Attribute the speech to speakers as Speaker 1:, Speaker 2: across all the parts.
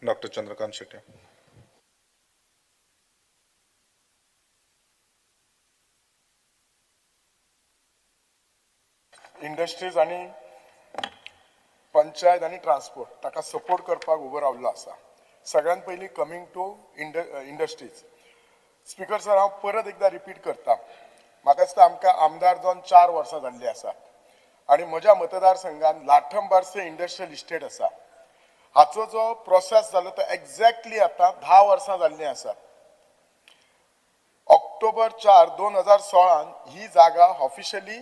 Speaker 1: Doctor Chandrakant Shetye.
Speaker 2: Industries आनी पंचायत आनी transport ताका सपोर्ट करपाक उबो रावल्लो आसा. सगळ्यात पयलीं coming to industries. Speaker sir, हांव परत एकदां रिपीट करता, म्हाका दिसता आमकां आमदार जावन 4 वर्सां जाल्लीं आसात आनी म्हज्या मतदारसंघात लाठंबार्से इंडस्ट्रियल इस्टेट आसा. हाचो जो प्रोसेस जालो तो एक्झॅक्टली आतां 10 वर्सां जाल्लीं आसात. ऑक्टोबर 4 2016 ही जागा ऑफिशियली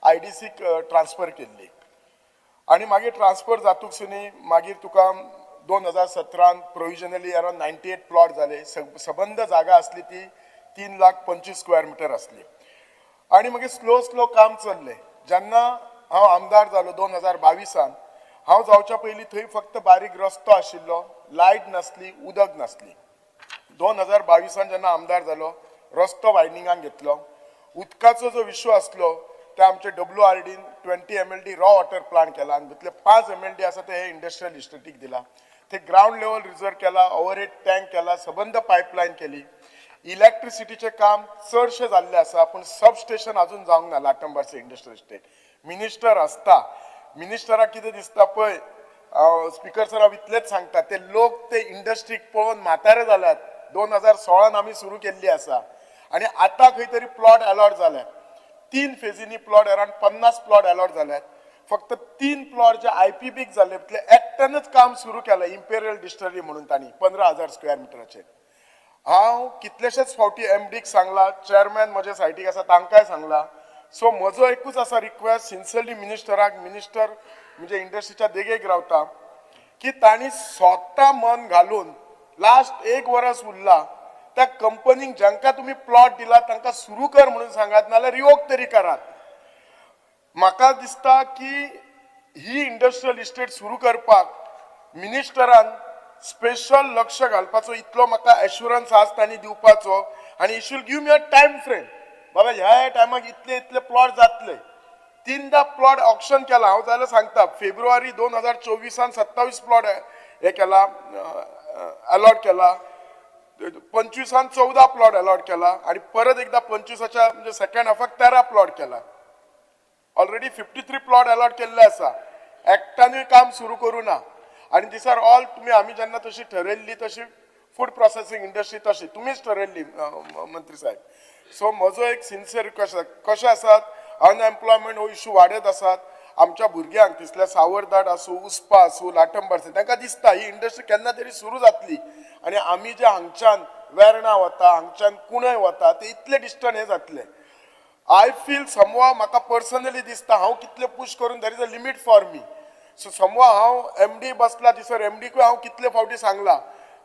Speaker 2: IDCक ट्रान्सफर केल्ली आनी मागीर ट्रान्सफर जातूक सुनी मागीर तुका 2017 प्रोविजनली अरावंड 98 प्लॉट जाले. सबंद जागा आसली ती 3,25,000 स्क्वेअर मिटर आसली आनी मागीर स्लो स्लो काम चल्लें. जेन्ना हांव आमदार जालो 2022 हांव जावच्या पयलीं थंय फक्त बारीक रस्तो आशिल्लो, लायट नासली, उदक नासली. 2022 जेन्ना आमदार जालो रस्तो वायडनिंगाक घेतलो. उदकाचो जो इशू आसलो ते आमचे WRDन 20 MLD raw water plant केला आनी भितरले 5 MLD आसा ते हे इंडस्ट्रियल इस्टेटीक दिला. ते ग्रावंड लेवल रिजर्व केला, ओवरहेड टँक केला, सबंद पायपलायन केली. इलेक्ट्रिसिटीचें काम चडशें जाल्लें आसा, पूण सब स्टेशन अजून जावंक ना लाटंबारसे इंडस्ट्रियल इस्टेट. मिनिस्टर आसता, मिनिस्टराक कितें दिसता पळय, स्पिकर सर हांव इतलेंच सांगता, ते लोक ते इंडस्ट्रीक पळोवन म्हातारे जाल्यात. 2016 आमी सुरू केल्ली आसा आनी आतां खंय तरी प्लॉट अलॉट जाल्यात. 3 फेजींनी प्लॉट अरावंड 50 प्लॉट अलॉट जाल्यात. फक्त 3 प्लॉट जे IPBक जाले तितले एकट्यानच काम सुरू केलें, इम्पेरियल डिस्टलरी म्हणून तांणी 15,000 स्क्वेअर मिटराचेर. हांव कितलेशेच फावटी MDक सांगला, चेअरमॅन म्हजे सायटीक आसा तांकांय सांगला. सो म्हजो एकूच आसा रिक्वेस्ट सिन्सियरली मिनिस्टराक, मिनिस्टर म्हणजे इंडस्ट्रीच्या देगेक रावता, की तांणी स्वता मन घालून लास्ट 1 वरस उरला त्या कंपनीक जांकां तुमी प्लॉट दिला तांकां सुरू कर म्हणून सांगात, नाल्यार रिवोक तरी करात. म्हाका दिसता की ही इंडस्ट्रियल इस्टेट सुरू करपाक मिनिस्टरान स्पेशल लक्ष घालपाचो इतलो म्हाका एश्युरन्स आज तांणी दिवपाचो आनी he should give me a time frame. बाबा ह्या टायमाक इतले इतले प्लॉट जातले. 3दा प्लॉट ऑक्शन केला हांव जाल्यार सांगता, फेब्रुवारी 2024 27 प्लॉट हे केला, अलॉट केला, 25 14 प्लॉट अलॉट केला आनी परत एकदा 25 म्हणजे सेकंड हाफाक 13 प्लॉट केला. ऑलरेडी 53 प्लॉट अलॉट केल्ले आसा. एकट्यानूय काम सुरू करूं ना. आनी these are all तुमी आमी जेन्ना तशी ठरयल्ली तशी फूड प्रोसेसींग इंडस्ट्री तशी तुमीच ठरयल्ली मंत्री साहेब. सो म्हजो एक सिन्सियर रिक्वेस्ट आसा, कशें आसात अनएम्प्लॉयमेंट हो इशू वाडत आसात. आमच्या भुरग्यांक तिसल्या सावरदाट आसूं, उस्पा आसूं, लाटंबार आसूं, तांकां दिसता ही इंडस्ट्री केन्ना तरी सुरू जातली आनी आमी जे हांगच्यान वेर्णा वता, हांगच्यान कुणय वता, ते इतले डिस्टन्स हें जातलें. I feel समवा म्हाका पर्सनली दिसता हांव कितले पूश करून there is a limit for me. So समवा हांव MD बसला दिसर MDकूय हांव कितले फावटी सांगला,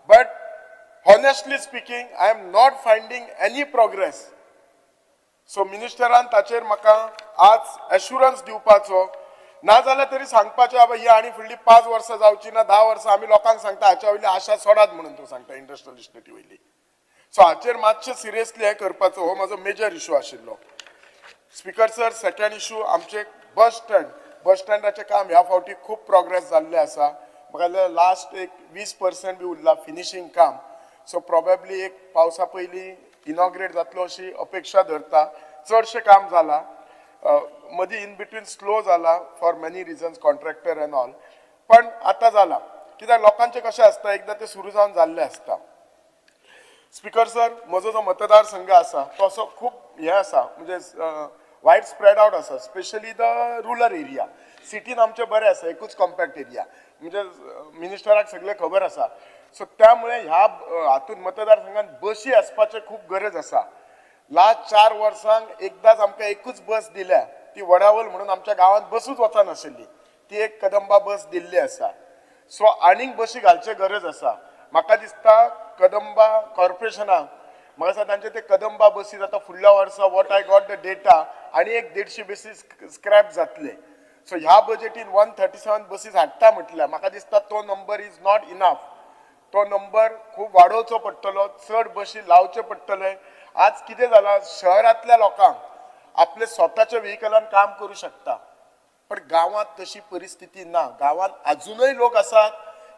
Speaker 2: but honestly speaking I am not finding any progress. So मिनिस्टरान ताचेर म्हाका आज एश्युरन्स दिवपाचो, ना जाल्यार तरी सांगपाचें बाबा ही आनी फुडली 5 वर्सां जावची ना, 10 वर्सां आमी लोकांक सांगता हाच्या वयली आशा सोडात म्हणून तूं सांगता इंडस्ट्रियल इस्टेटी वयली. सो हाचेर मातशें सिरियसली हें करपाचो हो म्हजो मेजर इशू आशिल्लो. स्पिकर सर, सेकंड इशू आमचे बस स्टँड. बस स्टँडाचें काम ह्या फावटी खूब प्रोग्रेस जाल्लें आसा. म्हाका लास्ट एक 20% बी उरला फिनिशींग काम. सो प्रोबेबली एक पावसा पयलीं इनॉग्रेट जातलो अशी अपेक्षा धरता. चडशें काम जालां, मदीं इन बिटवीन स्लो जाला for many reasons, contractor and all, पण आतां जालां. कित्याक लोकांचें कशें आसता, एकदां तें सुरू जावन जाल्लें आसता. स्पिकर सर, म्हजो जो मतदारसंघ आसा तो असो खूब हें आसा, म्हणजे वायड स्प्रेड आवट आसा, स्पेशली the rural area. सिटीन आमचें बरें आसा, एकूच कॉम्पॅक्ट एरिया, म्हणजे मिनिस्टराक सगळें खबर आसा. सो त्यामुळे ह्या हातून मतदारसंघात बशी आसपाचें खूब गरज आसा. लास्ट 4 वर्सांक एकदांच आमकां एकूच बस दिल्या, ती वडावल म्हणून आमच्या गांवांत बसूच वचनाशिल्ली, ती एक कदंबा बस दिल्ली आसा. सो आनीक बशी घालचे गरज आसा. म्हाका दिसता कदंबा कॉर्पोरेशनाक म्हाका दिसता तांचे ते कदंबा बसी आतां फुडल्या वर्सा what I got the data आनी एक 150 बसी स्क्रॅप जातले. सो ह्या बजेटीन 137 बसीस हाडटा म्हटल्या, म्हाका दिसता तो नंबर is not enough. तो नंबर खूब वाडोवचो पडटलो, चड बशी लावचे पडटले. आज कितें जालां, शहरांतल्या लोकांक आपले स्वताच्या व्हेकलान काम करूं शकता, पण गांवांत तशी परिस्थिती ना. गांवांत अजूनय लोक आसात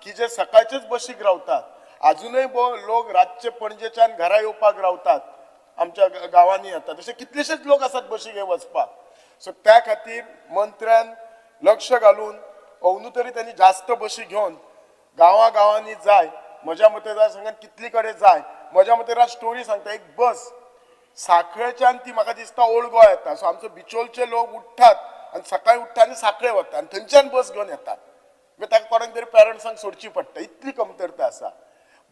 Speaker 2: की जे सकाळचेच बशीक रावतात. अजूनय लोक रातचे पणजेच्यान घरा येवपाक रावतात, आमच्या गांवांनी येतात. अशे कितलेशेच लोक आसात बशीक हे वचपाक. सो त्या खातीर मंत्र्यान लक्ष घालून अंदू तरी त्यांनी जास्त बशी घेवन गांवा गांवांनी जाय. म्हज्या मतदारसंघात कितली कडेन जाय. म्हज्या मते स्टोरी सांगता, एक बस साखळेच्यान ती म्हाका दिसता ओल्ड गोवा येता. सो आमचो बिचोलचे लोक उठ्ठात आनी सकाळी उठ्ठा आनी साखळे वता आनी थंयच्यान बस घेवन येतात. मागीर ताका कोणाक तरी पेरंट्सांक सोडची पडटा, इतली कमतरता आसा.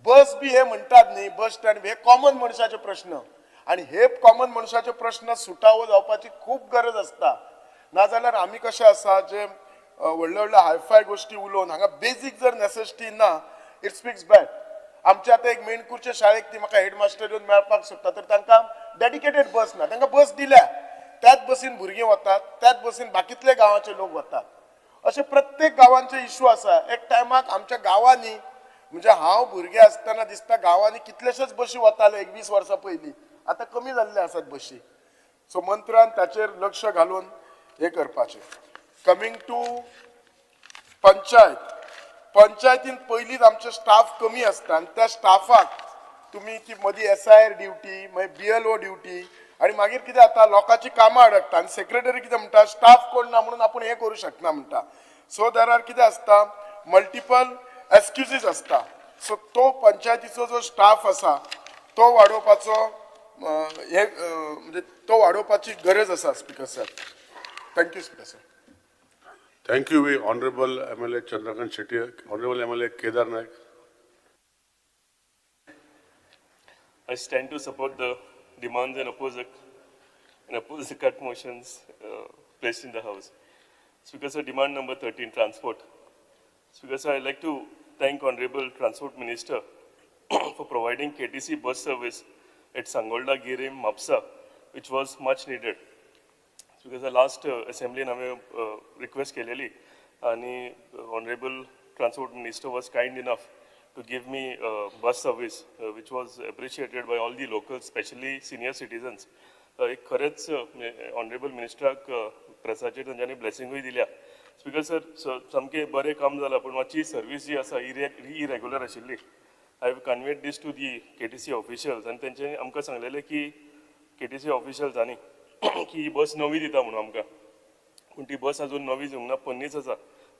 Speaker 2: बस बी हे म्हणटात न्ही, बस स्टँड हे कॉमन मनशाचे प्रश्न आनी हे कॉमन मनशाचे प्रश्न सुटावो जावपाची खूब गरज आसता. नाजाल्यार आमी कशें आसा, जे व्हडले व्हडले हायफाय गोश्टी उलोवन हांगा बेजीक जर नेसेसिटी ना, it speaks bad. आमच्या आतां एक मेणकूरच्या शाळेक ती म्हाका हेडमास्टर येवन मेळपाक सोदता, तर तांकां डेडिकेटेड बस ना. तांकां बस दिल्या, त्याच बसीन भुरगीं वतात, त्याच बसीन बाकीतले गांवाचे लोक वतात. अशे प्रत्येक गांवांचे इशू आसा. एक टायमाक आमच्या गांवांनी, म्हणजे हांव भुरगें आसतना दिसता गांवांनी कितलेशेच बशी वताले एक 20 वर्सां पयलीं. आतां कमी जाल्ले आसात बशी. सो मंत्र्यान ताचेर लक्ष घालून हे करपाचें. कमींग टू पंचायत, पंचायतीन पयलींच आमचे स्टाफ कमी आसता आनी त्या स्टाफाक तुमी ती मदीं एसआयआर ड्युटी, मागीर बीएलओ ड्युटी आनी मागीर कितें जाता, लोकांची कामां अडकता आनी सेक्रेटरी कितें म्हणटा, स्टाफ कोण ना म्हणून आपूण हें करूं शकना म्हणटा. सो there are कितें आसता, मल्टिपल एक्सक्युजीस आसता. सो तो पंचायतीचो जो स्टाफ आसा तो वाडोवपाचो हे म्हणजे तो वाडोवपाची गरज आसा, Speaker sir. Thank you, Speaker sir.
Speaker 1: Thank you, Honorable MLA Chandrakant Shetty, Honorable MLA Kedar Naik.
Speaker 3: I stand to support the demands and oppose the cut motions placed in the House. Speaker sir, demand number 13, transport. Speaker sir, I'd like to thank Honorable Transport Minister for providing KTC bus service at Sangolda, Guirim, Mapsa, which was much needed. Because the last assembly हांवें request केलेली आनी Honorable Transport Minister was kind enough to give me bus service, which was appreciated by all the locals, specially senior citizens. एक खरेंच honourable मिनिस्टराक प्रेसाचेर तांच्यांनी ब्लेसिंगूय दिल्या. Speaker sir, सामकें बरें काम जालां, पूण मातशी सर्वीस जी आसा इरेग्युलर आशिल्ली. I have conveyed this to the KTC officials आनी तेंच्यांनी आमकां सांगलेलें की केटीसी ऑफिशियल्सांनी की ही बस नवी दिता म्हणून आमकां, पूण ती बस अजून नवी येवंक ना, पोन्नीच आसा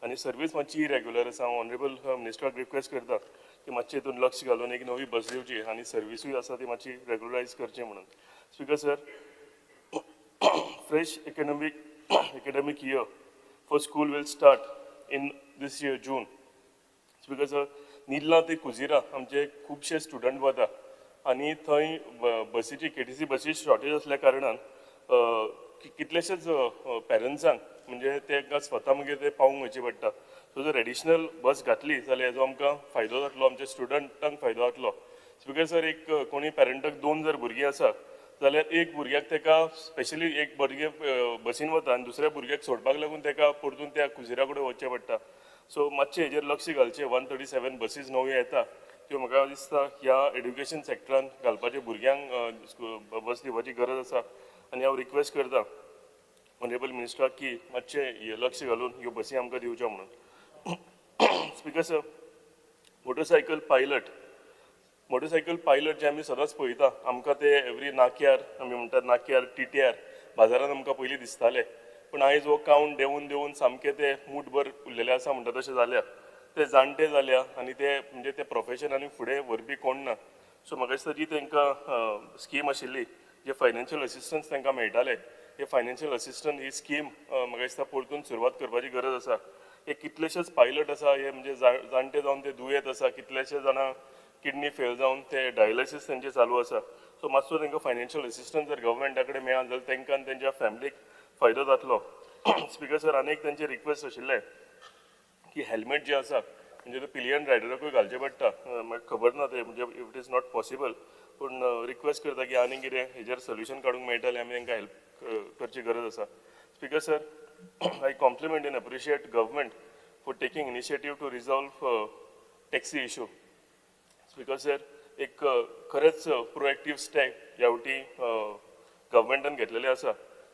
Speaker 3: आनी सर्वीस मातशी इरेग्युलर आसा. हांव ऑनरेबल मिनिस्टराक रिक्वेस्ट करता की मातशें हितून लक्ष घालून एक नवी बस दिवची आनी सर्विसूय आसा ती मातशी रेगुलरायज करची म्हणून. Speaker sir, fresh academic year for school will start in this year June. Speaker sir, Nirla ते कुजिरा आमचे खुबशे स्टुडंट वता आनी थंय बसीची, केटीसी बसीची शॉर्टेज असल्या कारणान कितलेशेच पेरंट्सांक म्हणजे तांकां स्वता मागीर ते पावूंक वयचे पडटा. सो जर एडिशनल बस घातली जाल्यार हेजो आमकां फायदो जातलो, आमच्या स्टुडंटांक फायदो जातलो. स्पीकर सर, एक कोणी पेरंटाक दोन जर भुरगीं आसा जाल्यार एक भुरग्याक ताका स्पेशली एक भुरगें बसीन वता आनी दुसऱ्या भुरग्याक सोडपाक लागून ताका परतून त्या कुजिरा कडेन वचचें पडटा. सो मातशें हेजेर लक्ष घालचें. 137 बसीस नव्यो येता त्यो म्हाका दिसता ह्या एड्युकेशन सेक्टरान घालपाचें, भुरग्यांक बस दिवपाची गरज आसा आनी हांव रिक्वेस्ट करता ऑनरेबल मिनिस्टराक की मातशें हें लक्ष घालून ह्यो बसी आमकां दिवच्यो म्हणून. Speaker sir, motorcycle pilot जे आमी सदांच पळयता, आमकां ते एवरी नाक्यार, आमी म्हणटात नाक्यार, टिट्यार, बाजारान आमकां पयलीं दिसताले, पूण आयज हो कावंट देंवून देंवून सामके ते मूठभर उरलेले आसा म्हणटा तशें जाल्या. ते जाणटे जाल्या आनी ते म्हणजे ते प्रोफेशन आनी फुडें व्हरपी कोण ना. सो म्हाका दिसता जी तांकां स्कीम आशिल्ली, जे फायनान्शियल असिस्टन्स तांकां मेळटाले, हे फायनान्शियल असिस्टन्स ही स्कीम म्हाका दिसता परतून सुरवात करपाची गरज आसा. हे कितलेशेच पायलट आसा, हे म्हणजे जाणटे जावन ते दुयेंत आसा, कितलेशे जाणां किडनी फेल जावन ते डायलिसीस तेंचे चालू आसा. सो मातसो तांकां फायनान्शियल असिस्टन्स जर गव्हर्मेंटा कडेन मेळत जाल्यार तांकां आनी तेंच्या फॅमिलीक फायदो जातलो. स्पीकर सर, आनी एक तेंचे रिक्वेस्ट आशिल्लें की हेल्मेट जे आसा म्हणजे ते पिलियन रायडराकूय घालचें पडटा. म्हाका खबर ना ते म्हणजे if it is not possible, पूण रिक्वेस्ट करता की आनी कितें हेजेर सोल्युशन काडूंक मेळटलें, आमी तांकां हेल्प करची गरज आसा. Speaker sir, I compliment and appreciate government for taking initiative to resolve taxi issue. Speaker sir, एक खरेंच प्रोएक्टीव स्टेप ह्या फावटी गव्हर्मेंटान घेतलेले आसा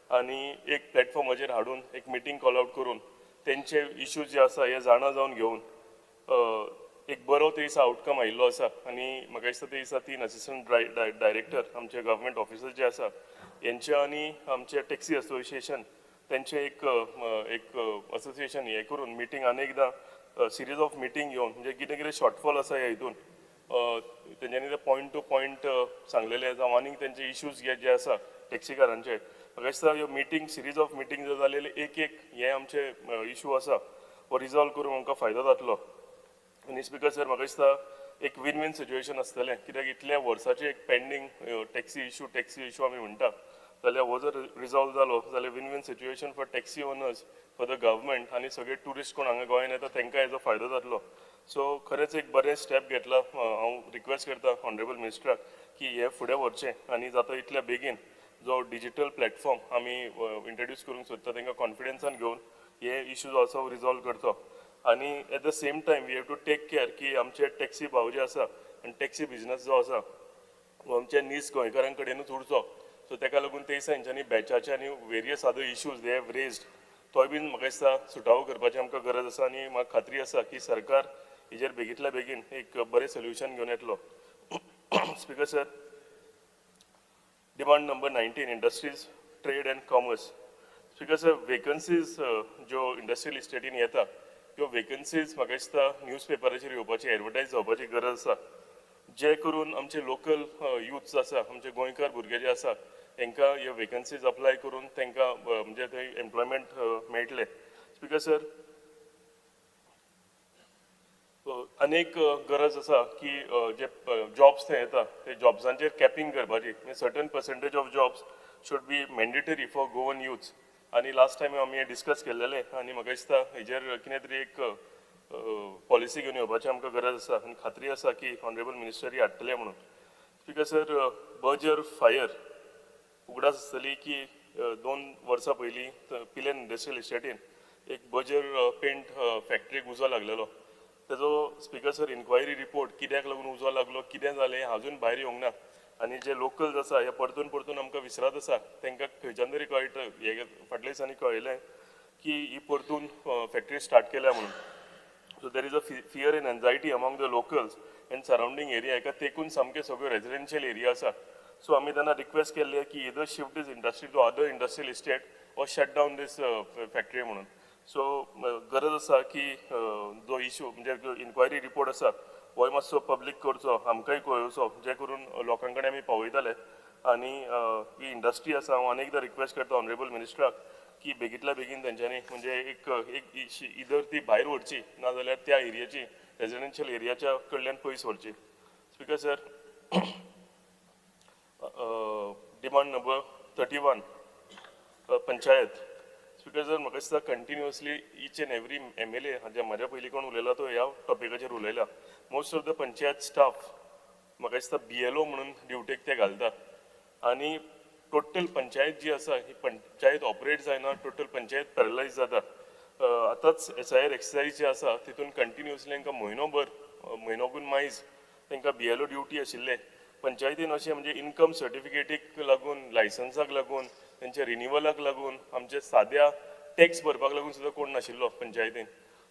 Speaker 3: आनी एक प्लॅटफॉर्माचेर हाडून एक मिटींग कॉल आउट करून तेंचे इश्यूज जे आसा हे जाणा जावन घेवन एक बरो ते दिसा आवटकम आयिल्लो आसा. आनी म्हाका दिसता ते दिसा तीन असिस्टंट डायरेक्टर आमचे गव्हर्मेंट ऑफिसर्स जे आसा हेंचे आनी आमचे टॅक्सी असोसिएशन तेंचे एक एक असोसिएशन हे करून मिटींग आनी एकदां सिरीज ऑफ मिटींग घेवन म्हणजे कितें कितें शॉर्टफॉल आसा ह्या हितून तेंच्यांनी ते पॉयंट टू पॉयंट सांगलेले, जावं आनीक तेंचे इश्यूज जे आसा टॅक्सीकारांचे. म्हाका दिसता ह्यो मिटींग, सिरीज ऑफ मिटींग जर जालेले, एक एक हे आमचे इशू आसा हो रिजॉल्व करूंक आमकां फायदो जातलो. आनी स्पिकर सर, म्हाका दिसता एक वीन वीन सिच्युएशन आसतलें, कित्याक इतल्या वर्साचे एक pending taxi issue आमी म्हणटा जाल्यार हो जर रिजॉल्व जालो जाल्यार win win situation for taxi owners, for the government आनी सगळे ट्युरिस्ट कोण हांगा गोंयान येता तांकां हेजो फायदो जातलो. सो खरेंच एक बरें स्टेप घेतला. हांव रिक्वेस्ट करता ऑनरेबल मिनिस्टराक की हे फुडें व्हरचें आनी जाता इतल्या बेगीन जो डिजिटल प्लॅटफॉर्म आमी इंट्रोड्यूस करूंक सोदता तांकां कॉन्फिडन्सान घेवन हे इशू जो आसा रिजॉल्व करचो. आनी at the same time we have to take care की आमचे टॅक्सी भाव जे आसा आनी टॅक्सी बिजनस जो आसा हो आमच्या नीज गोंयकारां कडेनूच उरचो. सो ताका लागून ते दिसा हेंच्यांनी बॅचाचे आनी various other issues they have raised, तोय बीन म्हाका दिसता सुटावो करपाची आमकां गरज आसा. आनी म्हाका खात्री आसा की सरकार हेजेर बेगींतल्या बेगीन एक बरें सोल्युशन घेवन येतलो. Speaker sir, demand number 19, Industries, Trade and Commerce. Speaker sir, vacancies ज्यो इंडस्ट्रियल इस्टेटीन येता त्यो वेकन्सीज म्हाका दिसता न्यूज पेपराचेर येवपाची, एडवर्टायज जावपाची गरज आसा, जे करून आमचे लोकल युथ्स आसा, आमचे गोंयकार भुरगे जे आसा, तांकां ह्यो वेकन्सीज अप्लाय करून तांकां म्हणजे थंय एम्प्लॉयमेंट मेळटलें. स्पिकर सर, अनेक गरज आसा की जे जॉब्स थंय येता ते जॉब्सांचेर कॅपिंग करपाची. Certain percentage of jobs should be mandatory for Goan youths. आनी लास्ट टायम आमी हें डिस्कस केल्लेलें आनी म्हाका दिसता हेजेर कितें तरी एक पॉलिसी घेवन येवपाची आमकां गरज आसा आनी खात्री आसा की ऑनरेबल मिनिस्टर ही हाडटले म्हणून. स्पिकर सर, बर्जर फायर, उगडास आसतली की 2 वर्सां पयलीं पिलेन इंडस्ट्रियल इस्टेटीन एक बर्जर पेंट फॅक्टरीक उजो लागलेलो. तेजो, स्पिकर सर, इन्क्वायरी रिपोर्ट, कित्याक लागून उजो लागलो, कितें जालें, अजून भायर येवंक ना. आनी जे लोकल्स आसा हे परतून परतून आमकां विसरत आसा. तांकां खंयच्यान तरी कळटा, हे फाटल्या दिसांनी कळयलें की ही परतून फॅक्टरी स्टार्ट केल्या म्हणून. So there is a fear and anxiety among the locals and surrounding area. हेका तेकून सामके सगळ्यो रेजिडेन्शियल एरिया आसा. सो आमी तेन्ना रिक्वेस्ट केल्ले की either shift this industry to other industrial estate or shut down this factory म्हणून. सो गरज आसा की जो इशू म्हणजे इन्क्वायरी रिपोर्ट आसा होय मातसो पब्लीक करचो, आमकांय कळोवचो, जे करून लोकां कडेन आमी पावयतले. आनी ही इंडस्ट्री आसा, हांव आनी एकदां रिक्वेस्ट करता ऑनरेबल मिनिस्टराक की बेगींतल्या बेगीन तेंच्यांनी म्हणजे एक एक इदर ती भायर व्हरची, नाजाल्यार त्या एरियाची, रेजिडेन्शियल एरियाच्या कडल्यान पयस व्हरची. Speaker sir, demand number 31, panchayat. Speaker sir, म्हाका दिसता continuously each and every MLA जे म्हाज्या पयलीं कोण उलयला तो ह्या टॉपिकाचेर उलयला. Most of the panchayat staff म्हाका दिसता बीएलओ म्हणून ड्युटेक ते घालता आनी टोटल पंचायत जी आसा ही पंचायत ऑपरेट जायना, टोटल पंचायत पॅरलायज जाता. आतांच एसआयआर एक्सरसाइज जी आसा तितून कंटिन्युअसली तांकां म्हयनोभर, म्हयनोकून मायज तांकां बीएलओ ड्युटी आशिल्ले. पंचायतीन अशें म्हणजे इन्कम सर्टिफिकेटीक लागून, लायसन्साक लागून, तेंच्या रिनिवलाक लागून, आमचे साद्या टॅक्स भरपाक लागून सुद्दां कोण नाशिल्लो पंचायतीन.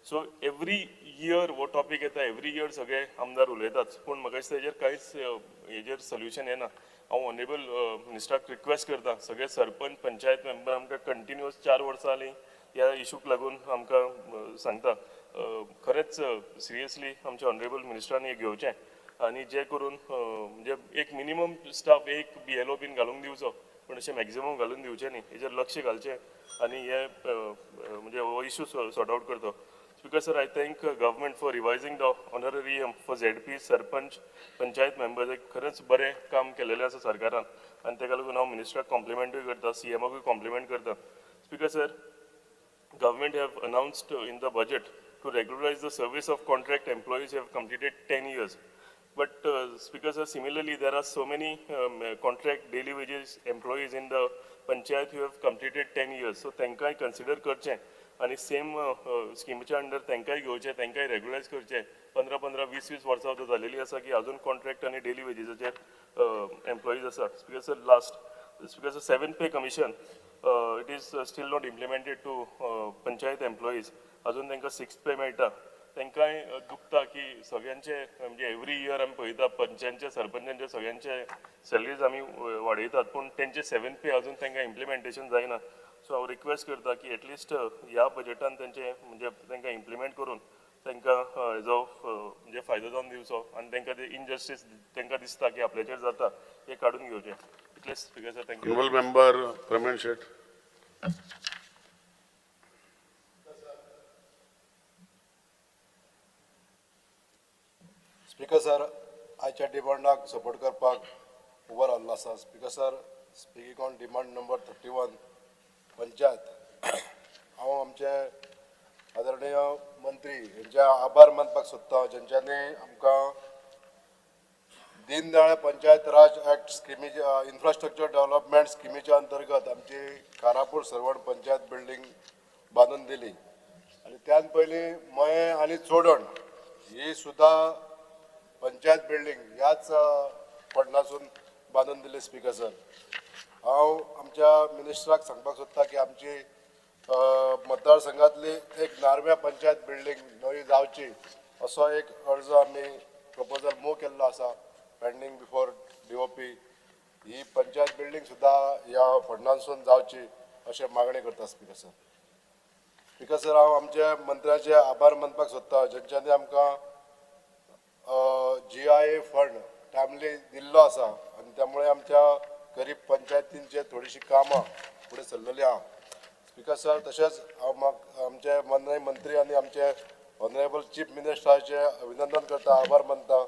Speaker 3: सो एवरी इयर हो टॉपीक येता, एवरी इयर सगळे आमदार उलयतात, पूण म्हाका दिसता हेजेर कांयच हेजेर सोल्युशन येना. हांव ऑनरेबल मिनिस्टराक रिक्वेस्ट करता, सगळे सरपंच, पंचायत मेंबर आमकां कंटिन्युअस 4 वर्सां जालीं ह्या इशूक लागून आमकां सांगता. खरेंच सिरियसली आमच्या ऑनरेबल मिनिस्टरान हें घेवचें आनी जे करून म्हणजे एक मिनिमम स्टाफ, एक बीएलओ बीन घालूंक दिवचो, पूण अशें मॅक्झिमम घालून दिवचें न्ही. हेजेर लक्ष घालचें आनी हे म्हणजे हो इशू सॉर्ट आउट करचो. Speaker sir, I thank government for revising the honorarium for ZP, sarpanch, panchayat members. एक खरेंच बरें काम केलेलें आसा सरकारान आनी ताका लागून हांव मिनिस्टराक कॉम्प्लिमेंटूय करता, सीएमाकूय कॉम्प्लिमेंट करता. Speaker sir, government have announced in the budget to regularize the service of contract employees who have completed 10 years. But Speaker sir, similarly, there are so many contract daily wages employees in the panchayat who have completed 10 years. So तांकांय consider करचें आनी same स्किमीच्या under तांकांय घेवचें, तांकांय रेगुलरायज करचें. 15 15, 20 20 वर्सां आतां जालेली आसा की अजून कॉन्ट्रॅक्ट आनी डेली वेजीसाचेर एम्प्लॉईज आसा. Speaker sir, last, Speaker sir, seven pay commission, it is still not implemented to panchayat employees. अजून तांकां सिक्स पे मेळटा. तांकांय दुखता की सगळ्यांचे, म्हणजे एवरी इयर आमी पळयता पंचांचे, सरपंचांचे, सगळ्यांचे सॅलरीज आमी वाडयतात, पूण तेंचे सेवन पे अजून तांकां इम्प्लिमेंटेशन जायना. सो हांव रिक्वेस्ट करता की एटलिस्ट ह्या बजेटान तेंचे, म्हणजे तांकां इम्प्लिमेंट करून तांकां हेजो म्हणजे फायदो जावन दिवचो आनी तांकां ते इनजस्टीस तांकां दिसता की आपल्याचेर जाता हे काडून घेवचें. इतलेंच Speaker sir, thank you.
Speaker 1: Honourable member Pramen Shet.
Speaker 4: Speaker sir, आयच्या डिमांडाक सपोर्ट करपाक उबो रावल्लो आसा. Speaker sir, speaking on demand number 31 panchayat, हांव आमचे आदरणीय मंत्री हेंचे आभार मानपाक सोदता, जेंच्यांनी आमकां दीनदयाळ पंचायत राज ऍक्ट स्किमीच्या, इन्फ्रास्ट्रक्चर डेव्हलपमेंट स्किमीच्या अंतर्गत आमची कारापूर सर्वण पंचायत बिल्डींग बांदून दिली. आनी त्यान पयलीं मयें आनी चोडण ही सुद्दां पंचायत बिल्डींग ह्याच फंडासून बांदून दिली. स्पीकर सर, हांव आमच्या मिनिस्टराक सांगपाक सोदता की आमची मतदारसंघातली एक नार्व्या पंचायत बिल्डींग नवी जावची असो एक अर्ज आमी प्रपोजल मूव केल्लो आसा, पेंडींग बिफोर DOP. ही पंचायत बिल्डींग सुद्दां ह्या फंडांसून जावची अशें मागणी करता. स्पीकर सर, स्पीकर सर, हांव आमच्या मंत्र्याचे आभार मानपाक सोदता, जेंच्यांनी आमकां GIA fund timely दिल्लो आसा आनी त्यामुळे आमच्या गरीब पंचायतींचे थोडीशी कामां फुडें सरलेली आहा. स्पीकर सर, तशेंच हांव आमचे माननीय मंत्री आनी आमचे ऑनरेबल चीफ मिनिस्टराचे अभिनंदन करता, आभार मानता,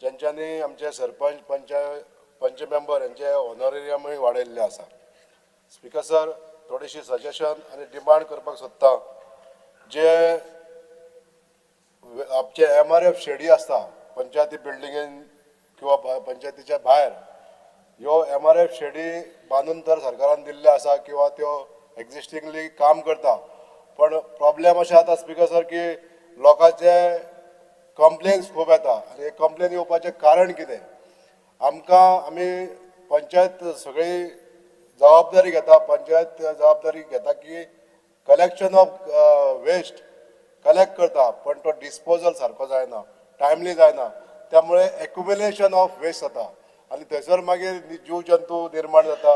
Speaker 4: जेंच्यांनी आमचे सरपंच, पंच मेंबर हेंचे ऑनरेरियमूय वाडयल्ले आसा. स्पीकर सर, थोडीशी सजेशन आनी डिमांड करपाक सोदता. जे आमचे MRF शेडी आसता पंचायती बिल्डिंगेन किंवा पंचायतीच्या भायर, ह्यो MRF शेडी बांदून तर सरकारान दिल्ल्यो आसा किंवा त्यो एक्झिस्टिंगली काम करता, पण प्रॉब्लेम अशें जाता स्पीकर सर की लोकांचे कंप्लेन्स खूब येता. आनी हे कंप्लेन येवपाचें कारण कितें, आमकां आमी पंचायत सगळी जबाबदारी घेता, पंचायत जबाबदारी घेता की कलेक्शन ऑफ वेस्ट कलेक्ट करता, पण तो डिस्पोजल सारको जायना, टायमली जायना, त्यामुळे एक्युमुलेशन ऑफ वेस्ट जाता आनी थंयसर मागीर जीव जंतू निर्माण जाता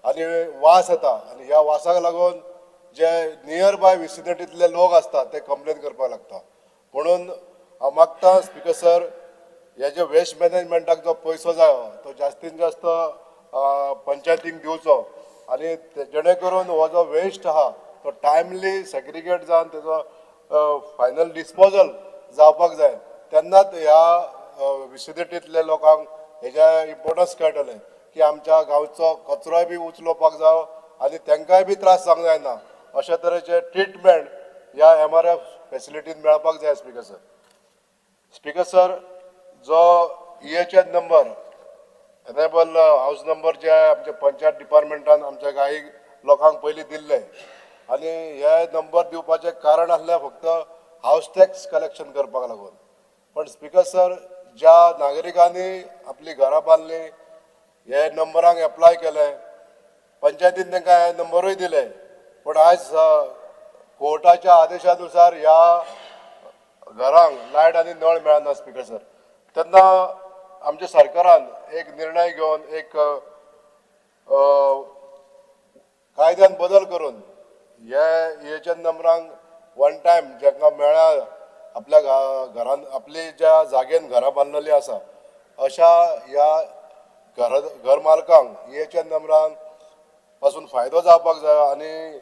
Speaker 4: आनी वास येता आनी ह्या वासाक लागून जे नियर बाय विसिनिटींतले लोक आसता ते कंप्लेन करपाक लागता. म्हणून हांव मागता स्पीकर सर, हे जे वेस्ट मॅनेजमेंटाक जो पयसो जायो तो जास्तीन जास्त पंचायतींक दिवचो आनी जेणे करून हो जो वेस्ट आहा तो टायमली सेग्रिगेट जावन तेजो फायनल डिस्पोजल जावपाक जाय. तेन्नाच ह्या विसिनिटींतल्या लोकांक हेजें इम्पोर्टन्स कळटलें की आमच्या गांवचो कचरोय बी उचलोवपाक जावो आनी तांकांय बी त्रास जावंक जायना. अशा तरेचे ट्रिटमेंट ह्या MRF फॅसिलिटीन मेळपाक जाय. स्पीकर सर, स्पीकर सर, जो EHN number, enable house number जे आमच्या पंचायत डिपार्टमेंटान आमच्या काही लोकांक पयलीं दिल्ले आनी हे नंबर दिवपाचें कारण आसलें फक्त हावस टॅक्स कलेक्शन करपाक लागून. पण स्पीकर सर, ज्या नागरिकांनी आपली घरां बांदली, हे नंबरांक एप्लाय केलें, पंचायतीन तांकां हे नंबरूय दिले, पूण आयज कोर्टाच्या आदेशानुसार ह्या घरांक लायट आनी नळ मेळना. स्पीकर सर, तेन्ना आमच्या सरकारान एक निर्णय घेवन एक कायद्यान बदल करून हे EHN नंबरांक वन टायम जांकां मेळ्ळा आपल्या घरान आपली ज्या जागेन घरां बांदलेली आसा अशा ह्या घर मालकांक EHN नंबरांक पासून फायदो जावपाक जाय आनी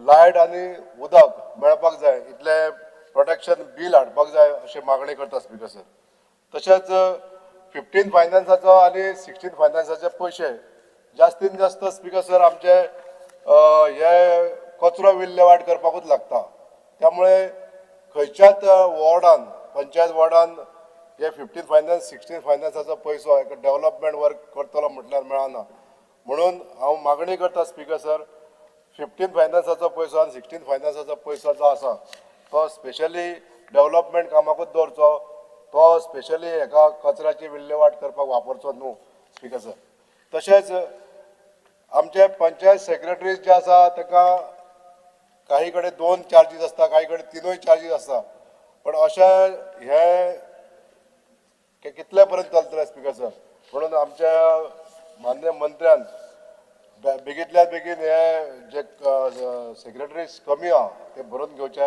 Speaker 4: लायट आनी उदक मेळपाक जाय, इतलें प्रोटेक्शन बील हाडपाक जाय अशें मागणी करता. स्पीकर सर, तशेंच 15 फायनान्साचो आनी 16 फायनान्साचे पयशे जास्तीन जास्त स्पीकर सर आमचे हे कचरो विल्हेवाट करपाकूच लागता. त्यामुळे खंयच्याच वॉर्डान, पंचायत वॉर्डान हे 15 फायनान्स 16 फायनान्साचो पयसो एक डेव्हलपमेंट वर्क करतलो म्हटल्यार मेळना. म्हणून हांव मागणी करता स्पीकर सर, 15 फायनान्साचो पयसो आनी 16 फायनान्साचो पयसो जो आसा तो स्पेशली डेव्हलपमेंट कामाकूच दवरचो, तो स्पेशली हेका कचऱ्याची विल्हेवाट करपाक वापरचो न्हू. स्पीकर सर, तशेंच आमचे पंचायत सेक्रेटरीज जे आसा ताका काही कडेन 2 चार्जीस आसता, काही कडेन 3 चार्जीस आसता. पण अशें हें कितले पर्यंत चलतलें स्पिकर सर? म्हणून आमच्या मान्य मंत्र्यान बेगींतल्या बेगीन हे जे सेक्रेटरीज कमी आहा ते भरून घेवचे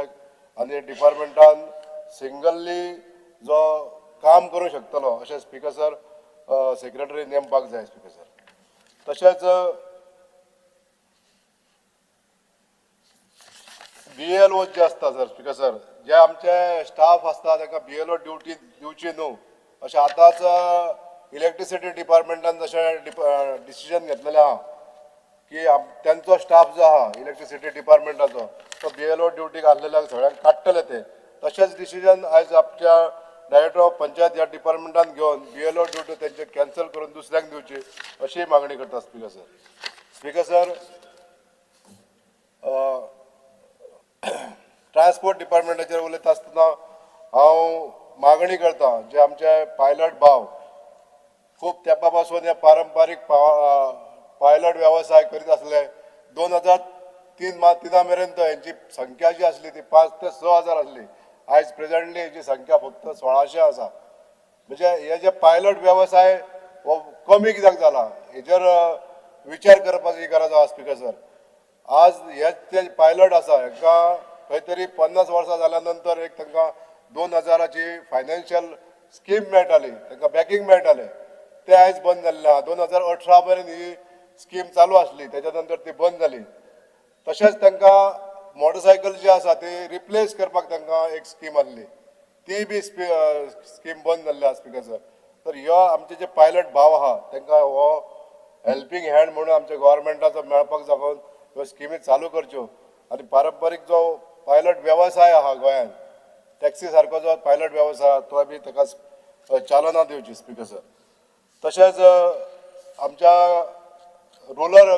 Speaker 4: आनी डिपार्टमेंटान सिंगल्ली जो काम करूं शकतलो अशें स्पिकर सर सेक्रेटरी नेमपाक जाय स्पिकर सर. तशेंच BLO जे आसता सर स्पिकर सर, जे आमचे स्टाफ आसता तांकां BLO duty दिवची न्हू अशें आतांच इलेक्ट्रिसिटी डिपार्टमेंटान जशें डिसिजन घेतलेलें आहा की तेंचो स्टाफ जो आहा इलेक्ट्रिसिटी डिपार्टमेंटाचो तो BLO ड्युटीक आसलेल्या सगळ्यांक काडटले ते. तशेंच डिसिजन आयज आमच्या डायरेक्टर ऑफ पंचायत ह्या डिपार्टमेंटान घेवन BLO duty तेंचे कॅन्सल करून दुसऱ्यांक दिवची अशी मागणी करता speaker sir. Speaker sir, transport डिपार्टमेंटाचेर उलयता आसतना हांव मागणी करता जे आमचे पायलट भाव खूब तेंपा पासून हे पारंपारीक पायलट वेवसाय करीत आसले. 2003 मेरेन तर हेंची संख्या जी आसली ती 5 ते 6 हजार आसली. आयज प्रेझेंटली हेची संख्या फक्त 1600 आसा. म्हणजे हे जे पायलट वेवसाय हो कमी कित्याक जाला हेजेर विचार करपाची गरज आसा स्पिकर सर. आज हे ते पायलट आसा हेंकां खंय तरी 50 वर्सां जाल्या नंतर एक तांकां 2000ची फायनान्शियल स्कीम मेळटाली, तांकां बॅकींग मेळटालें, तें आयज बंद जाल्लें आहा. 2018 मेरेन ही स्कीम चालू आसली, तेच्या नंतर ती बंद जाली. तशेंच तांकां मोटरसायकल जी आसा ती रिप्लेस करपाक तांकां एक स्कीम आसली, ती बी स्कीम बंद जाल्ली आसा स्पिकर सर. तर ह्यो आमचे जे पायलट भाव आहा तांकां हो हेल्पींग हँड म्हणून आमच्या गव्हर्मेंटाचो मेळपाक जावन ह्यो स्किमी चालू करच्यो आनी पारंपारीक जो पायलट वेवसाय आहा गोंयांत टॅक्सी सारको जो पायलट वेवसाय आहा तो बी ताका चालना दिवची स्पिकर सर. तशेंच आमच्या रुरल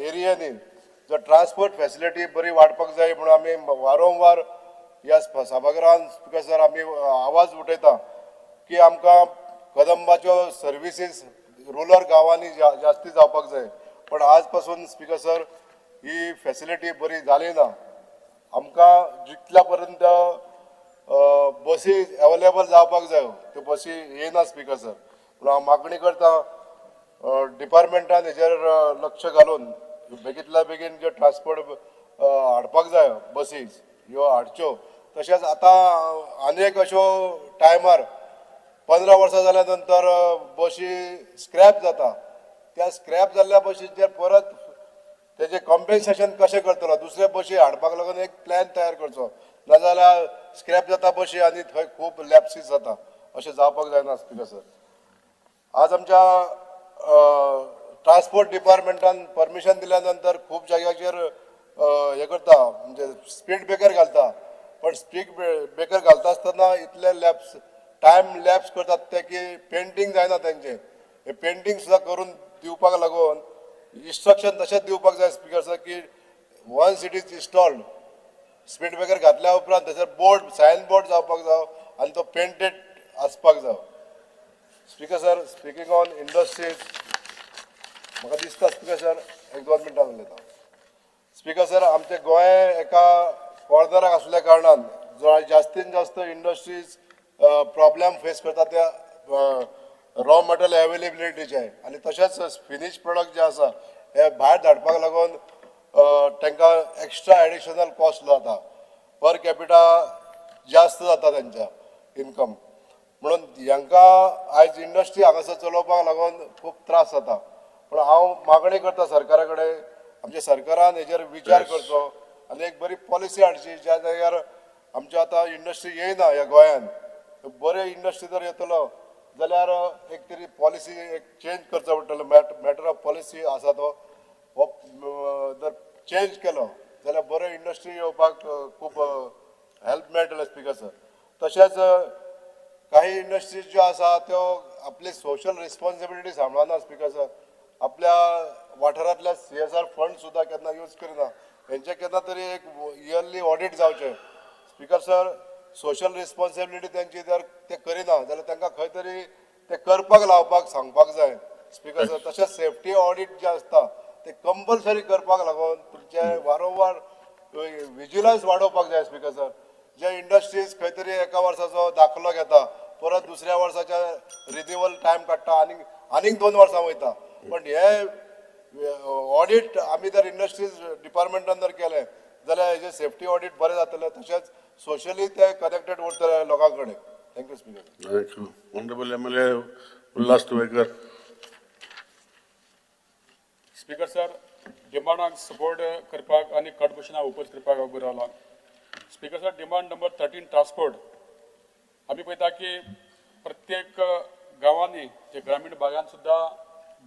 Speaker 4: एरियांनी जो ट्रान्सपोर्ट फेसिलिटी बरी वाडपाक जाय म्हणून आमी वारंवार ह्या सभागृहान स्पिकर सर आमी आवाज उठयता की आमकां कदंबाच्यो सर्विसीस रुरल गांवांनी जास्ती जावपाक जाय. पण आज पासून स्पिकर सर ही फेसिलिटी बरी जाली ना. आमकां जितल्या पर्यंत बसी अवेलेबल जावपाक जायो त्यो बसी येना स्पिकर सर. पूण हांव मागणी करता डिपार्टमेंटान हेजेर लक्ष घालून बेगींतल्या बेगीन ज्यो ट्रान्सपोर्ट हाडपाक जायो बसीस ह्यो हाडच्यो. तशेंच आतां आनी एक अश्यो टायमार 15 वर्सां जाल्या नंतर बशी स्क्रॅप जाता, त्या स्क्रॅप जाल्ल्या बशीचेर परत तेजें कॉम्पेन्सेशन कशें करतलो, दुसरे बशी हाडपाक लागून एक प्लॅन तयार करचो, नाजाल्यार स्क्रॅप जाता बशी आनी थंय खूब लॅप्सीस जाता, अशें जावपाक जायना स्पिकर सर. आज आमच्या ट्रान्सपोर्ट डिपार्टमेंटान परमिशन दिल्या नंतर खूब जाग्याचेर हें करता, म्हणजे स्पीड ब्रेकर घालता, पण स्पीड ब्रेकर घालता आसतना इतले लॅप्स टायम लॅप्स करतात ते की पेंटींग जायना तेंचें. हे पेंटींग सुद्दां करून दिवपाक लागून इन्स्ट्रक्शन तशेंच दिवपाक जाय स्पिकर सर की once it is installed speed breaker घातल्या उपरांत थंयसर बोर्ड सायन बोर्ड जावपाक जावो आनी तो पेंटेड आसपाक जावो. Speaker sir, speaking on industries म्हाका दिसता स्पिकर सर 1-2 मिनटां उलयता. स्पिकर सर, आमचें गोंय एका कॉर्नराक आसल्या कारणान जो जास्तीन जास्त इंडस्ट्रीज प्रॉब्लेम फेस करता त्या रॉ मटेरियल एवेलेबिलिटीचे आनी तशेंच फिनीश प्रोडक्ट जे आसा हे भायर धाडपाक लागून तांकां एक्स्ट्रा एडिशनल कॉस्ट जाता, पर कॅपिटा जास्त जाता तेंच्या इनकम. म्हणून हांकां आयज इंडस्ट्री हांगासर चलोवपाक लागून खूब त्रास जाता. पूण हांव मागणी करता सरकारा कडेन, आमच्या सरकारान हेजेर विचार करचो आनी एक बरी पॉलिसी हाडची ज्या जाग्यार आमच्या आतां इंडस्ट्री येयना ह्या गोंयान, बरे इंडस्ट्री जर येतलो जाल्यार एक तरी पॉलिसी एक चेंज करचो पडटलो. मॅटर ऑफ पॉलिसी आसा तो हो जर चेंज केलो जाल्यार बरो इंडस्ट्री येवपाक खूब हेल्प मेळटलें स्पिकर सर. तशेंच काही इंडस्ट्रीज ज्यो आसा त्यो आपली सोशल रिस्पॉन्सिबिलिटी सांबाळना स्पिकर सर. आपल्या वाठारांतल्या CSR fund सुद्दां केन्ना यूज करिना, हेंचें केन्ना तरी एक इयरली ऑडीट जावचें स्पिकर सर. सोशल रिस्पॉन्सिबिलिटी तेंची जर ते करिना जाल्यार तांकां खंय तरी ते करपाक लावपाक सांगपाक जाय स्पिकर सर. तशेंच सेफ्टी ऑडीट जें आसता ते कंपल्सरी करपाक लागून तुमचे वारंवार विजिलन्स वाडोवपाक जाय स्पिकर सर. जे इंडस्ट्रीज खंय तरी एका वर्साचो दाखलो घेता, परत दुसऱ्या वर्साच्या रिन्युअल टायम काडटा आनीक आनीक 2 वर्सां वयता. पण हे ऑडिट आमी जर इंडस्ट्रीज डिपार्टमेंटान जर केलें जाल्यार हेजे सेफ्टी ऑडिट बरें जातलें, तशेंच सोशली ते कनेक्टेड उरतले लोकां कडेन. Thank you speaker.
Speaker 1: Thank you. Honorable MLA Ulhas Nuvekar.
Speaker 5: Speaker sir, डिमांडाक support करपाक आनी कट क्वेश्चनाक ओपोज करपाक हांव उबो रावला. Speaker sir, demand number 13 transport. आमी पळयता की प्रत्येक गांवांनी जे ग्रामीण भागान सुद्दां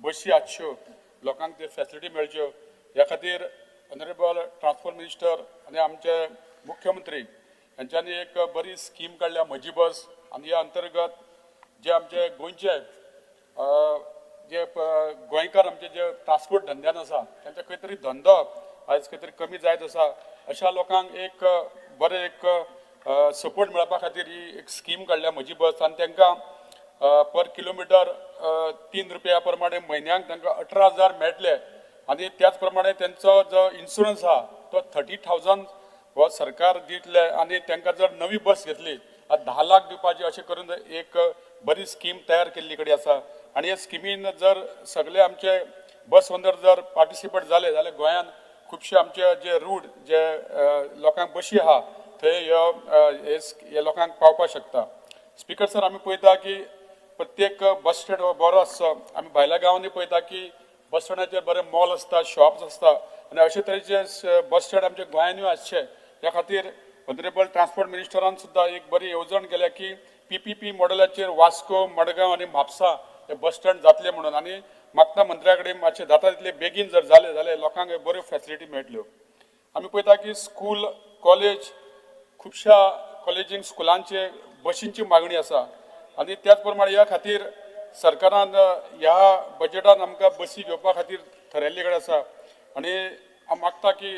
Speaker 5: बशी आसच्यो, लोकांक ते फॅसिलिटी मेळच्यो ह्या खातीर ऑनरेबल ट्रान्सपोर्ट मिनिस्टर आनी आमचे मुख्यमंत्री हांच्यांनी एक बरी स्कीम काडल्या, म्हजी बस. आनी ह्या अंतर्गत जे आमचे गोंयचे जे गोंयकार आमचे जे ट्रान्सपोर्ट धंद्यान आसा तांचे खंय तरी धंदो आयज खंय तरी कमी जायत आसा, अशा लोकांक एक बरें एक सपोर्ट मेळपा खातीर ही एक स्कीम काडल्या म्हजी बस. आनी तांकां पर किलोमिटर 3 रुपया प्रमाणे म्हयन्याक तांकां 18,000 मेळटले. आनी त्याच प्रमाणे तेंचो जो इन्शुरन्स आहा तो 30,000 हो सरकार दितले. आनी तांकां जर नवी बस घेतली 10 लाख दिवपाची अशें करून एक बरी स्कीम तयार केल्ली कडेन आसा. आनी ह्या स्किमीन जर सगळे आमचे बस ओनर जर पार्टिसिपेट जाले जाल्यार गोंयान खुबशे आमचे जे रूट जे लोकांक बशी आहा थंय ह्यो हे लोकांक पावपाक शकता. स्पिकर सर, आमी पळयता की प्रत्येक बस स्टँड हो बरो आसचो. आमी भायल्या गांवांनी पळयता की बस स्टँडाचेर बरे मॉल आसता, शॉप्स आसता आनी अशे तरेचे बस स्टँड आमच्या गोंयांनूय आसचे. ह्या खातीर ऑनरेबल ट्रान्सपोर्ट मिनिस्टरान सुद्दां एक बरी येवजण केल्या की PPP मॉडेलाचेर वास्को, मडगांव आनी म्हापसा हे बस स्टँड जातले म्हणून. आनी मागता मंत्र्या कडेन मातशें जाता तितले बेगीन जर जाले जाल्यार लोकांक बऱ्यो फॅसिलिटी मेळटल्यो. आमी पळयता की स्कूल, कॉलेज, खुबश्या कॉलेजींक स्कुलांचे बशींची मागणी आसा आनी त्याच प्रमाणे ह्या खातीर सरकारान ह्या बजेटान आमकां बसी घेवपा खातीर थरयल्ले कडेन आसा. आनी हांव मागता की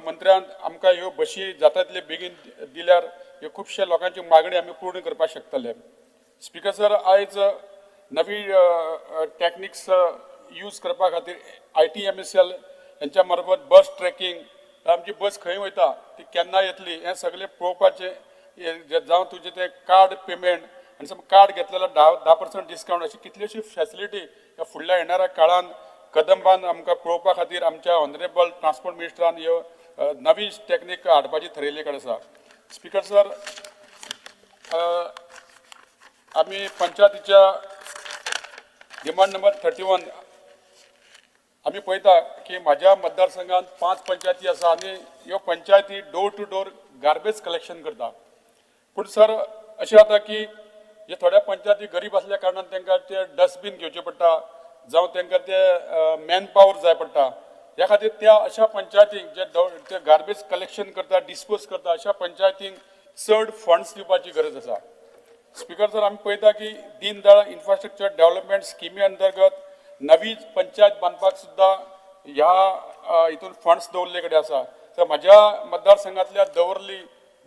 Speaker 5: मंत्र्यान आमकां ह्यो बशी जाता तितले बेगीन दिल्यार ह्यो खुबश्या लोकांच्यो मागणी आमी पूर्ण करपाक शकतले. स्पिकर सर, आयज नवी टॅक्निक्स यूज करपा खातीर ITMSL हेंच्या मार्फत बस ट्रॅकिंग, आमची बस खंय वयता ती केन्ना येतली हें सगळें पळोवपाचें, जावं तुजें तें कार्ड पेमेंट आनी समज कार्ड घेतलें जाल्यार 10% डिस्कावंट, अशी कितल्योश्यो फॅसिलिटी ह्या फुडल्या येणाऱ्या काळान कदंबान आमकां पळोवपा खातीर आमच्या ऑनरेबल ट्रान्सपोर्ट मिनिस्टरान ह्यो नवी टॅक्नीक हाडपाची थरयल्ली कडेन आसा. स्पिकर सर, आमी पंचायतीच्या डिमांड नंबर 31 आमी पळयता की म्हाज्या मतदारसंघात 5 पंचायती आसा आनी ह्यो पंचायती door to door garbage collection करता. पूण सर अशें जाता की जे थोड्या पंचायती गरीब आसल्या कारणान तांकां ते डस्टबीन घेवचे पडटा, जावं तांकां ते मॅन पावर जाय पडटा. ह्या खातीर त्या अशा पंचायतींक जे ते गार्बेज कलेक्शन करता, डिस्पोज करता, अशा पंचायतींक चड फंड्स दिवपाची गरज आसा. स्पिकर सर, आमी पळयता की दीनदयाळ इन्फ्रास्ट्रक्चर डेव्हलपमेंट स्किमी अंतर्गत नवी पंचायत बांदपाक सुद्दां ह्या हितून फंड्स दवरले कडेन आसा. तर म्हाज्या मतदारसंघांतल्या दवर्ली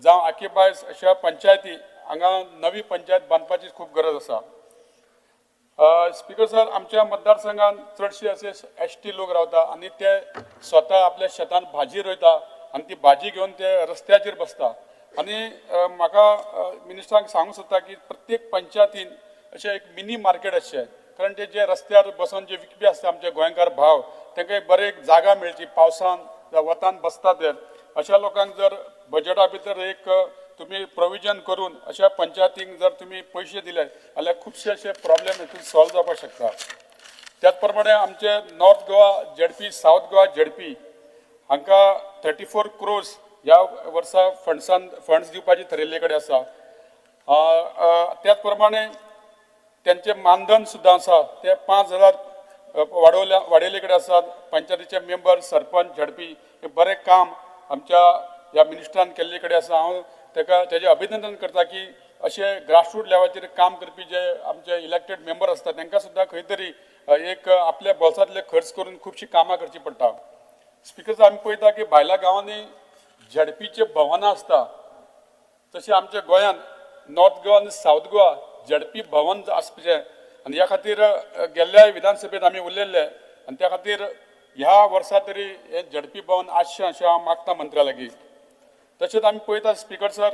Speaker 5: जावं आकेबायस अशा पंचायती हांगा नवी पंचायत बांदपाची खूब गरज आसा. स्पिकर सर, आमच्या मतदारसंघात चडशे असे ST लोक रावता आनी ते स्वता आपल्या शेतान भाजी रोयता आनी ती भाजी घेवन ते रस्त्याचेर बसता. आनी म्हाका मिनिस्टरांक सांगूंक सोदता की प्रत्येक पंचायतीन अशें एक मिनी मार्केट आसचें, कारण ते जे रस्त्यार बसून जे विकपी आसता आमचे गोंयकार भाव, तांकां एक बरें एक जागा मेळची, पावसान जावं वतान बसता ते, अशा लोकांक जर बजेटा भितर एक तुमी प्रोविजन करून अशा पंचायतींक जर तुमी पयशे दिले जाल्यार खुबशे अशे प्रॉब्लेम हितून सॉल्व जावपाक शकता. त्याच प्रमाणे आमचे North Goa ZP, South Goa ZP हांकां 34 क्रोर्स ह्या वर्सा फंड्स दिवपाची थरयल्ले कडेन आसा. त्याच प्रमाणे त्यांचे मानधन सुद्दां आसा ते 5,000 वाडयल्ले कडेन आसात. पंचायतीचे मेंबर, सरपंच, झेडपी हे बरें काम आमच्या ह्या मिनिस्टरान केल्ले कडेन आसा. हांव ताका तेजें अभिनंदन करता की अशे ग्रासरूट लेवलाचेर काम करपी जे आमचे इलेक्टेड मेंबर आसता तांकां सुद्दां खंय तरी एक आपल्या बोल्सांतले खर्च करून खुबशीं कामां करचीं पडटा. स्पिकर, आमी पळयता की भायल्या गांवांनी झेडपीचे भवनां आसता, तशें आमच्या गोंयांत नॉर्थ गोवा आनी सावथ गोवा झेडपी भवन आसचें आनी ह्या खातीर गेल्ल्या विधानसभेंत आमी उलयल्ले आनी त्या खातीर ह्या वर्सा तरी हें झेडपी भवन आसचें अशें हांव मागता मंत्र्या लागीं. तशेंच आमी पळयता speaker sir,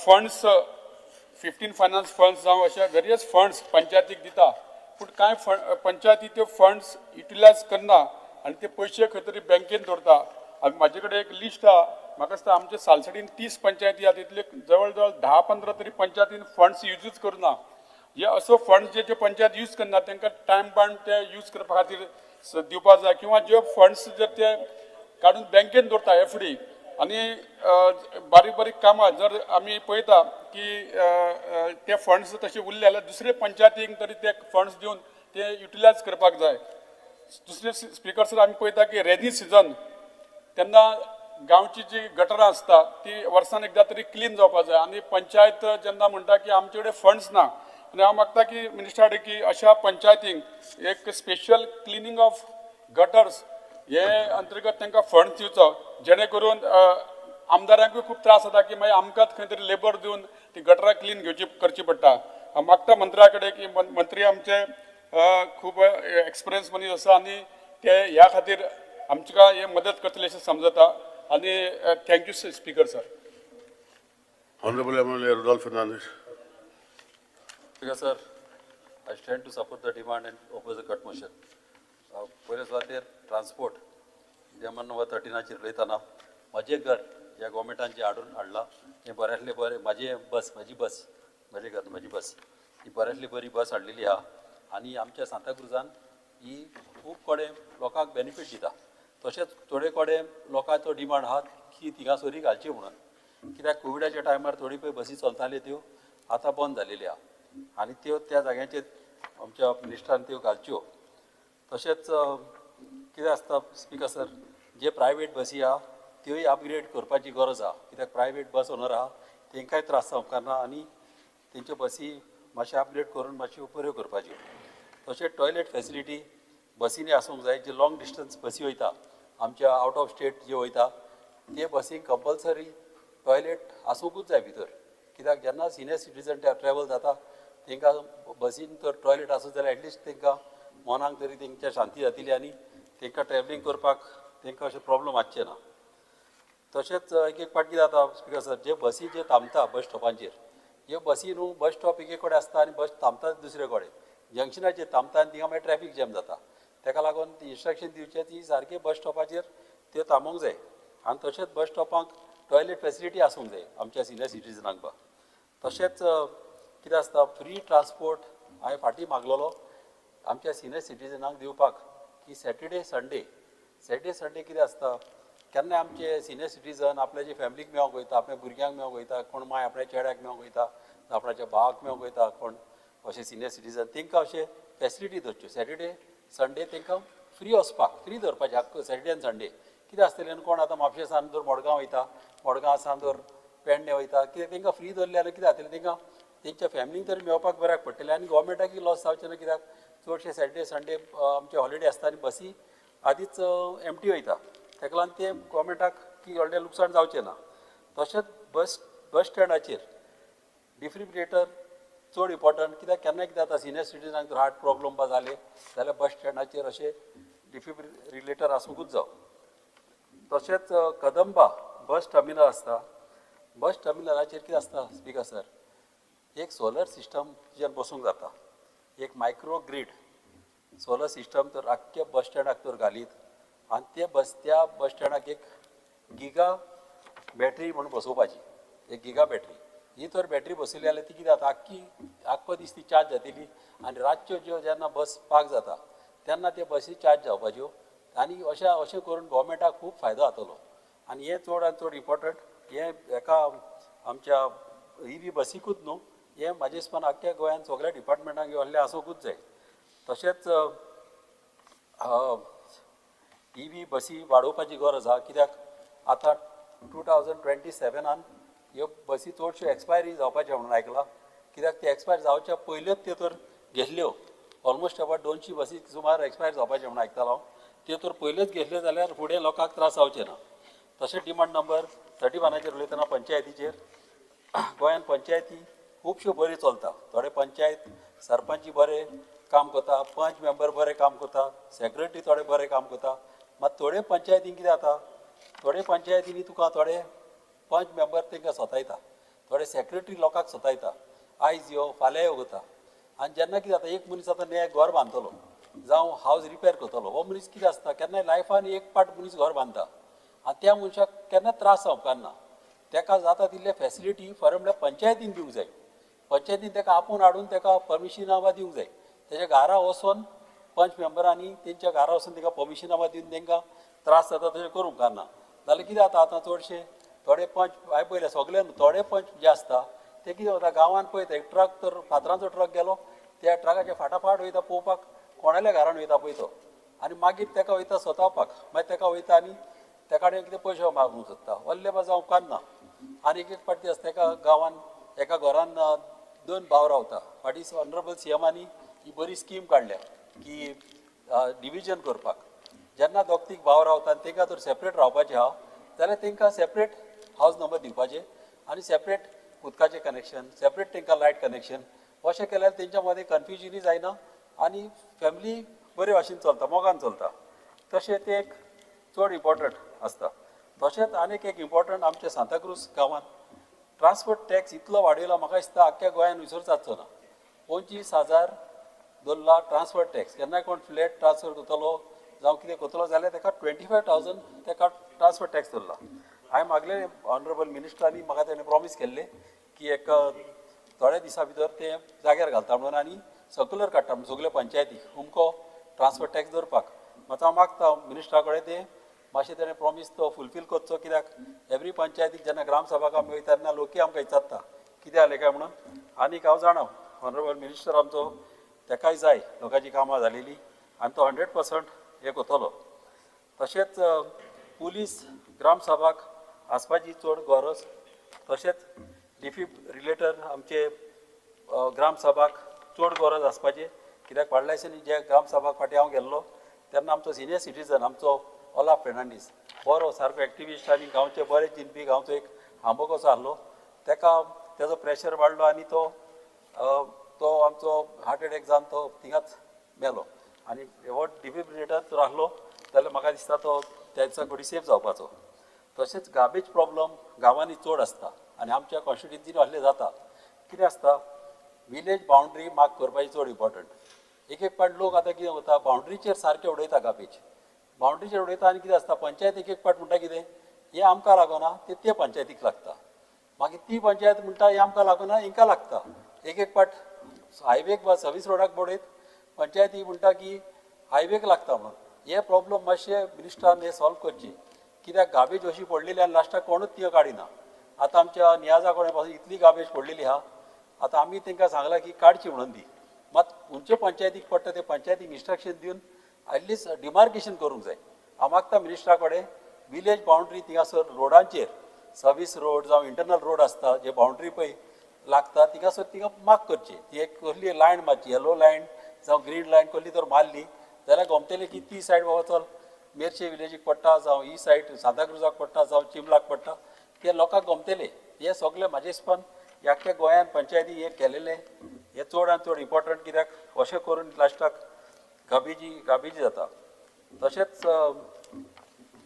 Speaker 5: funds 15 finance funds जावं अशे वेरियस फंड्स पंचायतीक दिता, पूण कांय पंचायती त्यो फंड्स युटिलायज करना आनी ते पयशे खंय तरी बँकेन दवरता. आनी म्हाजे कडेन एक लिस्ट आहा, म्हाका दिसता आमच्या सालसडीन 30 पंचायती आहा, तितले जवळ जवळ 10-15 तरी पंचायतीन फंड्स युजूच करना. हे असो फंड जे ज्यो पंचायत यूज करना तांकां टायम बाउंड ते यूज करपा खातीर दिवपा जाय, किंवा ज्यो फंड्स जर ते काडून बँकेन दवरता एफडी आनी बारीक बारीक कामां जर आमी पळयता की ते फंड्स तशे उरले जाल्यार दुसरे पंचायतींक तरी ते फंड्स दिवन ते युटिलायज करपाक जाय. दुसरे स्पिकर सर, आमी पळयता की रेनी सिजन तेन्ना गांवची जी गटरां आसता ती वर्सान एकदां तरी क्लीन जावपा जाय आनी पंचायत जेन्ना म्हणटा की आमचे कडेन फंड्स ना, आनी हांव मागता की मिनिस्टरा कडेन की अशा पंचायतींक एक स्पेशल क्लिनींग ऑफ गटर्स हे अंतर्गत तांकां फंड्स दिवचो, जेणे करून आमदारांकूय खूब त्रास जाता की मागीर आमकांच खंय तरी लेबर दिवन ती गटरां क्लीन घेवची करची पडटा. हांव मागता मंत्र्या कडेन की मंत्री आमचे खूब एक्सपिरियन्स मनीस आसा आनी ते ह्या खातीर आमकां हे मदत करतले अशें समजता. आनी thank you speaker sir.
Speaker 1: Honourable MLA Rudolf Fernandes.
Speaker 6: Speaker sir, I stand to support the demand and oppose the cut motion. पयले सुवातेर ट्रान्सपोर्ट डिमांड नंबर 13 उलयतना म्हजें घर ह्या गोवोरमेंटान जें हाडून हाडलां हें बऱ्यांतलें बरें, म्हाजें बस, म्हजी बस, म्हजें घर, म्हजी बस ही बऱ्यांतली बरी बस हाडलेली आहा आनी आमच्या सांताक्रुजान ही खूब कडेन लोकांक बेनिफीट दिता. तशेंच थोडे कडेन लोकांचो डिमांड आहा की थिंगासरी घालची म्हणून, कित्याक कोविडाच्या टायमार थोडी पळय बसी चलताल्यो त्यो आतां बंद जालेल्यो आहा आनी त्यो त्या जाग्यांचेर आमच्या मिनिस्टरान त्यो घालच्यो. तशेंच कितें आसता स्पिकर सर, जे प्रायवेट बसी आहा त्योय अपग्रेड करपाची गरज आहा, कित्याक प्रायवेट बस ओनर आहा तेंकांय त्रास जावंक ना आनी तेंच्यो बसी मातशें अपग्रेड करून मातश्यो बऱ्यो करपाच्यो. तशेंच टॉयलेट फेसिलिटी बसींनी आसूंक जाय, जे लॉंग डिस्टन्स बसी वयता आमच्या आवट ऑफ स्टेट जे वयता ते बसींक कंपल्सरी टॉयलेट आसूंकूच जाय भितर, कित्याक जेन्ना सिनियर सिटीजन ट्रॅवल जाता तेंकां बसीन तर टॉयलेट आसत जाल्यार एटलिस्ट तेंकां मनाक तरी तेंच्या शांती जातली आनी तेंकां ट्रॅवलींग करपाक तेंकां अशें प्रॉब्लम आसचें ना. तशेंच एक एक फावटी कितें जाता स्पिकर सर, जे बसी जे थांबता बस स्टॉपांचेर, ह्यो बसी न्हू बस स्टॉप एके कडेन आसता आनी बस थांबता दुसरे कडेन, जंक्शनाचेर थांबता आनी थिंगा मागीर ट्रॅफीक जॅम जाता. तेका लागून ती इन्स्ट्रक्शन दिवचें ती सारकें बस स्टॉपाचेर त्यो थांबोवंक जाय आनी तशेंच बस स्टॉपांक टॉयलेट फेसिलिटी आसूंक जाय आमच्या सिनियर सिटीजनांक बा. तशेंच कितें आसता फ्री ट्रान्सपोर्ट हांवें फाटीं मागलेलो आमच्या सिनियर सिटीजनांक दिवपाक की सॅटर्डे संडे, सॅटर्डे संडे कितें आसता केन्ना आमचे सिनियर सिटीजन आपल्याचे फॅमिलीक मेळोंक वयता, आपल्या भुरग्यांक मेळोंक वयता, कोण माय आपल्या चेड्याक मेळोंक वयता, आपणाच्या भावाक मेळोंक वयता, कोण अशे सिनियर सिटीजन तेंकां अशें फेसिलिटी दवरच्यो सॅटर्डे संडे तेंकां फ्री वचपाक, फ्री दवरपाचें हक्क सॅटर्डे आनी संडे. कितें आसतलें न्हू, कोण आतां म्हापशे सान जर मडगांव वयता, मडगांव सान जर पेडणे वयता, कितें तेंकां फ्री दवरलें जाल्यार कितें जातलें, तेंकां तेंच्या फॅमिलीक तरी मेळपाक बऱ्याक पडटलें आनी गोवोरमेंटाकय लॉस जावचें ना, कित्याक चडशे सॅटर्डे संडे आमचे हॉलिडे आसता आनी बसी आदींच एमटी वयता, तेका लागून ते गोवोरमेंटाक की व्हडलें लुकसाण जावचें ना. तशेंच बस स्टँडाचेर डिफ्रिबरेटर चड इम्पोर्टंट, कित्याक केन्ना कितें जाता सिनियर सिटीजनाक जर हार्ट प्रॉब्लम बा जाले जाल्यार बस स्टँडाचेर अशें डिफिब्रिलेटर आसूंकूच जाव. तशेंच कदंबा बस टर्मिनल आसता, बस टर्मिनलाचेर कितें आसता स्पिकर सर, एक सोलर सिस्टम तुज्यान बसूंक जाता, एक मायक्रो ग्रीड सोलर सिस्टम तर आख्ख्या बस स्टँडाक तर घालीत आनी ते बस त्या बस स्टँडाक एक गिगा बॅटरी म्हणून बसोवपाची, एक गिगा बॅटरी ही तर बॅटरी बसयली जाल्यार ती कितें जाता आख्खी आख्खो दीस ती चार्ज जातली आनी रातच्यो ज्यो जेन्ना बस पार्क जाता तेन्ना ते बसी चार्ज जावपाच्यो आनी अशें अशें करून गोवोरमेंटाक खूब फायदो जातलो. आनी हें चड आनी चड इम्पोर्टंट हें हेका आमच्या ई बी बसीकूच न्हू, हें म्हाजे हिसपान आख्ख्या गोंयांत सगळ्या डिपार्टमेंटांक व्हडलें आसूंकूच जाय. तशेंच ई बी बसी वाडोवपाची गरज आहा, कित्याक आतां 2027 ह्यो बसी चडश्यो एक्सपायरी जावपाच्यो म्हणून आयकलां, कित्याक ते एक्सपायर जावच्या पयल्योच त्यो तर घेतल्यो, ऑलमोस्ट अबावट 200 बसी सुमार एक्सपायर जावपाच्यो म्हणून आयकतालो हांव, त्यो तर पयल्योच घेतल्यो जाल्यार फुडें लोकांक त्रास जावचे ना. तशें डिमांड नंबर 31 उलयतना पंचायतीचेर, गोंयांत पंचायती खुबश्यो बऱ्यो चलता, थोडे पंचायत सरपंच बरे काम करता, पंच मेंबर बरे काम करता, सेक्रेटरी थोडे बरे काम करता, मात थोडे पंचायतींक कितें जाता थोडे पंचायतींनी तुका थोडे पंच मेंबर तांकां सतायता, थोडे सेक्रेटरी लोकांक सतायता, आयज यो फाल्यां यो करता. आनी जेन्ना कितें जाता, एक मनीस आतां नये घर बांदतलो जावं हावज रिपेर करतलो, हो मनीस कितें आसता केन्नाय लायफान एक पाट मनीस घर बांदता आनी त्या मनशाक केन्ना त्रास जावपाना. ताका जाता तितले फेसिलिटी फॉर म्हणल्यार पंचायतीन दिवंक जाय. पंचायतीन ताका आपोवन हाडून ताका परमिशनां दिवंक जाय. तेच्या घरा वचोन पंच मेंबरांनी तेंच्या घरा वचून ताका परमिशनां दिवन तांकां त्रास जाता तशें करूंक उपकारना. जाल्यार कितें जाता आतां चडशे थोडे पंच हांवें पळयले सगळे न्हू, थोडे पंच जे आसता ते कितें जाता गांवांत पळयता एक ट्रक तर फातरांचो ट्रक गेलो, त्या ट्रकाच्या फाटाफाट वयता पळोवपाक कोणाल्या घरान वयता पळय तो, आनी मागीर ताका वयता सतावपाक, मागीर ताका वयता आनी त्या कडेन कितें पयशे मागूंक सोदता. व्हडले बा जावं उपकारना. आनी एक एक पाटी आसता एका गांवान एका घरान दोन भाव रावता. फाटीं ऑनरेबल सीएमांनी ही बरी स्कीम काडल्या की डिविजन करपाक. जेन्ना दोग तीग भाव रावता आनी तांकां जर सेपरेट रावपाचें आहा जाल्यार तांकां सेपरेट हावज नंबर दिवपाचें आनी सेपरेट उदकाचें कनेक्शन, सेपरेट तांकां लायट कनेक्शन. अशें केल्यार तेंच्या मदें कन्फ्युजनूय जायना आनी फॅमिली बरे भाशेन चलता, मोगान चलता. तशें तें एक चड इम्पॉर्टंट आसता. तशेंच आनीक एक इम्पॉर्टंट आमच्या सांताक्रूज गांवांत ट्रान्सपोर्ट टॅक्स इतलो वाडयला म्हाका दिसता आख्ख्या गोंयान विसर जातचो ना. 25,000 दवरला ट्रान्सपोर्ट टॅक्स. केन्नाय कोण फ्लॅट ट्रान्सफर करतलो जावं कितें करतलो जाल्यार ताका 25,000 ताका ट्रान्सफर टॅक्स दवरला. हांवें मागलें ऑनरेबल मिनिस्टरांनी म्हाका तेणें प्रॉमीस केल्लें की एक थोड्या दिसां भितर ते जाग्यार घालता म्हणून आनी सर्कुलर काडटा म्हणून सगळ्यो पंचायती अमको ट्रान्सफर टॅक्स दवरपाक. मात हांव मागता मिनिस्टरा कडेन ते मातशें तेणें प्रॉमीस तो फुलफील करचो, कित्याक एवरी पंचायतीक जेन्ना ग्रामसभा आमी वयता तेन्ना लोकूय आमकां विचारता कितें जालें काय म्हणून. आनीक हांव जाणा ऑनरेबल मिनिस्टर आमचो ताकाय जाय लोकांची कामां जालेली आनी तो 100% हें करतलो. तशेंच पुलीस ग्रामसभाक आसपाची चड गरज. तशेंच डिफिब्रिलेटर आमचे ग्रामसभाक चड गरज आसपाची, कित्याक फाटल्या दिसांनी जे ग्रामसभाक फाटीं हांव गेल्लो तेन्ना आमचो सिनियर सिटीजन आमचो ओलाफ फेर्नांडीस बरो सारको एक्टिविस्ट आनी गांवचे बरे चिंतपी, गांवचो एक आंबो कसो आहलो, ताका तेजो प्रेशर वाडलो आनी तो तो आमचो हार्ट एटॅक जावन तो थिंगाच मेलो. आनी हो डिफिब्रिलेटर जर आहलो जाल्यार म्हाका दिसता तो तेचा कडेन सेफ जावपाचो. तशेंच गार्बेज प्रॉब्लम गांवांनी चड आसता आनी आमच्या कॉन्स्टिट्युन्सीन असलें जाता. कितें आसता विलेज बावंड्री मार्क करपाची चड इम्पॉर्टंट. एक एक पाट लोक आतां कितें करता बावंड्रीचेर सारकें उडयता गार्बेज, बावंड्रीचेर उडयता आनी कितें आसता पंचायत एक एक पाट म्हणटा कितें हें आमकां लागना तें ते पंचायतीक लागता, मागीर ती पंचायत म्हणटा हें आमकां लागना हिंकां लागता. एक एक पाट हायवेक वा सर्वीस रोडाक बडयत पंचायती म्हणटा की हायवेक लागता म्हणून. हे प्रॉब्लम मातशे मिनिस्टरान हे सॉल्व करचे, कित्याक गार्बेज अशी पडलेली आनी लास्टाक कोणूच ती काडिना. आतां आमच्या नियाजा कडेन पासून इतली गार्बेज पडलेली आहा, आतां आमी तांकां सांगलां की काडची म्हणून ती, मात खंयचे पंचायतीक पडटा ते पंचायतीक इन्स्ट्रक्शन दिवन एटलिस्ट डिमार्केशन करूंक जाय. हांव मागता मिनिस्टरा कडेन विलेज बावंड्री थिंगासर रोडांचेर सर्वीस रोड जावं इंटरनल रोड आसता जे बावंड्री पळय लागता थिंगासर थिंगा मार्क करची, ती एक कसली लायन मारची, येलो लायन जावं ग्रीन लायन कसली तर मारली जाल्यार गमतलें की ती सायड बाबा चल मेरशे विलेजीक पडटा जावं ही सायड सांताक्रुजाक पडटा जावं चिंबलाक पडटा, ते लोकांक गमतले. हे सगळे म्हाजे हिसपान आख्ख्या गोंयान पंचायती हे केलेलें हें चड आनी चड इम्पॉर्टंट, कित्याक अशें करून लास्टाक गार्बेजी जाता. तशेंच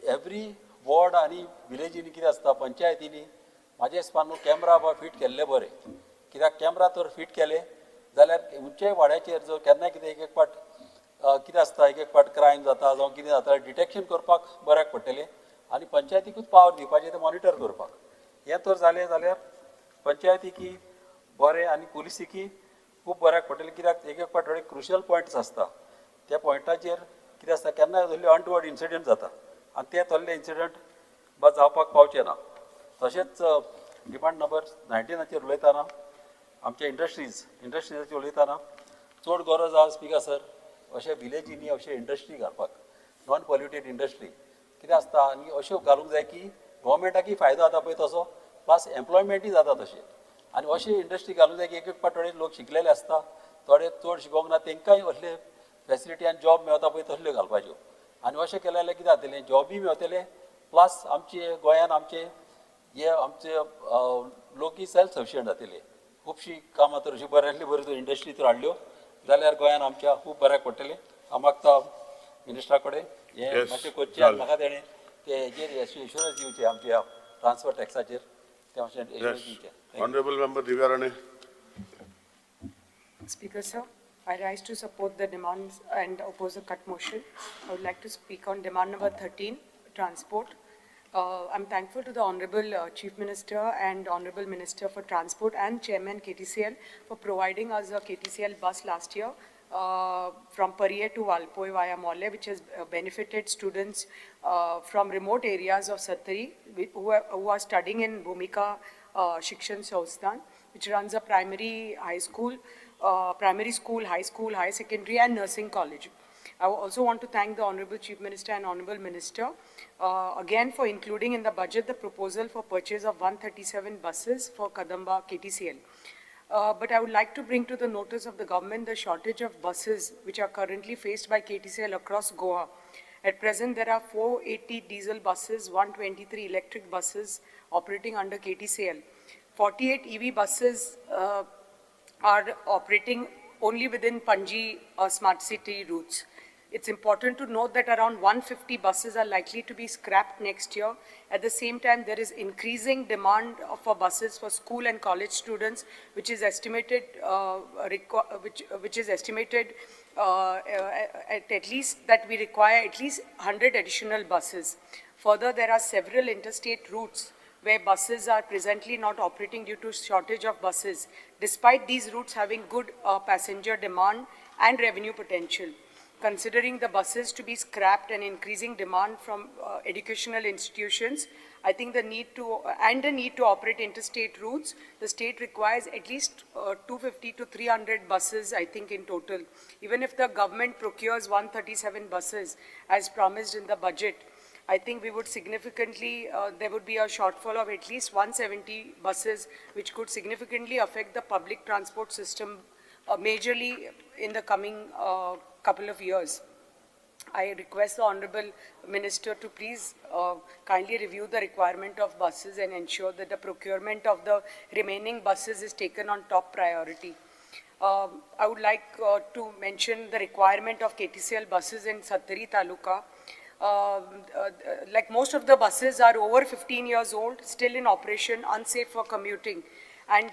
Speaker 6: एवरी वॉर्ड आनी विलेजींनी कितें आसता पंचायतींनी म्हाजे हिसपान न्हू कॅमरा बा फीट केल्ले बरें, कित्याक कॅमरा तर फीट केले जाल्यार खंयच्याय वाड्याचेर जर केन्ना कितें एक एक पाट कितें आसता एक एक पाट क्रायम जाता जावं कितें जाता डिटेक्शन करपाक बऱ्याक पडटलें आनी पंचायतीकूच पावर दिवपाचें तें मॉनिटर करपाक. हें तर जालें जाल्यार पंचायतीकी बरें आनी पुलिसीकी खूब बऱ्याक पडटलें, कित्याक एक एक पाट थोडे क्रुशियल पॉयंट्स आसता त्या पॉयंटाचेर कितें आसता केन्नाय कसले अनटुवर्ड इन्सिडंट जाता आनी ते तसले इन्सिडंट बा जावपाक पावचे ना. तशेंच डिमांड नंबर 19 उलयतना आमच्या इंडस्ट्रीजाचेर उलयतना चड गरज आसा स्पिकर सर अशे विलेजींनी अशे इंडस्ट्री घालपाक, नॉन पॉल्युटेड इंडस्ट्री कितें आसता आनी अश्यो घालूंक जाय की गोवोरमेंटाकय फायदो जाता पळय तसो प्लस एम्प्लॉयमेंटूय जाता तशें. आनी अशी इंडस्ट्री घालूंक जाय की एक एक पाट थोडे लोक शिकलेले आसता, थोडे चड शिकोवंक ना तांकांय असले फेसिलिटी आनी जॉब मेळता पळय तसल्यो घालपाच्यो. आनी अशें केलें जाल्यार कितें जातलें जॉबूय मेळटले प्लस आमचे गोंयान आमचे हे आमचे लोकूय सेल्फ सफिशियंट जातले. खुबशीं कामां तर अशीं बऱ्यांतली बऱ्यो जर इंडस्ट्री तर हाडल्यो जाल्यार गोंयान आमच्या खूब बऱ्याक पडटलें. हांव मागता मिनिस्टरा कडेन हें मातशें करचें आनी म्हाका तेणें ते हेजेर एश्युरन्स दिवचे आमच्या ट्रान्सफर टॅक्साचेर ते मातशें एश्युरन्स दिवचे.
Speaker 1: Honourable member Divya Rane.
Speaker 7: Speaker sir, I rise to support the demands and oppose the cut motion. I would like to speak on demand number 13, transport. I'm thankful to the Honorable Chief Minister and Honorable Minister for Transport and Chairman KTCL for providing us a KTCL bus last year from Pariye to Valpoi via Molle, which has benefited students from remote areas of Sattari who are studying in Bhumika Shikshan Sansthan, which runs a primary high school, high school, high secondary and nursing college. I also want to thank the Honorable Chief Minister and Honorable Minister again for including in the budget the proposal for purchase of 137 buses for Kadamba KTCL. But I would like to bring to the notice of the government the shortage of buses which are currently faced by KTCL across Goa. At present, there are 480 diesel buses, 123 electric buses operating under KTCL. 48 EV buses are operating only within Panji smart city routes. It's important to note that around 150 buses are likely to be scrapped next year. At the same time, there is increasing demand for buses for school and college students, which is estimated, at least that we require at least 100 additional buses. Further, there are several interstate routes where buses are presently not operating due to shortage of buses, despite these routes having good passenger demand and revenue potential. Considering the buses to be scrapped and increasing demand from educational institutions, I think the need to, and the need to operate interstate routes, the state requires at least 250 to 300 buses, I think, in total. Even if the government procures 137 buses as promised in the budget, I think we would significantly, there would be a shortfall of at least 170 buses, which could significantly affect the public transport system majorly in the coming couple of years. I request the Honorable Minister to please kindly review the requirement of buses and ensure that the procurement of the remaining buses is taken on top priority. I would like to mention the requirement of KTCL buses in Sattari Taluka. Like most of the buses are over 15 years old, still in operation, unsafe for commuting, and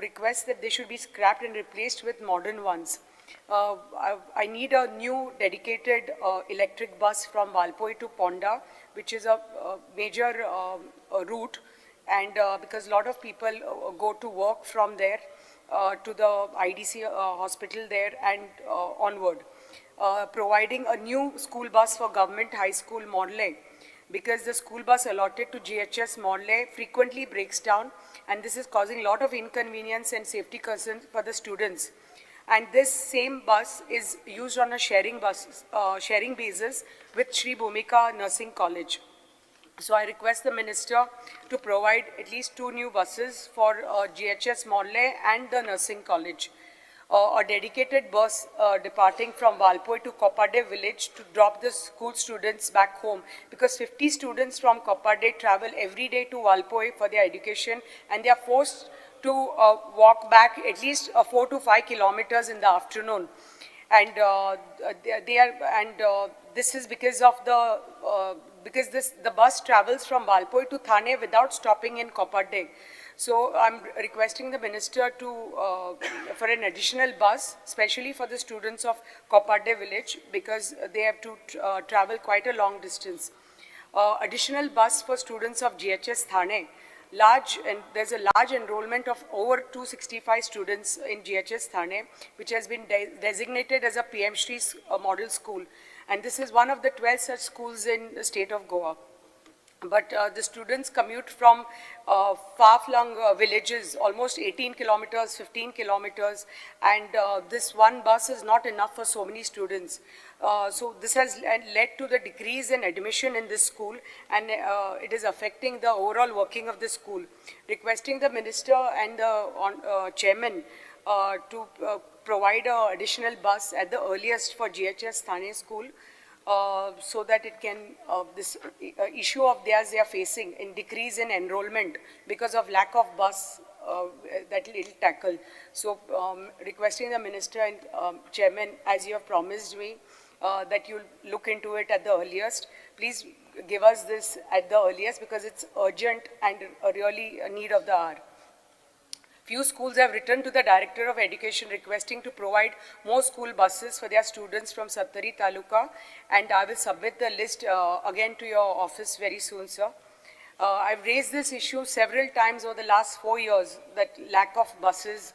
Speaker 7: request that they should be scrapped and replaced with modern ones. I need a new dedicated electric bus from Valpoi to Ponda, which is a major route, and because a lot of people go to work from there to the IDC hospital there and onward. Providing a new school bus for Government High School Morley, because the school bus allotted to GHS Morley frequently breaks down, and this is causing a lot of inconvenience and safety concerns for the students. And this same bus is used on a sharing basis with Sri Bhumika Nursing College. So I request the minister to provide at least 2 new buses for GHS Morley and the nursing college. A dedicated bus departing from Valpoi to Koparde village to drop the school students back home, because 50 students from Koparde travel every day to Valpoi for their education, and they are forced to walk back at least 4 to 5 kilometers in the afternoon. And this is because of the because the bus travels from Valpoi to Thane without stopping in Koparde. So I'm requesting the minister to for an additional bus, especially for the students of Koparde village, because they have to travel quite a long distance. Additional bus for students of GHS Thane. There's a large enrollment of over 265 students in GHS Thane, which has been designated as a PM Shri model school. And this is one of the 12 such schools in the state of Goa. But the students commute from far-flung villages, almost 18 kilometers, 15 kilometers, and this one bus is not enough for so many students. So this has led to the decrease in admission in this school, and it is affecting the overall working of the school. Requesting the minister and the chairman to provide an additional bus at the earliest for GHS Thane school, so that it can, this issue of theirs they are facing in decrease in enrollment because of lack of bus that it will tackle. So requesting the minister and chairman, as you have promised me, that you'll look into it at the earliest. Please give us this at the earliest because it's urgent and really a need of the hour. Few schools have written to the Director of Education requesting to provide more school buses for their students from Sattari Taluka, and I will submit the list again to your office very soon, sir. I've raised this issue several times over the last 4 years, that lack of buses,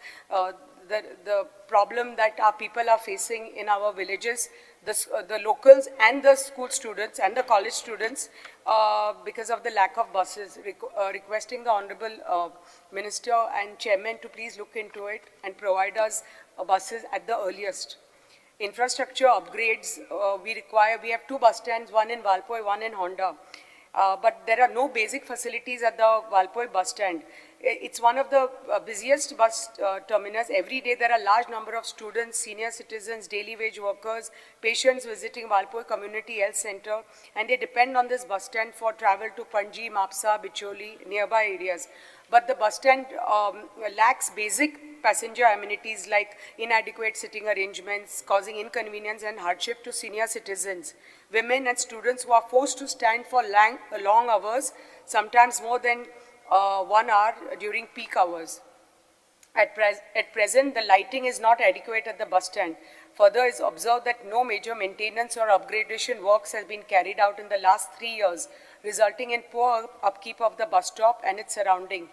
Speaker 7: the problem that our people are facing in our villages, the locals and the school students and the college students, because of the lack of buses, requesting the Honorable Minister and Chairman to please look into it and provide us buses at the earliest. Infrastructure upgrades we require. We have 2 bus stands, one in Valpoi, one in Honda. But there are no basic facilities at the Valpoi bus stand. It's one of the busiest bus terminus. Every day there are large number of students, senior citizens, daily wage workers, patients visiting Valpoi Community Health Center, and they depend on this bus stand for travel to Panji, Mapsa, Bicholi, nearby areas. But the bus stand lacks basic passenger amenities like inadequate sitting arrangements, causing inconvenience and hardship to senior citizens, women and students who are forced to stand for long hours, sometimes more than 1 hour during peak hours. At present, the lighting is not adequate at the bus stand. Further, it is observed that no major maintenance or upgradation works has been carried out in the last 3 years, resulting in poor upkeep of the bus stop and its surrounding.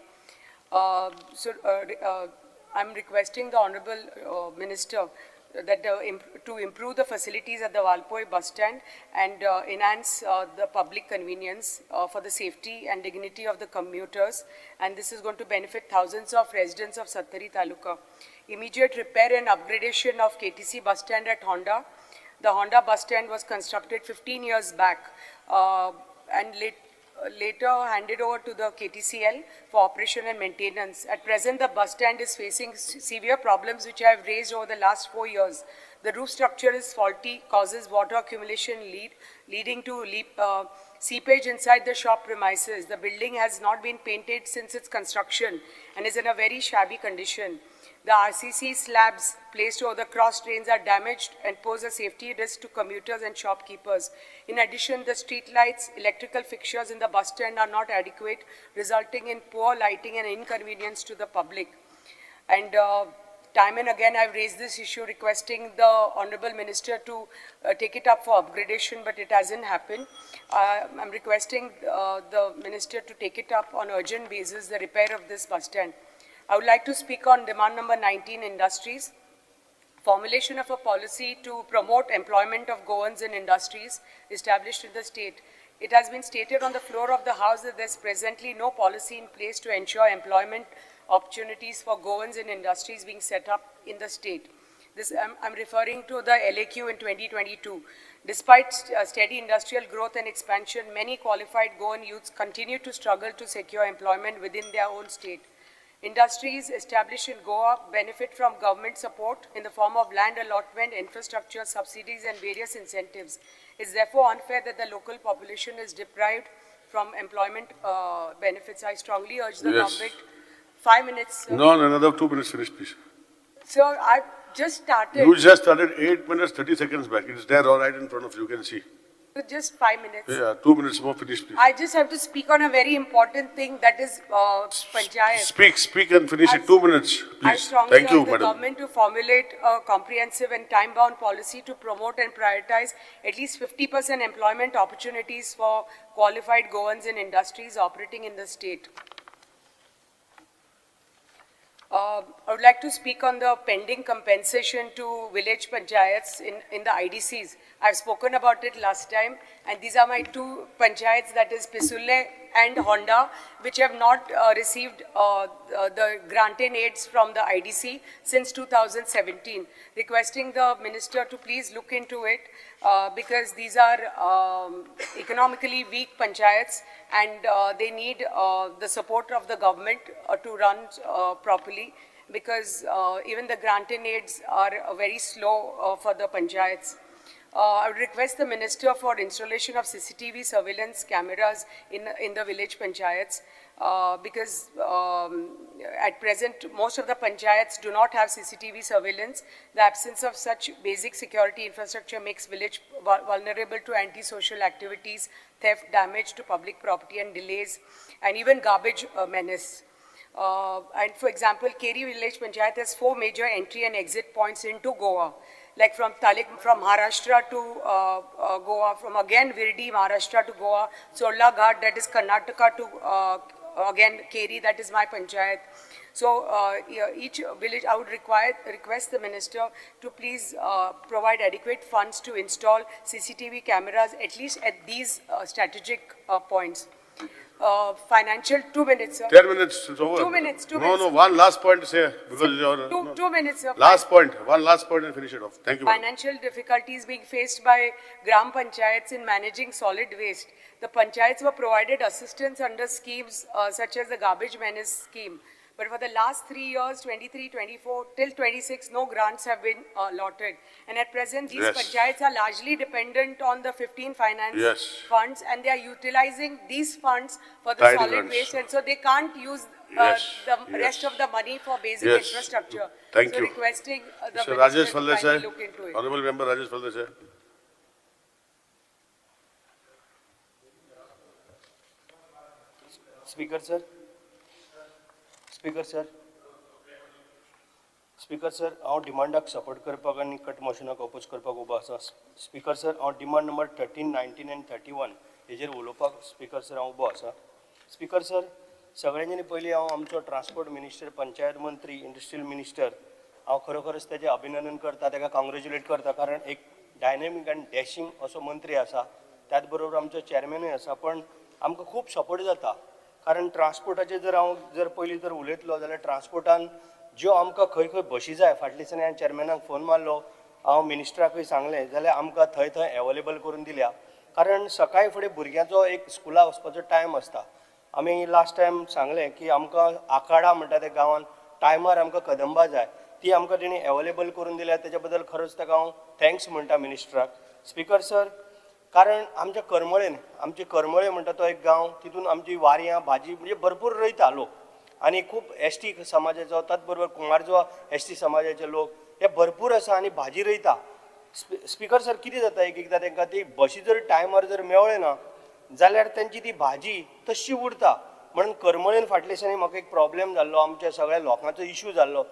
Speaker 7: I'm requesting the Honorable Minister that to improve the facilities at the Valpoi bus stand and enhance the public convenience for the safety and dignity of the commuters, and this is going to benefit thousands of residents of Sattari Taluka. Immediate repair and upgradation of KTC bus stand at Honda. The Honda bus stand was constructed 15 years back and later handed over to the KTCL for operation and maintenance. At present, the bus stand is facing severe problems which I have raised over the last 4 years. The roof structure is faulty, causes water accumulation leading to seepage inside the shop premises. The building has not been painted since its construction and is in a very shabby condition. The RCC slabs placed over the cross drains are damaged and pose a safety risk to commuters and shopkeepers. In addition, the street lights, electrical fixtures in the bus stand are not adequate, resulting in poor lighting and inconvenience to the public. And time and again, I've raised this issue requesting the Honorable Minister to take it up for upgradation, but it hasn't happened. I'm requesting the Minister to take it up on urgent basis, the repair of this bus stand. I would like to speak on demand number 19, industries. Formulation of a policy to promote employment of Goans in industries established in the state. It has been stated on the floor of the House that there is presently no policy in place to ensure employment opportunities for Goans in industries being set up in the state. This, I'm referring to the LAQ in 2022. Despite steady industrial growth and expansion, many qualified Goan youths continue to struggle to secure employment within their own state. Industries established in Goa benefit from government support in the form of land allotment, infrastructure, subsidies, and various incentives. It's therefore unfair that the local population is deprived from employment benefits. I strongly urge the government. 5 minutes. Sir.
Speaker 1: No, another 2 minutes finish, please.
Speaker 7: Sir, I just started.
Speaker 1: You just started 8 minutes, 30 seconds back. It's there all right in front of you, you can see.
Speaker 7: Just 5 minutes.
Speaker 1: Yeah, 2 minutes more, finish, please.
Speaker 7: I just have to speak on a very important thing, that is panchayat.
Speaker 1: Speak and finish it. 2 minutes, please.
Speaker 7: I strongly
Speaker 1: Thank you,
Speaker 7: urge the
Speaker 1: madam.
Speaker 7: government to formulate a comprehensive and time-bound policy to promote and prioritize at least 50% employment opportunities for qualified Goans in industries operating in the state. I would like to speak on the pending compensation to village panchayats in the IDCs. I've spoken about it last time, and these are my 2 panchayats, that is Pisule and Honda, which have not received the grant-in aids from the IDC since 2017. Requesting the minister to please look into it, because these are economically weak panchayats, and they need the support of the government to run properly, because even the grant-in aids are very slow for the panchayats. I would request the Minister for installation of CCTV surveillance cameras in the village panchayats, because at present most of the panchayats do not have CCTV surveillance. The absence of such basic security infrastructure makes village vulnerable to antisocial activities, theft, damage to public property and delays, and even garbage menace. And for example, Keri village panchayat has 4 major entry and exit points into Goa, like from Talik, from Maharashtra to Goa, from again Virdi, Maharashtra to Goa, Chorla Ghat, that is Karnataka to again Keri, that is my panchayat. So each village, I would request the minister to please provide adequate funds to install CCTV cameras at least at these strategic points. Financial, 2 minutes, sir.
Speaker 1: 10 minutes, it's over.
Speaker 7: 2 minutes, 2 minutes.
Speaker 1: No, one last point to say, because you're...
Speaker 7: 2 minutes, sir.
Speaker 1: Last point, one last point and finish it off. Thank you.
Speaker 7: Financial difficulties being faced by Gram Panchayats in managing solid waste. The panchayats were provided assistance under schemes such as the garbage menace scheme. But for the last 3 years, 23, 24, till 26, no grants have been allotted. And at present, these panchayats are largely dependent on the 15 finance funds, and they are utilizing these funds for the solid waste. And so they can't use the rest of the money for basic infrastructure.
Speaker 1: Thank you.
Speaker 7: So requesting the
Speaker 1: Mr.
Speaker 7: Minister
Speaker 1: Rajesh
Speaker 7: to kindly look into it.
Speaker 1: Honorable Member Rajesh Faldesai.
Speaker 8: Speaker, sir. Speaker sir, speaker sir, हांव डिमांडाक support करपाक आनी cut मोशनाक oppose करपाक उबो आसा. Speaker sir, हांव demand number 13, 19 आनी 31 हेजेर उलोवपाक स्पीकर सर हांव उबो आसा. स्पीकर सर, सगळ्यांनी पयलीं हांव आमचो ट्रान्सपोर्ट मिनिस्टर, पंचायत मंत्री, इंडस्ट्रियल मिनिस्टर, हांव खरोखरच तेजें अभिनंदन करता, ताका काँग्रेच्युलेट करता, कारण एक डायनेमीक आनी डॅशींग असो मंत्री आसा. त्याच बरोबर आमचो चॅरमॅनूय आसा, पण आमकां खूब सपोर्ट जाता. कारण ट्रान्सपोर्टाचेर जर हांव जर पयलीं जर उलयतलो जाल्यार ट्रान्सपोर्टान ज्यो आमकां खंय खंय बशी जाय, फाटल्या दिसांनी हांवें चॅरमॅनाक फोन मारलो, हांव मिनिस्टराकूय सांगलें, जाल्यार आमकां थंय थंय एवेलेबल करून दिल्या. कारण सकाळी फुडें भुरग्यांचो एक स्कुला वचपाचो टायम आसता. आमी लास्ट टायम सांगलें की आमकां आखाडा म्हणटा त्या गांवान टायमार आमकां कदंबा जाय, ती आमकां तेणी एवेलेबल करून दिल्या, तेच्या बद्दल खरोच ताका हांव thanks म्हणटा मिनिस्टराक. स्पीकर सर, कारण आमच्या करमळेन, आमचे करमळे म्हणटा तो एक गांव, तितून आमची वारयां भाजी म्हणजे भरपूर रोयता लोक, आनी खूब एस टी समाजाचो, त्याच बरोबर कुमारजुवा एस टी समाजाचे लोक हे भरपूर आसा आनी भाजी रोयता. स्पीकर सर, कितें जाता एक एकदां तांकां ती बशी जर टायमार जर मेळ्ळे ना जाल्यार तेंची ती भाजी तशी उरता. म्हणून करमळेन फाटल्या दिसांनी म्हाका एक प्रॉब्लेम जाल्लो, आमच्या सगळ्या लोकांचो इशू जाल्लो,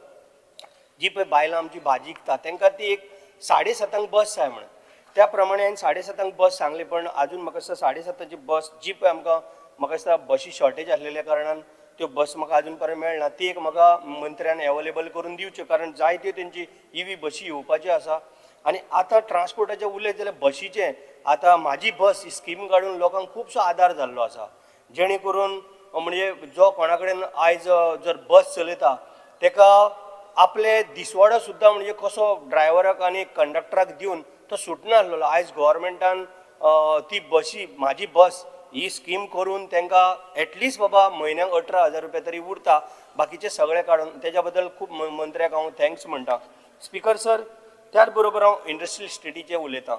Speaker 8: जी पळय बायलां आमची भाजी विकता तांकां ती एक 7:30 बस जाय म्हणून, त्या प्रमाणे हांवें 7:30 बस सांगली, पण आजून म्हाका दिसता 7:30 बस जी पळय आमकां म्हाका दिसता बशी शॉर्टेज आसलेल्या कारणान त्यो बस म्हाका आजून पर्यंत मेळना. ती एक म्हाका मंत्र्यान एवेलेबल करून दिवच्यो, कारण जायत्यो तेंची इवी बशी येवपाच्यो आसा. आनी आतां ट्रान्सपोर्टाचें उलयत जाल्यार बशीचें आतां म्हाजी बस ही स्कीम काडून लोकांक खुबसो आदार जाल्लो आसा, जेणे करून म्हणजे जो कोणा कडेन आयज जर बस चलयता तेका आपले दिसवाडो सुद्दां म्हणजे कसो ड्रायव्हराक आनी कंडक्टराक दिवन तो सुटना आसलेलो. आयज गव्हर्मेंटान ती बशी म्हाजी बस ही स्कीम करून तांकां एटलिस्ट बाबा म्हयन्याक 18,000 रुपया तरी उरता, बाकीचे सगळे काडून, तेज्या बद्दल खूब मंत्र्याक हांव thanks म्हणटा. स्पीकर सर, त्याच बरोबर हांव इंडस्ट्रियल इस्टेटीचें उलयतां.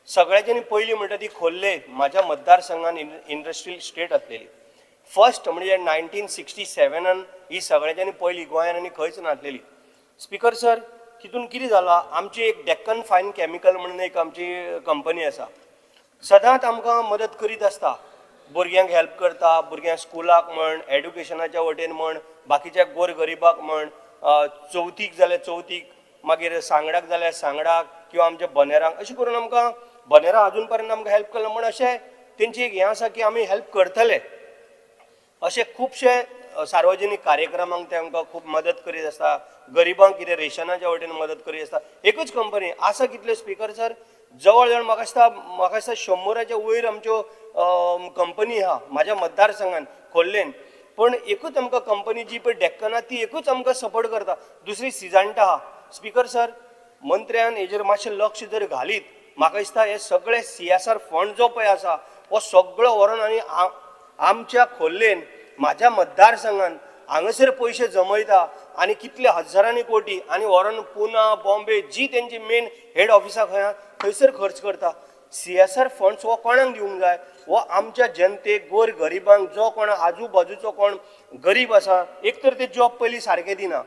Speaker 8: सगळ्याच्यानी पयलीं म्हणटा ती खोल्ले म्हाज्या मतदारसंघान इंडस्ट्रियल इस्टेट आसलेली फर्स्ट, म्हणजे 1967 ही सगळ्याच्यानी पयली गोंयान आनी खंयच नासलेली. स्पीकर सर, तितून कितें जालां, आमची एक डेक्कन फायन केमिकल म्हणून एक आमची कंपनी आसा, सदांच आमकां मदत करीत आसता, भुरग्यांक हेल्प करता, भुरग्यांक स्कुलाक म्हण, एड्युकेशनाच्या वटेन म्हण, बाकीच्या गोर गरिबाक म्हण, चवथीक जाल्यार चवथीक, मागीर सांगडाक जाल्यार सांगडाक, किंवा आमच्या बनेरांक, अशें करून आमकां बनेरां आजून पर्यंत आमकां हेल्प केला म्हण अशें तेंची एक हें आसा की आमी हेल्प करतले. अशे खुबशे सार्वजनीक कार्यक्रमांक ते आमकां खूब मदत करीत आसता, गरिबांक कितें रेशनाच्या वटेन मदत करीत आसता. एकूच कंपनी आसा कितल्यो स्पीकर सर, जवळ जवळ म्हाका दिसता 100 वयर आमच्यो कंपनी आहा म्हाज्या मतदारसंघान खोल्लेन, पण एकूच आमकां कंपनी जी पळय डेक्कना ती एकूच आमकां सपोर्ट करता, दुसरी सिजांटा आहा. स्पीकर सर, मंत्र्यान हेजेर मातशें लक्ष जर घालीत म्हाका दिसता हे सगळे CSR fund जो पळय आसा हो सगळो व्हरोन आनी आमच्या खोल्लेन म्हाज्या मतदारसंघान हांगासर पयशे जमयता आनी कितले हजारांनी कोटी आनी व्हरोन पुना, बॉम्बे जी तेंची मेन हेड ऑफिसां खंय आहा थंयसर खर्च करता. CSR funds हो कोणाक दिवंक जाय? हो आमच्या जनतेक, गोर गरिबांक, जो कोण आजू बाजूचो कोण गरीब आसा, एक तर ते जॉब पयलीं सारके दिना,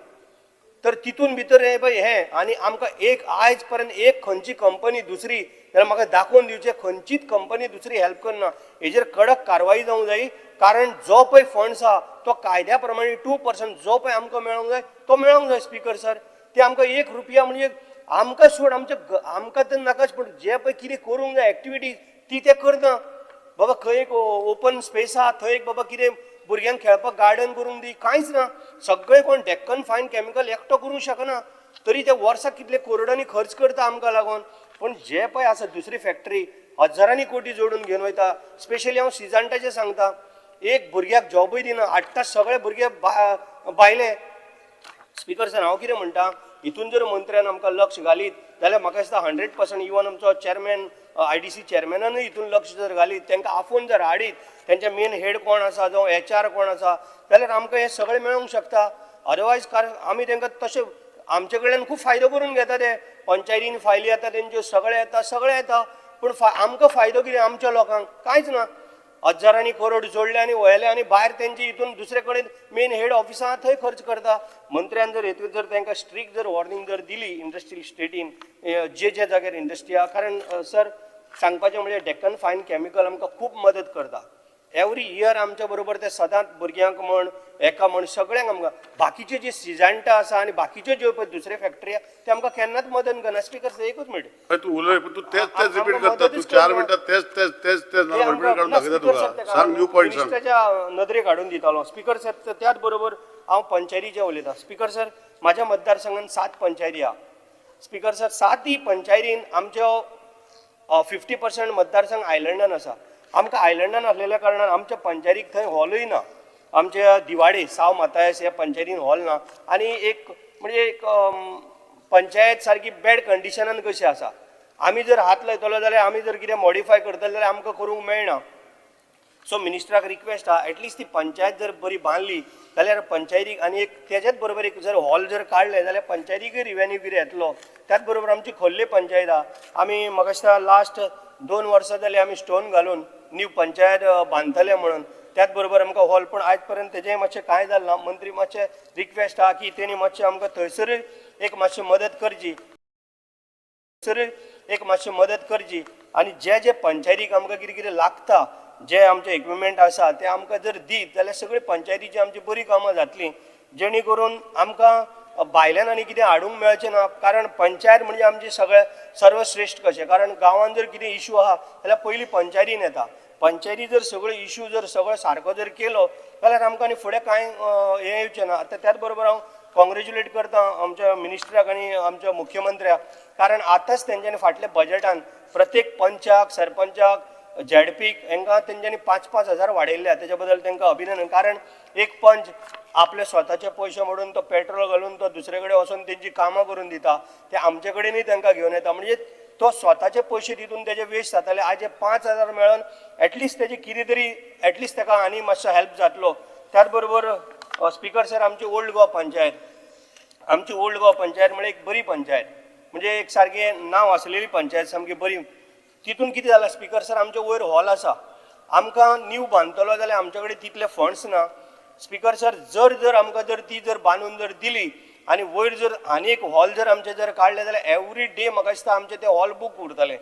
Speaker 8: तर तितून भितर हे पळय हें. आनी आमकां एक आयज पर्यंत एक खंयची कंपनी दुसरी जाल्यार म्हाका दाखोवन दिवचें, खंयचीच कंपनी दुसरी हेल्प करना. हेजेर कडक कारवाई जावंक जाय, कारण जो पळय फंड्स आहा तो कायद्या प्रमाणे 2% जो पळय आमकां मेळोंक जाय तो मेळोंक जाय. स्पीकर सर, ते आमकां 1 रुपया म्हणजे आमकां सोड, आमच्या आमकां तर नाकाच, पूण जे पळय कितें करूंक जाय एक्टिविटीज ती ते करना. बाबा खंय एक ओपन स्पेस आहा थंय एक बाबा कितें भुरग्यांक खेळपाक गार्डन करूंक दी, कांयच ना. सगळें कोण डेक्कन फायन केमिकल एकटो करूंक शकना, तरी ते वर्साक कितले करोडांनी खर्च करता आमकां लागून. पूण जे पळय आसा दुसरी फॅक्टरी हजारांनी कोटी जोडून घेवन वयता. स्पेशली हांव सिजंटाचें सांगता, एक भुरग्याक जॉबूय दिना, हाडटा सगळे भुरगे भायले. स्पीकर सर, हांव कितें म्हणटा, हितून जर मंत्र्यान आमकां लक्ष घालीत जाल्यार म्हाका दिसता 100% इवन आमचो चेअरमॅन IDC चेअरमॅनानूय हितून लक्ष जर घालीत, तांकां आफोवन जर हाडीत, तेंचे मेन हेड कोण आसा, जावं HR कोण आसा, जाल्यार आमकां हें सगळें मेळोंक शकता. अदरवायज कारण आमी तांकां तशें आमचे कडल्यान खूब फायदो करून घेता ते, पंचायतीन फायली येता तेंच्यो, सगळें येता, सगळें येता, पूण आमकां फायदो कितें आमच्या लोकांक? कांयच ना. हजारांनी करोड जोडले आनी व्हेले आनी भायर तेंची हितून दुसरे कडेन मेन हेड ऑफिसां थंय खर्च करता. मंत्र्यान जर हेतून जर तांकां स्ट्रीक जर वॉर्निंग जर दिली इंडस्ट्रियल इस्टेटीन जे जे जाग्यार इंडस्ट्री आहा, कारण सर सांगपाचें म्हणजे डेक्कन फायन केमिकल आमकां खूब मदत करता. एवरी इयर आमच्या बरोबर ते सदांच भुरग्यांक म्हण एका म्हण सगळ्यांक आमकां, बाकीचे जे सिजंटा आसा आनी बाकीच्यो ज्यो पळय दुसरे फॅक्टरी आहा ते आमकां केन्नाच मदत करना. स्पीकर सर, एकूच मिनट,
Speaker 1: तूं उलय, पण तूं तेच तेच रिपीट करता. तूं 4 मिनटां तेच तेच तेच तेच रिपीट काडून दाखयता तुका. सांग, न्यू पॉयंट सांग.
Speaker 8: मिनिस्टराच्या नदरेक हाडून दितालो. स्पीकर सर, त्याच बरोबर हांव पंचायतीचें उलयतां. स्पीकर सर, म्हाज्या मतदारसंघान 7 पंचायती आहा. स्पीकर सर, 7 पंचायतीन आमच्यो 50% मतदारसंघ आयलंडान आसा. आमकां आयलंडान आसलेल्या कारणान आमच्या पंचायतीक थंय हॉलूय ना. आमच्या दिवाडे साव मातायस ह्या पंचायतीन हॉल ना, आनी एक म्हणजे एक पंचायत सारकी बॅड कंडिशनान कशी आसा. आमी जर हात लायतलो जाल्यार, आमी जर कितें मॉडिफाय करतले जाल्यार आमकां करूंक मेळना. सो मिनिस्टराक रिक्वेस्ट आहा, एटलिस्ट ती पंचायत जर बरी बांदली जाल्यार पंचायतीक आनी एक तेज्याच बरोबर एक जर हॉल जर काडलें जाल्यार पंचायतीकय रिवेन्यू कितें येतलो. त्याच बरोबर आमची खोर्ले पंचायत आहा, आमी म्हाका दिसता लास्ट 2 वर्सां जालीं आमी स्टोन घालून न्यू पंचायत बांदतले म्हणून, त्याच बरोबर आमकां हॉल, पूण आयज पर्यंत तेजें मातशें कांय जालें ना. मंत्री मातशें रिक्वेस्ट आहा की तेणी मातशें आमकां थंयसरूय एक मातशें मदत करची, थंयसरूय एक मातशें मदत करची. आनी जे जे पंचायतीक आमकां कितें कितें लागता, जे आमचे इक्विपमेंट आसा ते आमकां जर दीत जाल्यार सगळी पंचायतीची आमची बरी कामां जातलीं, जेणे करून आमकां भायल्यान आनी कितें हाडूंक मेळचें ना. कारण पंचायत म्हणजे आमची सगळें सर्वश्रेश्ठ कशें, कारण गांवांत जर कितें इशू आहा जाल्यार पयलीं पंचायतीन येता. पंचायती जर सगळो इशू जर सगळो सारको जर केलो जाल्यार आमकां आनी फुडें कांय हें येवचें ना. आतां त्याच बरोबर हांव कॉंग्रेच्युलेट करता आमच्या मिनिस्टराक आनी आमच्या मुख्यमंत्र्याक, कारण आतांच तेंच्यांनी फाटल्या बजेटान प्रत्येक पंचाक, सरपंचाक, झेडपीक हेंकां तेंच्यांनी 5-5 हजार वाडयल्ले, तेच्या बद्दल तेंकां अभिनंदन. कारण एक पंच आपले स्वताचे पयशे मोडून तो पेट्रोल घालून तो दुसरे कडेन वचून तेंची कामां करून दिता, ते आमचे कडेनूय तेंकां घेवन येता, म्हणजे तो स्वताचे पयशे तितून तेजे वेस्ट जाताले. आयज 5,000 मेळोन एटलिस्ट तेजे कितें तरी एटलिस्ट तेका आनी मातसो हेल्प जातलो. त्याच बरोबर स्पीकर सर, आमची ओल्ड गोवा पंचायत, आमची ओल्ड गोवा पंचायत म्हळ्यार एक बरी पंचायत, म्हणजे एक सारकें नांव आसलेली पंचायत, सामकी बरी. तितून कितें जालां स्पीकर सर, आमचे वयर हॉल आसा, आमकां न्यू बांदतलो जाल्यार आमचे कडेन तितले फंड्स ना. स्पीकर सर, जर जर आमकां जर ती जर बांदून जर दिली आनी वयर जर आनी एक हॉल जर आमचे जर काडले जाल्यार एवरी डे म्हाका दिसता आमचे ते हॉल बूक उरतले.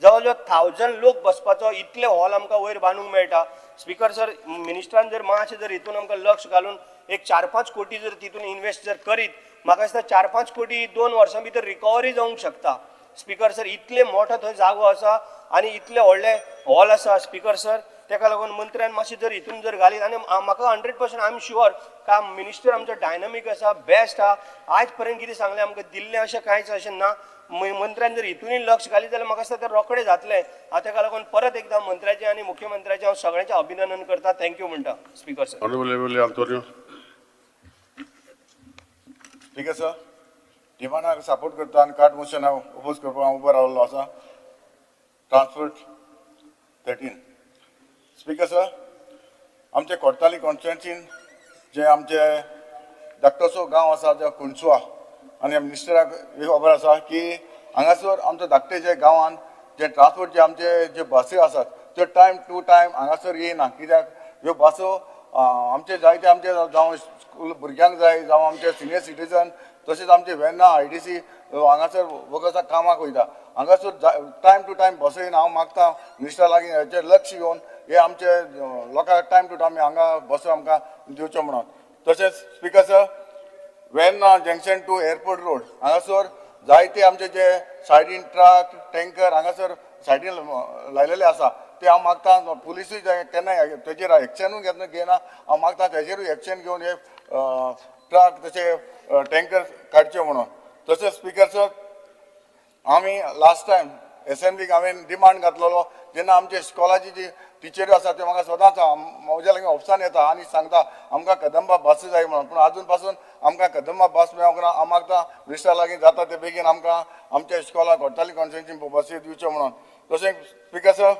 Speaker 8: जवळ जवळ 1000 लोक बसपाचो इतले हॉल आमकां वयर बांदूंक मेळटा. स्पीकर सर, मिनिस्टरान जर मातशें जर हितून आमकां लक्ष घालून एक 4-5 कोटी जर तितून इन्वेस्ट जर करीत, म्हाका दिसता 4-5 कोटी 2 वर्सां भितर रिकवरी जावंक शकता. स्पीकर सर, इतले मोठो थंय जागो आसा आनी इतले व्हडले हॉल आसा स्पीकर सर, तेका लागून मंत्र्यान मातशें जर हितून जर घालीत आनी म्हाका 100% I am sure का मिनिस्टर आमचो डायनामीक आसा, बेस्ट आहा. आयज पर्यंत कितें सांगलें आमकां दिल्लें अशें कांयच अशें ना. मंत्र्यान जर हितूनय लक्ष घालीत जाल्यार म्हाका दिसता तें रोखडें जातलें. हांव तेका लागून परत एकदां मंत्र्याचें आनी मुख्यमंत्र्याचें हांव सगळ्यांचें अभिनंदन करता. Thank you म्हणटा speaker sir.
Speaker 1: Honourable MLA Antonio.
Speaker 9: Speaker sir, डिमांडाक support करता आनी कार्ट मोशन हांव ओपोज करपाक हांव उबो रावल्लो आसा. ट्रान्सपोर्ट 13. स्पीकर सर, आमचे कोडताली कॉन्स्टिट्युएन्सीन जे आमचे धाकटोसो गांव आसा जो कुंचवा, आनी मिनिस्टराक एक खबर आसा की हांगासर आमचो धाकटे जे गांवान जे ट्रान्सपोर्ट जे आमचे जे बसी आसात त्यो टायम टू टायम हांगासर येयना, कित्याक ह्यो बसो आमचे जायते आमचे जावं स्कूल भुरग्यांक जाय, जावं आमचे सिनियर सिटीजन, तशेंच आमचे वेर्ना IDC हांगासर वगत कामाक वयता, हांगासर टायम टू टायम बस येयना. हांव मागता मिनिस्टरा लागीं हेचेर लक्ष घेवन हे आमचे लोकांक टायम टू टायम हांगा बसो आमकां दिवच्यो म्हणून. तशेंच speaker sir, Verna junction to airport road हांगासर जायते आमचे जे सायडीन ट्रक टँकर हांगासर सायडीन लायलेले आसा, ते हांव मागता पुलिसूय केन्नाय तेजेर एक्शनूय घेना. हांव मागता तेजेरूय एक्शन घेवन हे ट्रक तशे टँकर काडचे म्हणून. तशेंच स्पीकर सर, आमी लास्ट टायम एसेंब्लीक हांवें डिमांड घातलेलो जेन्ना आमचे इस्कॉलाची जी टिचरी आसा त्यो म्हाका सदांच म्हज्या लागीं ऑफिसान येता आनी सांगता आमकां कदंबा बस जाय म्हणून, पूण आजून पासून आमकां कदंबा बस मेळोंक ना. हांव मागता मिनिस्टरा लागीं जाता ते बेगीन आमकां आमच्या इस्कॉलाक कोडताली कॉन्स्टिट्युएन्सी बसी दिवच्यो म्हणून. तशें स्पीकर सर,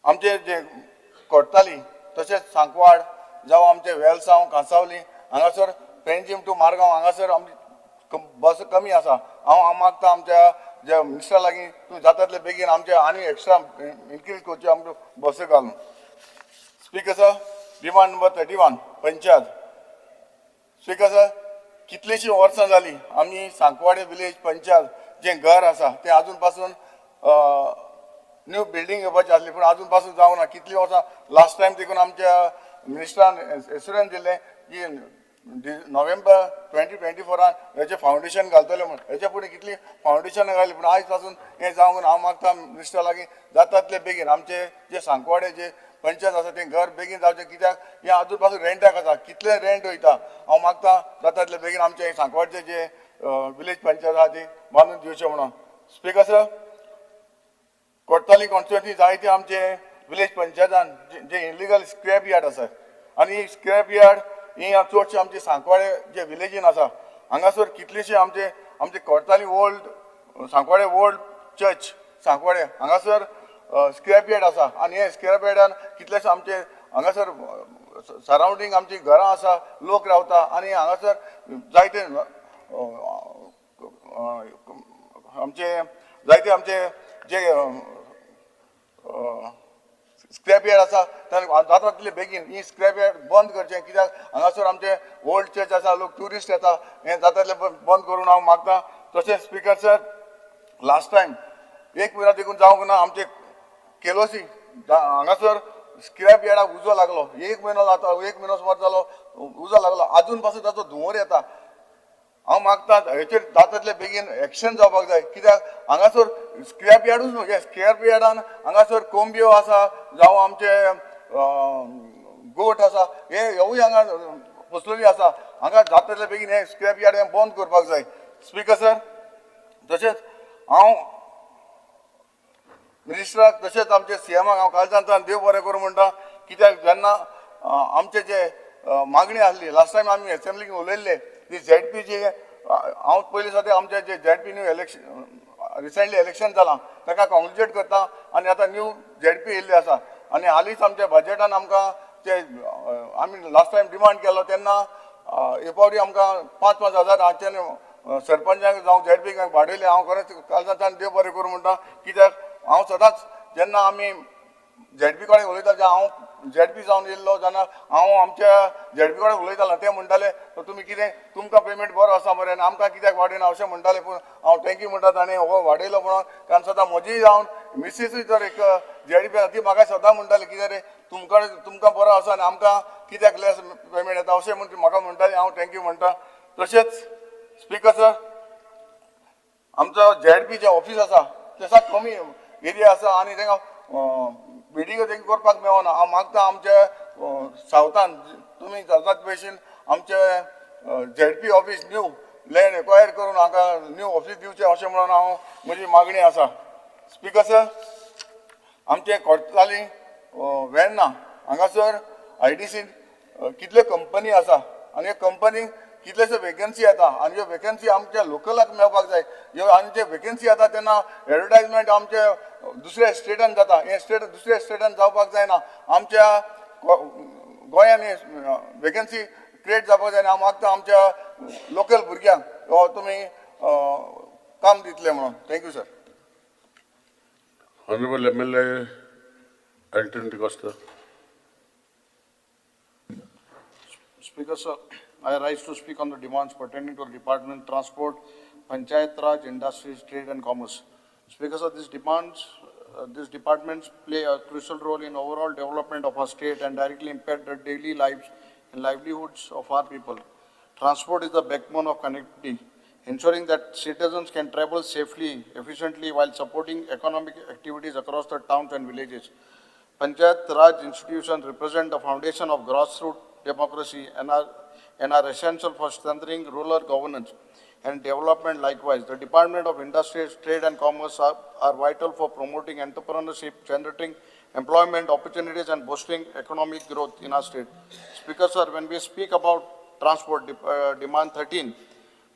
Speaker 9: आमचे जे कोडताली तशेंच सांकवाड जावं आमचे वेलसांव कांसावली हांगासर पेंजीम टू मारगांव हांगासर आमची बस कमी आसा. हांव मागता आमच्या जे मिनिस्टरा लागीं तूं जाता तितले बेगीन आमचे आनी एक्स्ट्रा इन्क्रीज करच्यो आमच्यो बसी घालून. Speaker sir, demand number 31 panchayat. Speaker sir, कितलींशीं वर्सां जालीं आमी सांकवाडे विलेज पंचायत जें घर आसा तें आजून पासून न्यू बिल्डींग येवपाची आसली, पूण आजून पासून जावंक ना. कितलीं वर्सां लास्ट टायम देखून आमच्या मिनिस्टरान एश्युरन्स दिल्लें की नोव्हेंबर 2024 हेचें फावंडेशन घालतले म्हूण. हेच्या फुडें कितलीं फावंडेशनां घाली, पूण आयज पासून हें जावंक ना. हांव मागता मिनिस्टरा लागीं जाता तितले बेगीन आमचे जे सांकवाडे जे पंचायत आसा तें घर बेगीन जावचें, कित्याक हें आजून पासून रेंटाक आसा, कितलें रेंट वयता. हांव मागता जाता तितले बेगीन आमचे सांकवाडचे जे विलेज पंचायत आसा ती बांदून दिवचें म्हणून. स्पीकर सर, कोडताली कॉन्स्टिट्युएन्सी जायते आमचे विलेज पंचायतान जे इलिगल स्क्रॅप यार्ड आसा आनी स्क्रॅप यार्ड ही चडशे आमचे सांकवाडे जे विलेजीन आसा हांगासर कितलेशे आमचे आमचे Cortalim old Sankwale old church Sankwale हांगासर स्क्रॅप यार्ड आसा आनी हे स्क्रॅप यार्डान कितलेशे आमचे हांगासर सरावंडींग आमची घरां आसा, लोक रावता आनी हांगासर जायते आमचे जायते आमचे जे स्क्रॅप यार्ड आसा जाता तितले बेगीन ही स्क्रॅप यार्ड बंद करचें, कित्याक हांगासर आमचे ओल्ड चर्च आसा, लोक ट्युरिस्ट येता, हें जाता तितलें बंद करून हांव मागता. तशेंच स्पीकर सर, लास्ट टायम एक म्हयनो देखून जावंक ना आमचे केलोसी हांगासर स्क्रॅप यार्डाक उजो लागलो, एक म्हयनो जाता, एक म्हयनो सुमार जालो उजो लागलो, आजून पासून ताचो धुंवर येता. हांव मागता हेचेर जाता तितले बेगीन एक्शन जावपाक जाय, कित्याक हांगासर स्क्रॅप यार्डूच न्हू, हे स्क्रॅप यार्डान हांगासर कोंबयो आसा जावं आमचे गोठ आसा, हे हेवूय हांगा पसलेली आसा. हांगा जाता तितले बेगीन हे स्क्रॅप यार्ड हें बंद करपाक जाय. स्पीकर सर, तशेंच हांव मिनिस्टराक तशेंच आमचे सीएमाक हांव कालच्यान देव बरें करूं म्हणटा, कित्याक जेन्ना आमचे जे मागणी आसली लास्ट टायम आमी एसेंब्लीक उलयल्ले ती ZP जी हांव पयलीं सद्या आमचे जे ZP new election recently election जालां ताका कॉंग्रेच्युलेट करता आनी आतां न्यू ZP येयल्ली आसा आनी हालींच आमच्या बजेटान आमकां ते आमी लास्ट टायम डिमांड केलो तेन्ना हे फावटी आमकां 5-5 हजार हांच्यानी सरपंचांक जावं ZP वाडयले. हांव खरेंच कालच्यान देव बरें करूं म्हणटा, कित्याक हांव सदांच जेन्ना आमी ZP कडेन उलयता, हांव ZP जावन येयल्लो जेन्ना हांव आमच्या ZP कडेन उलयतालो ते म्हणटाले तुमी कितें तुमकां पेमेंट बरो आसा मरे आनी आमकां कित्याक वाडयना अशें म्हणटाले, पूण हांव thank you म्हणटा ताणें हो वाडयलो म्हणून. कारण सदां म्हजी जावन मिसीसूय जर एक ZP आसा ती म्हाका सदां म्हणटाली कितें रे तुमकां तुमकां बरो आसा आनी आमकां कित्याक लेस पेमेंट येता अशें म्हण ती म्हाका म्हणटाली. हांव thank you म्हणटा. तशेंच स्पीकर सर, आमचो ZP जें ऑफीस आसा तें सात कमी एरिया आसा आनी तांकां बिल्डिंगो तेंकां करपाक मेळना. हांव मागता आमच्या सावथान तुमी जाता भशेन आमचे ZP office new land acquire करून हांगा न्यू ऑफीस दिवचें अशें म्हणून हांव म्हजी मागणी आसा. स्पीकर सर, आमचे कोडताली वेर्ना हांगासर IDC कितल्यो कंपनी आसा आनी ह्यो कंपनी कितलेशे वेकन्सी येता आनी ह्यो वेकन्सी आमच्या लोकलाक मेळपाक जाय. ह्यो आनी जे वेकन्सी येता तेन्ना एडवर्टायजमेंट आमचे दुसऱ्या स्टेटान जाता, हे स्टेट दुसऱ्या स्टेटान जावपाक जायना. आमच्या गोंयान हे वेकन्सी क्रिएट जावपाक जाय आनी हांव मागता आमच्या लोकल भुरग्यांक तुमी काम दितले म्हणून. Thank you sir.
Speaker 1: Honourable MLA Anton D'Costa.
Speaker 10: Speaker sir, I rise to speak on the demands pertaining to the Department Transport, Panchayat Raj, Industries, Trade and Commerce. Speaker sir, these departments play a crucial role in overall development of our state and directly impact the daily lives and livelihoods of our people. Transport is the backbone of connectivity, ensuring that citizens can travel safely, efficiently while supporting economic activities across the towns and villages. Panchayat Raj institutions represent the foundation of grassroots democracy and are essential for strengthening rural governance and development likewise. The Department of Industries, Trade and Commerce are vital for promoting entrepreneurship, generating employment opportunities and boosting economic growth in our state. Speaker sir, when we speak about transport, demand 13,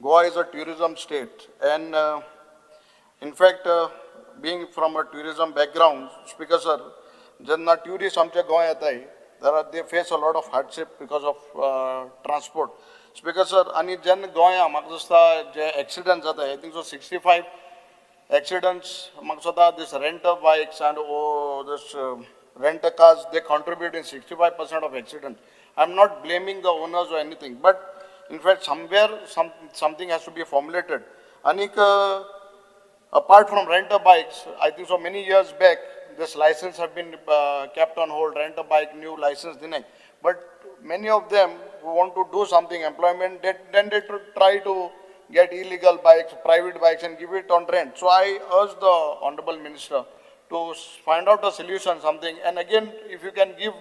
Speaker 10: Goa is a tourism state, and in fact, being from a tourism background, Speaker sir, जेन्ना tourist आमच्या गोंय येताय, they face a lot of hardship because of transport. Speaker sir, आनी जेन्ना गोंया म्हाका दिसता जे accident जाता, I think so 65 accidents म्हाका दिसता this rent bikes and this rent cars, they contribute in 65% of accident. I am not blaming the owners or anything, but in fact somewhere something has to be formulated. आनीक apart from rent bikes, I think so many years back this license have been kept on hold, rent a bike, new license denied. But many of them who want to do something, employment, then they try to get illegal bikes, private bikes and give it on rent. So I urge the Honorable Minister to find out a solution, something. And again, if you can give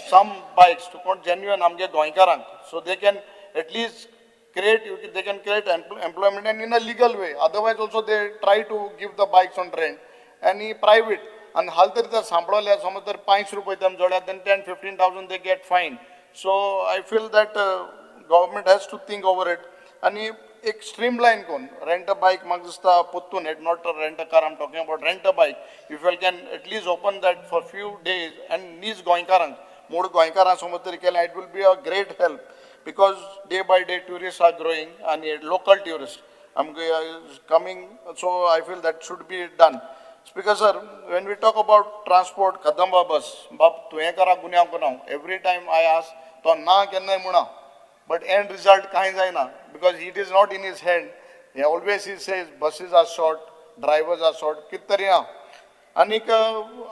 Speaker 10: some bikes to genuine amge goenkarank, so they can at least create, they can create employment and in a legal way. Otherwise also they try to give the bikes on rent and private. And हाल तरी तर सांपडले समज तर 5 रुपये them जोड्या, then 10-15,000 they get fine. So I feel that government has to think over it. And एक streamline कोण rent a bike म्हाका दिसता पोत्तून, not a rent a car, I am talking about rent a bike. If you can at least open that for few days and नीज गोंयकारांक, मूळ गोंयकारांक समज तरी केलें, it will be a great help because day by day tourist are growing आनी local tourist आमकां coming. So I feel that should be done. Speaker sir, when we talk about transport, Kadamba bus, बाब तुवें करा गुन्यांव करा, every time I ask, तो ना केन्नाय म्हणा, but end result कांय जायना because it is not in his hand. He always he says buses are short, drivers are short, कित तरी ना. आनीक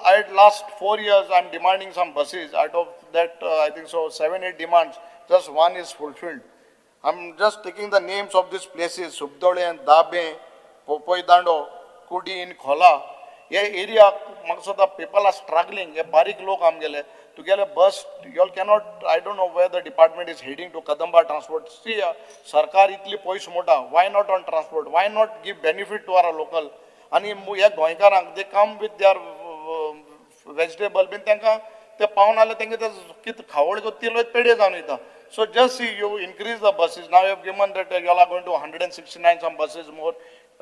Speaker 10: I last 4 years I am demanding some buses. Out of that I think so 7-8 demands, just one is fulfilled. I am just taking the names of these places, Subdole, Dabe, Popoy Dando, Kudi in Khola. हे area म्हाका दिसता people are struggling. हे बारीक लोक आमगेले, तुगेले bus you all cannot, I don't know where the department is heading to. Kadamba transport, see सरकार इतली पयस मोटा, why not on transport, why not give benefit to our local. आनी ह्या गोंयकारांक they come with their vegetable बीन, तांकां ते पावन जाल्यार तांकां ते कितें खावड ती पेडे जावन वयता. So just see you increase the buses. Now you have given that you are going to 169 some buses more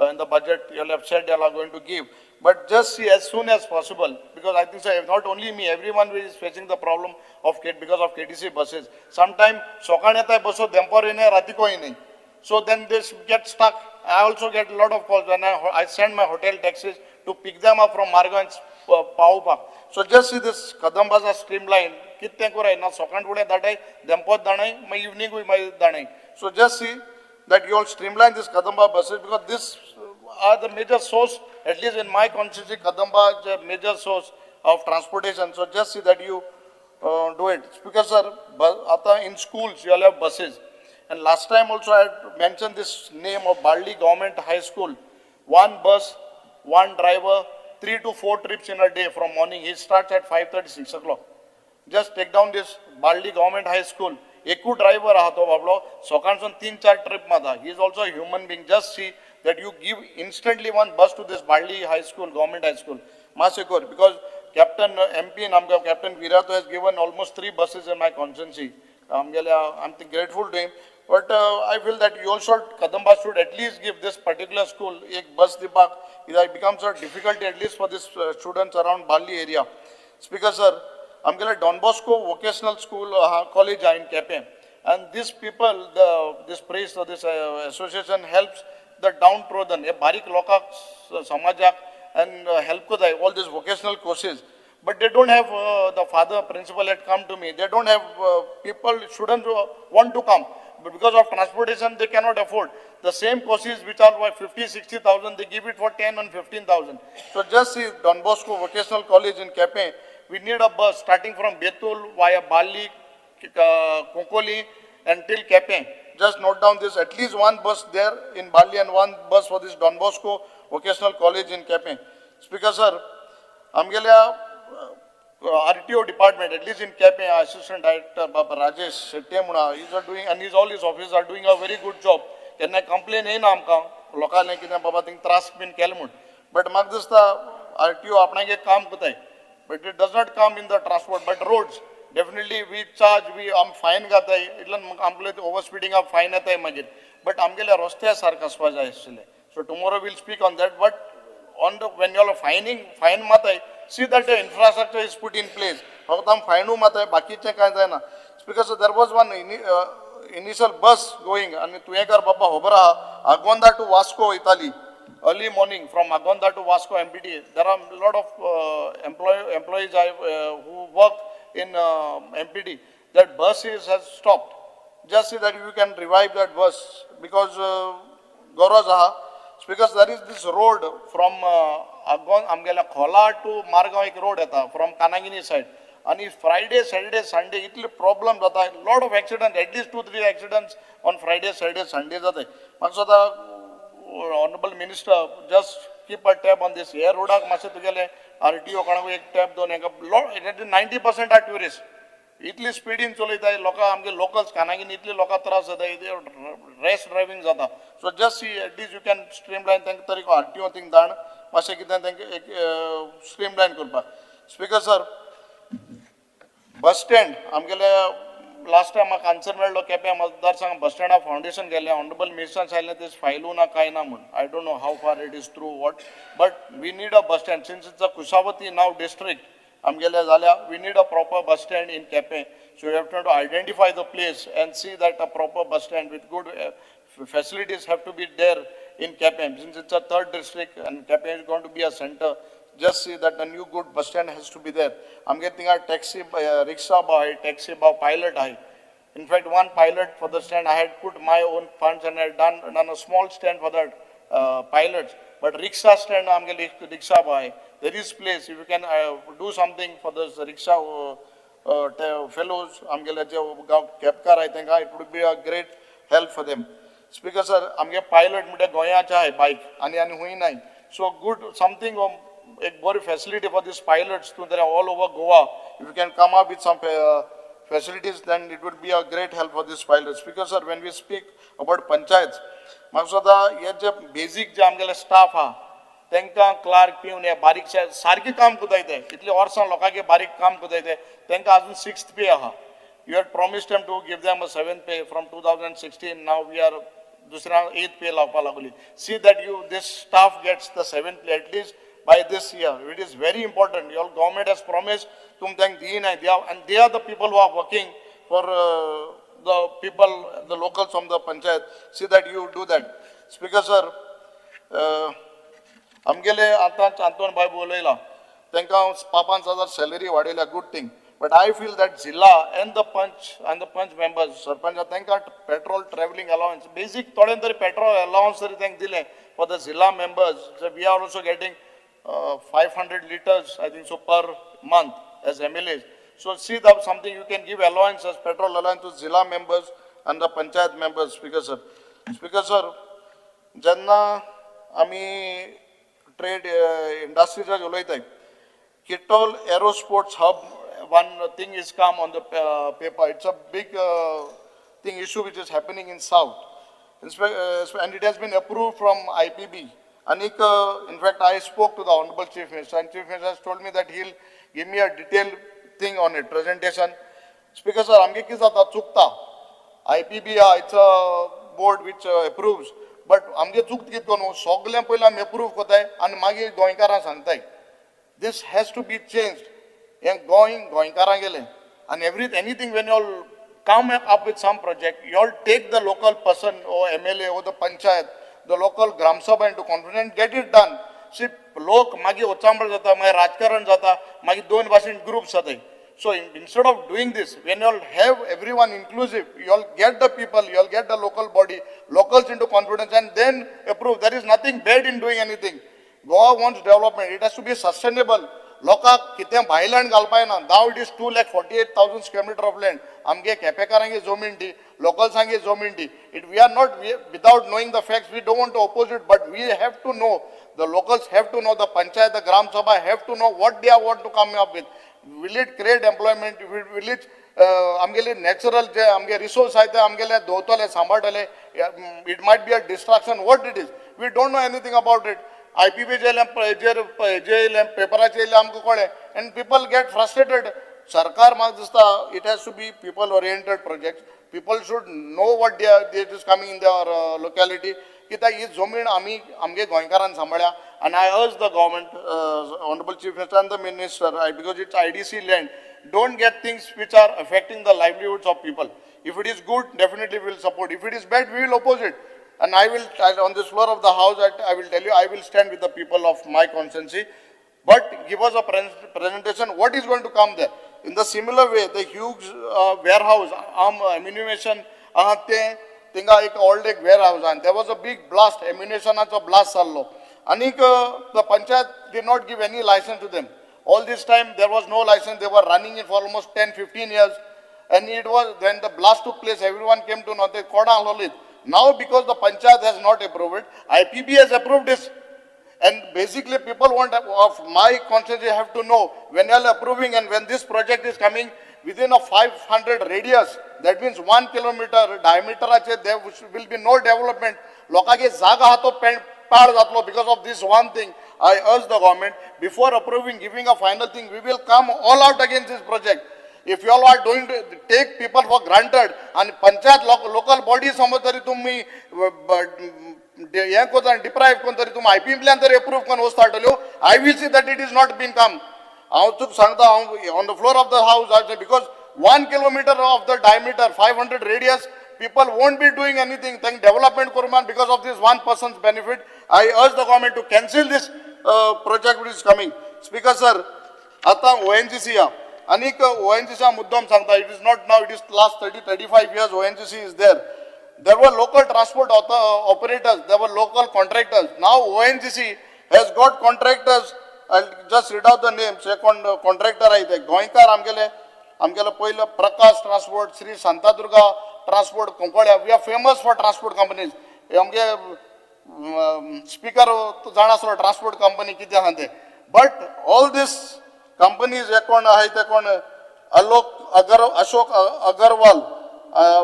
Speaker 10: in the budget you have said you are going to give. But just see as soon as possible, because I think so, not only me, everyone is facing the problem of because of KTC buses. Sometimes sokan yeta बसो demper nahi, ratiko nahi. So then they get stuck. I also get a lot of calls when I send my hotel taxis to pick them up from Margo and Paupa. So just see this Kadambas are streamlined. कितें कराय ना सकाळ फुडें धाडाय, देंपोत धाडाय, मागीर इवनिंगूय मागीर धाडाय. So just see that you all streamline this Kadamba buses, because this are the major source, at least in my constituency, Kadamba is a major source of transportation. So just see that you do it. Because sir, in schools you all have buses. And last time also I had mentioned this name of Baldi Government High School. One bus, one driver, 3 to 4 trips in a day from morning. He starts at 5:30, 6 o'clock. Just take down this Baldi Government High School. Eku driver aha to bablo, sokanson 3-4 trip mada. He is also a human being. Just see that you give instantly one bus to this Baldi High School, Government High School. Masekor, because Captain MP Namga, Captain Virato has given almost 3 buses in my constituency. I'm grateful to him. But I feel that you also, Kadamba should at least give this particular school ek bus dipak. It becomes a difficulty at least for this students around Bali area. Speaker sir, I'm going to Don Bosco Vocational School College in Kepe. And these people, this priest or this association helps the downtrodden. हे बारीक लोकांक, समाजाक and help करताय all these vocational courses. But they don't have, the father principal had come to me, they don't have people, students who want to come. But because of transportation, they cannot afford. The same courses which are worth 50, 60,000, they give it for 10 and 15,000. So just see Don Bosco Vocational College in Quepem, we need a bus starting from Betul via Bali, Cuncolim until Quepem. Just note down this, at least one bus there in Bali and one bus for this Don Bosco Vocational College in Quepem. Speaker sir, आमगेल्या RTO department, at least in Quepem, Assistant Director Baba Rajesh Shetty म्हणून is doing, and his all his officers are doing a very good job. केन्ना complain येयना आमकां लोकांनी कितें बाबा thing त्रास बीन केले म्हूण. बट म्हाका दिसता RTO आपणागे काम करताय, but it does not come in the transport. But roads definitely we charge, we आम फायन घाताय, इतल्यान आमगेले ओवर स्पिडींगाक फायन येताय मागीर. बट आमगेल्या रस्त्या सारकें आसपा जाय आशिल्लें. So tomorrow we'll speak on that. But on the when you are fining, fine माताय, see that the infrastructure is put in place. फक्त आम फायनू माताय, बाकीचें कांय जायना. Because there was one initial bus going, आनी तुयेंकार बाबा खबर आहा, आगोंदा टू वास्को वयताली early morning from Agonda to Vasco MPD. There are a lot of employees who work in MPD. That bus has stopped. Just see that you can revive that bus, because गरज आहा. Because there is this road from Agon, आमगेल्या खोला to Margao एक road येता from Kanangini side. आनी Friday, Saturday, Sunday इतले problem जाता, lot of accident, at least 2-3 accidents on Friday, Saturday, Sunday जाता. म्हाका दिसता honourable minister just keep a tab on this. ह्या रोडाक मातशें तुगेलें RTO कोणाकूय एक टॅब दोन हेका. 90% are tourist, इतली स्पिडीन चलयताय लोकां, आमगे लोकल्स कानागीन इतले लोकां त्रास जाता, रॅश ड्रायव्हींग जाता. So just see at least you can streamline तांकां तरी RTO थिंग धाड मातशें कितें तांकां एक स्ट्रीमलायन करपाक. स्पिकर सर, बस स्टँड आमगेले लास्ट टायम म्हाका आन्सर मेळ्ळो केप्यां मतदारसंघ बस स्टँडा फावंडेशन गेल्लें. ऑनरेबल मिनिस्टरान सांगलें ते फायलू ना कांय ना म्हूण. I don't know how far it is true what, but we need a bus stand since it's a Kushavati now district आमगेले जाल्या. We need a proper bus stand in Quepem. So you have to identify the place and see that a proper bus stand with good facilities have to be there in Quepem. Since it's a third district and Quepem is going to be a center, just see that a new good bus stand has to be there. आमगे थिंगा taxi, रिक्षा आहाय, taxi भाव, pilot आहाय. In fact, one pilot for the stand, I had put my own funds and I had done a small stand for that pilots. But rickshaw stand, आमगे rickshaw आहाय. There is place, if you can do something for those rickshaw fellows, आमगेले जे गांव केपकार आहाय तेंकां, it would be a great help for them. Speaker sir, आमगे pilot म्हणटा गोंयाचे आहाय बायक आनी आनी हुंय नाय. So good something, एक बरी facility for these pilots to there all over Goa. If you can come up with some facilities, then it would be a great help for these pilots. Because sir, when we speak about panchayats, म्हाका सुद्दां हे जे basic जे आमगेले staff आहा तांकां clerk पिवन हे बारीकशे सारकें काम करताय ते, इतली वर्सां लोकांक बारीक काम करताय ते, तांकां आजून 6th पे आहा. You had promised them to give them a 7th pay from 2016. Now we are दुसऱ्या 8th पे लावपा लागली. See that you this staff gets the 7th pay at least by this year. It is very important. Your government has promised तुम तांकां दिनाय, and they are the people who are working for the people, the locals from the panchayat. See that you do that. Speaker sir, आमगेले आतां आंतोन भाई उलयला, तांकां 5,000 salary वाडयल्या, good thing. But I feel that zilla and the panch members, sarpanch, तांकां petrol travelling allowance, basic थोडें तरी petrol allowance तरी तांकां दिलें for the zilla members. We are also getting 500 liters, I think so, per month as MLAs. So see that something you can give allowance as petrol allowance to zilla members and the panchayat members. Speaker sir. Speaker sir, जेन्ना आमी trade इंडस्ट्रीचेर उलयताय, Kitol Aero Sports Hub, one thing is come on the paper. It's a big thing, issue which is happening in South. And it has been approved from IPB. Anik, in fact, I spoke to the Honorable Chief Minister, and Chief Minister has told me that he'll give me a detailed thing on it, presentation. Speaker sir, आमगे कितें जाता चुकता. IPB, it's a board which approves, but आमगे चुकता कितें करून सगळें पयलीं आमी अप्रूव करताय आनी मागीर गोंयकारांक सांगताय. This has to be changed. हें गोंय गोंयकारां गेलें आनी anything when you all come up with some project, you all take the local person or MLA or the panchayat, the local Gram Sabha into confidence, get it done. See, लोक मागीर उचांबळ जाता, मागीर राजकारण जाता, मागीर दोन भाशेन ग्रुप्स जाता. So instead of doing this, when you all have everyone inclusive, you all get the people, you all get the local body, locals into confidence, and then approve. There is nothing bad in doing anything. Goa wants development. It has to be sustainable. लोकांक कितें भायल्यान घालपाक ना. Now it is 2,48,000 square meter of land. आमगे केपेकारांगे जमीन ती, लोकल्सांगे जमीन ती. It we are not, without knowing the facts, we don't want to oppose it, but we have to know, the locals have to know, the panchayat, the Gram Sabha have to know what they are want to come up with. Will it create employment? Will it आमगेले natural जे आमगे resource आहाय ते आमगेले दवरतले, सांबाळटले? It might be a distraction. What it is, we don't know anything about it. IPB जे येयलें, पेपराचेर येयलें, आमकां कळ्ळें, and people get frustrated. सरकार म्हाका दिसता it has to be people oriented project. People should know what they are, it is coming in their locality. कित्याक ही जमीन आमी आमगे गोंयकारान सांबाळ्या. आनी I urge the government, honourable chief minister and the minister, because it's IDC land, don't get things which are affecting the livelihoods of people. If it is good, definitely we will support. If it is bad, we will oppose it. And I will, on this floor of the house, I will tell you, I will stand with the people of my constituency. But give us a presentation, what is going to come there. In the similar way, the huge warehouse, arm ammunition, tinga ek old ek warehouse, and there was a big blast, ammunition blast sallo. Anik the panchayat did not give any license to them. All this time, there was no license. They were running it for almost 10-15 years. And it was, when the blast took place, everyone came to know, they caught on it. Now, because the panchayat has not approved it, IPB has approved this. And basically, people want, of my constituency have to know, when you are approving and when this project is coming, within a 500 radius, that means 1 kilometer diameter, there will be no development. Lokage zaga hato paad jatlo because of this one thing. I urge the government, before approving, giving a final thing, we will come all out against this project. If you all are doing to take people for granted, and panchayat local body समज तरी तुम्ही हें करता डिप्रायव करून तरी तुमी आयपीएंतल्यान तरी approve करून वस्तू हाडटल्यो, I will see that it is not been come. हांव तुका सांगता, हांव on the floor of the house, because 1 kilometer of the diameter, 500 radius, people won't be doing anything. Thank development kurman because of this one person's benefit. I urge the government to cancel this project which is coming. Speaker sir, आता ONGC या अनेक ONGC मुद्दाम सांगता, it is not now, it is last 30-35 years ONGC is there. There were local transport operators, there were local contractors. Now ONGC has got contractors. I'll just read out the names. Contractor आहे ते गोंयकार आमगेले, आमगेले पयलो Prakash transport, Shri Shantadurga transport, Cuncolim. We are famous for transport companies. आमगे speaker जाण आसलो transport company कितें आहा ते. बट ऑल these companies हे कोण आहाय ते कोण, Alok Ashok Agarwal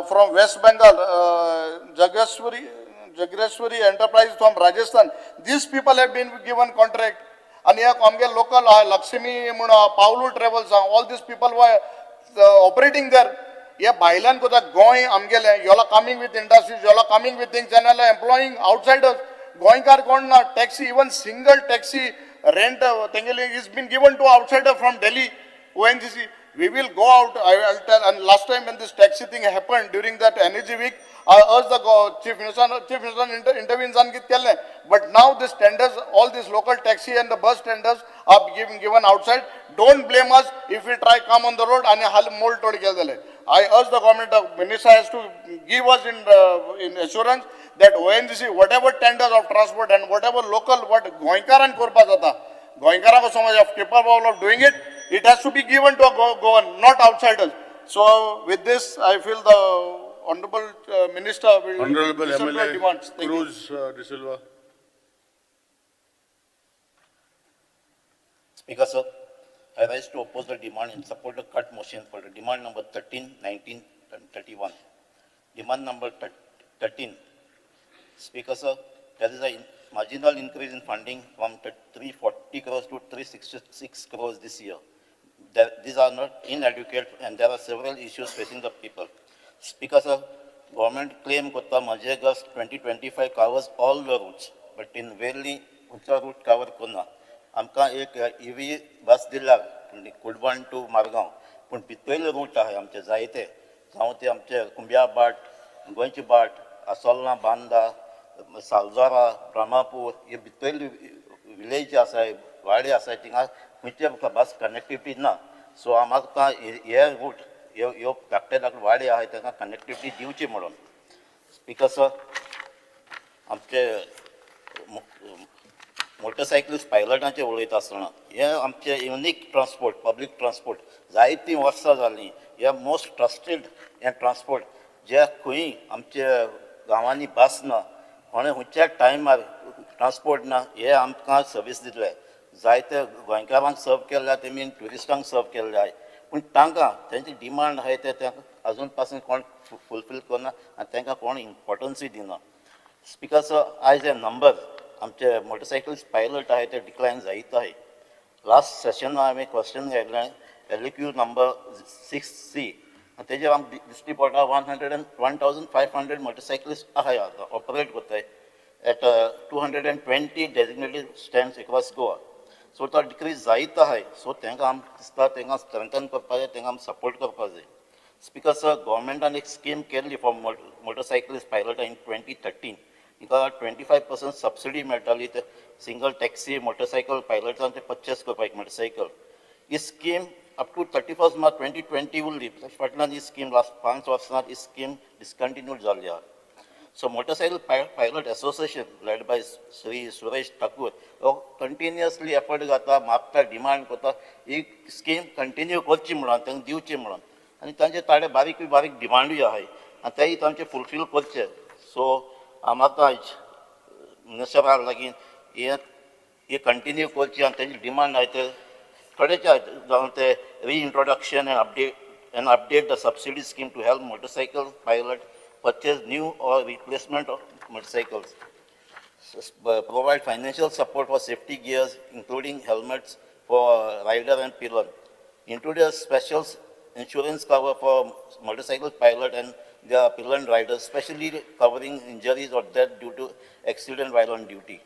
Speaker 10: from West Bengal, Jagreshwari enterprise from Rajasthan. These people have been given contract. आनी एक आमगे लोकल आहा लक्ष्मी म्हूण, पावलू ट्रेवल्स आहा, all these people were operating there. हे भायल्यान कोता गोंय आमगेलें, you all are coming with industries, you all are coming with things and you are employing outsiders. गोंयकार कोण ना, taxi, even single taxi rent तेंगेले is been given to outsider from Delhi, ONGC. We will go out, I will tell, and last time when this taxi thing happened during that energy week, I urged the Chief Minister intervenes on कित केलें. But now these tenders, all these local taxi and the bus tenders are given outside. Don't blame us if we try come on the road and hal mold tod केले. I urge the government, the minister has to give us in assurance that ONGC, whatever tenders of transport and whatever local, what गोंयकारान करपा जाता, गोंयकारांक समज of capable of doing it, it has to be given to a Goan, not outsiders. So with this, I feel the Honorable Minister will
Speaker 1: Honorable
Speaker 10: listen to our
Speaker 1: MLA
Speaker 10: demands. Thank you.
Speaker 1: Cruz D'Silva.
Speaker 11: Speaker sir, I rise to oppose the demand and support the cut motion for the demand number 13, 19, and 31. Demand number 13. Speaker sir, there is a marginal increase in funding from 340 crores to 366 crores this year. These are not inadequate and there are several issues facing the people. Speaker sir, government claim Kota Majhe Ghar 2025 covers all the routes, but in Verli, Uncha route cover kona. आमकां एक EV बस दिला कुडवण two Margao, पूण भितरले route आहाय आमचे जायते, जावं ते आमचे कुंब्या बाट, गोंयची बाट, आसोल्ला, बांदा, सालजोरा, ब्रह्मापूर हे भितरली विलेज आसाय, वाडे आसाय, थिंगा खंयचे बस कनेक्टिविटी ना. सो आमकां हे रूट ह्यो ह्यो धाकटे धाकटे वाडे आहाय तांकां कनेक्टिविटी दिवची म्हणून. स्पीकर सर, आमचे मोटरसायकलिस्ट पायलटांचे उलयता आसतना हे आमचे युनीक ट्रान्सपोर्ट, पब्लीक ट्रान्सपोर्ट जायतीं वर्सां जालीं हे मोस्ट ट्रस्टेड हें ट्रान्सपोर्ट, जे खंय आमच्या गांवांनी बस ना, कोणें खंयच्या टायमार ट्रान्सपोर्ट ना, हे आमकां सर्वीस दितले. जायते गोंयकारांक सर्व केल्ले तेमी, ट्युरिस्टांक सर्व केल्ले आहाय, पूण तांकां तेंची डिमांड आहाय ते तांकां अजून पासून कोण फुलफील करना आनी तांकां कोण इम्पोर्टन्सूय दिना. स्पीकर सर, आयज हे नंबर आमचे मोटरसायकल्स पायलट आहाय ते डिक्लायन जायत आहाय. लास्ट सेशनान हांवें क्वेश्चन घातलें LAQ number 6C आनी तेजेर आमकां दिश्टी पडटा 101,500 motorcyclist आहाय आतां ऑपरेट करताय at 220 designated stands across Goa. So तो डिक्रीज जायत आहाय. सो तांकां आमकां दिसता तांकां स्ट्रेंथन करपा जाय, तांकां आमी सपोर्ट करपा जाय. स्पीकर सर, गोवोरमेंटान एक स्कीम केल्ली फॉर मोटरसायकलिस्ट पायलट इन 2013. हिका 25% सबसिडी मेळटाली ते सिंगल टॅक्सी मोटरसायकल पायलटान ते परचेस करपाक motorcycle. He scheme up to 31 March 2020 उरली. फाटल्यान ही स्कीम लास्ट 5 वर्सां ही स्कीम डिसकंटिन्यूड जाल्ली आहा. So motorcycle pilot association led by Shri Suresh Thakur हो कंटिन्युअसली एफर्ट घाता, मागता, डिमांड करता ही स्कीम कंटिन्यू करची म्हणून, तांकां दिवची म्हणून. आनी तांचे ताडे बारीक बारीक डिमांडूय आहाय आनी तेय तांचे फुलफील करचे. सो आमकां आयज मिनिस्टरा लागीं हे हे कंटिन्यू करची आनी तेंची डिमांड आहाय ते थोडेचे जावन ते reintroduction and update the subsidy scheme to help motorcycle pilot purchase new or replacement of motorcycles. Provide financial support for safety gears, including helmets for rider and pillion. Introduce special insurance cover for motorcycle pilot and their pillion riders, especially covering injuries or death due to accident while on duty.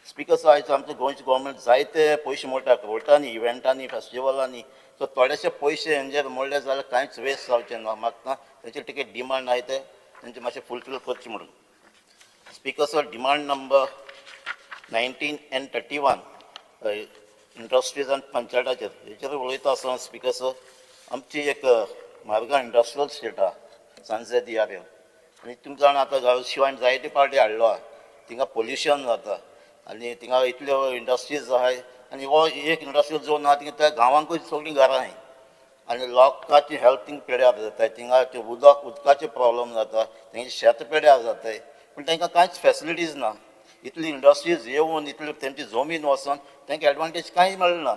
Speaker 11: Speaker sir, आयज आमचे गोंयचे government जायते पयशे मोडटा कोर्टांनी, इव्हेंटांनी, फेस्टिवलांनी. So थोडेशे पयशे हेंजेर मोडले जाल्यार कांयच वेस्ट जावचें ना. म्हाका तेंचे टिकेट डिमांड आहाय ते तेंचे मातशें फुलफील करचें म्हणून. Speaker sir, demand number 19 and 31, industries आनी पंचायताचेर हेचेर उलयता आसतना स्पीकर सर, आमची एक मार्गा इंडस्ट्रियल स्टेट आहा सांजे दियारेल आनी तुमकां जाणा आतां शिवाय जायते पार्टी हाडलो आहा. थिंगा पोल्युशन जाता आनी थिंगा इतल्यो इंडस्ट्रीज आहाय आनी हो एक इंडस्ट्रियल झोन आहा थिंगा त्या गांवांकूय सगळीं घरां आहाय आनी लोकांची हेल्थ थिंग पेड्यार जाता. थिंगा ते उदक उदकाचे प्रॉब्लम जाता, तेंचे शेत पेड्यार जाताय, पूण तांकां कांयच फेसिलिटीज ना. इतली इंडस्ट्रीज येवन इतली तेंची जमीन वचोन तांकां एडवांटेज कांय मेळना.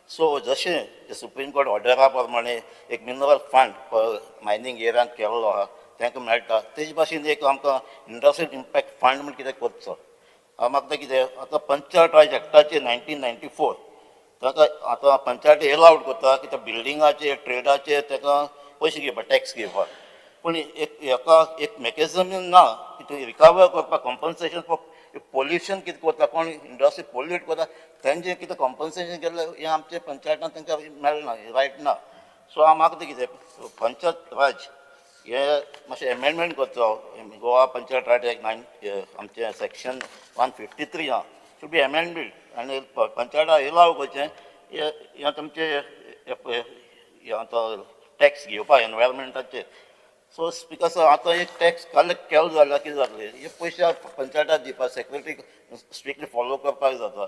Speaker 11: सो जशें सुप्रीम कोर्ट ऑर्डरा प्रमाणे एक मिनरल फंड फॉर मायनींग एरियान केल्लो आहा, तांकां मेळटा, तेजे भाशेन एक आमकां इंडस्ट्रियल इम्पॅक्ट फंड म्हण कितें करचो. म्हाका कितें आतां पंचायत राज एक्टाचे 1994 ताका आतां पंचायत एलावड करता की त्या बिल्डिंगाचे ट्रेडाचे ताका पयशे घेवपाक, टॅक्स घेवपाक, पूण एक हेका एक मेकॅनिजम ना की थंय रिकवर करपाक कॉम्पन्सेशन फॉर पोल्युशन कितें करता, कोण इंडस्ट्री पोल्यूट करता तेंचें कितें कॉम्पन्सेशन केल्लें हें आमचे पंचायतान तांकां मेळना, रायट ना. सो हांव मागता कितें, पंचायत राज हे मातशें एमेंडमेंट करचो. गोवा पंचायत राज एक्ट नायन आमचें सेक्शन 153 आहा, should be amended आनी पंचायता एलाव करचें हे हे तुमचे हे आतां टॅक्स घेवपाक एनवायरमेंटाचेर. सो स्पीकर सर, आतां एक टॅक्स कलेक्ट केलो जाल्यार कितें जातलें, हे पयशे पंचायताक दिवपाक सेक्रेटरी स्ट्रिक्टली फॉलो करपाक जाता.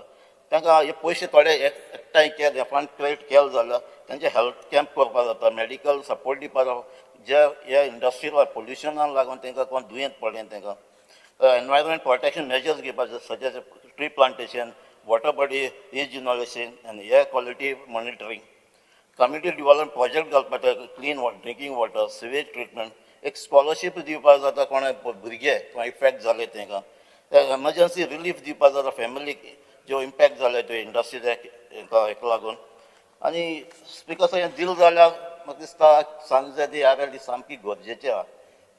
Speaker 11: तांकां हे पयशे थोडे एकठांय केले, फंड क्रिएट केले जाल्यार तांचे हेल्थ कॅम्प करपाक जाता, मेडिकल सपोर्ट दिवपाक जाता. जे हे इंडस्ट्रियल पोल्युशनाक लागून तांकां कोण दुयेंत पडलें तांकां environment protection measures घेवपाक जाय, such as tree plantation, water body regeneration आनी air quality monitoring. Community development project घालपाक, clean drinking water, sewage treatment, एक स्कॉलरशीप दिवपाक जाता कोणा भुरगे कोण इफेक्ट जाले तांकां, एमर्जन्सी रिलीफ दिवपाक जाता फॅमिलीक ज्यो इम्पॅक्ट जाले त्यो इंडस्ट्रीज हेका लागून. आनी स्पीकर सर, हें दिलें जाल्यार म्हाका दिसता सांजे दी आर सामकी गरजेची आहा,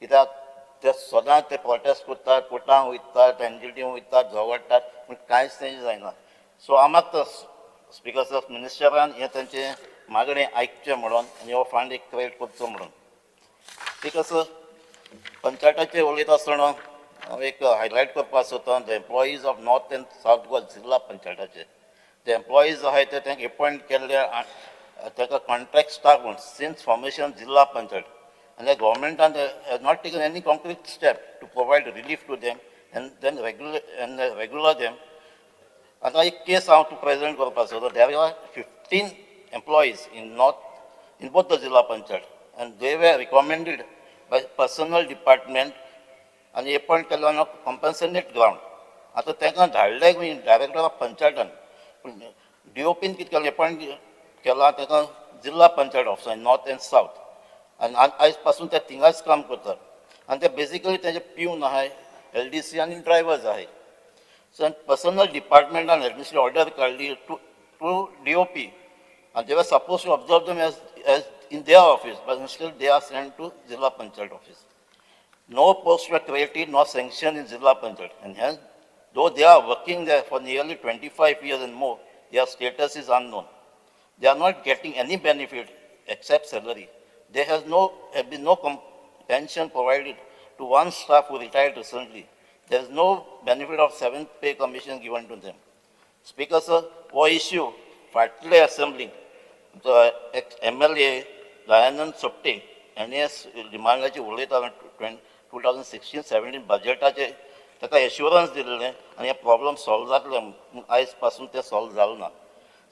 Speaker 11: कित्याक ते सदांच ते प्रोटेस्ट करतात, कोर्टान वयतात, एनजीटी वयतात, झगडटात, पूण कांयच तेंचें जायना. सो हांव मागता स्पीकर सर, मिनिस्टरान हें तेंचें मागणें आयकचें म्हणून आनी हो फंड एक क्रिएट करचो म्हणून. स्पीकर सर, पंचायताचेर उलयता आसतना हांव एक हायलायट करपाक सोदता the employees of North and South Goa जिल्हा पंचायताचे ते एम्प्लॉईज आहाय ते तांकां एपॉयंट केल्ले ताका कॉन्ट्रॅक्ट स्टाफ म्हूण सिन्स फॉर्मेशन जिल्हा पंचायत आनी गव्हर्मेंटान has not taken any concrete step to provide relief to them and then regular and regular them. आतां एक केस हांव तुका प्रेजेंट करपाक सोदता. There are 15 employees in north in both the Zilla Panchayat and they were recommended by personnel department आनी appoint केलो on कॉम्पन्सेटेड ground. आतां तांकां धाडले डायरेक्टर ऑफ पंचायतान, पूण डीओपीन कितें केलें, एपॉयंट केला ताका जिल्हा पंचायत ऑफिसान नॉर्थ एंड सावथ आनी आयज पासून ते थिंगाच काम करतात आनी ते बेजिकली तेजे प्यून आहाय, एलडीसी आनी ड्रायवर्स आहाय. सो पर्सनल डिपार्टमेंटान एडमिनिस्ट्रेटिव ऑर्डर काडली to DOP and they were supposed to observe them as in their office, but instead they are sent to Zilla Panchayat office. No posts were created, nor sanctioned in Zilla Panchayat, and hence, though they are working there for nearly 25 years and more, their status is unknown. They are not getting any benefit except salary. There has no have been no pension provided to one staff who retired recently. There is no benefit of seventh pay commission given to them. Speaker sir, हो issue फाटले असेंब्लीक MLA Dayanand Sopte हांणी डिमांडाचेर उलयतालो 2016-17 बजेटाचे, ताका assurance दिल्लें आनी हे problem solve जातले म्हूण. आयज पासून ते सॉल्व जालो ना.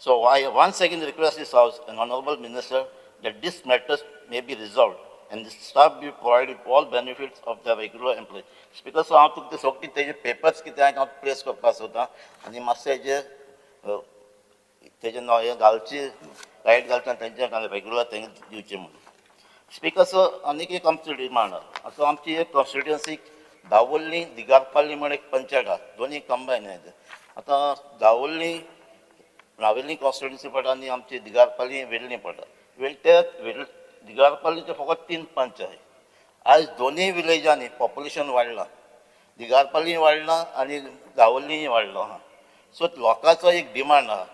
Speaker 11: So I once again request this house and honourable minister that this matters may be resolved and the staff be provided all benefits of the regular employee. Speaker sir, हांव तुका ते सगळी तेजे पेपर्स कितें आहा हांव प्लेस करपाक सोदता आनी मातशें हेजे तेजें नांव हें घालची, लायट घालता आनी तेंच्या रेगुलर तेंकां दिवचें म्हणून. स्पीकर सर, आनीक एक आमचो डिमांड आहा. आतां आमची एक कॉन्स्टिट्युएन्सीक दावोल्ली दिगारपाली म्हण एक पंचायत आहा, दोनी कंबायन आहा. आतां दावोल्ली नावेली कॉन्स्टिट्युएन्सी पडटा आनी आमची दिगारपाली वेर्ली पडटा. ते दिगारपालीचे फकत 3 पंच आहाय. आयज दोनूय विलेजांनी पॉप्युलेशन वाडलां, दिगारपाली वाडलां आनी दावोल्लीय वाडलो आहा. सो लोकांचो एक डिमांड आहा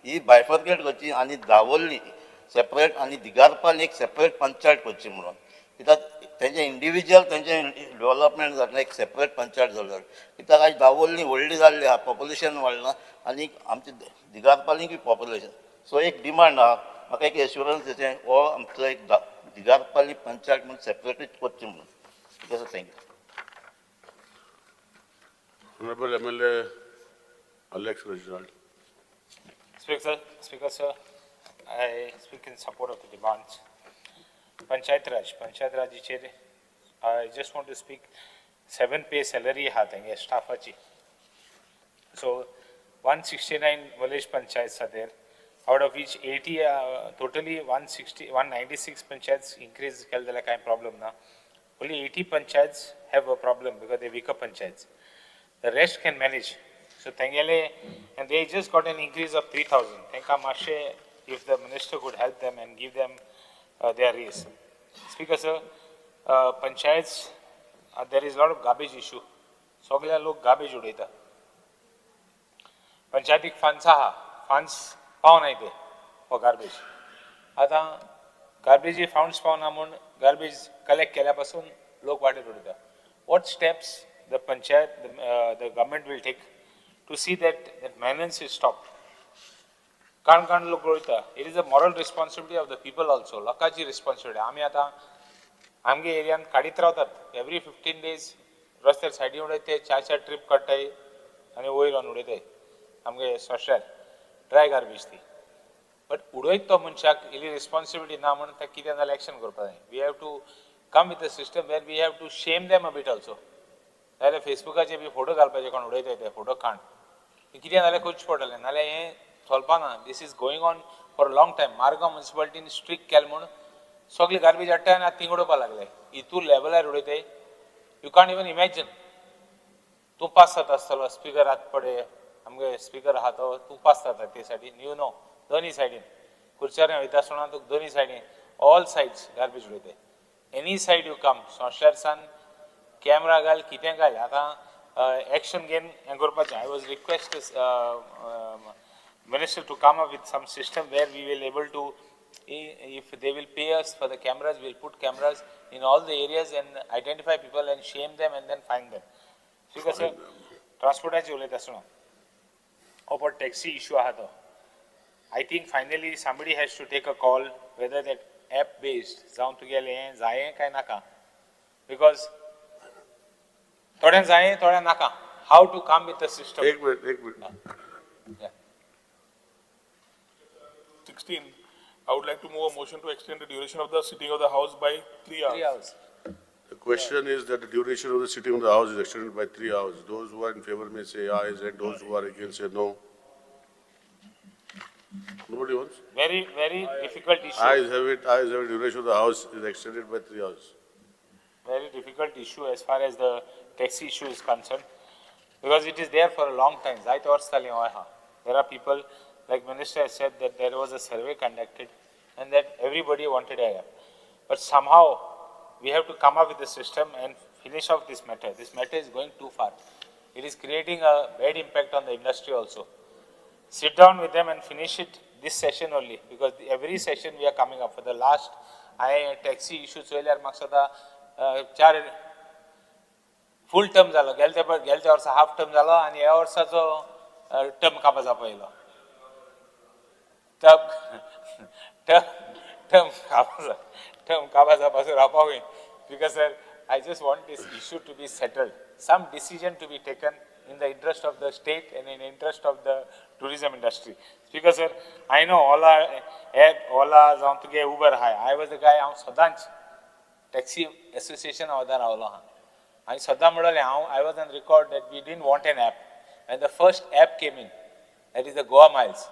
Speaker 11: ही बायफर्केट करची आनी दावोल्ली सेपरेट आनी दिगारपाली एक सेपरेट पंचायत करची म्हणून, कित्याक तेंचे इंडिविज्युअल तेंचे डेवलपमेंट जातलें एक सेपरेट पंचायत जाल्यार. कित्याक आयज दावोल्ली व्हडली जाल्ली आहा, पॉप्युलेशन वाडलां आनी आमचे दिगारपालीकूय पॉप्युलेशन. सो एक डिमांड आहा, म्हाका एक एश्युरन्स दिवचें हो आमचो एक दिगारपाली पंचायत म्हणून सेपरेटूच करची म्हणून. Thank you.
Speaker 1: Honorable MLA Alex Reginald.
Speaker 12: Speaker sir, I speak in support of the demands. Panchayat Raj, Panchayat Rajaचेर I just want to speak 7 pay salary आहा तेंगे स्टाफाची. So 169 village panchayats are there, out of which 80 totally 196 panchayats increase केले जाल्यार कांय problem ना. Only 80 panchayats have a problem because they weaker panchayats. The rest can manage. So तेंगेले and they just got an increase of 3,000. तेंकां मातशें if the minister could help them and give them their raise. Speaker sir, panchayats, there is a lot of garbage issue. सगळे लोक garbage उडयता. पंचायतीक funds आहा, funds पावनाय ते for garbage. आतां गार्बेजी funds पावना म्हूण गार्बेज कलेक्ट केल्या पासून लोक वाटेर उडयता. What steps the panchayat, the government will take to see that that menace is stopped? काण काण लोक उडयता. It is a moral responsibility of the people also. लोकांची रिस्पॉन्सिबिलिटी. आमी आतां आमगे एरियान काडीत रावतात. एवरी 15 डेज रस्त्यार सायडीन उडयता, 4-4 ट्रीप काडटाय आनी वयर व्हरून उडयताय आमगे सोश्यार ड्राय गार्बेज ती. बट उडयत तो मनशाक इल्ली रिस्पॉन्सिबिलिटी ना म्हणून ताका कितें जाल्यार एक्शन करपाक जाय. We have to come with a system where we have to shame them a bit also. नाजाल्यार फेसबुकाचेर बी फोटो घालपाचे कोण उडयताय ते फोटो काण कितें जाल्यार करचें पडटलें, नाजाल्यार हें चलपा ना. This is going on for a long time. Margao मुन्सिपालिटीन स्ट्रिक्ट केलें म्हूण सगळी गार्बेज हाडटाय आनी आतां थिंग उडोवपाक लागले. हितूर लेवलार उडयताय, you can't even imagine. तूं पास जाता आसतलो स्पिकर आतां पळय आमगे स्पिकर आहा तो तूं पास जाता ते सायडीन, you know दोनी सायडीन खुर्च्यार वयता आसतना तुका दोनी सायडीन ऑल सायड्स गार्बेज उडयताय. एनी सायड you come, सोंश्यार सान कॅमरा घाल कितें घाल, आतां एक्शन घेवन हें करपाचें. I was request minister to come up with some system where we will able to, if they will pay us for the cameras, we will put cameras in all the areas and identify people and shame them and then find them. Speaker sir, ट्रान्सपोर्टाचेर उलयता आसतना हो पळय taxi issue आहा तो, I think finally somebody has to take a call whether that app based जावं तुगेलें हें जायें काय नाका, because थोड्यांक जायें थोड्यांक नाका. How to come with the system?
Speaker 1: एक मिनिट, एक minute.
Speaker 13: 16, I would like to move a motion to extend the duration of the sitting of the House by 3 hours.
Speaker 12: 3 hours.
Speaker 1: The question is that the duration of the sitting of the House is extended by 3 hours. Those who are in favor may say ayes and those who are against say no. Nobody wants?
Speaker 12: Very, very difficult issue.
Speaker 1: Ayes have it, ayes have it. Duration of the House is extended by 3 hours.
Speaker 12: Very difficult issue as far as the taxi issue is concerned, because it is there for a long time. There are people, like Minister has said, that there was a survey conducted and that everybody wanted a app. But somehow we have to come up with a system and finish off this matter. This matter is going too far. It is creating a bad impact on the industry also. Sit down with them and finish it this session only, because every session we are coming up for the last I taxi issue चोयल्यार म्हाका दिसता 4 फूल term जालो, गेलते वर्सा half term जालो आनी ह्या वर्साचो term कापा जावपा येयलो. टर्म कापा जावपाचो रावपा वय. Because sir, I just want this issue to be settled, some decision to be taken in the interest of the state and in interest of the tourism industry. Speaker sir, I know Ola app, Ola जावं तुगे Uber आहाय. I was the guy, हांव सदांच taxi association वदार रावलो आहा आनी सदां म्हणलें हांव, I was on record that we didn't want an app. When the first app came in, that is the Goa Miles,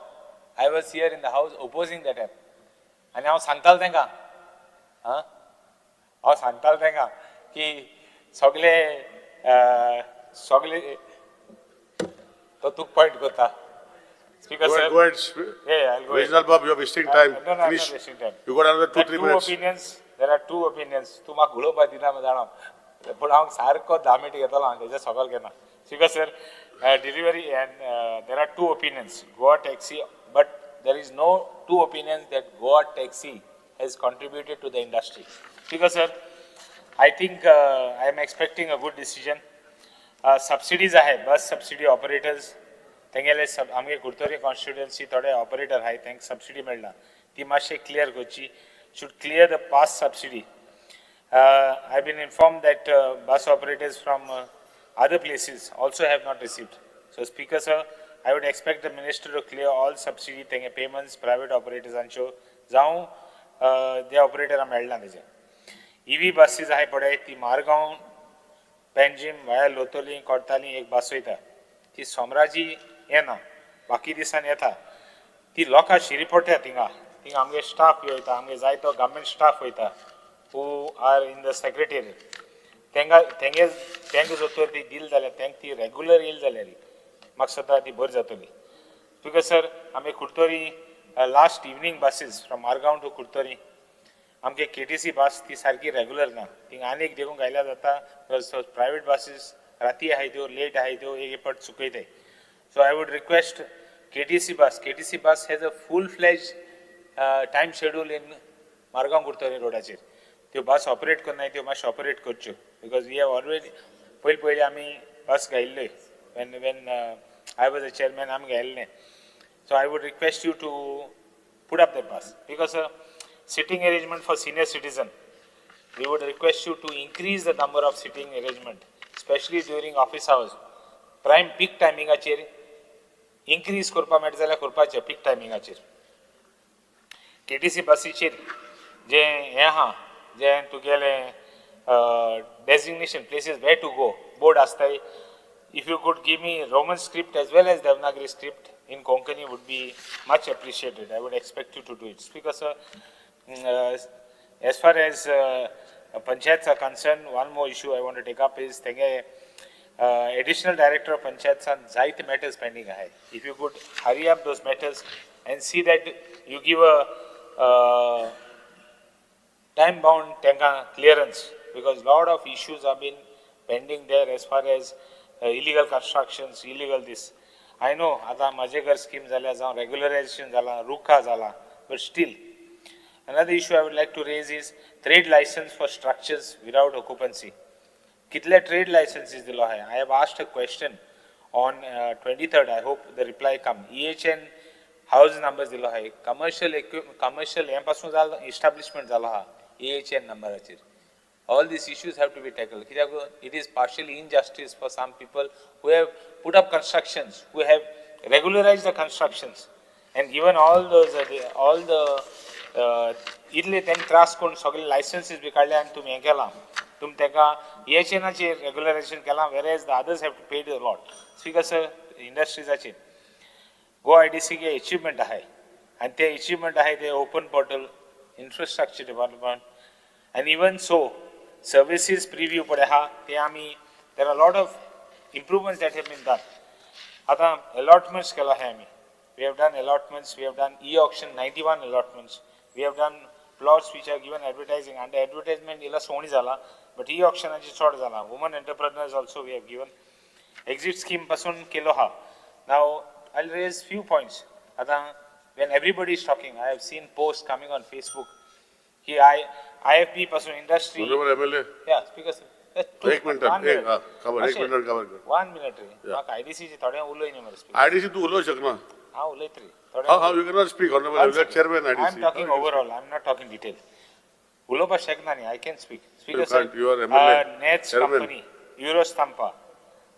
Speaker 12: I was here in the house opposing that app. आनी हांव सांगतालो तेंकां, हांव सांगतालो तेंकां की सगळे सगळे तो तुक पॉयंट करता. Speaker sir,
Speaker 1: go ahead.
Speaker 12: Yeah, I'll go ahead.
Speaker 1: Reginald Bob, you are wasting time.
Speaker 12: No, no, I'm
Speaker 1: Finish.
Speaker 12: not wasting time.
Speaker 1: You got another 2-3 minutes.
Speaker 12: Opinions. There are two opinions. तूं म्हाका उलोवपाक दिना जाणा, पूण हांव सारको 10 मिनटां घेतलो हांव तेजे सगळ घेना. Speaker sir, delivery and there are two opinions. Goa taxi, but there is no two opinions that Goa taxi has contributed to the industry. Speaker sir, I think I am expecting a good decision. Subsidies आहाय, बस subsidy operators तेंगेले आमगे Curtorim constituency थोडे operator आहाय, तांकां subsidy मेळना, ती मातशें clear करची. Should clear the past subsidy. I have been informed that bus operators from other places also have not received. So Speaker sir, I would expect the minister to clear all subsidy तेंगे payments private ऑपरेटर्सांच्यो जावं ते ऑपरेटरां मेळना तेजे. EV buses आहाय पळय, ती मारगांव पेंजीम वाया लोतोली कोडताली एक बस वयता, ती सोमराजी येना, बाकी दिसान येता. ती लोकां शिरी पडटा थिंगा, थिंगा आमगे स्टाफ वयता, आमगे जायतो गव्हर्मेंट स्टाफ वयता who are in the secretariat. तेंगा तेंगे तेंका जर तर ती दिली जाल्यार तेंका ती रेगुलर येयली जाल्यार म्हाका सद्दां ती बरी जातली. Because sir, आमी Curtorim last evening buses from Margao to Curtorim आमगे KTC बस ती सारकी रेगुलर ना, थिंगा आनीक देखून घायल्यार जाता. प्रायवेट बसीस राती आहाय त्यो, लेट आहाय त्यो, एक एक फावट चुकयताय. So I would request KTC bus. KTC bus has a full fledge time schedule in Margao Curtorim रोडाचेर. त्यो बस ऑपरेट करनाय, त्यो मातशें ऑपरेट करच्यो, because we have already पयलीं पयलीं आमी बस घायिल्ल्यो when when I was a chairman आमी घायिल्लें. So I would request you to put up that bus, because sitting arrangement for senior citizen, we would request you to increase the number of sitting arrangement, especially during office hours. Prime peak टायमिंगाचेर increase करपाक मेळटा जाल्यार करपाचें पीक टायमिंगाचेर. KTC बसीचेर जें हें आहा, जें तुगेलें designation places where to go board आसताय, if you could give me Roman script as well as Devanagari script in Konkani would be much appreciated. I would expect you to do it. Speaker sir, as far as panchayats are concerned, one more issue I want to take up is तेंगे additional director of panchayats on जायते matters pending आहाय. If you could hurry up those matters and see that you give a time bound तेंकां clearance, because lot of issues have been pending there as far as illegal constructions, illegal this. I know आतां म्हजें घर scheme जाल्या, जावं रेगुलरायझेशन जालां, रुखा जाला, but still another issue I would like to raise is trade license for structures without occupancy. कितले trade लायसन्सीस दिलो आहाय. I have asked a question on 23rd. I hope the reply come. EHN house numbers दिलो आहाय. Commercial commercial हें पासून जालो, establishment जालो आहा EHN नंबराचेर. All these issues have to be tackled. कित्याक it is partially injustice for some people who have put up constructions, who have regularized the constructions and given all those all the इतले तांकां त्रास करून सगळे लायसन्सीस बी काडले आनी तुमी हें केलां, तुमी ताका EHNाचेर रेगुलरायझेशन केलां, whereas the others have to paid a lot. Speaker sir, इंडस्ट्रीजाचेर Goa IDC achievement आहाय आनी ते एचिवमेंट आहाय ते open portal, infrastructure development and even so services preview पळय आहा ते आमी there are lot of improvements that have been done. आतां अलॉटमेंट्स केला आहाय आमी. We have done allotments, we have done e auction 91 allotments, we have done plots which are given advertising. Under advertisement इल्ला सोणी जाला, बट ई ऑक्शनाची चड जाला. Woman entrepreneurs also we have given. Exit scheme पासून केलो आहा. Now I raise few points. आतां when everybody is talking, I have seen post coming on Facebook की IFB पासून industry.
Speaker 1: Honourable MLA.
Speaker 12: Yeah, speaker sir.
Speaker 1: एक minute, एक हा, खबर एक मिनिट खबर कर.
Speaker 12: 1 मिनिट रे, म्हाका IDC थोडें उलय न्ही मरे स्पीकर.
Speaker 1: IDC तूं उलोवंक शकना.
Speaker 12: हांव उलयत रे थोडें.
Speaker 1: How you cannot speak, honourable MLA, chairman
Speaker 12: I am
Speaker 1: IDC.
Speaker 12: Talking overall, I am not talking detail. उलोवपाक शकना न्ही, I can speak. Speaker sir,
Speaker 1: you are MLA,
Speaker 12: Nets
Speaker 1: chairman.
Speaker 12: Company, Eurostampa,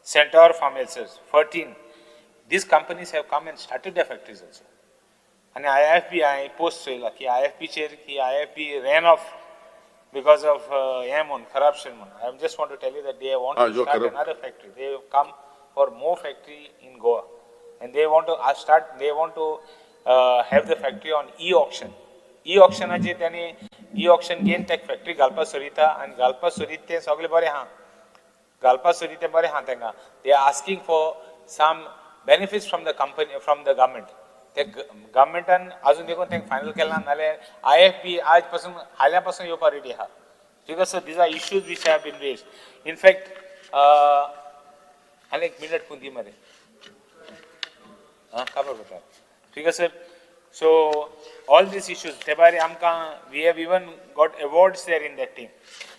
Speaker 12: Centaur Farmelsers, 14, these companies have come and started their factories also. आनी IFB हांवें post चोयला की IFBचेर की IFB ran off because of हें म्हूण, corruption म्हूण. I just want to tell you that they want to
Speaker 1: you are
Speaker 12: start
Speaker 1: corrupt.
Speaker 12: Another factory. They have come for more factory in Goa and they want to start, they want to have the factory on e auction. E ऑक्शनाचेर तांणी e auction घेवन ते factory घालपाक सोदिता आनी घालपाक सोदीत तें सगळें बरें आहा, घालपाक सोदीत तें बरें आहा तांकां. They are asking for some benefits from the company, from the government. ते गव्हर्मेंटान अजून देखून तांकां फायनल केलां, नाल्यार IFB आज पासून हाल्या पासून येवपाक रेडी आहा. Because sir, these are issues which have been raised. In fact आनी एक मिनट पूण दी मरे. आं, काबार करता. ठीक आहा sir. So all these issues ते भायर आमकां we have even got awards there in that team.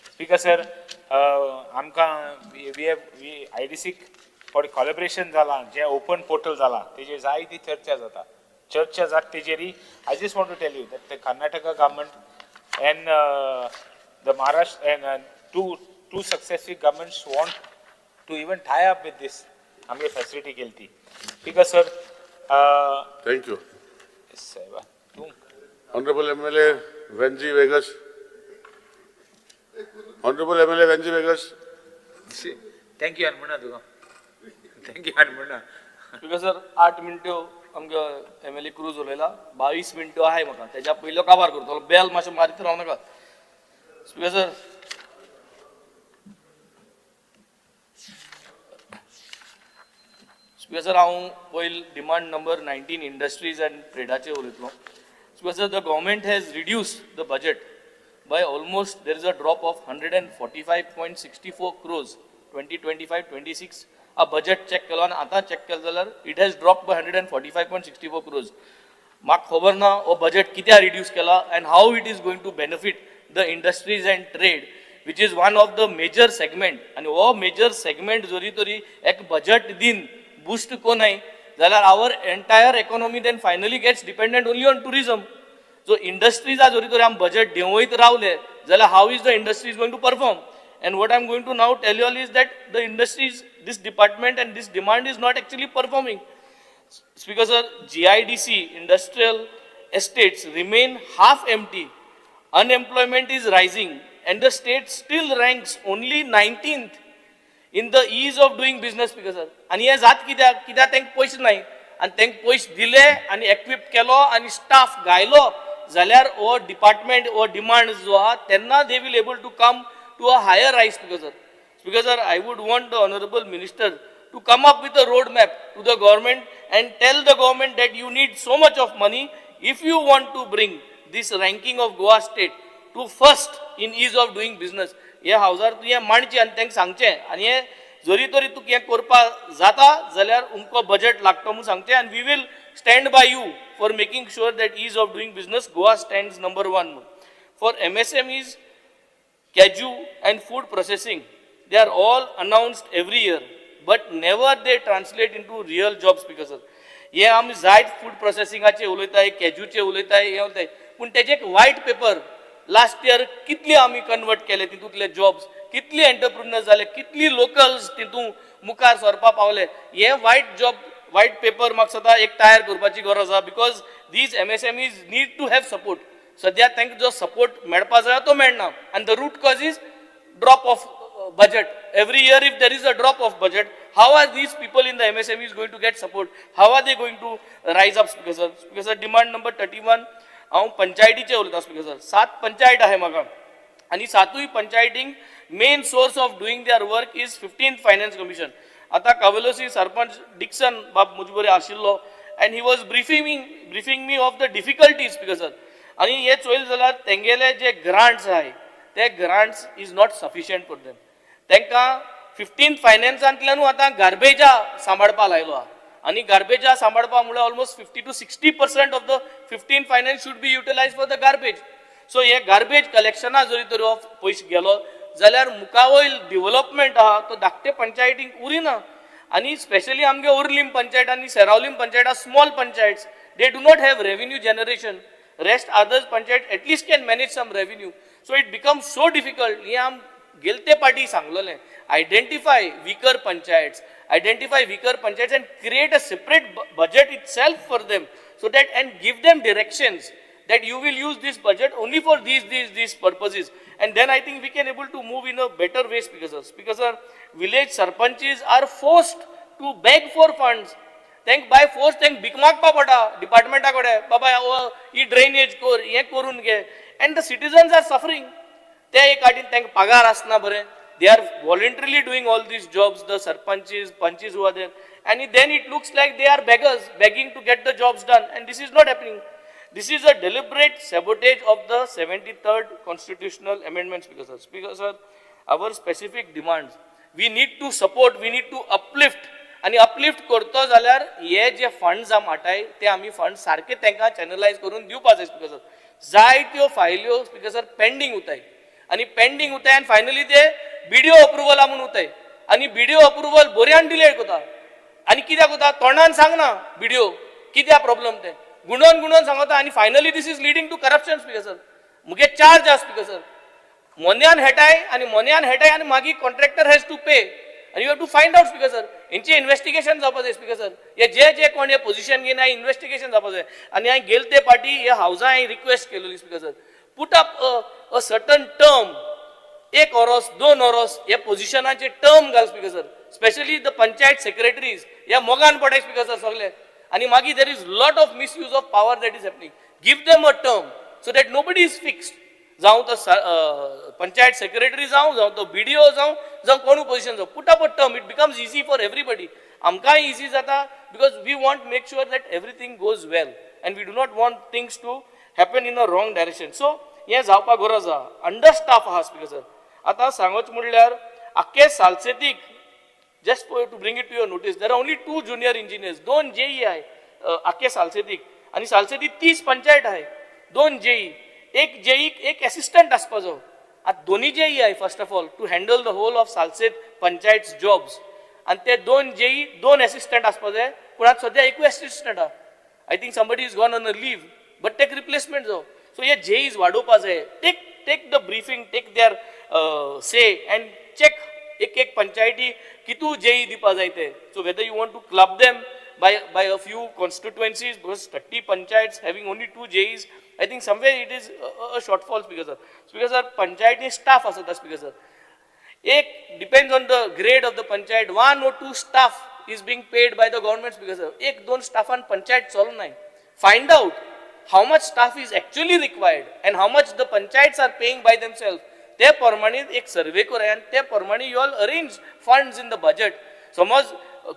Speaker 12: Speaker sir, आमकां we have we IDCक फॉर collaboration जालां, जें ओपन पोर्टल जालां तेजेर जायती चर्चा जाता. चर्चा जाता तेजेरी I just want to tell you that the Karnataka government and the Maharashtra and two successive governments want to even tie up with this आमगे फॅसिलिटी केली ती. Speaker sir,
Speaker 1: thank you.
Speaker 12: साहेबा तूं
Speaker 1: Honorable MLA Venzi Vegas. Honorable MLA Venzi Vegas.
Speaker 12: Thank you आनी म्हणा तुका. Thank you आनी म्हणा.
Speaker 14: स्पीकर सर, 8 मिनट्यो आमकां MLA cruise उलयला, 22 मिनट्यो आहाय म्हाका. तेज्या पयल्यो काबार करतलो, बेल मातशें मारीत राव नाका. स्पीकर सर, स्पीकर सर, हांव पयल demand number 19 industries and ट्रेडाचेर उलयतलो. Speaker sir, the government has reduced the budget by almost, there is a drop of 145.64 crores 2025-26. A budget check केलो आनी आतां चॅक केलो जाल्यार it has drop by 145.64 crores. म्हाका खबर ना हो बजेट कित्याक रिड्यूस केला and how it is going to benefit the industries and trade, which is one of the major segment. आनी हो मेजर सेगमेंट जरी तरी एक बजेट दीन बुस्ट कोनाय जाल्यार our entire economy then finally gets dependent only on tourism. So इंडस्ट्रीजा जरी तरी आमी budget देंवयत रावले जाल्यार how is the industries going to perform? And what I am going to now tell you all is that the industries, this department and this demand is not actually performing. Speaker sir, GIDC industrial estates remain half empty. Unemployment is rising and the state still ranks only 19th in the ease of doing business. Speaker sir, आनी हें जात कित्याक? कित्याक तांकां पयशे नाय आनी तांकां पयशे दिले आनी एक्विप केलो आनी स्टाफ घायलो जाल्यार हो डिपार्टमेंट हो डिमांड जो आहा तेन्ना they will able to come to a higher rise. Speaker sir, Speaker sir, I would want the honourable minister to come up with a road map to the government and tell the government that you need so much of money if you want to bring this ranking of Goa state to first in ease of doing business. हे हावजार तुवें मांडचें आनी तांकां सांगचें आनी हें जरी तरी तुका हें करपाक जाता जाल्यार उमको बजेट लागता म्हूण सांगचें आनी we will stand by you for making sure that ease of doing business Goa stands number 1 म्हूण. For MSMEs, cashew and food processing, They are all announced every year, but never they translate into real jobs, Speaker sir. हे आमी जायत food प्रोसेसिंगाचे उलयताय, कॅज्यूचे उलयताय, हे उलयताय, पूण तेजे एक वायट paper last year कितले आमी कन्वर्ट केले, तितूंतले जॉब्स कितले, एंटरप्रिनर जाले कितली, लोकल्स तितून मुखार सरपा पावले, हे वायट जॉब वायट पेपर म्हाका सदां एक तयार करपाची गरज आहा, because these MSMEs need to have support. सद्या तांकां जो सपोर्ट मेळपा जाय तो मेळना आनी the root cause is drop of budget. Every year if there is a drop of budget, how are these people in the MSMEs going to get support? How are they going to rise up, Speaker sir? Speaker sir, demand number 31, हांव पंचायतीचे उलयता speaker sir. सात पंचायत आहे म्हाका आनी सातूय पंचायतींक main source of doing their work is 15th Finance Commission. आतां कावेलोसी sarpanch Dixon बाब म्हजे बरोबर आशिल्लो and he was briefing me of the difficulties, Speaker sir. आनी हे चोयले जाल्यार तेंगेले जे ग्रांट्स आहाय ते grants is not sufficient for them. तांकां फिफ्टीन फायनान्सांतल्यानूय आतां गार्बेजा सांबाळपा लायलो आहा आनी गार्बेजा सांबाळपा म्हळ्यार almost 50 to 60% of the 15 Finance should be utilize for the garbage. So हे गार्बेज कलेक्शना जरी तर हो पयशे गेलो जाल्यार मुखावयल डिवलपमेंट आहा तो धाकटे पंचायतींक उरिना. आनी स्पेशली आमगे ओर्लीम पंचायत आनी Seraulim panchayat are small panchayats. They do not have revenue generation. Rest others panchayat at least can manage some revenue, so it become so difficult. हें आम गेलते पाटी सांगलेलें, identify weaker panchayats, identify weaker panchayats and create a separate budget itself for them so that and give them directions that you will use this budget only for these purposes, and then I think we can able to move in a better way, Speaker sir. Speaker sir, village sarpanches are forced to beg for funds. तांकां by force तांकां भीक मागपा पडटा डिपार्टमेंटा कडेन, बाबा हो ही drainage कर, हें करून घे, and the citizens are suffering. ते एक आटीन तांकां पगार आसना बरें. They are voluntarily doing all these jobs, the sarpanches, panches who are there, and then it looks like they are beggars, begging to get the jobs done, and this is not happening. This is a deliberate sabotage of the 73rd constitutional amendment, Speaker sir. Speaker sir, our specific demands, we need to support, we need to uplift. आनी uplift करतो जाल्यार हे जे funds आम हाडटाय ते आमी fund सारके तांकां चॅनलायज करून दिवपा जाय. स्पीकर सर, जायत्यो फायल्यो, स्पीकर सर, पेंडींग उरताय आनी पेंडींग उरताय आनी फायनली ते बीडीओ अप्रुवला म्हूण उरताय आनी बीडीओ अप्रुवल बऱ्यान डिले करता. आनी कित्याक करता, तोंडान सांगना बीडीओ कित्याक प्रॉब्लम ते गुणोन गुणोन सांगता आनी finally this is leading to corruption, Speaker sir. मुगे चार्ज आसा, स्पीकर सर, मोन्यान हेटाय आनी मोन्यान हेटाय आनी मागीर कॉन्ट्रॅक्टर हॅज टू पे आनी you have to find out, Speaker sir. हेंचे इन्वेस्टिगेशन जावपा जाय, स्पीकर सर. हे जे जे कोण हे पोझिशन घेवन इन्वेस्टिगेशन जावपा जाय. आनी हांवें गेले ते पाटी हे हावजा हांवें रिक्वेस्ट केलेली, Speaker sir, put up a certain term, एक वरोस, दोन वरोस हे पोझिशनाचे टर्म घाल, Speaker sir. Specially the panchayat secretaries ह्या मोगान पडाय, स्पीकर सर, सगळे. आनी मागीर there is lot of misuse of power that is happening. Give them a term so that nobody is fixed. जावं तो पंचायत सेक्रेटरी जावं, जावं तो बीडीओ जावं, जावं कोणूय पोझिशन जावं, put up a term. It becomes easy for everybody. आमकांय इजी जाता because we want make sure that everything goes well and we do not want things to happen in a wrong direction. So हें जावपाक गरज आहा. Under staff आहा, speaker sir. आतां सांगच म्हणल्यार आख्खे सालसेतीक, just to bring it to your notice, there are only two junior engineers. दोन JEE आहे आख्खे सालसेतीक आनी सालसेती 30 पंचायत आहे. दोन जेई, एक जेई एक एसिस्टंट आसपा जाय. आतां दोन्ही जेई आहे, first of all, to handle the whole of Salcete panchayat jobs, आनी ते दोन जेई दोन एसिस्टंट आसपा जाय, पूण आतां सद्या एकूय एसिस्टंट आहा. I think somebody is gone on a leave, but take replacement जावं. सो हे जेईज वाडोवपा जाय. Take the briefing, take their say and check एक एक पंचायती कितू जेई दिवपा जाय ते. So whether you want to club them by a few constituencies, because 30 panchayats having only two JEs, I think somewhere it is a shortfall, Speaker sir. Speaker sir, panchayati staff आसता, Speaker sir. एक depends on the grade of the panchayat, one or two staff is being paid by the government, Speaker sir. एक दोन Staffan panchayat चलू नाही. Find out how much staff is actually required and how much the panchayats are paying by themselves. ते प्रमाणे एक survey करा आनी ते प्रमाणे you all arrange funds in the budget. समज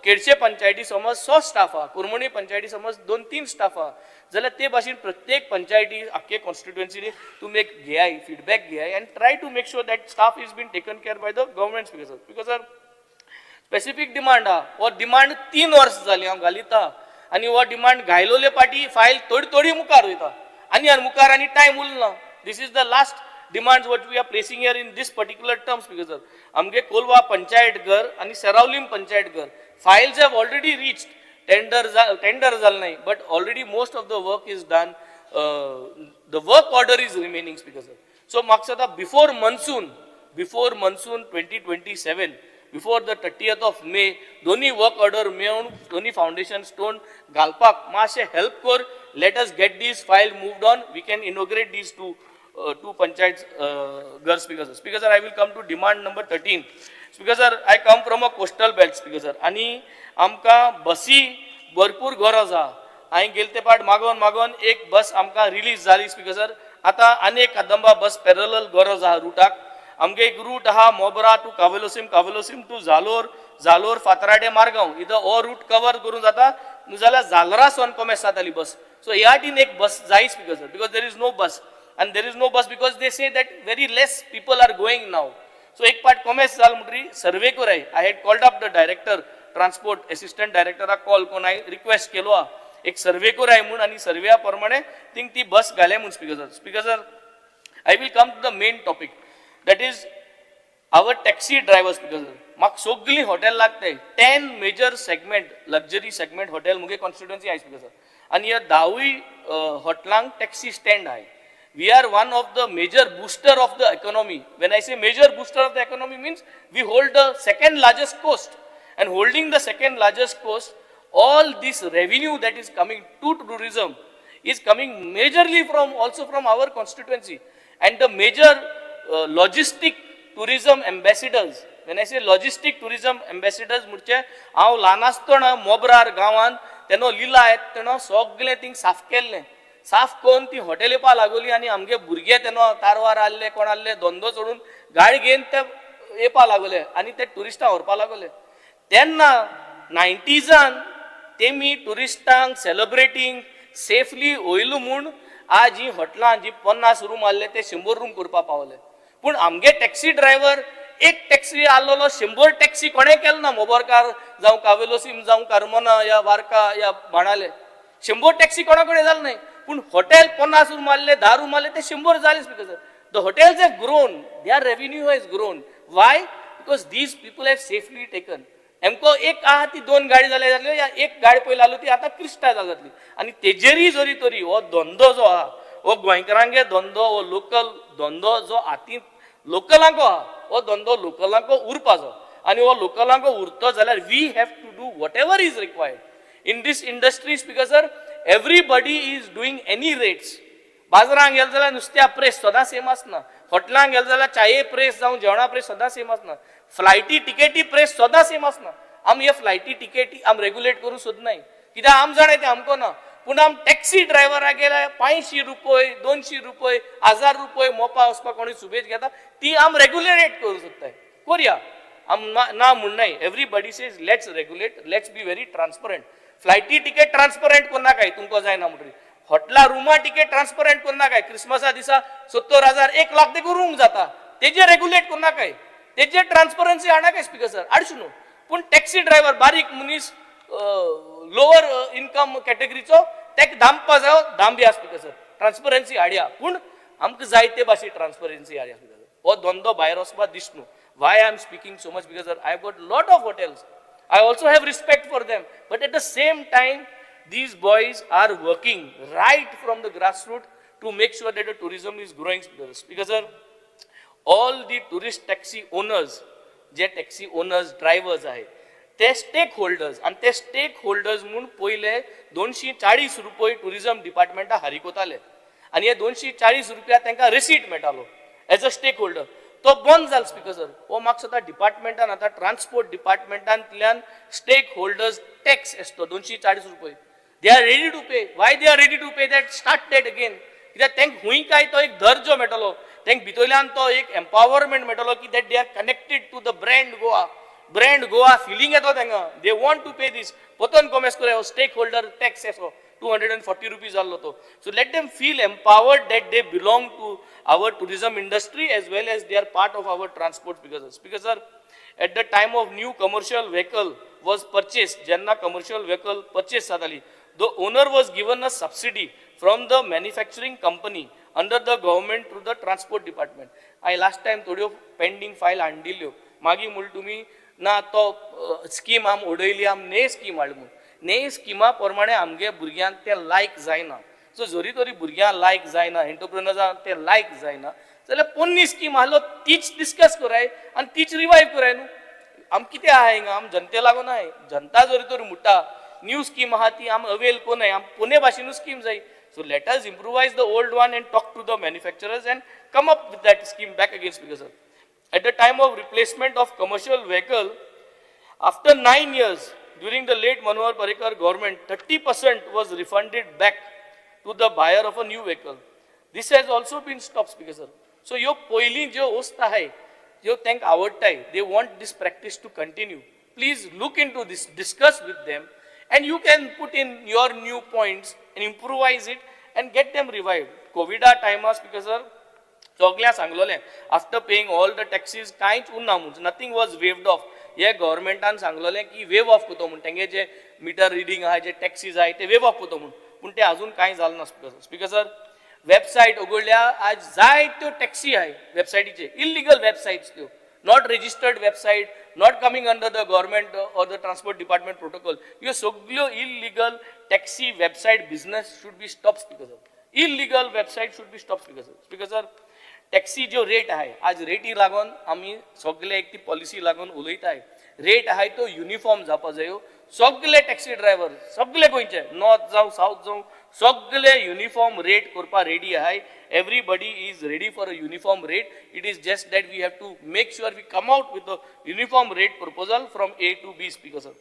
Speaker 14: केळशे पंचायती समज 100 स्टाफ आहा, कुरमणी पंचायती समज दोन तीन स्टाफ आहा, जाल्यार ते भाशेन प्रत्येक पंचायती आख्खे कॉन्स्टिट्युएन्सीनी तुमी एक घेयाय, feedback घेयाय and try to make sure that staff is been taken care by the government, Speaker sir. Because sir, specific demand आहा. हो डिमांड 3 वर्सां जालीं हांव घालिता आनी हो डिमांड घायलोले पाटी फायल थोडी थोडी मुखार वयता आनी आनी मुखार आनी टायम उरना. This is the last demands what we are placing here in this particular term, Speaker sir. आमगे कोलवा पंचायत घर आनी सेरावलीम पंचायत घर files have already reached tender. Tender जाल नाही, but already most of the work is done. The work order is remaining, Speaker sir. So म्हाका दिसता before monsoon 2027, before the 30th of May, दोन्ही work order मेळून दोन्ही foundation stone घालपाक मातशें help कर. Let us get this file moved on. We can inaugurate these two panchayat घर, Speaker sir. Speaker sir, I will come to demand number 13. Speaker sir, I come from a coastal belt, Speaker sir, आनी आमकां बसी भरपूर गरज आहा. हांवें गेले ते पाट मागोन मागोन एक बस आमकां रिलीज जाली, स्पीकर सर. आतां आनी एक कदंबा बस पॅरलल गरज आहा रुटाक. आमगे एक रूट आहा मोबरा टू कावेलोसीम, कावेलोसीम टू जालोर, जालोर फातराडे मारगांव. इथं हो रूट कवर करून जाता जाल्यार जालरा सोन कोमेस जाताली बस. सो ह्या टीन एक बस जाय, Speaker sir, because there is no bus, and there is no bus because they say that very less people are going now. So एक पाट कोमेस जाल म्हणटरी सर्वे कराय. I had called up the director transport, assistant डायरेक्टराक call करून हांवें request केलो आहा एक सर्वे कराय म्हूण आनी सर्वेया प्रमाणे थिंग ती बस घाले म्हूण, Speaker sir. Speaker sir, I will come to the main topic, that is our taxi drivers, because म्हाका सगळीं हॉटेल लागताय. 10 major segment, luxury segment hotel मुगे कॉन्स्टिट्युएन्सी आहाय, स्पीकर सर, आनी ह्या धावूय हॉटेलांक टॅक्सी स्टँड आहाय. We are one of the major booster of the economy. When I say major booster of the economy, means we hold the second largest coast, and holding the second largest coast, all this revenue that is coming to tourism is coming majorly from also from our constituency. And the major logistic tourism ambassadors, when I say logistic tourism ambassadors म्हणजे हांव ल्हान आसतना मोबरार गांवांत तेन्ना लिला येता तेन्ना सगळें thing साफ केल्लें. साफ करून ती हॉटेल येवपा लागली आनी आमगे भुरगे तेन्ना तारवार आहले, कोण आहले, धंदो सोडून गाडी घेवन ते येवपा लागले आनी ते ट्युरिस्टां व्हरपा लागले. तेन्ना नायन्टीजान तेमी ट्युरिस्टांक सेलिब्रेटींग सेफली वयलो म्हूण आज ही हॉटेलां जी 50 रूम आहले ते 100 रूम करपा पावले. पूण आमगे टॅक्सी ड्रायव्हर एक टॅक्सी आहलोलो 100 टॅक्सी कोणें केलो ना. मोबोरकार जावं कावेलोसीम जावं कारमोना या वार्का या बाणाले 100 टॅक्सी कोणा कडेन जालें न्हय. पूण हॉटेल 50 रूम आहले, 10 रूम आहले ते 100 जाले. Because the hotels have grown, their revenue has grown. Why? Because these people have safely taken. एमको एक आहा ती दोन गाडी जाल्या जाल्यो या एक गाडी पयली आसली ती आतां क्रिस्टा जातली. आनी तेजेरीय जरी तरी हो धंदो जो आहा, हो गोंयकारांगे धंदो, हो लोकल धंदो जो हातींत लोकलांको आहा, हो धंदो लोकलांको उरपाचो. आनी हो लोकलांको उरतो जाल्यार we have to do whatever is required in this industries, because sir, everybody is doing any rates. बाजारांत गेले जाल्यार नुस्त्या प्रेस सदां सेम आसना. हॉटेलांत गेले जाल्यार चाये प्रेस जावं जेवणा प्रेस सदां सेम आसना. फ्लायटी टिकेटी प्रेस सदां सेम आसना. आमी हे फ्लायटी टिकेटी आमी रेगुलेट करूंक सोदनाय कित्याक आम जाणाय तें आमकां ना. पूण आम टॅक्सी ड्रायव्हराक गेल्यार 500 रुपये, 200 रुपये, 1000 रुपये मोपा वचपाक कोणी सुबेज घेता ती आम रेगुलेट करूंक सोदताय. करया आम, ना म्हणनाय. Everybody says let's regulate, let's be very transparent. फ्लायटी ticket transparent करनाकाय तुमकां जायना म्हणटरी. हॉटेला रुमा टिकेट ट्रान्सपरंट करनाकाय. क्रिसमसा दिसा 70,000, 1 लाख देखून रूम जाता, तेजे रेगुलेट करनाकाय, तेजे ट्रान्सपरन्सी हाडनाकाय, स्पीकर सर, हाडचो न्हू. पूण टॅक्सी ड्रायव्हर बारीक मनीस, लोअर इनकम कॅटेगरीचो, तेका दामपा जायो, दामया. स्पीकर सर, ट्रान्सपरन्सी हाडया, पूण आमकां जाय ते भाशेन ट्रान्सपरन्सी हाडया. स्पीकर सर, हो धंदो भायर वचपा दीस न्हू. Why I am speaking so much, because I have got lot of hotels. I also have respect for them, but at the same time, these boys are working right from the grassroots to make sure that the tourism is growing. Because sir, all the tourist taxi owners, J taxi owners drivers आहे ते stake holders, आनी ते stake holders म्हूण पयले 240 रुपये tourism डिपार्टमेंटा हारीक वताले आनी हे 240 रुपया तांकां रिसीट मेळटालो एज अ स्टेक होल्डर. तो बंद जालो, स्पीकर सर. हो म्हाका दिसता डिपार्टमेंटान आतां ट्रान्सपोर्ट डिपार्टमेंटांतल्यान स्टेक होल्डर्स टॅक्स आसतो 240 रुपये, they are ready to pay. Why they are ready to pay that? Start that again, कित्याक तांकां खूंय काय तो एक दर्जो मेळटलो, तांकां भितरल्यान तो एक एम्पावरमेंट मेळटलो की that they are connected to the brand Goa. Brand Goa feeling येतो तांकां. They want to pay this. पोतोन कोमेस करूया स्टेक होल्डर टॅक्स असो ₹240 जाल्लो तो. So let them feel empowered that they belong to our tourism industry as well as they are part of our transport. Because, Speaker sir, at the time of new commercial vehicle was purchased, जेन्ना commercial vehicle purchase जाताली, the owner was given a subsidy from the manufacturing company. under the government through the transport department. हांवें last time थोड्यो pending file हाडिल्ल्यो, मागीर म्हणलें तुमी ना तो scheme आम उडयली, आम ने स्कीम हाड म्हूण. ने स्किमा प्रमाणे आमगे भुरग्यांक तें लायक जायना. सो जरी तरी भुरग्यांक लायक जायना, एंटरप्रिनर्सांक तें लायक जायना जाल्यार पोन्नी स्कीम आहलो तीच डिस्कस कराय आनी तीच रिवायव कराय न्हू. आम कितें आहा हिंगा, आम जनते लागून आहाय. जनता जरी तर म्हणटा न्यू स्कीम आहा ती आम अवेल कोनाय, आम पोने भाशेनूच स्कीम जाय. So let us improvise the old one and talk to the manufacturers and come up with that scheme back again. Speaker sir, at the time of replacement of commercial vehicle after 9 years during the late Manohar Parrikar government, 30% was refunded back to the buyer of a new vehicle. This has also been stopped, Speaker sir. So ह्यो पयलीं ज्यो वस्त आहाय ज्यो तांकां आवडटाय, they want this practice to continue. Please look into this, discuss with them, and you can put in your new points and improvise it and get them revived. कोविडा टायमार speaker sir सगळ्यांक सांगलोलें, after paying all the taxes कांयच उरना म्हूण, nothing was waived of. हे गव्हर्मेंटान सांगलोलें की वेव of करतो म्हूण, तेंगे जे मिटर रिडींग आहा, जे टॅक्सीज आहाय ते वेव ऑफ करतो म्हूण, पूण ते अजून कांय जालें ना. स्पीकर स्पीकर सर, वेबसायट उगडल्या, आज जायत्यो टॅक्सी आहाय वेबसायटीचे, इल्लिगल वेबसायट्स त्यो, not registered website, not coming under the government or the transport department protocol. ह्यो सगल्यो illegal taxi website business should be stop. Speaker sir, illegal website should be stop. Speaker sir, speaker sir, taxi ज्यो rate आहाय, आज रेटी लागून आमी सगले एक ती पॉलिसी लागून उलयताय. रेट आहाय तो युनिफॉर्म जावपा जायो. सगले टॅक्सी ड्रायव्हर सगले गोंयचे, नॉर्थ जावं सावथ जावं, सगले युनिफॉर्म रेट करपा रेडी आहाय. Everybody is ready for a uniform rate. It is just that we have to make sure we come out with a uniform rate proposal from A to B. Speaker sir,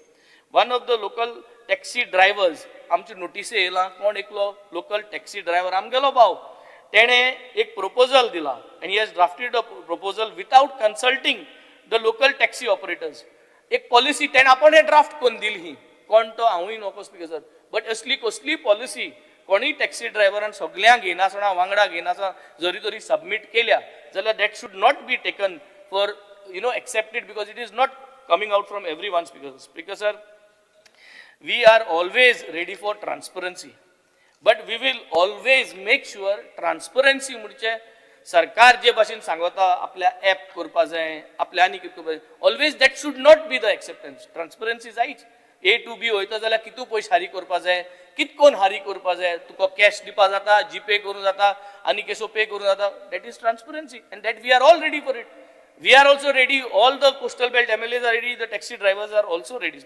Speaker 14: one of the local taxi drivers, आमची notice येयला, कोण एकलो local taxi driver आमगेलो भाव, तेणें एक proposal दिला आनी he has drafted a proposal without consulting the local taxi operators. एक पॉलिसी तेणें आपणें ड्राफ्ट करून दिली. ही कोण तो हांवूय नको स्पीकर सर, बट असली कसली पॉलिसी कोणीय टॅक्सी ड्रायव्हरान सगल्यांक घेयनासतना, वांगडा घेयनासतना जरी तरी सबमीट केल्या जाल्यार that should not be taken for accepted, because it is not coming out from every one. Speaker speaker sir, we are always ready for transparency, but we will always make sure transparency म्हणजे सरकार जे भाशेन सांगता आपल्या app करपा जाय, आपल्या आनी कितें करपा जाय, always that should not be the acceptance. Transparency जायच. ए टू बी वयता जाल्यार कितू पयशे हारी करपा जाय, कितकोन हारी करपा जाय, तुका कॅश दिवपा जाता, जीपे करूं जाता, आनी केसो पे करूं जाता. That is transparency and that we are all ready for it. We are also ready, all the coastal belt MLAs are ready, the taxi drivers are also ready.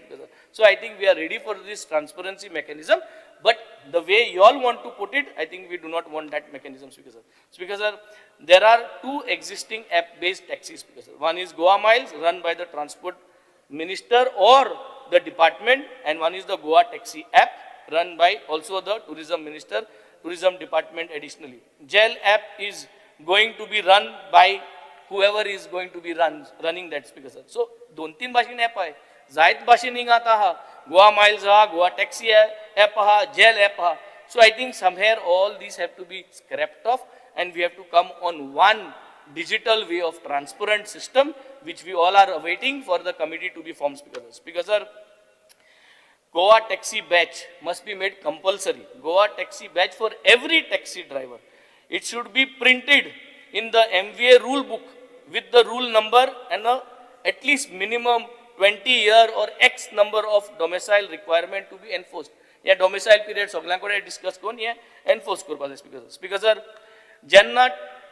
Speaker 14: So I think we are ready for this transparency mechanism, but the way you all want to put it, I think we do not want that mechanism, Speaker sir. Speaker sir, there are two existing app-based taxis, Speaker sir. One is Goa Miles, run by the transport minister or the department, and one is the Goa Taxi app, run by also the tourism minister, tourism department additionally. Gel app is going to be run by whoever is going to be running that, Speaker sir. So दोन तीन भाशेन app आहे, जायत भाशेन हिंगा आतां आहा, Goa Miles आहा, गोवा टॅक्सी ॲप आहा, जेल ॲप आहा. So I think somewhere all these have to be scrapped off and we have to come on one digital way of transparent system, which we all are awaiting for the committee to be formed, Speaker sir. Speaker sir, Goa taxi badge must be made compulsory. Goa taxi badge for every taxi driver. It should be printed in the MVA rule book with the rule number and a at least minimum 20 year or X number of domicile requirement to be enforced. या domicile period सगळ्यां कडेन discuss करून हे enforce करपाक जाय. Speaker sir, speaker sir, जेन्ना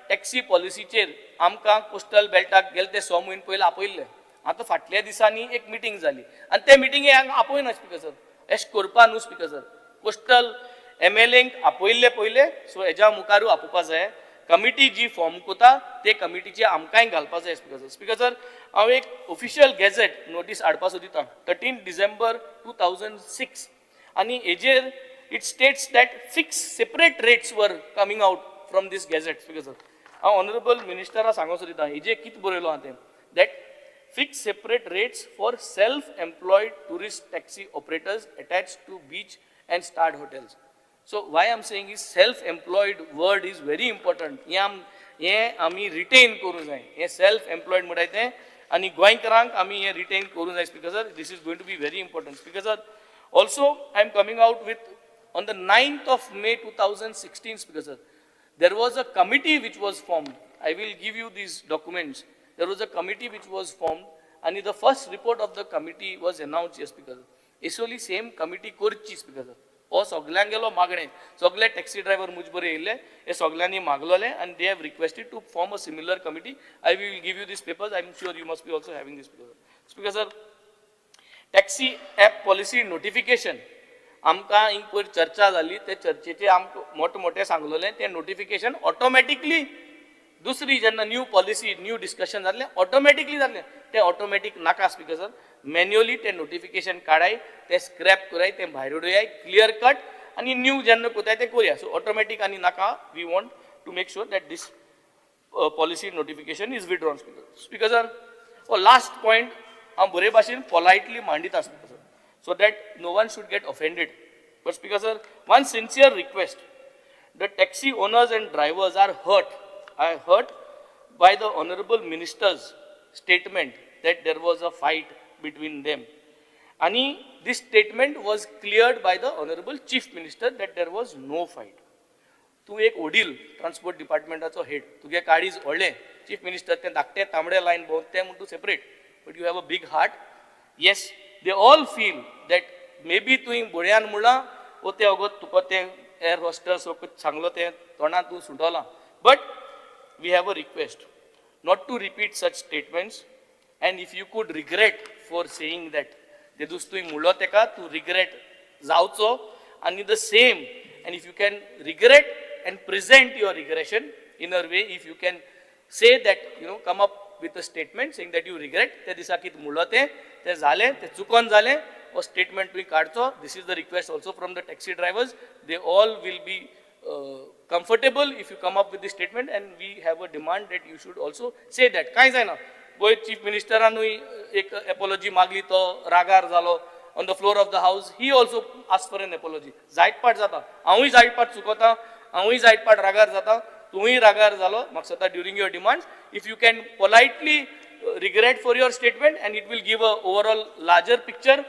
Speaker 14: taxi पॉलिसीचेर आमकां coastal बेल्टाक गेले ते 6 म्हयने पयलीं आपयल्ले, आतां फाटल्या दिसांनी एक मिटींग जाली आनी ते मिटिंगे आपयना. स्पीकर सर, अशें करपा न्हू. स्पीकर सर, कोस्टल एमएलएंक आपयल्ले पयले, सो हेज्या मुखारूय आपोवपा जाय. कमिटी जी फॉर्म करता ते कमिटीचे आमकांय घालपा जाय. स्पीकर सर, स्पीकर सर, हांव एक ऑफिशियल गॅझेट नोटीस हाडपा सोदिता, 13 डिसेंबर 2006, आनी हेजेर it states that fix separate rates were coming out from this gazette. Speaker sir, हांव ऑनरेबल मिनिस्टरा सांगूंक सोदिता, हेजेर कितें बरयलो आहा तें, that fix separate rates for self employed tourist taxi operators attach to beach and starred hotels. So why I am saying is self employed word is very important. हें आमी retain करूंक जाय. हें सेल्फ एम्प्लॉयड म्हणटाय तें आनी गोंयकारांक आमी हें रिटेन करूंक जाय. Speaker sir, this is going to be very important. Speaker sir, also I am coming out with on the 9th of May 2016, Speaker sir, There was a committee which was formed. I will give you these documents. There was a committee which was formed आनी the first report of the committee was announced. Yes, Speaker. Actually same committee करची, speaker sir. हो सगल्यांगेलो मागणें, सगळे taxi driver मुज बरे येयल्ले, हे सगल्यांनी मागलोले आनी they have requested to form a similar committee. I will give you these papers. I am sure you must be also having these papers. Speaker sir, taxi app policy notification आमकां हिंग पयर चर्चा जाली, ते चर्चेचे आमकां मोठे मोठे सांगलोले, ते नोटिफिकेशन ऑटोमॅटिकली दुसरी जेन्ना न्यू पॉलिसी, न्यू डिस्कशन जातलें, ऑटोमॅटिकली जातलें. तें ऑटोमॅटीक नाका, स्पीकर सर. मॅन्युअली तें नोटिफिकेशन काडाय, तें स्क्रॅप कराय, तें भायर उडयाय क्लियर कट आनी न्यू जेन्ना कोताय तें करुया. सो ऑटोमॅटीक आनी नाका. We want to make sure that this policy notification is withdrawn. Speaker sir, हो लास्ट पॉयंट हांव बरे भाशेन पोलायटली मांडीत आसता, sir, so that no one should get offended. But Speaker sir, one sincere request. The taxi owners and drivers are hurt by the honorable minister's statement that there was a fight between them. आणि this statement was cleared by the honorable chief minister that there was no fight. तूं एक वडील transport डिपार्टमेंटाचो head, तुगे काळीज व्हडलें. Chief minister तें धाकटें तांबडें line भोंवता तें म्हूण तूं separate, but you have a big heart. Yes, they all feel that maybe तुवें बळयान म्हणलां वो तें अगोत तुका तें एअर हॉस्टस सांगलो, तें तोंडान तूं सुटोलां, but we have a request not to repeat such statements, and if you could regret for saying that. ते दीस तुवें म्हणलो तेका तूं रिग्रेट जावचो आनी the same, and if you can regret and present your regression in a way, if you can say that, come up with a statement saying that you regret त्या दिसा कितें म्हणलो तें, तें जालें, तें चुकोन जालें, हो स्टेटमेंट तुवें काडचो. This is the request also from the taxi drivers. They all will be comfortable if you come up with this statement, and we have a demand that you should also say that. कांय जायना, पयर chief मिनिस्टरानूय एक apiology मागली, तो रागार जालो. On the floor of the house he also asked for an apology. जायत पाट जाता, हांवूय जायत पाट चुकता, हांवूय जायत पाट रागार जाता, तुवूय रागार जालो म्हाका during your demands. If you can politely regret for your statement, and it will give a overall larger picture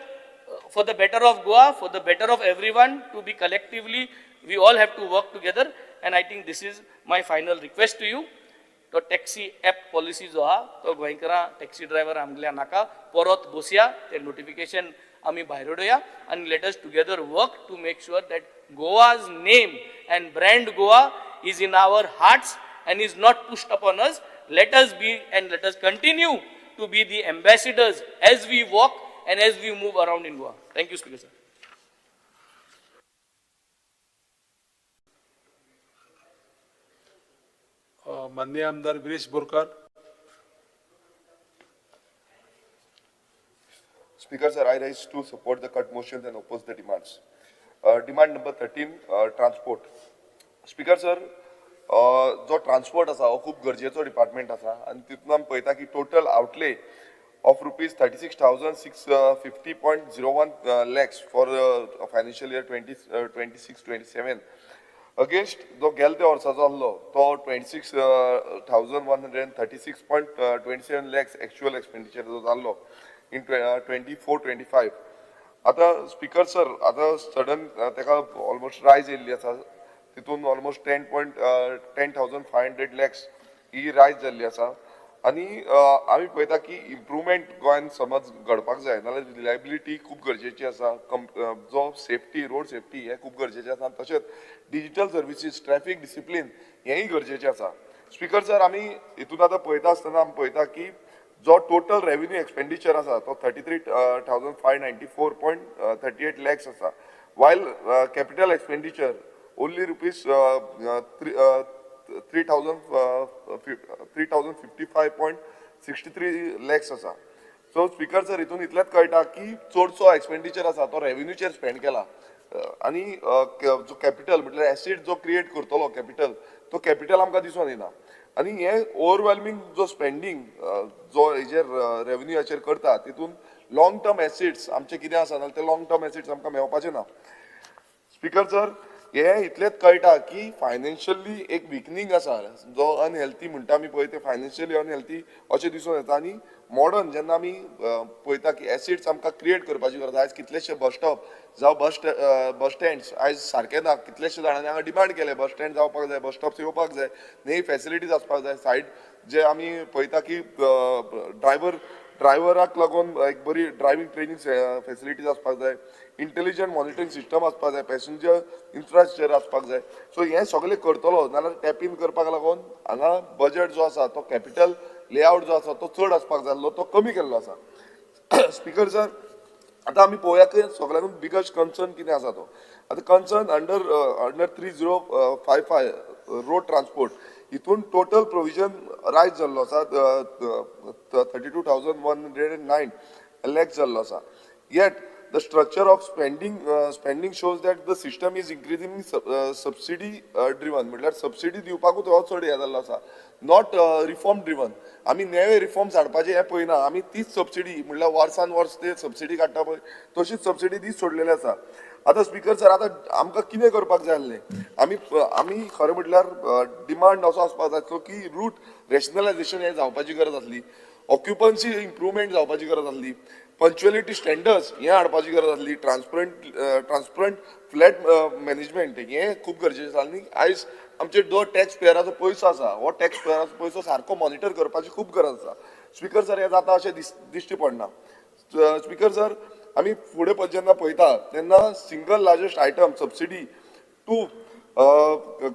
Speaker 14: for the better of Goa, for the better of everyone to be collectively, we all have to work together, and I think this is my final request to you. तो taxi app policy जो आहा तो गोंयकारां taxi driver आमगेल्या नाका. परत बसया, ते नोटिफिकेशन आमी भायर उडोवया आनी let us together work to make sure that Goa's name and brand Goa is in our hearts and is not pushed upon us. Let us be and let us continue to be the ambassadors as we walk and as we move around in Goa. Thank you, Speaker sir.
Speaker 15: माननीय आमदार Girish Borkar.
Speaker 16: Speaker sir, I rise to support the cut motions and oppose the demands. Demand number 13, transport. Speaker sir, जो transport आसा हो खूब गरजेचो department आसा आनी तितून आमी पळयता की total outlay of rupees 36,650.01 lakhs for financial year 26-27 against जो गेल त्या वर्साचो आसलो तो 26,136.27 lakhs actual expenditure जो जाल्लो in 24-25. आतां स्पीकर सर, आतां सडन ताका ऑलमोस्ट रायज येयल्ली आसा. तितून almost 10,500 lakhs ही रायज जाल्ली आसा आनी आमी पळयता की इम्प्रुवमेंट गोंयान समज घडपाक जाय नाल्यार रिलायबिलिटी खूब गरजेची आसा, जो सेफ्टी, रोड सेफ्टी हें खूब गरजेचें आसा, तशेंच डिजिटल सर्विसीस, ट्रॅफीक डिसिप्लीन हेंय गरजेचें आसा. स्पीकर सर, आमी हितून आतां पळयता आसतना आमी पळयता की जो टोटल रेवेन्यू एक्सपेंडिचर आसा तो 33,594.38 lakhs आसा, while capital expenditure only rupees 3,055.63 lakhs आसा. सो स्पीकर सर, हितून इतलेंच कळटा की चडसो एक्सपेंडिचर आसा तो रेवेन्यूचेर स्पेंड केला आनी जो कॅपिटल म्हटल्यार एसिड जो क्रिएट करतलो कॅपिटल, तो कॅपिटल आमकां दिसून येना आनी हे ओवरवेल्मिंग जो स्पेंडींग जो हेजेर रेवेन्यूचेर करता, तितून लॉंग टर्म एसिड्स आमचे कितें आसा जाल्यार ते लॉंग टर्म एसिड्स आमकां मेळपाचे ना. स्पीकर सर, हे इतलेंच कळटा की फायनान्शियली एक विकनींग आसा, जो अनहेल्थी म्हणटा आमी पळय, ते फायनान्शियली अनहेल्थी अशें दिसून येता आनी मॉडर्न जेन्ना आमी पळयता की एसिड्स आमकां क्रिएट करपाची गरज. आयज कितलेशे बस स्टॉप जावं बस स्टँड्स आयज सारके ना. कितलेशे जाणांनी हांगा डिमांड केले बस स्टँड जावपाक जाय, बस स्टॉप्स येवपाक जाय, नवी फॅसिलिटीज आसपाक जाय. सायड जे आमी पळयता की ड्रायव्हराक लागून एक बरी ड्रायव्हिंग ट्रेनींग फॅसिलिटीज आसपाक जाय, इंटेलिजंट मॉनिटरींग सिस्टम आसपाक जाय, पॅसेंजर इन्फ्रास्ट्रक्चर आसपाक जाय. सो हें सगळें करतलो नाल्यार टॅप इन करपाक लागून हांगा बजट जो आसा तो कॅपिटल लेआवट जो आसा तो चड आसपाक जाय आसलो, तो कमी केल्लो आसा. स्पिकर सर, आतां आमी पळोवया की सगळ्यांकून बिगस्ट कन्सर्न कितें आसा तो. आतां concern under 3055 road transport, हितून टोटल प्रोविजन रायज जाल्लो आसा 32,109 lakhs जाल्लो आसा. Yet the structure of spending shows that the system is increasingly subsidy driven. म्हटल्यार सबसिडी दिवपाकूच हो चड हें जाल्लो आसा, not reform driven. आमी नवे रिफॉर्म्स हाडपाचे हें पळयना, आमी तीच सबसिडी म्हटल्यार वर्सान वर्स ते सबसिडी काडटा पळय तशीच सबसिडी दीत सोडलेली आसा. आतां स्पिकर सर, आतां आमकां कितें करपाक जाय आसलें, आमी खरें म्हटल्यार डिमांड असो आसपाक जाय आसलो की रूट रॅशनलायजेशन हें जावपाची गरज आसली, ऑक्युपन्सी इम्प्रुवमेंट जावपाची गरज आसली, पंक्च्युअलिटी स्टँडर्ड्स हें हाडपाची गरज आसली, ट्रान्सपरंट फ्लॅट मॅनेजमेंट हें खूब गरजेचें आसा. आनी आयज आमचे जो टॅक्स पेयराचो पयसो आसा हो टॅक्स पेयराचो पयसो सारको मॉनिटर करपाची खूब गरज आसा. स्पिकर सर, हें जाता अशें दिश्टी पडना. स्पिकर सर, आमी फुडें जेन्ना पळयता तेन्ना single largest item subsidy to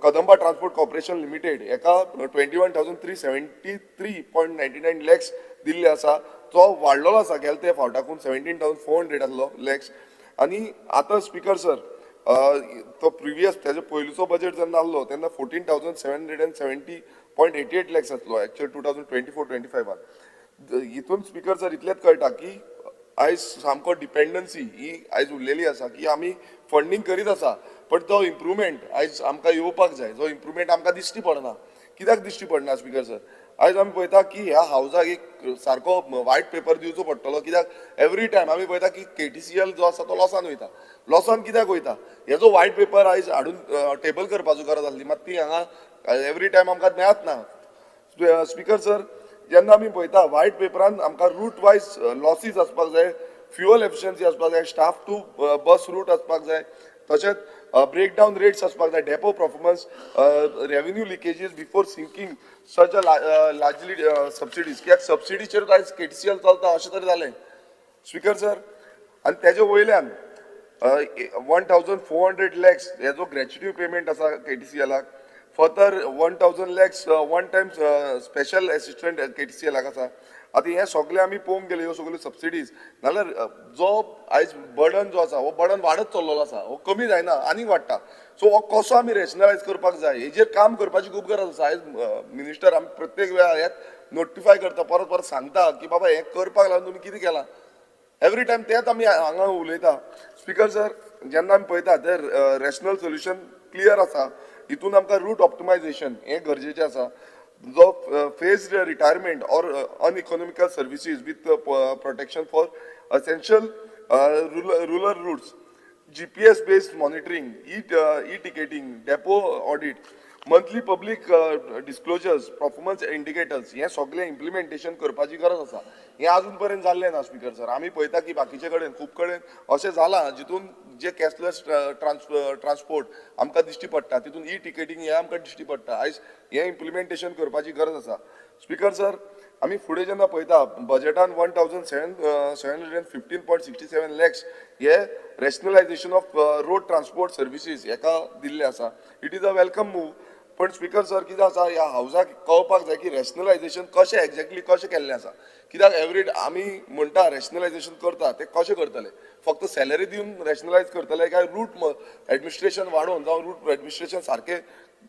Speaker 16: Kadamba Transport Corporation Limited हेका 21,373.99 lakhs दिल्ले आसा, तो वाडलेलो आसा गेले ते फावटाकून 17,400 आसलो लॅक्स. आनी आतां स्पिकर सर, तो प्रिवियस तेजो पयलींचो बजेट जेन्ना आसलो तेन्ना 14,770.88 lakhs आसलो एक्चुअल 2024-25. हितून स्पिकर सर इतलेंच कळटा की आयज सामको डिपेंडन्सी ही आयज उरलेली आसा की आमी फंडींग करीत आसा पण तो इम्प्रुवमेंट आयज आमकां येवपाक जाय, जो इम्प्रुवमेंट आमकां दिश्टी पडना. कित्याक दिश्टी पडना स्पिकर सर? आयज आमी पळयता की ह्या हावजाक एक सारको वायट पेपर दिवचो पडटलो, कित्याक एवरी टायम आमी पळयता की KTCL जो आसा तो लॉसान वयता. लॉसान कित्याक वयता हेजो वायट पेपर आयज हाडून टेबल करपाचो गरज आसली, मात ती हांगा एवरी टायम आमकां मेळत ना. स्पिकर सर, जेन्ना आमी पळयता वायट पेपरान आमकां रूट वायज लॉसीस आसपाक जाय, फ्युअल एफिशियन्सी आसपाक जाय, स्टाफ टू बस रूट आसपाक जाय, तशेंच ब्रेक डावन रेट्स आसपाक जाय, depot performance, revenue leakages before sinking such a largely subsidies. कित्याक सबसिडीचेर आयज KTCL चलता अशें तरी जालें स्पिकर सर. आनी तेजे वयल्यान 1,400 lakhs हेजो ग्रॅच्युटी पेमेंट आसा KTCL, further 1,000 lakhs one time special assistant KTCL आसा. आतां हें सगळें आमी पळोवंक गेले ह्यो सगळ्यो सबसिडीज नाल्यार जो आयज बर्डन जो आसा हो बर्डन वाडत चल्लेलो आसा, हो कमी जायना आनीक वाडटा. सो हो कसो आमी रॅशनलायज करपाक जाय हेजेर काम करपाची खूब गरज आसा. आयज मिनिस्टर आमी प्रत्येक वेळार हें नोटिफाय करता, परत परत सांगता की बाबा हें करपाक लागून तुमी कितें केलां, एवरी टायम तेंच आमी हांगा उलयता. स्पिकर सर, जेन्ना आमी पळयता ते रॅशनल सोल्युशन क्लियर आसा, हितून आमकां रूट ऑप्टिमायझेशन हें गरजेचें आसा, जो phase retirement or uneconomical services with protection for essential rural routes, GPS based monitoring, e ticketing, depot audit, monthly public disclosures, performance indicators, हें सगळें इम्प्लिमेंटेशन करपाची गरज आसा. हें आजून पर्यंत जाल्लें ना स्पिकर सर. आमी पळयता की बाकीचे कडेन खूब कडेन अशें जालां जितून जे कॅशलेस ट्रान्सपोर्ट आमकां दिश्टी पडटा, तितून ई टिकेटींग हें आमकां दिश्टी पडटा. आयज हें इम्प्लिमेंटेशन करपाची गरज आसा. स्पिकर सर, आमी फुडें जेन्ना पळयता बजेटान 1,715.67 lakhs hey rationalisation of road transport services हेका दिल्लें आसा. It is a welcome move. पण स्पिकर सर कितें आसा, ह्या हावजाक कळपाक जाय की रॅशनलायजेशन कशें एक्झॅक्टली कशें केल्लें आसा. कित्याक एवरी आमी म्हणटा रॅशनलायजेशन करता ते कशें करतले, फक्त सॅलरी दिवन रॅशनलायज करतले काय रूट एडमिनिस्ट्रेशन वाडोवन जावं रूट एडमिनिस्ट्रेशन सारकें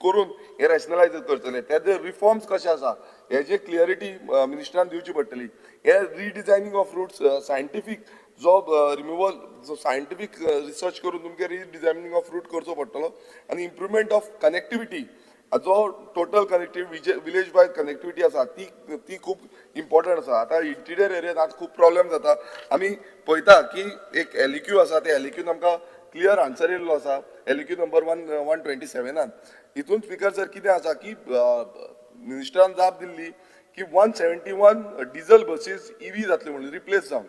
Speaker 16: करून हे रॅशनलायज करतले, तेजे रिफॉर्म्स कशे आसा हेजे क्लियरिटी मिनिस्टरान दिवची पडटली. हे रिडिजायनींग ऑफ रूट्स सायंटिफीक जो रिमुवल जो सायंटिफीक रिसर्च करून तुमकां रिडिजायनींग ऑफ रूट करचो पडटलो आनी इम्प्रुवमेंट ऑफ कनेक्टिविटी जो total connectivity village wise connectivity आसा ती ती खूब इम्पॉर्टंट आसा. आतां इंटिरियर एरियान आतां खूब प्रॉब्लेम जाता. आमी पळयता की एक LEQ आसा, ते LEQन आमकां क्लियर आन्सर येयल्लो आसा LEQ number 127. हितून स्पिकर सर कितें आसा की मिनिस्टरान जाप दिल्ली की 171 डिझल बसीस इव्ही जातल्यो म्हणून रिप्लेस जावन.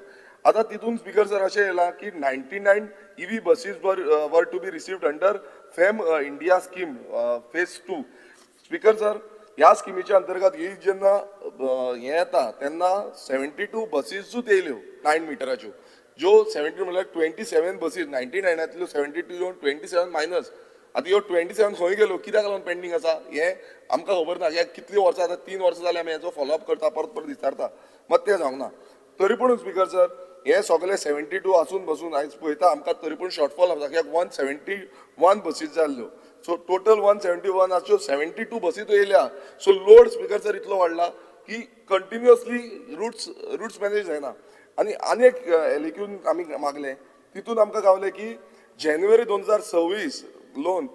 Speaker 16: आतां तितून स्पीकर सर अशें येयलां की 99 EV buses were to be received under FAME India scheme phase 2. Speaker sir, ह्या स्किमीच्या अंतर्गत ही जेन्ना हें येता तेन्ना 72 बसीसूच येयल्यो 9 मिटराच्यो, ज्यो 70 म्हणल्यार 27 बसीस 99 तल्यो 72 येवन 27 मायनस. आतां ह्यो 27 खंय गेल्यो, कित्याक लागून पेंडींग आसा हें आमकां खबर ना. हे कितलीं वर्सां, आतां 3 वर्सां जालीं आमी हेचो फॉलोअप करता, परत परत विचारता, मात तें जावंक ना. तरी पूण स्पीकर सर, हे सगळे 72 आसून बसून आयज पळयता आमकां तरी पूण शॉर्टफॉल आसा, कित्याक 171 बसीस जाल्ल्यो. सो टोटल 171 आसच्यो, 72 बसीस येयल्या. सो लोड स्पीकर सर इतलो वाडला की कंटिन्युअसली रुट्स मॅनेज जायना. आनी आनी एक एलएक्यून आमी मागलें, तितून आमकां गावलें की जानेवारी 2026 loan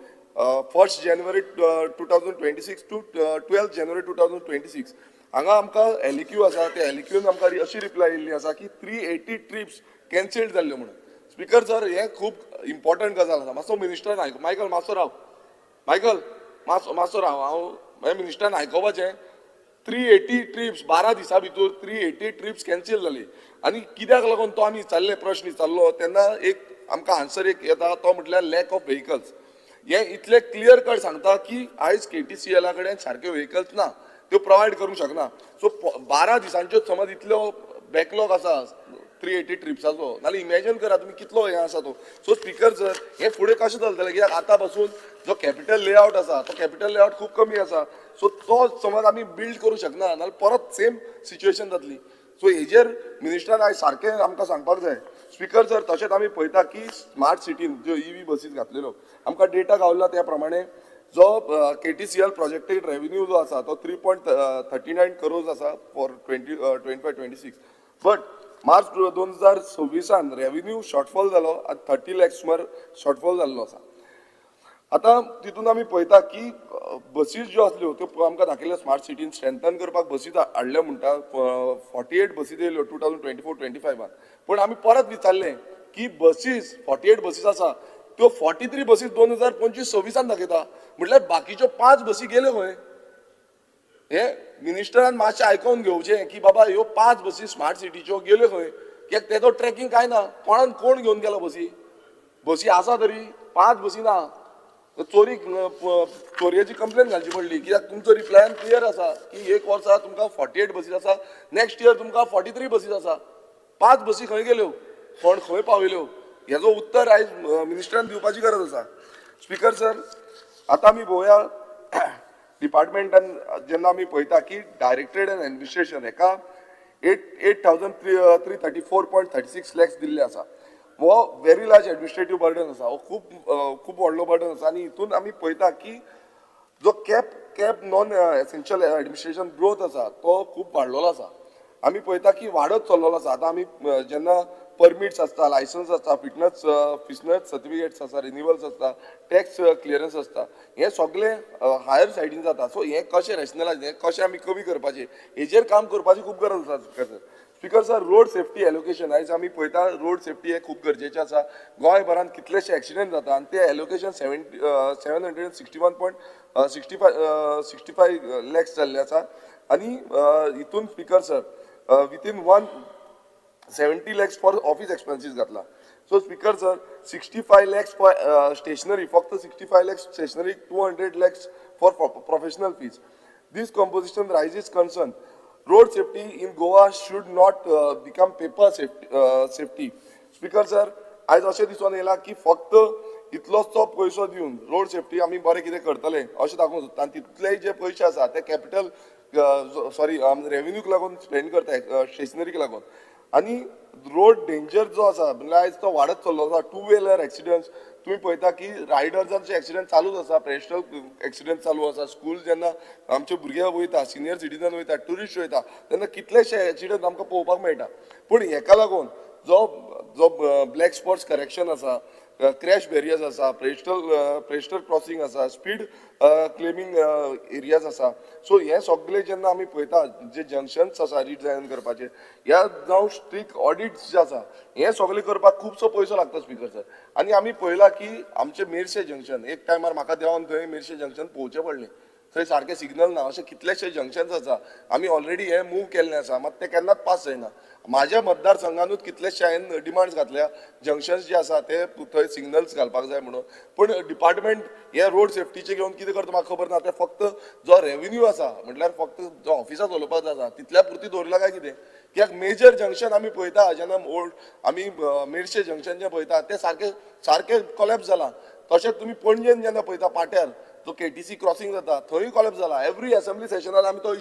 Speaker 16: 1 January 2026 to 12 January 2026 हांगा आमकां एलएक्यू आसा. त्या एलएक्यून आमकां अशी रिप्लाय येयल्ली आसा की 380 ट्रिप्स कॅन्सल्ड जाल्ल्यो म्हणून. स्पीकर सर, हें खूब इम्पॉर्टंट गजाल आसा. मातसो मिनिस्टरान आयक, मायकल मातसो राव, मायकल मातसो मातसो राव. हांव हें मिनिस्टरान आयकोपाचें. 380 ट्रिप्स 12 दिसां भितर 380 ट्रिप्स कॅन्सील जाली आनी कित्याक लागून तो आमी विचारले, प्रश्न विचारलो तेन्ना एक आमकां आन्सर एक येता, तो म्हटल्यार लॅक ऑफ व्हेकल्स. हें इतलें क्लियर कट सांगता की आयज केटीसीएला कडेन सारक्यो व्हेकल्स ना, त्यो प्रोवायड करूंक शकना. सो 12 दिसांच्यो समज इतल्यो बॅकलॉग आसा 380 ट्रिप्साचो, नाल्यार इमॅजीन करा तुमी कितलो हें आसा तो. सो स्पीकर सर, हें फुडें कशें चलतलें? कित्याक आतां पासून जो कॅपिटल लेआवट आसा तो कॅपिटल लेआवट खूब कमी आसा. सो तो समज आमी बिल्ड करूंक शकना नाल्यार परत सेम सिच्युएशन जातली. सो हेजेर मिनिस्टरान आयज सारकें आमकां सांगपाक जाय. स्पीकर सर, तशेंच आमी पळयता की स्मार्ट सिटीन ज्यो इव्ही बसीस घातलेल्यो, आमकां डेटा गावला त्या प्रमाणे जो केटीसीएल प्रोजेक्टेड रेव्हेन्यू जो आसा तो 3.39 करोज आसा for 2025-26, but March 2026 revenue shortfall जालो आनी 30 लॅक्स सुमार शॉर्टफॉल जाल्लो आसा. आतां तितून आमी पळयता की बसीस ज्यो आसल्यो त्यो आमकां दाखयल्यो, स्मार्ट सिटीन स्ट्रेंथन करपाक बसीस हाडल्यो म्हणटा, 48 बसीस येयल्यो 2024-25. पूण आमी परत विचारलें की बसीस 48 बसीस आसा, त्यो 43 बसीस 2025-26 दाखयता, म्हटल्यार बाकीच्यो 5 बसी गेल्यो खंय? हे मिनिस्टरान मातशें आयकोन घेवचें की बाबा ह्यो 5 बसी स्मार्ट सिटीच्यो गेल्यो खंय, कित्याक तेजो ट्रॅकिंग कांय ना. कोणान कोण घेवन गेलो बसी? बसी आसा तरी 5 बसी ना. चोरी चोरयेची कंप्लेन घालची पडली, कित्याक तुमचो रिप्लायान क्लियर आसा की एक वर्सा तुमकां 48 बसीस आसा, नेक्स्ट इयर तुमकां 43 बसीस आसा. 5 बसी खंय गेल्यो, कोण खंय पावयल्यो, हेजो उत्तर आयज मिनिस्टरान दिवपाची गरज आसा. स्पीकर सर, आतां आमी पळोवया डिपार्टमेंटान जेन्ना आमी पळयता की डायरेक्टरेट एंड एडमिनिस्ट्रेशन हेका 8,334.36 लॅक्स दिल्ले आसा. हो व्हेरी लार्ज एडमिनिस्ट्रेटीव बर्डन आसा, हो खूब खूब व्हडलो बर्डन आसा. आनी हितून आमी पळयता की जो cap non essential administration growth आसा तो खूब वाडलेलो आसा. आमी पळयता की वाडत चल्लेलो आसा. आतां आमी जेन्ना परमिट्स आसता, लायसन्स आसता, फिटनस सर्टिफिकेट्स आसता, रिन्युअल्स आसता, टॅक्स क्लियरन्स आसता, हें सगळें हायर सायडीन जाता. सो हें कशें रॅशनलायज, हें कशें आमी कमी करपाचें हेजेर काम करपाची खूब गरज आसा. Speaker sir, speaker sir, road safety allocation आयज आमी पळयता, रोड सेफ्टी हें खूब गरजेचें आसा. गोंयभरान कितलेशे एक्सिडंट जाता आनी ते allocation 761.65 lakhs जाल्ले आसा. आनी हितून speaker sir, within 170 lakhs for office expenses घातला. So speaker sir, 65 lakhs for stationery, फक्त 65 lakhs stationery, 200 lakhs for professional fees. This composition raises concern. Road safety in Goa should not become paper safety. Speaker sir, आयज अशें दिसून येयलां की फक्त इतलोच तो पयसो दिवन रोड सेफ्टी आमी बरें कितें करतले अशें दाखोवंक सोदता आनी तितलेय जे पयशे आसा ते कॅपिटल सॉरी रेव्हेन्यूक लागून स्पेंड करता, स्टेशनरीक लागून. आनी रोड डेंजर जो आसा म्हणल्यार आयज तो वाडत चल्लो आसा. टू व्हिलर एक्सिडंट्स तुमी पळयता की रायडर्सांचे एक्सिडंट चालूच आसा, पेडेस्ट्रियल एक्सिडंट चालू आसा. स्कूल जेन्ना आमचे भुरगे वयता, सिनियर सिटीजन वयता, ट्युरिस्ट वयता, तेन्ना कितलेशे एक्सिडंट आमकां पळोवपाक मेळटा. पूण हेका लागून जो जो ब्लॅक स्पॉट्स करेक्शन आसा, क्रॅश बॅरियर्स आसा, पेडेस्ट्रियल क्रॉसिंग आसा, स्पीड क्लेमिंग एरियाज आसा. सो हे सगळे जेन्ना आमी पळयता, जे जंक्शन्स आसा रिडिजायन करपाचे, ह्या जावं स्ट्रिक्ट ऑडिट्स जे आसा, हे सगळे करपाक खुबसो पयसो लागता स्पीकर सर. आनी आमी पळयला की आमचे मेरशे जंक्शन एक टायमार म्हाका देंवन थंय मेरशे जंक्शन पळोवचें पडलें. थंय सारकें सिग्नल ना. अशे कितलेशे जंक्शन्स आसा, आमी ऑलरेडी हे मूव केल्ले आसा, मात ते केन्नाच पास जायना. म्हाज्या मतदारसंघानूच कितलेशे हांवें डिमांड्स घातल्या, जंक्शन्स जे आसा ते थंय सिग्नल्स घालपाक जाय म्हणून. पूण डिपार्टमेंट हे रोड सेफ्टीचे घेवन कितें करता म्हाका खबर ना. ते फक्त जो रेवेन्यू आसा म्हटल्यार फक्त जो ऑफिसां चलोवपाक आसा तितल्या पुरती दवरला काय कितें? कित्याक मेजर जंक्शन आमी पळयता जेन्ना ओल्ड आमी मेरशे जंक्शन जें पळयता ते सारकें सारकें कोलॅप्स जालां. तशेंच तुमी पणजेन जेन्ना पळयता पाट्यार जो केटीसी क्रॉसिंग जाता थंय कोलॅप्स जाला. एवरी असेंब्ली सेशनान आमी तो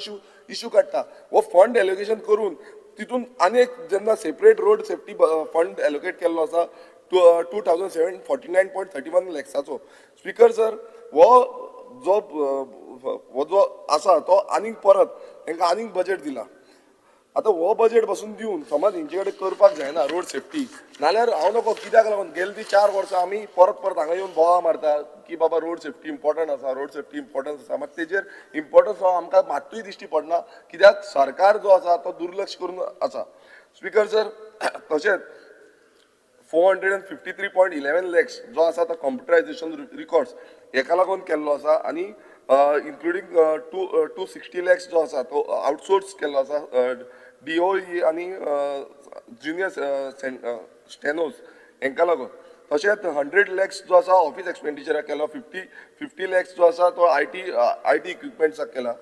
Speaker 16: इशू काडटा. हो फंड एलोकेशन करून तितून आनी एक जेन्ना separate road safety fund allocate केल्लो आसा 2749.31 लॅक्साचो. स्पीकर सर, हो जो आसा तो आनीक परत तांकां आनीक बजेट दिला. आतां हो बजेट पासून दिवन समज हेंचे कडेन करपाक जायना रोड सेफ्टी, नाल्यार हांव नको कित्याक लागून गेले ती 4 वर्सां आमी परत परत हांगा येवन बोवाळ मारता की बाबा रोड सेफ्टी इम्पॉर्टंट आसा, रोड सेफ्टी इम्पॉर्टंट आसा. मात तेजेर इम्पॉर्टन्स हो आमकां मात्तूय दिश्टी पडना, कित्याक सरकार जो आसा तो दुर्लक्ष करून आसा. स्पीकर सर, तशेंच 453.11 लॅक्स जो आसा तो कंप्युटरायजेशन रिकॉर्ड्स हेका लागून केल्लो आसा आनी इन्क्लुडींग 260 लॅक्स जो आसा तो आउटसोर्स केल्लो आसा डीओई आनी ज्युनियर स्टेनोज हेंकां लागून. तशेंच 100 लॅक्स जो आसा ऑफिस एक्सपेंडिचराक केलो, 50 लॅक्स जो आसा तो IT इक्विपमेंट्साक केला.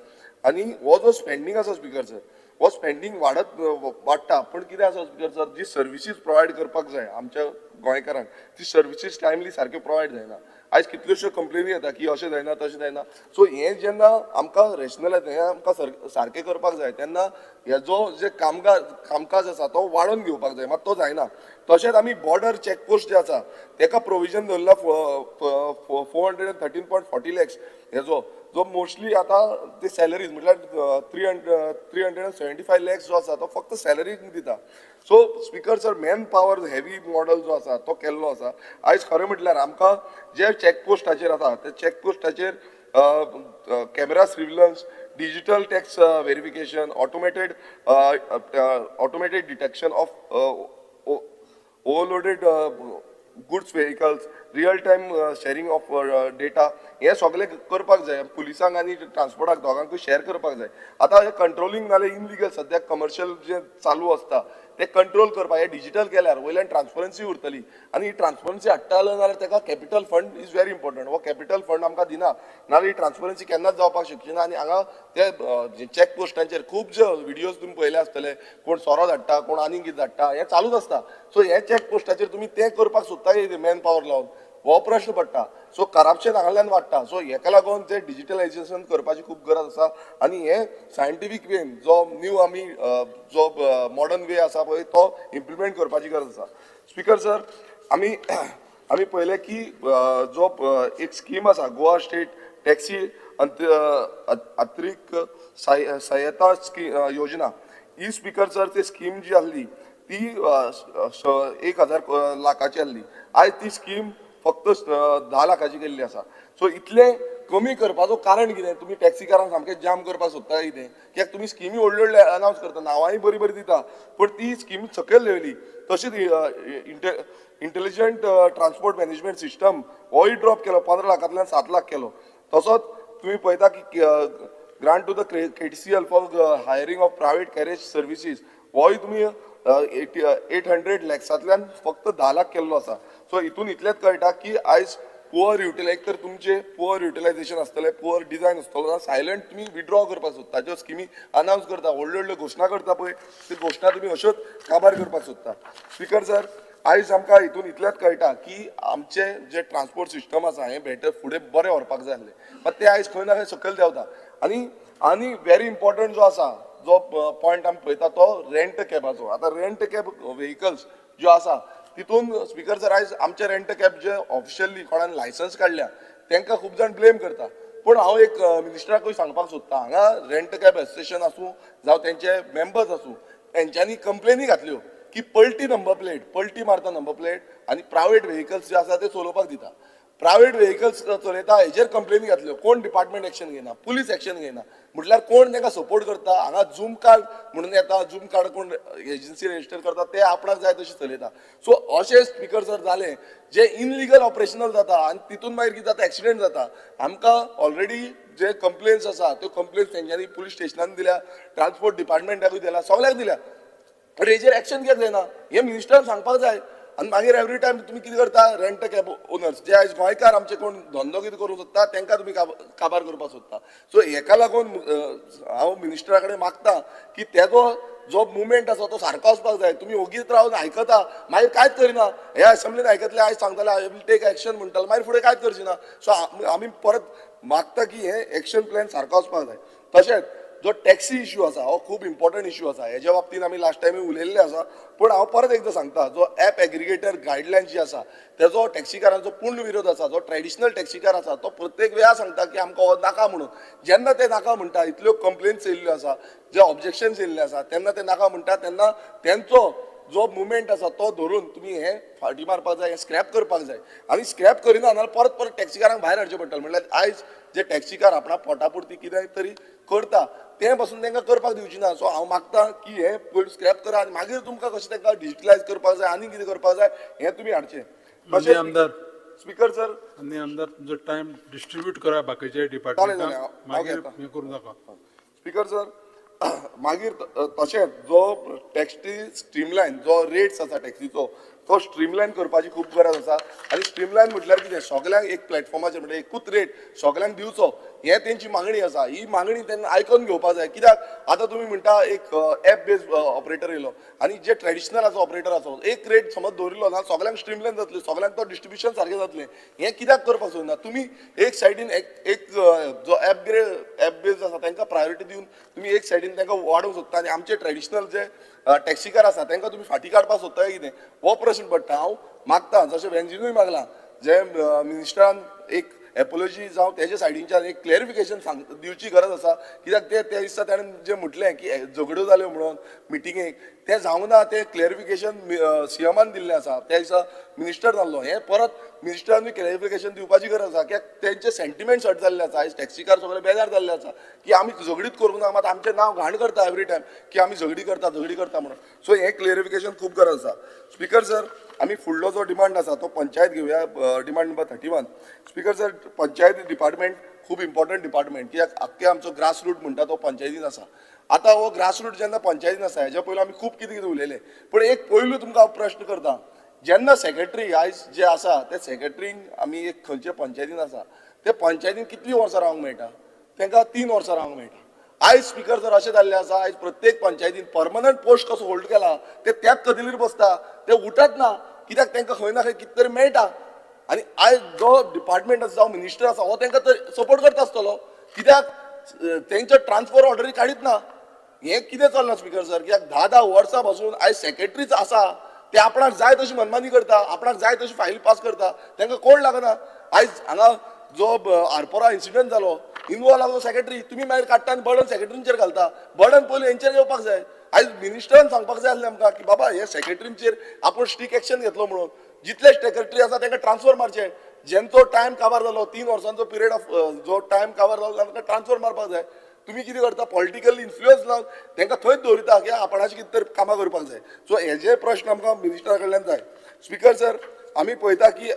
Speaker 16: आनी हो जो स्पेंडींग आसा स्पीकर सर, हो स्पेंडींग वाडटा. पूण कितें आसा स्पीकर सर, जी सर्विसीस प्रोवायड करपाक जाय आमच्या गोंयकारांक ती सर्विसीस टायमली सारक्यो प्रोवायड जायना. आयज कितल्योश्यो कंप्लेनी येता की अशें जायना तशें जायना. सो हें जेन्ना आमकां रेशनलायज हें आमकां सारकें करपाक जाय तेन्ना हेजो जे कामकाज आसा तो वाडोवन घेवपाक जाय, मात तो जायना. तशेंच आमी बॉर्डर चॅकपोस्ट जे आसा तेका प्रोविजन दवरला 413.40 लॅक्स हेजो, जो मोस्टली आतां ते सॅलरीज म्हटल्यार 375 लॅक्स जो आसा तो फक्त सॅलरीक दिता. So speaker sir, man power heavy model जो आसा तो केल्लो आसा. आयज खरें म्हटल्यार आमकां जे चॅकपोस्टाचेर आसा ते चॅकपोस्टाचेर camera surveillance, digital tax verification, automated detection of overloaded goods vehicles, real time sharing of data, हे सगळें करपाक जाय. पुलिसांक आनी ट्रान्सपोर्टाक दोगांकूय शेअर करपाक जाय. आतां हे कंट्रोलिंग नाल्यार इनलिगल सद्याक कमर्शियल जे चालू आसता ते कंट्रोल करपाक हे डिजिटल केल्यार वयल्यान ट्रान्सपरन्सी उरतली आनी ही ट्रान्सपरन्सी हाडटा जाल्यार ताका capital fund is very important. हो कॅपिटल फंड आमकां दिना नाल्यार ही ट्रान्सपरन्सी केन्नाच जावपाक शकची ना. आनी हांगा ते चॅक पोस्टांचेर खूब जे व्हिडियोज तुमी पळयले आसतले, कोण सोरो धाडटा, कोण आनीक कितें धाडटा, हें चालूच आसता. सो हे चॅक पोस्टाचेर तुमी तें करपाक सोदता मॅन पावर लावन, हो प्रश्न पडटा. सो करप्शन हांगाल्यान वाडटा. सो हेका लागून ते डिजिटलायजेशन करपाची खूब गरज आसा आनी हे सायंटिफीक वेन जो न्यू आमी जो मॉडर्न वे आसा पळय तो इम्प्लिमेंट करपाची गरज आसा. स्पीकर सर, आमी आमी पळयलें की जो एक स्कीम आसा गोवा स्टेट टॅक्सी अतिरिक्त सहायता योजना, ही स्पीकर सर ती स्कीम जी आसली ती 1000 लाखाची आसली. आयज ती स्कीम फक्त 10 लाखाची केल्ली आसा. सो इतलें कमी करपाचो कारण कितें? तुमी टॅक्सीकारांक सामकें जाम करपाक सोदता कितें? कित्याक तुमी स्किमी व्हडल्यो व्हडल्यो अनावन्स करता, नांवांय बरीं बरीं दिता, पूण ती स्कीम सकयल देंवली. तशीच इंटेलिजंट ट्रान्सपोर्ट मॅनेजमेंट सिस्टम होय ड्रॉप केलो, 15 लाखांतल्यान 7 लाख केलो. तसोच तुमी पळयता की grant to the KTCL for hiring of private carriage services होय तुमी 800 लॅक्सांतल्यान फक्त 10 लाख केल्लो आसा. सो हितून इतलेंच कळटा की आयज पुअर युटिलायज तर तुमचें पुअर युटिलायजेशन आसतलें, पुअर डिजायन आसतलो, सायलंट तुमी विड्रॉ करपाक सोदता. ज्यो स्किमी अनावन्स करता, व्हडल्यो व्हडल्यो घोशणा करता पळय, त्यो घोशणा तुमी अश्योच काबार करपाक सोदता. स्पीकर सर, आयज आमकां हितून इतलेंच कळटा की आमचें जे ट्रान्सपोर्ट सिस्टम आसा हें बेटर फुडें बरें व्हरपाक जाय आसलें, मात तें आयज खंय ना खंय सकयल देंवता. आनी आनी वेरी इम्पॉर्टंट जो आसा जो पॉयंट आमी पळयता तो रेंट कॅबाचो. आतां रेंट कॅब व्हेकल्स ज्यो आसा तितून स्पीकर सर आयज आमचे रेंट कॅब जे ऑफिशियली कोणान लायसन्स काडल्या तांकां खूब जाण ब्लेम करता. पूण हांव एक मिनिस्टराकूय सांगपाक सोदता, हांगा रेंट कॅब एसोसिएशन आसूं जावं तेंचे मेंबर्स आसूं, तेंच्यांनी कंप्लेनी घातल्यो की पलटी नंबर प्लेट, पलटी मारता नंबर प्लेट आनी प्रायवेट व्हेकल्स जे आसा ते चलोवपाक दिता. प्रायवेट व्हेकल्स चलयता हेजेर कंप्लेनी घातल्यो, कोण डिपार्टमेंट एक्शन घेयना, पुलीस एक्शन घेयना, म्हटल्यार कोण तांकां सपोर्ट करता. हांगा झूम कार्ड म्हणून येता, झूम कार्ड कोण एजन्सी रजिस्टर करता, ते आपणाक जाय तशें चलयता. सो अशें स्पिकर सर जालें जे इनलिगल ऑपरेशनल जाता आनी तितून मागीर कितें जाता, एक्सिडेंट जाता. आमकां ऑलरेडी जे कंप्लेन्स आसा त्यो कंप्लेन्स तेंच्यांनी पुलीस स्टेशनान दिल्या, ट्रान्सपोर्ट डिपार्टमेंटाकूय दिल्या, सगळ्याक दिल्या, बट हेजेर एक्शन कित्याक जायना हें मिनिस्टरान सांगपाक जाय. आनी मागीर एवरी टायम तुमी कितें करता, रेंट कॅब ओनर्स जे आयज गोंयकार आमचे कोण धंदो कितें करूंक सोदता तांकां तुमी काबार करपाक सोदता. सो हेका लागून हांव मिनिस्टरा कडेन मागता की तेजो जो मुवमेंट आसा तो सारको वचपाक जाय. तुमी ओगीच रावन आयकता, मागीर कांयच करिना. ह्या असेंब्लीन आयकतले, आयज सांगताले I will take action म्हणटाले, मागीर फुडें कांयच करची ना. सो आमी परत मागता की हे एक्शन प्लॅन सारको वचपाक जाय. तशेंच जो टॅक्सी इश्यू आसा हो खूब इम्पॉर्टंट इश्यू आसा, हेज्या बाबतीन आमी लास्ट टायमूय उलयल्ले आसा, पूण हांव परत एकदां सांगता, जो एप एग्रिगेटर गायडलायन जी आसा तेजो टॅक्सीकारांचो पूर्ण विरोध आसा. जो ट्रेडिशनल टॅक्सीकार आसा तो प्रत्येक वेळा सांगता की आमकां हो नाका म्हणून. जेन्ना ते नाका म्हणटा, इतल्यो कंप्लेन्स येयल्ल्यो आसा, जे ऑब्जेक्शन्स येयल्ले आसा, तेन्ना ते नाका म्हणटा, तेन्ना तेंचो जो मुवमेंट आसा तो धरून तुमी हें फाटी मारपाक जाय, हें स्क्रॅप करपाक जाय. आनी स्क्रॅप करिना जाल्यार परत परत टॅक्सीकारांक भायर हाडचें पडटलें. म्हणल्यार आयज जे टॅक्सीकार आपणा पोटा पुरती कितें तरी करता तें पासून तांकां करपाक दिवची ना. सो हांव मागता की हें पयलीं स्क्रॅप करा आनी मागीर तुमकां कशें तांकां डिजिटलायज करपाक जाय आनी कितें करपाक जाय हें तुमी हाडचें.
Speaker 15: माननीय आमदार,
Speaker 16: स्पिकर सर,
Speaker 15: माननीय आमदार, तुमचो टायम डिस्ट्रिब्यूट करा बाकीच्या डिपार्टमेंटाक, मागीर हें करूं नाका.
Speaker 16: स्पिकर सर, मागीर तशेंच जो टॅक्सी स्ट्रीमलायन जो रेट्स आसा टॅक्सीचो तो स्ट्रीमलायन करपाची खूब गरज आसा. आनी स्ट्रीमलायन म्हटल्यार कितें, सगल्यांक एक प्लॅटफॉर्माचेर म्हणजे एकूच रेट सगल्यांक दिवचो हें तेंची मागणी आसा. ही मागणी तेन्ना आयकून घेवपाक जाय. कित्याक आतां तुमी म्हणटा एक एप बेज ऑपरेटर येयलो आनी जे ट्रेडिशनल आसा ऑपरेटर आसा एक रेट समज दवरिल्लो ना, सगल्यांक स्ट्रीमलायन जातलें, सगल्यांक तो डिस्ट्रिब्युशन सारकें जातलें. हें कित्याक करपाक सोदना तुमी? एक सायडीन एक जो एप बेज आसा तांकां प्रायोरिटी दिवन तुमी एक सायडीन तांकां वाडोवंक सोदता आनी आमचे ट्रेडिशनल जे टॅक्सीकार आसा तांकां तुमी फाटीं काडपाक सोदता कितें, हो प्रश्न पडटा. हांव मागता, जशें वेंजिनूय मागलां, जे मिनिस्टरान एक एपोलॉजी जावं तेजे सायडीनच्यान एक क्लॅरिफिकेशन सांग दिवची गरज आसा. कित्याक ते त्या दिसा ताणें जें म्हटलें की झगड्यो जाल्यो म्हणून मिटिंगेक, तें जावंक ना. तें क्लॅरिफिकेशन सीएमान दिल्लें आसा, त्या दिसा मिनिस्टर जाल्लो. हें परत मिनिस्टरानूय क्लॅरिफिकेशन दिवपाची गरज आसा, कित्याक तेंचे सेंटिमेंट्स हर्ट जाल्ले आसा. आयज टॅक्सीकार सगळे बेजार जाल्ले आसा की आमी झगडीत करूंक ना, मात आमचें नांव घाण करता एवरी टायम की आमी झगडी करता झगडी करता म्हणून. सो हें क्लॅरिफिकेशन खूब गरज आसा. स्पिकर सर, आमी फुडलो जो डिमांड आसा तो पंचायत घेवया, demand number 31. Speaker sir, panchayat department खूब इम्पॉर्टंट डिपार्टमेंट, कित्याक आख्खे आमचो ग्रासरूट म्हणटा तो पंचायतीन आसा. आतां हो ग्रासरूट जेन्ना पंचायतीन आसा, हेज्या पयलू आमी खूब कितें कितें उलयले, पूण एक पयलू तुमकां हांव प्रश्न करता, जेन्ना सेक्रेटरी आयज जे आसा ते सेक्रेटरींक आमी एक खंयचे पंचायतीन आसा ते पंचायतीन कितलीं वर्सां रावंक मेळटा, तांकां 3 वर्सां रावंक मेळटा. आयज स्पिकर सर अशें जाल्लें आसा, आयज प्रत्येक पंचायतीन परमनंट पोस्ट कसो होल्ड केला, ते त्याच कदेलीर बसता, ते उठत ना, कित्याक तांकां खंय ना खंय कितें तरी मेळटा. आनी आयज जो डिपार्टमेंट आसा जावं मिनिस्टर आसा हो तांकां तर सपोर्ट करता आसतलो, कित्याक तेंच्यो ट्रान्सफर ऑर्डरी काडीत ना. हें कितें चल्लां स्पिकर सर, कित्याक 10-10 वर्सां पासून आयज सेक्रेटरीच आसा ते आपणाक जाय तशी मनमानी करता, आपणाक जाय तशी फायल पास करता, तांकां कोण लागना. आयज हांगा जो आरपोरा इन्सिडंट जालो, इनवॉल्व आसलो सेक्रेटरी, तुमी मागीर काडटा आनी बर्डन सेक्रेटरींचेर घालता. बर्डन पयलू हेंचेर येवपाक जाय. आयज मिनिस्टरान सांगपाक जाय आसलें आमकां की बाबा हे सेक्रेटरींचेर आपूण स्ट्रीक एक्शन घेतलो म्हणून. जितले सेक्रेटरी आसा तांकां ट्रान्सफर मारचे, जेंचो टायम काबार जालो, 3 वर्सांचो पिरियड ऑफ जो टायम काबार जालो तांकां ट्रान्सफर मारपाक जाय. तुमी कितें करता, पॉलिटिकल इन्फ्लुयन्स लावन तांकां थंयच दवरिता की आपणाचें कितें तरी कामां करपाक जाय. सो हेजे प्रश्न आमकां मिनिस्टरा कडल्यान जाय. स्पिकर सर, आमी पळयता की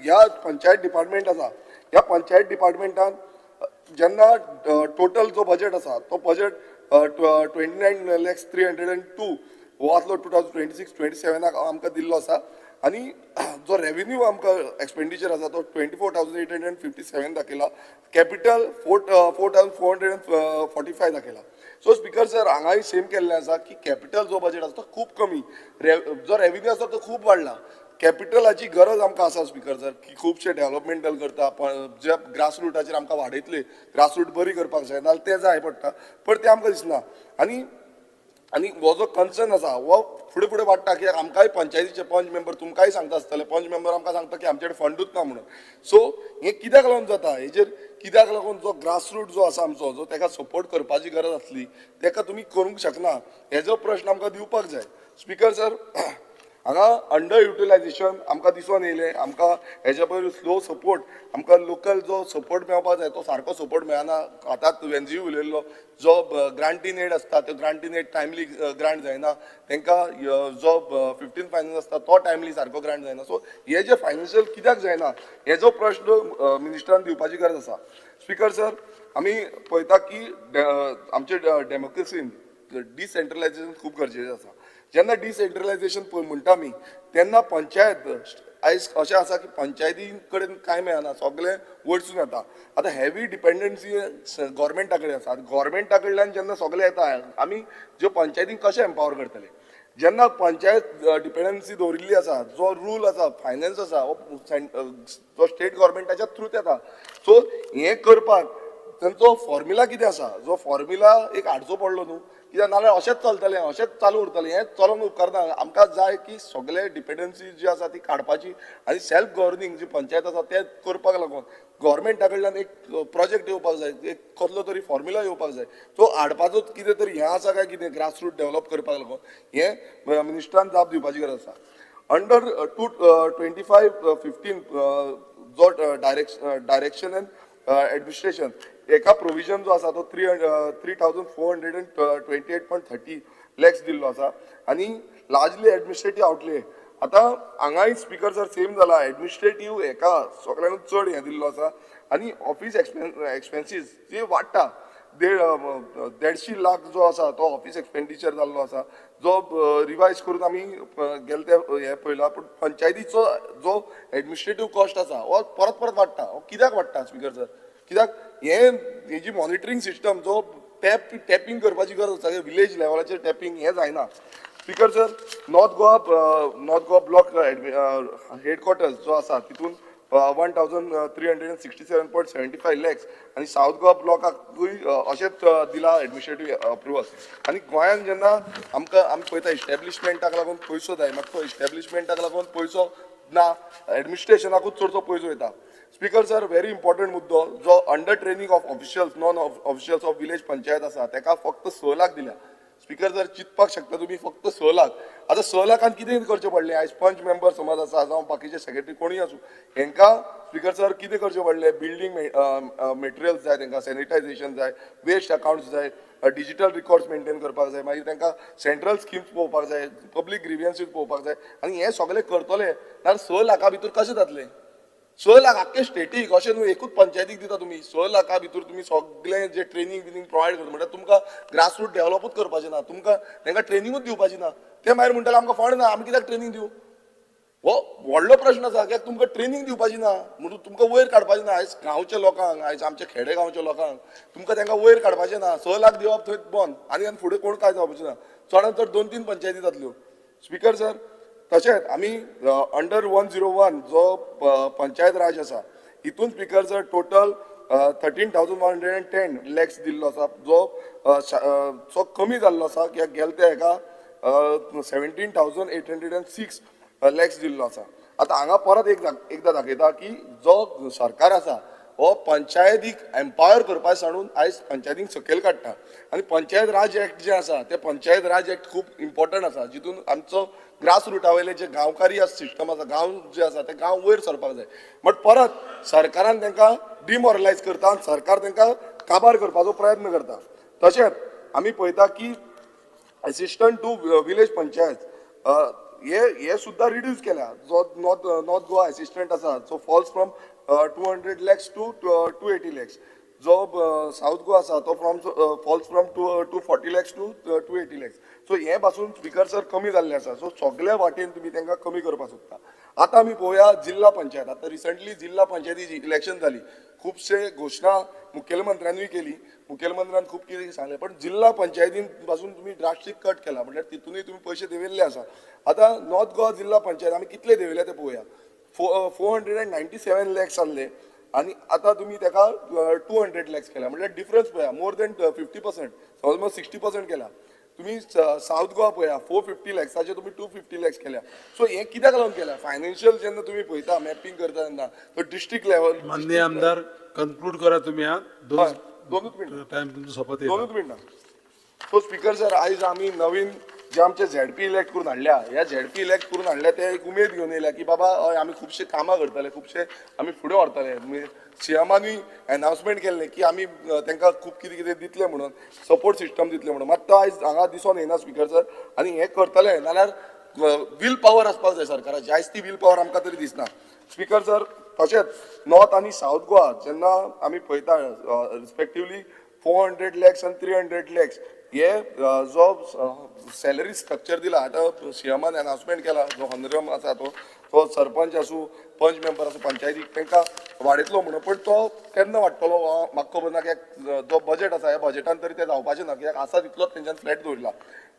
Speaker 16: ह्या पंचायत डिपार्टमेंट आसा, ह्या पंचायत डिपार्टमेंटान जेन्ना टोटल जो बजेट आसा तो बजेट 29,00,302 हो आसलो 2026-27 आमकां दिल्लो आसा. आनी जो रेवेन्यू आमकां एक्सपेंडिचर आसा तो 24,857 दाखयला, कॅपिटल 4,445 दाखयला. सो स्पिकर सर, हांगाय सेम केल्लें आसा की कॅपिटल जो बजेट आसा तो खूब कमी, जो रेवेन्यू आसा तो खूब वाडला. कॅपिटलाची गरज आमकां आसा स्पिकर सर, की खुबशे डेवलपमेंटल करता, जे ग्रासरुटाचेर आमकां वाडयतले, ग्रासरूट बरी करपाक जाय, नाजाल्यार तें जाय पडटा, पण तें आमकां दिसना. आनी आनी हो जो कन्सर्न आसा हो फुडें फुडें वाडटा, कित्याक आमकांय पंचायतीचे पंच मेंबर तुमकांय सांगता आसतले, पंच मेंबर आमकां सांगता की आमचे कडेन फंडूच ना म्हणून. सो हें कित्याक लागून जाता, हेजेर कित्याक लागून जो ग्रासरूट जो आसा आमचो, जो ताका सपोर्ट करपाची गरज आसली ताका तुमी करूंक शकना, हेजो प्रश्न आमकां दिवपाक जाय. स्पिकर सर, हांगा अंडर युटिलायझेशन आमकां दिसून येयलें. आमकां हेज्या पयर स्लो सपोर्ट, आमकां लोकल जो सपोर्ट मेळपाक जाय तो सारको सपोर्ट मेळना. आतांच वेन्झी उलयल्लो, जो ग्रांटीन एड आसता तो ग्रांटीन एड टायमली ग्रांट जायना, तांकां जो 15 फायनान्स आसता तो टायमली सारको ग्रांट जायना. सो हे जे फायनान्शियल कित्याक जायना हेजो प्रश्न मिनिस्टरान दिवपाची गरज आसा. स्पीकर सर, आमी पळयता की आमचे डेमोक्रेसीन डिसेंट्रलायझेशन खूब गरजेचें आसा. जेन्ना डिसेंट्रलायझेशन म्हणटा आमी तेन्ना पंचायत आयज अशें आसा की पंचायती कडेन कांय मेळना, सगळें वयरसून येता. आतां हेवी डिपेंडन्सी गव्हर्मेंटा कडेन आसा. गव्हर्मेंटा कडल्यान जेन्ना सगळें येता, आमी ज्यो पंचायतींक कशें एम्पावर करतले? जेन्ना पंचायत डिपेंडन्सी दवरिल्ली आसा, जो रूल आसा, फायनान्स आसा, हो जो स्टेट गव्हर्मेंटाच्या थ्रूत येता. सो हें करपाक तेंचो फॉर्म्युला कितें आसा, जो फॉर्म्युला एक हाडचो पडलो न्हू, कित्याक नाजाल्यार अशेंच चलतलें, अशेंच चालू उरतलें. हें चलोन उपकारना. आमकां जाय की सगळे डिपेंडन्सी जी आसा ती काडपाची आनी सेल्फ गव्हर्निंग जी पंचायत आसा तें करपाक लागून गव्हर्मेंटा कडल्यान एक प्रोजेक्ट येवपाक जाय, एक कसलो तरी फॉर्म्युला येवपाक जाय. तो हाडपाचो कितें तरी हें आसा काय कितें ग्रासरूट डेव्हलप करपाक लागून हें मिनिस्टरान जाप दिवपाची गरज आसा. अंडर 225-15 जो डायरेक्शन एंड एडमिनिस्ट्रेशन एका प्रोविजन जो आसा तो 3,428.30 लॅक्स दिल्लो आसा आनी लार्जली एडमिनिस्ट्रेटीव आउटले. आतां हांगाय स्पीकर सर सेम जाला, एडमिनिस्ट्रेटीव हेका सगळ्यांकून चड हें दिल्लो आसा आनी ऑफीस एक्सपेन्सीस जे वाडटा, 150 लाख जो आसा तो ऑफीस एक्सपेंडिचर जाल्लो आसा, जो रिवायज करून आमी गेले ते हें पळयला. पूण पंचायतीचो जो एडमिनिस्ट्रेटीव कॉस्ट आसा हो परत परत वाडटा. हो कित्याक वाडटा स्पीकर सर? कित्याक हें हेजी मॉनिटरींग सिस्टम जो टॅपींग करपाची गरज आसा, विलेज लेवलाचेर टॅपींग हें जायना. Speaker sir, North Goa block headquarters जो आसा तितून 1,367.75 लॅक्स आनी सावथ गोवा ब्लॉकाकूय अशेंच दिला एडमिनिस्ट्रेटीव अप्रुवल. आनी गोंयान जेन्ना आमकां आमी पळयता इस्टॅब्लिशमेंटाक लागून पयसो जाय, मात तो इस्टॅब्लिशमेंटाक लागून पयसो ना, एडमिनिस्ट्रेशनाकूच चडसो पयसो वयता. स्पीकर सर, व्हेरी इम्पॉर्टंट मुद्दो जो under training of officials, non officials of village panchayat आसा तेका फक्त 6 लाख दिल्या. स्पीकर सर, चिंतपाक शकता तुमी, फक्त 6 लाख. आतां 6 लाखान कितें करचें पडलें? आयज पंच मेंबर समज आसा जावं बाकीचे सेक्रेटरी कोणूय आसूं, हेंकां स्पीकर सर कितें करचें पडलें? बिल्डींग मटेरियल्स जाय तेंकां, सॅनिटायझेशन जाय, वेस्ट अकावंट्स जाय, डिजिटल रिकॉर्ड्स मेंटेन करपाक जाय, मागीर तेंकां सेंट्रल स्किम्स पळोवपाक जाय, पब्लीक ग्रिवियन्सीस पळोवपाक जाय. आनी हें सगळें करतले नाल्यार 6 लाखा भितर कशें जातलें? 6 लाख आख्खे स्टेटीक, अशें न्हू एकूच पंचायतीक दिता तुमी. 6 लाखा भितर तुमी सगळें जे ट्रेनींग बिनींग प्रोवायड करता म्हणल्यार तुमकां ग्रासरूट डेव्हलपूच करपाचें ना, तुमकां तांकां ट्रेनिंगूच दिवपाची ना. ते मागीर म्हणटाले आमकां फंड ना, आमी कित्याक ट्रेनींग दिवं? हो व्हडलो प्रश्न आसा. कित्याक तुमकां ट्रेनींग दिवपाची ना म्हणून तुमकां वयर काडपाचें ना. आयज गांवच्या लोकांक, आयज आमच्या खेडे गांवच्या लोकांक तुमकां तांकां वयर काडपाचें ना. 6 लाख दिवप थंय बंद आनी आनी फुडें कोण कांय जावपाचें ना. चडान चड 2-3 पंचायती जातल्यो. स्पीकर सर, तशेंच आमी अंडर 101 जो पंचायत राज आसा हितून स्पीकर सर टोटल 13,110 लॅक्स दिल्लो आसा, जो कमी जाल्लो आसा कित्याक गेले ते हेका 17,806 लॅक्स दिल्लो आसा. आतां हांगा परत एकदां दाखयता की जो सरकार आसा हो पंचायतीक एम्पावर करपा सांडून आयज पंचायतींक सकयल काडटा. आनी पंचायत राज एक्ट जें आसा तें पंचायत राज एक्ट खूब इम्पॉर्टंट आसा, जितून आमचो ग्रास रुटा वयले जे गांवकारी सिस्टम आसा, गांव जे आसा ते गांव वयर सरपाक जाय. बट परत सरकारान तांकां डिमॉरलायज करता आनी सरकार तांकां काबार करपाचो प्रयत्न करता. तशेंच आमी पळयता की एसिस्टंट टू विलेज पंचायत हे सुद्दां रिड्यूस केल्या. जो नॉर्थ गोवा एसिस्टंट आसा जो falls from 200 lakhs to 280 lakhs, जो सावथ गोवा आसा तो falls from 240 lakhs to 280 lakhs. So हें पासून स्पीकर सर कमी जाल्लें आसा. सो सगल्या वाटेन तुमी तांकां कमी करपाक सोदता. आतां आमी पळोवया जिल्ला पंचायत. आतां रिसंटली जिल्ला पंचायतीची इलेक्शन जाली, खुबशे घोशणा मुखेलमंत्र्यानूय केली, मुखेलमंत्र्यान खूब कितें सांगलें, पण जिल्ला पंचायतीन पासून तुमी ड्रास्टीक कट केला, म्हणल्यार तितूनय तुमी पयशे देंवयल्ले आसा. आतां नॉर्थ गोवा जिल्ला पंचायत आमी कितले देंवयल्या ते पळोवया. 497 लॅक्स आसले आनी आतां तुमी तेका 200 लॅक्स केल्या, म्हणल्यार डिफरन्स पळया मोर दॅन 50%, ऑलमोस्ट 60% केला. तुमी सावथ गोवा पळया 450 लॅक्साचे तुमी 250 लॅक्स केल्या. सो हें कित्याक लागून केल्या? फायनान्शियल जेन्ना तुमी पळयता मॅपिंग करता तेन्ना तो डिस्ट्रिक्ट लेवल.
Speaker 15: माननीय आमदार कन्क्लूड करा तुमी. हा,
Speaker 16: दोनूच मिनटां
Speaker 15: टायम तुमचो सोंपत.
Speaker 16: दोनूच मिनटां. सो स्पीकर सर, आयज आमी नवीन जे आमचे झेडपी इलेक्ट करून हाडल्या, ह्या झेडपी इलेक्ट करून हाडल्या ते एक उमेद घेवन येयल्या की बाबा हय आमी खुबशे कामां करतले, खुबशे आमी फुडें व्हरतले. सीएमानूय एनाउन्समेंट केल्लें की आमी तांकां खूब कितें कितें दितले म्हणून, सपोर्ट सिस्टम दितले म्हणून. मात तो आयज हांगा दिसून येना स्पीकर सर. आनी हें करतले नाल्यार will power आसपाक जाय सरकाराची, आयज ती will power आमकां तरी दिसना स्पीकर सर. तशेंच नॉर्थ आनी सावथ गोवा जेन्ना आमी पळयता रिस्पेक्टिवली 400 lakhs आनी 300 lakhs हे जो सॅलरी स्ट्रक्चर दिला, आतां सीएमान अनाउन्समेंट केला, जो हॉनरम आसा तो सरपंच आसूं पंच मेंबर आसूं पंचायतीक तांकां वाडयतलो म्हणून, पण तो केन्ना वाडटलो म्हाका खबर ना. कित्याक जो बजेट आसा ह्या बजेटान तरी तें जावपाचें ना, कित्याक आसा तितलोच तेंच्यान फ्लॅट दवरला.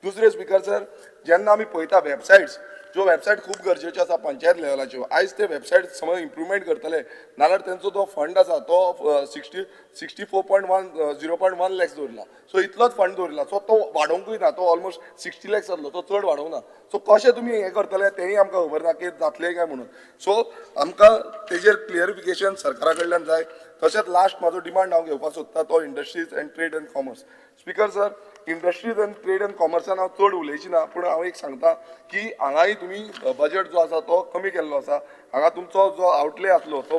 Speaker 16: दुसरें स्पीकर सर, जेन्ना आमी पळयता वेबसायट्स, ज्यो वेबसायट खूब गरजेच्यो आसा पंचायत लेवलाच्यो, आयज ते वेबसायट समज इम्प्रुवमेंट करतले नाल्यार तेंचो जो फंड आसा तो 64.1 lakhs दवरला. सो इतलोच फंड दवरला, सो तो वाडोवंकूय ना, तो ऑलमोस्ट 60 lakhs जातलो, तो चड वाडोवंक ना. सो कशें तुमी हें करतले तेंय आमकां खबर ना की जातलें काय म्हणून. सो आमकां तेजेर क्लियरिफिकेशन सरकारा कडल्यान जाय. तशेंच लास्ट म्हाजो डिमांड हांव घेवपाक सोदता तो industries and trade and commerce. Speaker sir, industries and trade and कॉमर्सान हांव चड उलयची ना, पूण हांव एक सांगता की हांगाय तुमी बजेट जो आसा तो कमी केल्लो आसा. हांगा तुमचो जो आउटले आसलो तो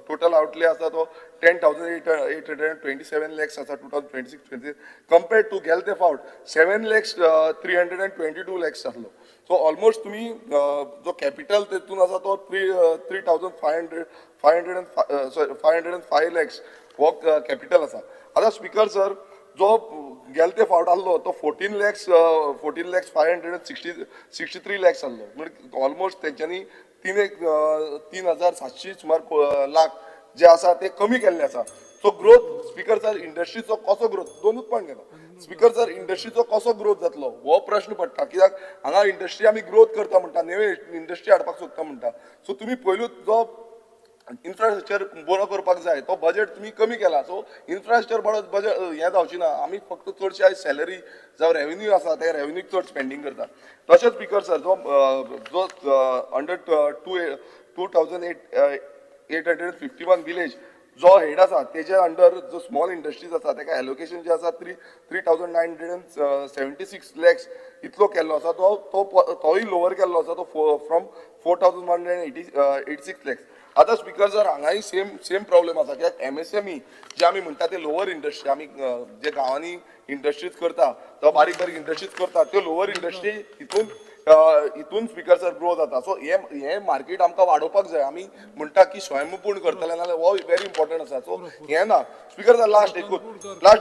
Speaker 16: टोटल आउटले आसा तो 10,827 lakhs आसा 2026-27 कंपेर्ड टू गेले ते फावट 7,322 lakhs आसलो. सो ऑलमोस्ट तुमी जो कॅपिटल तेतून आसा तो 3,505 lakhs हो कॅपिटल आसा. आतां स्पीकर सर, जो गेले ते फावट आसलो तो 14,563 lakhs आसलो, म्हणजे ऑलमोस्ट तेंच्यांनी 3,700 सुमार लाख जे आसा ते कमी केल्ले आसा. सो ग्रोथ स्पीकर सर, इंडस्ट्रीचो कसो ग्रोथ, दोनूच पॉयंट घेता स्पीकर सर, इंडस्ट्रीचो कसो ग्रोथ जातलो हो प्रश्न पडटा. कित्याक हांगा इंडस्ट्री आमी ग्रोथ करता म्हणटा, नवे इंडस्ट्री हाडपाक सोदता म्हणटा. सो तुमी पयलूच जो इन्फ्रास्ट्रक्चर बरो करपाक जाय तो बजेट तुमी कमी केला. सो इन्फ्रास्ट्रक्चर बरो बजेट हें जावची ना. आमी फक्त चडशे आयज सॅलरी जावं रेवेन्यू आसा ते रेवेन्यूक चड स्पेंडींग करता. तशेंच स्पीकर सर, जो जो अंडर 2,851 विलेज जो हेड आसा तेजे अंडर जो स्मॉल इंडस्ट्रीज आसा तेका एलोकेशन जे आसा 3,976 lakhs इतलो केल्लो आसा, तो तोय लोवर केल्लो आसा, तो फ्रॉम 4,186 lakhs. आतां स्पीकर सर, हांगाय सेम प्रॉब्लेम आसा, कित्याक MSME जे आमी म्हणटा ते लोवर इंडस्ट्री, आमी जे गांवांनी इंडस्ट्रीज करता तो बारीक बारीक इंडस्ट्रीज करता त्यो लोवर इंडस्ट्री हितून स्पीकर सर ग्रो जाता. सो हें मार्केट आमकां वाडोवपाक जाय. आमी म्हणटा की स्वयंपूर्ण करतले नाल्यार हो वेरी इम्पॉर्टंट आसा. सो हें ना स्पीकर सर, लास्ट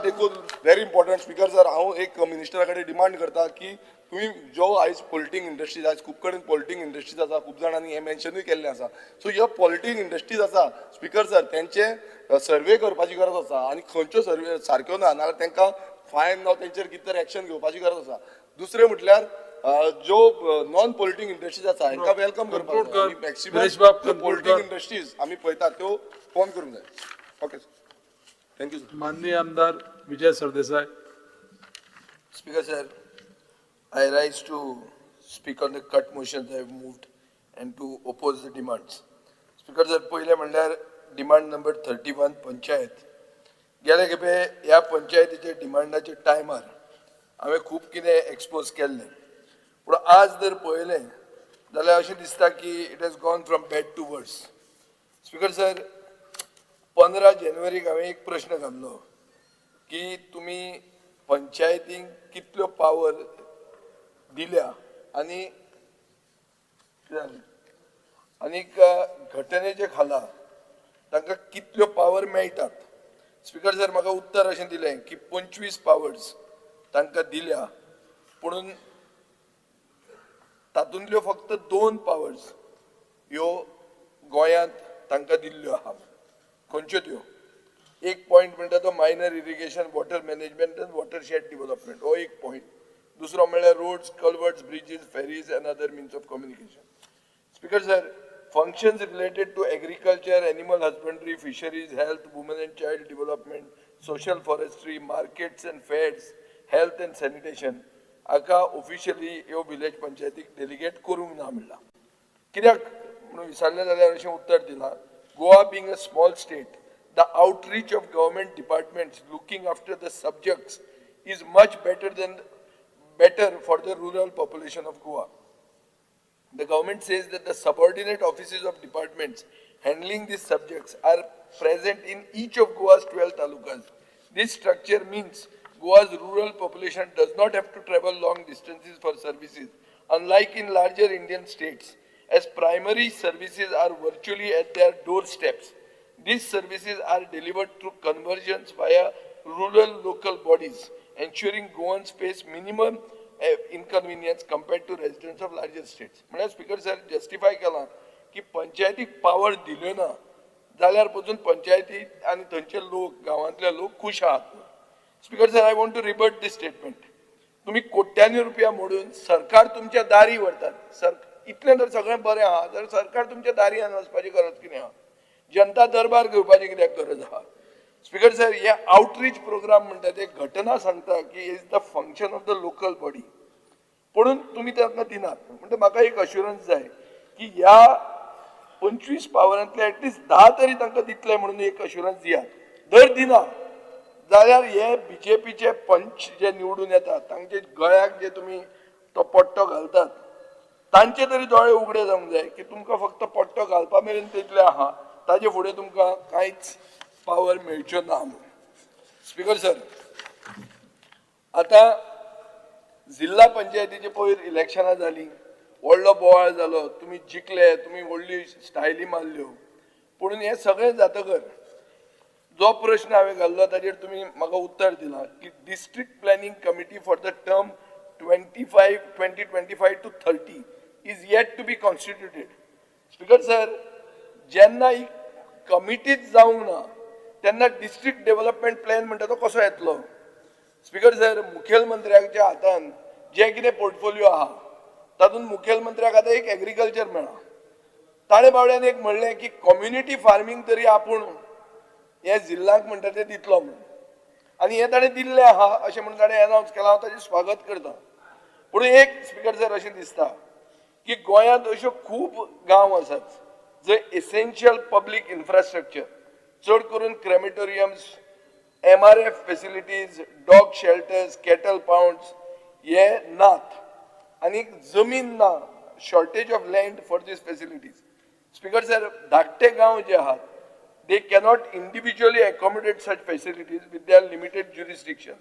Speaker 16: एकूच वेरी इम्पॉर्टंट स्पीकर सर, हांव एक मिनिस्टरा कडेन डिमांड करता की तुमी ज्यो आयज पोलिटींग इंडस्ट्रीज, आयज खूब कडेन पोलिटींग इंडस्ट्रीज आसा, खूब जाणांनी हें मेन्शनूय केल्लें आसा. सो ह्यो पोलिटींग इंडस्ट्रीज आसा स्पीकर सर, तेंचे सर्वे करपाची गरज आसा आनी खंयच्यो सर्वे सारक्यो ना नाल्यार तांकां फायन जावं तेंचेर कितें तरी एक्शन घेवपाची गरज आसा. दुसरें म्हटल्यार जो नॉन पोलिटींग इंडस्ट्रीज आसा हांकां welcome करपाक जाय. मॅक्सिमम पोलिटींग इंडस्ट्रीज आमी पळयतात त्यो फोन करूंक जाय. Okay sir, thank you sir.
Speaker 15: माननीय आमदार Vijay Sardesai.
Speaker 17: Speaker sir, I rise to speak on the cut motions I have moved and to oppose the demands. Speaker sir, पयलें म्हणल्यार डिमांड नंबर 31 पंचायत. गेले खेपे ह्या पंचायतीच्या डिमांडाच्या टायमार हांवें खूब कितें एक्सपोज केल्लें, पूण आज जर पळयलें जाल्यार अशें दिसता की it has gone from bad to worse. Speaker sir, 15 जानेवारीक हांवें एक प्रश्न घाल्लो की तुमी पंचायतींक कितल्यो पावर दिल्या आनी आनीक घटनेच्या खाला तांकां कितल्यो पावर मेळटात. स्पीकर सर, म्हाका उत्तर अशें दिलें की 25 पावर्स तांकां दिल्या, पुणून तातूंतल्यो फक्त 2 पावर्स ह्यो गोंयांत तांकां दिल्ल्यो आहा. खंयच्यो त्यो? एक पॉयंट म्हणटा तो minor irrigation, water management and watershed development, हो एक पॉयंट. दुसरो म्हणल्यार roads, culverts, bridges, ferries and other means of communication. Speaker sir, functions related to agriculture, animal husbandry, fisheries, health, women and child development, social forestry, markets and fairs, health and sanitation हाका officially ह्यो village पंचायतीक delegate करूंक ना म्हणलां. कित्याक म्हणून विचारलें जाल्यार अशें उत्तर दिलां, Goa being a small state, the outreach of government departments looking after the subjects is much better than better for the rural population of Goa. The government says that the subordinate offices of departments handling these subjects are present in each of Goa's 12 talukas. This structure means Goa's rural population does not have to travel long distances for services, unlike in larger Indian states, as primary services are virtually at their doorsteps. These services are delivered through conversions via rural local bodies, ensuring Goans face minimum inconvenience compared to residents of larger states. म्हळ्यार speaker sir, justify केलां की पंचायतीक power दिल्यो ना जाल्यार पसून पंचायती आनी थंयचे लोक, गांवांतले लोक खूश आहात. Speaker sir, I want to rebut this statement. तुमी कोट्यांनी रुपया मोडून सरकार तुमच्या दारी व्हरतात. सर, इतलें जर सगळें बरें आहा जाल्यार सरकार तुमच्या दारी वचपाची गरज कितें आहा? जनता दरबार घेवपाची कित्याक गरज आहा? स्पीकर सर, हे आउटरीच प्रोग्राम म्हणटा ते घटना सांगता की is the function of the local body, पूण तुमी तांकां दिनात. म्हणटा म्हाका एक अश्युरन्स जाय की ह्या 25 पावरांतले एटलिस्ट 10 तरी तांकां दितले म्हणून एक अश्युरन्स दियात. जर दिना जाल्यार हे बीजेपीचे पंच जे निवडून येतात, तांचे गळ्याक जे तुमी तो पट्टो घालतात, तांचे तरी दोळे उगडे जावंक जाय की तुमकां फक्त पट्टो घालपा मेरेन तितले आहा, ताजे फुडें तुमकां कांयच पावर मेळच्यो ना म्हणून. स्पीकर सर, आतां जिल्हा पंचायतीचे पयर इलेक्शनां जालीं, व्हडलो बोवाळ जालो, तुमी जिखले, तुमी व्हडली स्टायली मारल्यो, पूण हें सगळें जातकर जो प्रश्न हांवें घाल्लो ताजेर तुमी म्हाका उत्तर दिलां की district planning committee for the term 2025 to 30 is yet to be constituted. Speaker sir, जेन्ना ही कमिटीच जावंक ना तेन्ना डिस्ट्रिक्ट डेव्हलपमेंट प्लॅन म्हणटा तो कसो येतलो? स्पीकर सर, मुखेलमंत्र्याच्या हातान जे कितें पोर्टफोलियो आहा तातूंत मुखेलमंत्र्याक आतां एक एग्रीकल्चर मेळ्ळां. ताणें बावड्यान एक म्हणलें की कम्युनिटी फार्मींग तरी आपूण हे जिल्ल्याक म्हणटा ते दितलो म्हणून, आनी हें ताणें दिल्लें आहा अशें म्हणून ताणें एनावन्स केलां. हांव ताचें स्वागत करता. पूण एक स्पीकर सर अशें दिसता की गोंयांत अश्यो खूब गांव आसात जंय एसेन्शियल पब्लीक इन्फ्रास्ट्रक्चर, चड करून crematoriums, MRF facilities, dog shelters, cattle pounds हे नात आनी जमीन ना, shortage of land for these facilities. Speaker sir, धाकटे गांव जे आहात they cannot individually accommodate such facilities with their limited jurisdiction.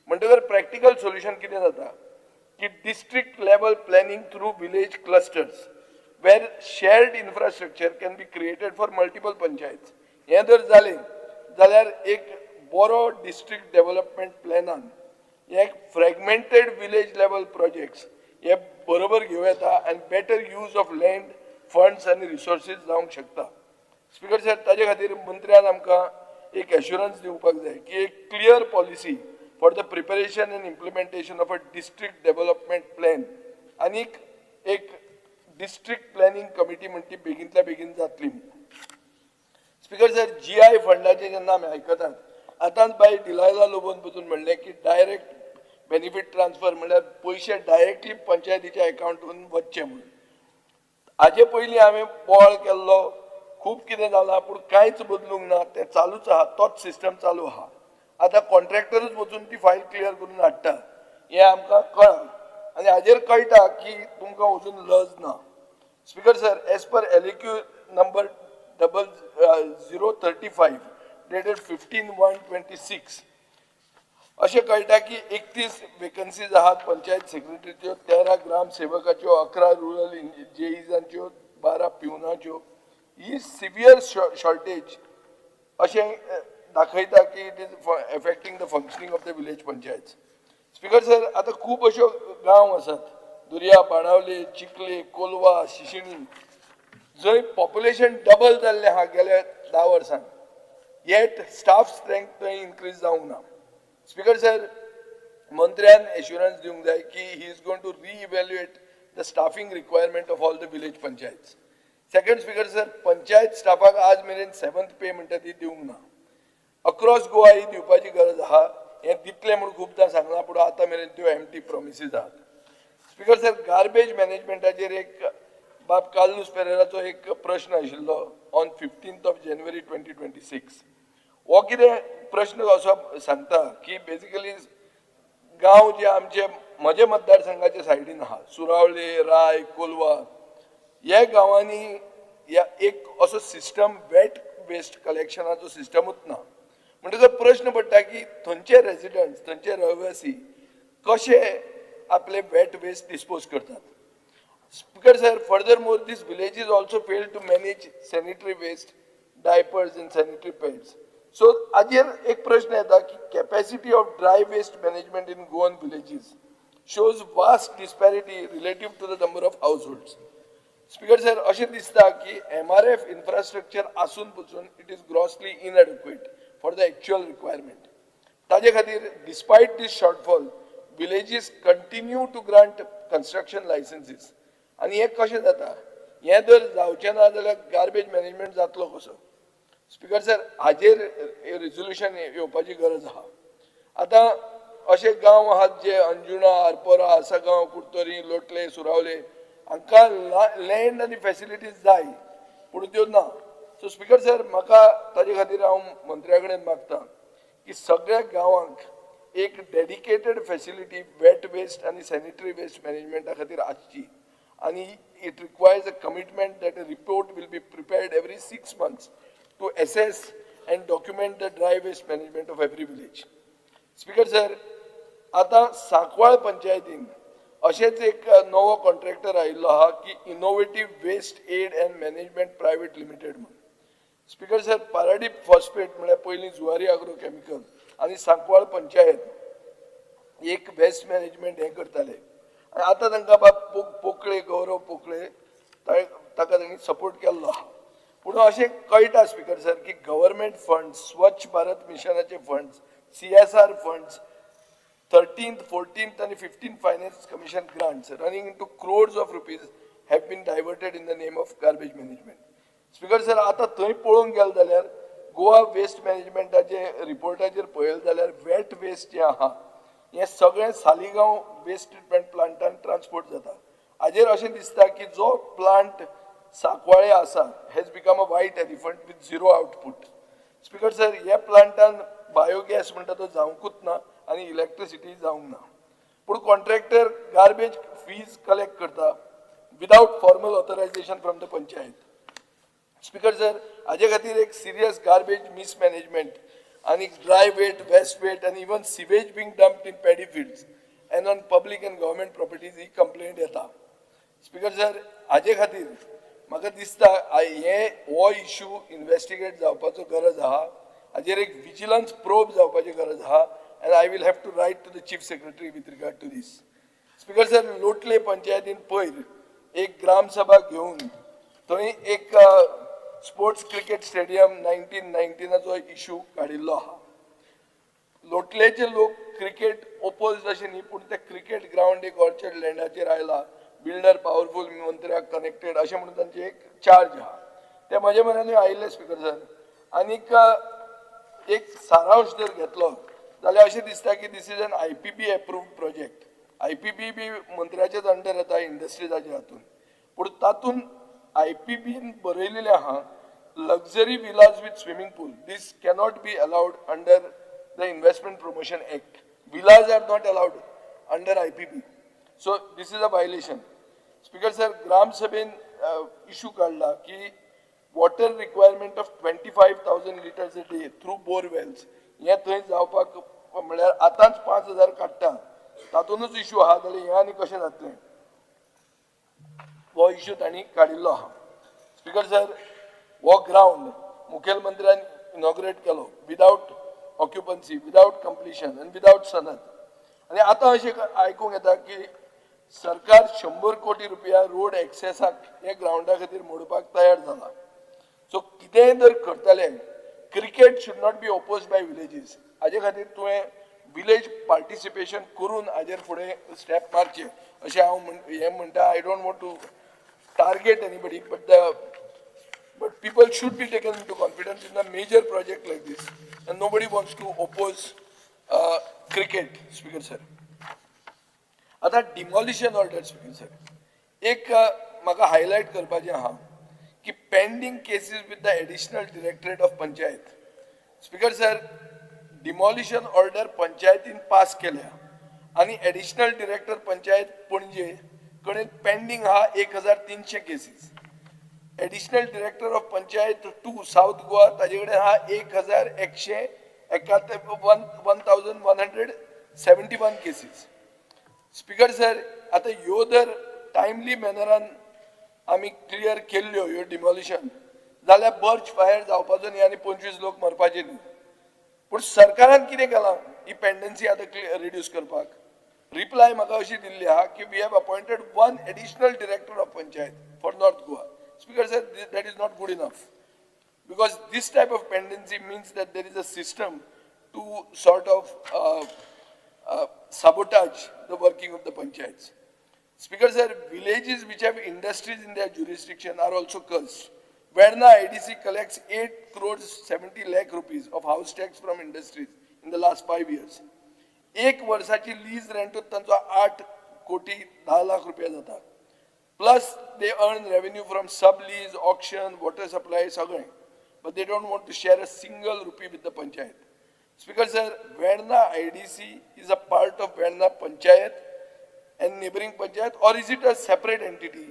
Speaker 17: म्हणटकर प्रॅक्टिकल सोल्युशन कितें जाता की district level planning through village clusters where shared infrastructure can be created for multiple panchayats. हें जर जालें जाल्यार एक बरो डिस्ट्रिक्ट डेव्हलपमेंट प्लॅनान एक फ्रेगमेंटेड विलेज लेवल प्रोजेक्ट्स हे बरोबर घेवं येता आनी better use of land, funds आनी रिसोर्सीस जावंक शकता. स्पीकर सर, ताजे खातीर मंत्र्यान आमकां एक एश्युरन्स दिवपाक जाय की एक clear policy for the preparation and implementation of a district development plan आनी एक डिस्ट्रिक्ट प्लॅनिंग कमिटी म्हणटी ती बेगीनतल्या बेगीन जातली. स्पीकर सर, GI फंडाचे जेन्ना आमी आयकतात, आतांच बाय डिलायला लोबोन पसून म्हणलें की डायरेक्ट बेनिफीट ट्रान्सफर म्हणल्यार पयशे डायरेक्टली पंचायतीच्या एकावंटून वचचे म्हणून. हाजे पयलीं हांवें बोवाळ केल्लो, खूब कितें जालां, पूण कांयच बदलूंक ना, तें चालूच आहा, तोच सिस्टम चालू आहा. आतां कॉन्ट्रॅक्टरूच वचून ती फायल क्लियर करून हाडटा हें आमकां कळ्ळां आनी हाजेर कळटा की तुमकां अजून लज ना. Speaker sir, as per LAQ number 0035 dated 15/1/26 अशें कळटा की 31 वेकन्सीज आहात पंचायत सेक्रेटरीच्यो, 13 ग्राम सेवकाच्यो, 11 रुरल जेईजांच्यो, 12 पिवनाच्यो. ही सिवियर शॉर्टेज अशें दाखयता की it is affecting the functioning of the village panchayat. Speaker sir, आतां खूब अश्यो गांव आसात, दुर्या, बाणावले, चिखले, कोलवा, शिशिणी, जंय पॉप्युलेशन डबल जाल्लें आहा गेल्या 10 वर्सांत, येट स्टाफ स्ट्रेंथ थंय इनक्रीज जावंक ना. स्पीकर सर, मंत्र्यान एश्युरन्स दिवंक जाय की he is going to re-evaluate the staffing requirement of all the village panchayats. Second, speaker sir, panchayat स्टाफाक आज मेरेन 7th पे म्हणटा ती दिवंक ना. अक्रॉस गोवा ही दिवपाची गरज आहा, हें दितलें म्हूण खुबदां सांगलां, पूण आतां मेरेन त्यो एमटी प्रोमिसीस आहात. स्पीकर सर, गार्बेज मॅनेजमेंटाचेर एक बाब कार्लूस पेरेराचो एक प्रश्न आशिल्लो ऑन 15th of January 2026. हो कितें प्रश्न असो सांगता की बेजिकली गांव जे आमचे म्हजे मतदारसंघाच्या सायडीन आहा, सुरावले, राय, कोलवा ह्या गांवांनी ह्या एक असो सिस्टम वेट वेस्ट कलेक्शनाचो सिस्टमूच ना. म्हणटकच प्रश्न पडटा की थंयचे रेजिडंट्स, थंयचे रहिवासी कशे आपले वेट वेस्ट डिस्पोज करतात. Speaker sir, furthermore, these villages also fail to manage sanitary waste, diapers and sanitary pads. So हाजेर एक प्रश्न येता की capacity of dry waste management in Goan villages shows vast disparity relative to the number of households. Speaker sir, अशें दिसता की MRF infrastructure आसून पसून it is grossly inadequate for the actual requirement. ताजे खातीर despite this shortfall, villages continue to grant construction licenses. आनी हें कशें जाता, हें जर जावचें ना जाल्यार गार्बेज मॅनेजमेंट जातलो कसो? स्पीकर सर, हाजेर रेजोल्युशन येवपाची गरज आहा. आतां अशे गांव आहात जे अंजुणा, आरपोरा, आसगांव, कुडतरी, लोटले, सुरावले हांकां लँड आनी फॅसिलिटीज जाय पूण त्यो ना. सो स्पीकर सर, म्हाका ताजे खातीर हांव मंत्र्या कडेन मागता की सगळ्या गांवांक एक डेडिकेटेड फॅसिलिटी वेट वेस्ट आनी सॅनिटरी वेस्ट मॅनेजमेंटा खातीर आसची आनी it requires a commitment that a report will be prepared every 6 months to assess and document the dry waste management of every village. Speaker sir, आतां सांकवाळ पंचायतीन अशेंच एक नवो contractor आयिल्लो आहा की innovative waste aid and management private limited म्हणून. Speaker sir, Paradip phosphate म्हळ्यार पयलीं जुवारी आग्रो केमिकल आनी सांकवाळ पंचायत एक वेस्ट मॅनेजमेंट हें करताले आनी आतां तांकां बाब पोकळे, गौरव पोकळे ताका तांणी सपोर्ट केल्लो आहा. पूण अशें कळटा स्पीकर सर की गव्हर्मेंट फंड्स, स्वच्छ भारत मिशनाचे funds, CSR funds, 13th, 14th आनी 15th finance commission grants running into crores of rupees have been diverted in the name of garbage management. Speaker sir, आतां थंय पळोवंक गेले जाल्यार गोवा वेस्ट मॅनेजमेंटाचे रिपोर्टाचेर पळयलें जाल्यार वेट वेस्ट जें आहा हें सगळें सालिगांव वेस्ट ट्रिटमेंट प्लांटान ट्रान्सपोर्ट जाता. हाजेर अशें दिसता की जो प्लांट सांकवाळे आसा has become a white elephant with zero output. Speaker sir, ह्या प्लांटान बायोगॅस म्हणटा तो जावंकूच ना आनी इलेक्ट्रिसिटी जावंक ना. पूण कॉन्ट्रॅक्टर गार्बेज फीज कलेक्ट करता without formal authorisation from the panchayat. Speaker sir, हाजे खातीर एक सिरियस गार्बेज मिसमॅनेजमेंट आनी ड्राय वेट, वेस्ट वेट आनी even sewage being dumped in paddy fields and on public and government properties he complaint येता. Speaker sir, हाजे खातीर म्हाका दिसता हे हो इशू इन्वेस्टिगेट जावपाचो गरज आहा. हाजेर एक विजिलन्स प्रोब जावपाची गरज आहा and I will have to write to the chief secretary with regard to this. Speaker sir, Lotle पंचायतीन पयर एक ग्रामसभा घेवन थंय एक स्पोर्ट्स क्रिकेट स्टेडियम 1919 इशू काडिल्लो आहा. लोटलेचे लोक क्रिकेट ओपोज अशें न्ही, पूण ते क्रिकेट ग्रावंड एक ऑर्चर्ड लँडाचेर आयला, बिल्डर पावरफूल मंत्र्याक कनेक्टेड अशें म्हणून तांचे एक चार्ज आहा. ते म्हज्या मनानूय आयिल्ले स्पीकर सर. आनीक एक सारांश जर घेतलो जाल्यार अशें दिसता की this is an IPB approved project. IPB B मंत्र्याच्याच under येता, इंडस्ट्रीजाच्या हातून. पूण तातूंत IPBन बरयलेलें आहा luxury villas with swimming pool, this cannot be allowed under the investment promotion act. Villas are not allowed under IPB, so this is a violation. Speaker sir, ग्रामसभेन issue काडला की water requirement of 25,000 litres a day through borewells हें थंय जावपाक म्हळ्यार आतांच 5,000 काडटा तातूंतच issue आहा, जाल्यार हें आनी कशें जातलें हो इशू तांणी काडिल्लो आहा. स्पीकर सर, हो ग्रावंड मुखेलमंत्र्यान इनॉग्रेट केलो विदावट ऑक्युपन्सी, विदावट कंप्लिशन आनी विदावट सनद. आनी आतां अशें आयकूंक येता की सरकार 100 कोटी रुपया रोड एक्सेसाक हे ग्रावंडा खातीर मोडपाक तयार जाला. सो कितेंय जर करतले, cricket should not be oppose by villages. हाजे खातीर तुवें विलेज पार्टिसिपेशन करून हाजेर फुडें स्टेप मारचें अशें हांव हें म्हणटा. I don't want to target anybody, but people should be taken into confidence in a major project like this, and nobody wants to oppose cricket. Speaker sir, आतां डिमॉलिशन ऑर्डर स्पीकर सर, एक म्हाका highlight करपाचें आहा की pending cases with the additional directorate of panchayat. Speaker sir, demolition order पंचायतीन pass केल्या आनी additional director panchayat Panaji कडेन पेंडींग आहा 1300 cases. Additional director of panchayat 2 South Goa ताजे कडेन आहा 1171 1171 cases. Speaker sir, आतां ह्यो जर टायमली मॅनरान आमी क्लियर केल्ल्यो ह्यो डिमॉलिशन जाल्यार बर्च फायर जावपाचो न्ही आनी 25 लोक मरपाचे न्ही. पूण सरकारान कितें केलां ही पेंडन्सी आतां रिड्यूस करपाक? रिप्लाय म्हाका अशी दिल्ली आहा की we have appointed 1 additional director of panchayat for North Goa. Speaker sir, that is not good enough, because this type of pendency means that there is a system to sort of sabotage the working of the panchayats. Speaker sir, villages which have industries in their jurisdiction are also cursed. Verna IDC collects 8 crores 70 lakh rupees of house tax from industries in the last 5 years. एक वर्साची lease रेंटूच तांचो 8 कोटी 10 लाख रुपया जाता. Plus they earn revenue from sub lease, auction, water supply सगळें. But they don't want to share a single rupee with the panchayat. Speaker sir, Verna IDC is a part of Verna panchayat and neighbouring panchayat or is it a separate entity?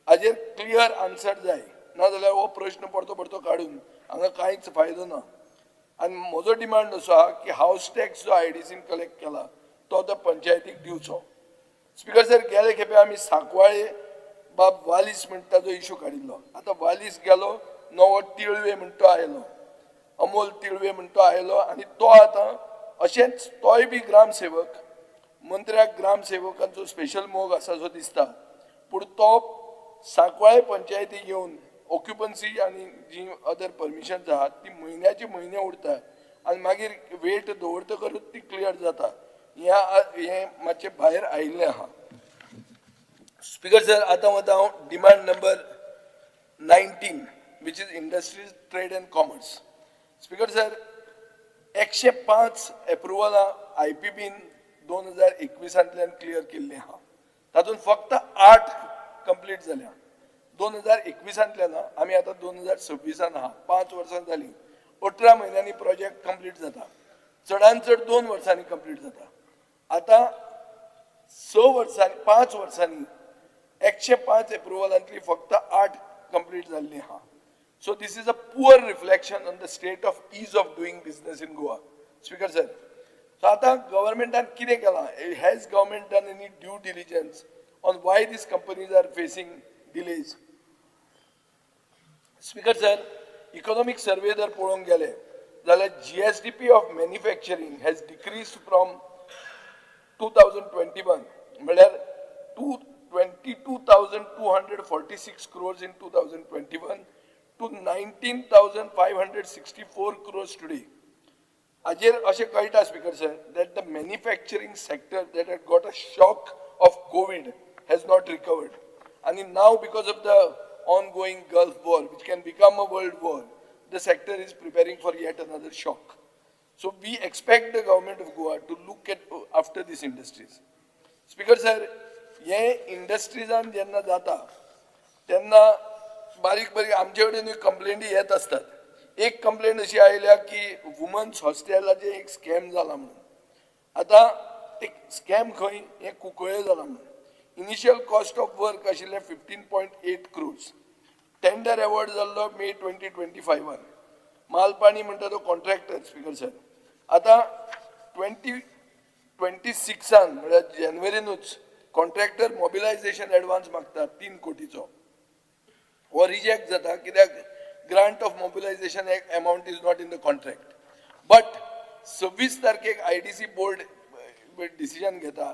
Speaker 17: हाजेर clear answer जाय, नाजाल्यार हो प्रश्न परतो परतो काडून हांगा कांयच फायदो ना. आनी म्हजो डिमांड असो आहा की हावस टॅक्स जो आयडीसीन कलेक्ट केला तो त्या पंचायतीक दिवचो. स्पीकर सर, गेले खेपे आमी सांकवाळे बाब वालीस म्हणटा तो इशू काडिल्लो. आतां वालीस गेलो, नवो तिळवे म्हणटा तो आयलो, अमोल तिळवे म्हणटा तो आयलो आनी तो आतां अशेंच तोय बी ग्रामसेवक, मंत्र्याक ग्रामसेवकांचो स्पेशल मोग आसा सो दिसता. पूण तो सांकवाळे पंचायतीक येवन ऑक्युपन्सी आनी जी अदर परमिशन्स आहात ती म्हयन्याचे म्हयने उरता आनी मागीर वेट दवरतकरूच ती क्लियर जाता. हें मातशें भायर आयिल्लें आहा. स्पीकर सर, आतां वता हांव demand number 19 which is industries, trade and commerce. Speaker sir, 105 एप्रुवलां IPBन 2021 clear केल्लीं आहा. तातूंत फक्त 8 कंप्लीट जाल्या. 2021 आमी आतां 2026 आहा, 5 वर्सां जालीं. 18 म्हयन्यांनी प्रोजेक्ट कंप्लीट जाता, चडान चड 2 वर्सांनी कंप्लीट जाता. आतां 6 वर्सांनी 5 वर्सांनी 105 एप्रुवलांतली फक्त 8 कंप्लीट जाल्ली आहा. So this is a poor reflection on the state of ease of doing business in Goa. Speaker sir, so आतां गव्हर्मेंटान कितें केलां? Has government done any due diligence on why these companies are facing delays? Speaker sir, economic survey जर पळोवंक गेले जाल्यार GSDP of manufacturing has decreased from 2021 म्हळ्यार 22,246 crores in 2021 to 19,564 crores today. हाजेर अशें कळटा speaker sir that the manufacturing sector that had got a shock of COVID has not recovered. आनी now because of the ongoing Gulf war, which can become a world war, the sector is preparing for yet another shock. So we expect the government of Goa to look at after these industries. Speaker sir, हे इंडस्ट्रीजान जेन्ना जाता तेन्ना बारीक बारीक आमचे कडेन कंप्लेनी येत आसतात. एक कंप्लेन अशी आयल्या की वुमन्स हॉस्टेलाचें एक स्कॅम जाला म्हणून. आतां ते स्कॅम खंय हें कुंकळे जाला म्हणून. इनिशियल कॉस्ट ऑफ वर्क आशिल्लें 15.8 crores. Tender award जाल्लो मे 2025. मालपाणी म्हणटा तो कॉन्ट्रॅक्टर. स्पीकर सर, आतां 2026 म्हळ्यार जानेवारीनूच कॉन्ट्रॅक्टर मोबिलायझेशन एडवान्स मागता 3 कोटीचो. हो रिजेक्ट जाता कित्याक grant of mobilisation amount is not in the contract. But 26 तारखेक IDC board decision घेता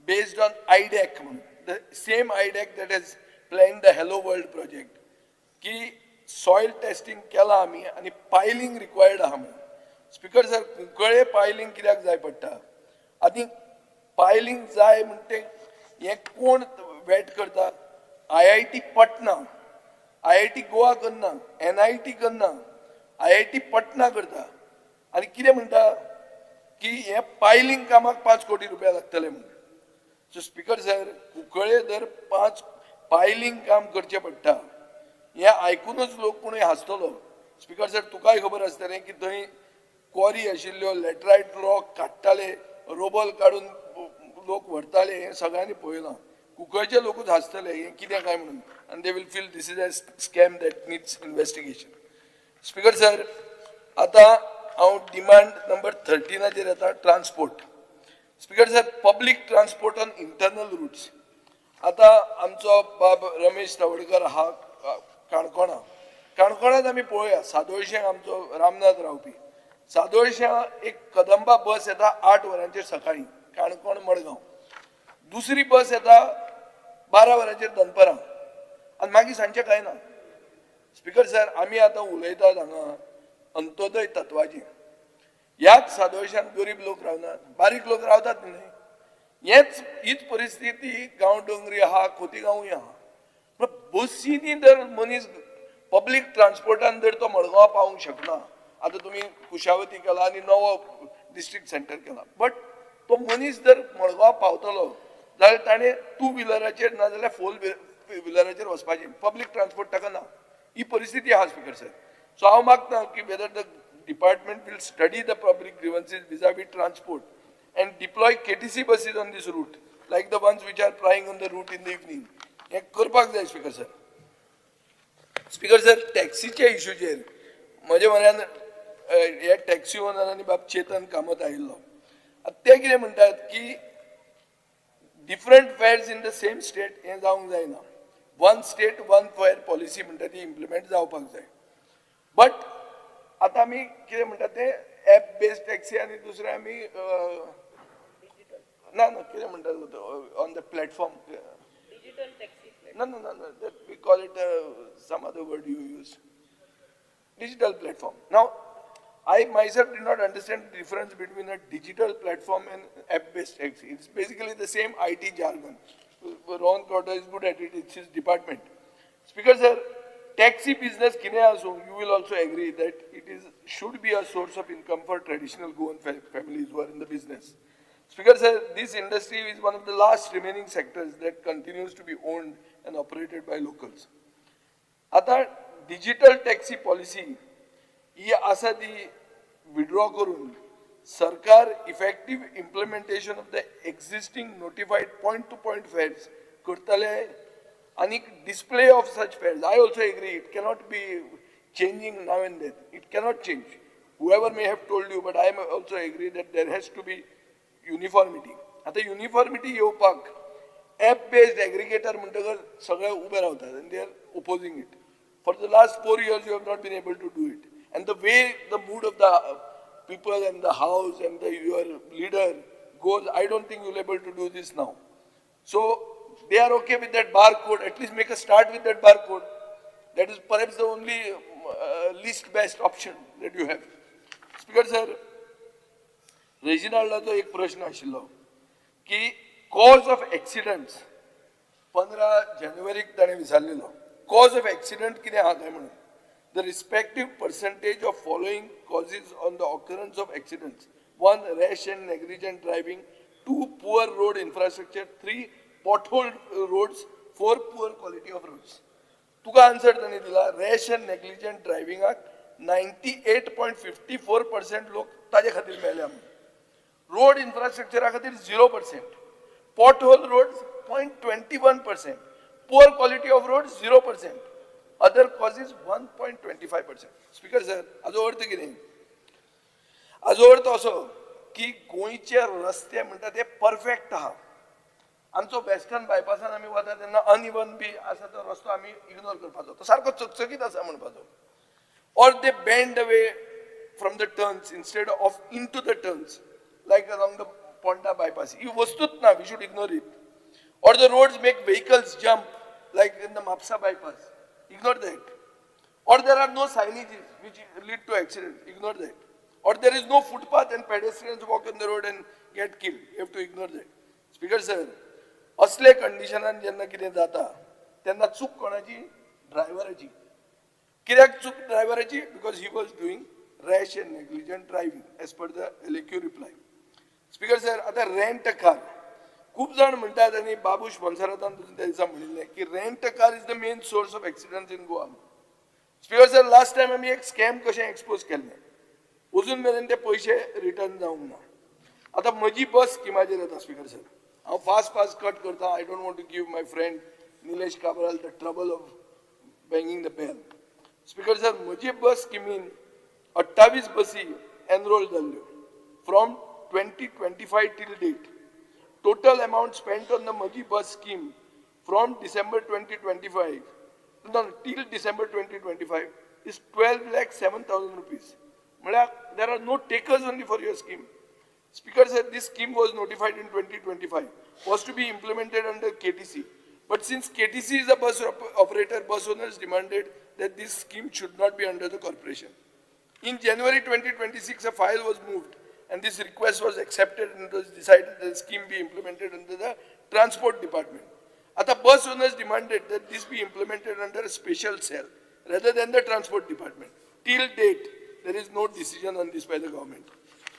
Speaker 17: बेस्ड ऑन आयडॅक म्हणून, the same IDAC that has plan the Hello World project, की सॉयल टेस्टिंग केलां आमी आनी पायलिंग रिक्वायर्ड आहा म्हणून. स्पीकर सर, कुंकळे पायलिंग कित्याक जाय पडटा? आनी पायलिंग जाय म्हणटे हें कोण वेट करता? IIT Patna, IIT Goa करना, NIT करना, IIT Patna करता. आनी कितें म्हणटा की हें पायलिंग कामाक 5 कोटी रुपया लागतले म्हणून. सो स्पीकर सर, कुंकळे जर 5 पायलिंग काम करचें पडटा हें आयकुनूच लोक कोणूय हांसतलो. स्पीकर सर, तुकाय खबर आसतलें की थंय क्वॉरी आशिल्ल्यो, लॅटरायट रॉक काडटाले, रोबल काडून लोक व्हरताले हें सगळ्यांनी पळयलां. कुंकळचे लोकूच हांसतले हें कितें काय म्हणून, आनी they will feel this is a scam that needs investigation. Speaker sir, आतां हांव डिमांड नंबर 13चेर येता, transport. Speaker sir, public transport on internal routes. आतां आमचो बाब रमेश तवडकर आहा काणकोणा, काणकोणांत आमी पळोवया सादोळशें आमचो रामनाथ रावपी, सादोळश्यां एक कदंबा बस येता 8 वरांचेर सकाळीं काणकोण मडगांव, दुसरी बस येता 12 वरांचेर दनपरां, आनी मागीर सांजचें कांय ना. स्पीकर सर, आमी आतां उलयतात हांगा अंत्योदय तत्वाचेर. ह्याच सादोळश्यान गरीब लोक रावनात, बारीक लोक रावतात न्ही. हेच हीच परिस्थिती गांव डोंगरी आहा, खोतीगांवूय आहा. बसींनी जर मनीस पब्लीक ट्रान्सपोर्टान जर तो मडगांव पावूंक शकना, आतां तुमी कुशावती केला आनी नवो डिस्ट्रिक्ट सेंटर केला, बट तो मनीस जर मडगांव पावतलो जाल्यार ताणें 2 व्हिलराचेर ना जाल्यार 4 व्हिलराचेर वचपाचें, पब्लीक ट्रान्सपोर्ट ताका ना. ही परिस्थिती आहा स्पीकर सर. सो हांव मागता की whether the department will study the public grievances vis-a-vis transport and deploy KTC buses on this route like the ones which are plying on the route in the evening. हें करपाक जाय speaker sir. Speaker sir, टॅक्सीच्या इशूचेर म्हजे म्हऱ्यान हे taxi owner आनी बाब चेतन कामत आयिल्लो. आतां ते कितें म्हणटात की different fares in the same state हें जावंक जायना, one state one fare policy म्हणटा ती इम्प्लिमेंट जावपाक जाय. बट आतां आमी कितें म्हणटा तें एप बेस्ड टॅक्सी आनी दुसरें आमी ना ना कितें म्हणटा ऑन the platform, ना ना ना that we call it some other word you use, digital platform. Now I myself did not understand the difference between a digital platform and app-based taxi. It's basically the same IT jargon. Ron Carter is good at it, it's his department. Speaker sir, taxi business कितें आसूं, you will also agree that it is should be a source of income for traditional Goan families who are in the business. Speaker sir, this industry is one of the last remaining sectors that continues to be owned and operated by locals. आतां digital taxi policy ही आसा ती withdraw करून सरकार effective implementation of the existing notified point to point fares करतले आनी display of such fares. I also agree it cannot be changing now and then, it cannot change. Whoever may have told you, but I am also agree that there has to be uniformity. आतां uniformity येवपाक app based aggregator म्हणटकर सगळे उबे रावतात आनी they are opposing it. For the last 4 years you have not been able to do it. And the way the mood of the people and the house and the, your leader goes, I don't think you'll be able to do this now. So they are okay with that barcode, at least make a start with that barcode. That is perhaps the only least best option that you have. Speaker sir, रेजिनाल्डाचो एक प्रश्न आशिल्लो की cause of एक्सिडंट्स 15 जानेवारीक ताणें विचारलेलो, cause of accident कितें आहा काय म्हणून. The respective percentage of following causes on the occurrence of accidents. 1, rash and negligent driving. 2, poor road infrastructure. 3, pothole roads. 4, poor quality of roads. तुका आन्सर ताणें दिला, रॅश एंड नेग्लिजंट ड्रायव्हिंगाक 98.54% लोक ताजे खातीर मेल्या म्हणून. रोड इन्फ्रास्ट्रक्चरा खातीर 0%, pothole roads 0.21%, poor quality of road 0%, other causes 1.25%. Speaker sir, हाजो अर्थ कितें? हाजो अर्थ असो की गोंयचे रस्ते म्हणटा ते परफेक्ट आहा. आमचो वेस्टर्न बायपासान आमी वता तेन्ना अनइवन बी आसा तो रस्तो आमी इग्नोर करपाचो, तो सारको चकचकीत आसा म्हणपाचो. Or they bend away from the turns instead of into the turns like along the Ponda bypass. ही वस्तूच ना, we should ignore it. Or the roads make vehicles jump like in the Mapsa bypass, ignore that. Or there are no signages which lead to accidents, ignore that. Or there is no footpath and pedestrians walk on the road and get killed, you have to ignore that. Speaker sir, असले कंडिशनान जेन्ना कितें जाता तेन्ना चूक कोणाची? ड्रायव्हराची. कित्याक चूक ड्रायव्हराची? Because he was doing rash and negligent driving as per the LAQ reply. Speaker sir, आतां रेंट अ कार खूब जाण म्हणटात आनी बाबूश मोन्सेरातान त्या दिसा म्हणिल्लें की rent a car is the main source of accidents in Goa. Speaker sir, last time आमी एक स्कॅम कशें एक्सपोज केल्लें, अजून मेरेन ते पयशे रिटर्न जावंक ना. आतां म्हजी बस स्किमाचेर येता स्पीकर सर. हांव फास्ट फास्ट कट करता. I don't want to give my friend Nilesh Cabral the trouble of banging the bell. Speaker sir, म्हजी बस स्किमीन 28 बसी एनरोल जाल्ल्यो from 2025 till date. Total amount spent on the Maji bus scheme from December 2025, no, till December 2025 is 12,07,000 rupees. म्हळ्यार there are no takers only for your scheme. Speaker sir, this scheme was notified in 2025, was to be implemented under KTC. But since KTC is a bus operator, bus owners demanded that this scheme should not be under the corporation. In January 2026, a file was moved and this request was accepted and it was decided that the scheme be implemented under the Transport Department. आता bus owners demanded that this be implemented under a special cell rather than the Transport Department. Till date, there is no decision on this by the government.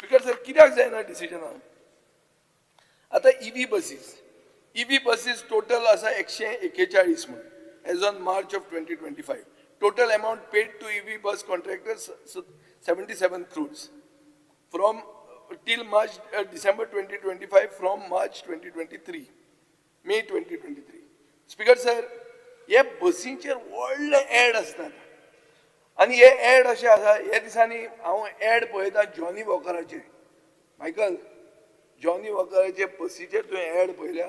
Speaker 17: Because sir, कित्याक जायना decision आहा? आता EV buses, EV buses total आसा 141 म्हूण as on March of 2025. Total amount paid to EV bus contractors 77 crores from till March, December 2025 from March 2023, May 2023. Speaker sir, हे बसींचेर व्हडले add आसतात आनी हे एड अशें आसा. हे दिसांनी हांव एड पळयता जॉनी वॉकराचे. मायकल, जॉनी वॉकराचे बसीचेर तुवें एड पळयल्या?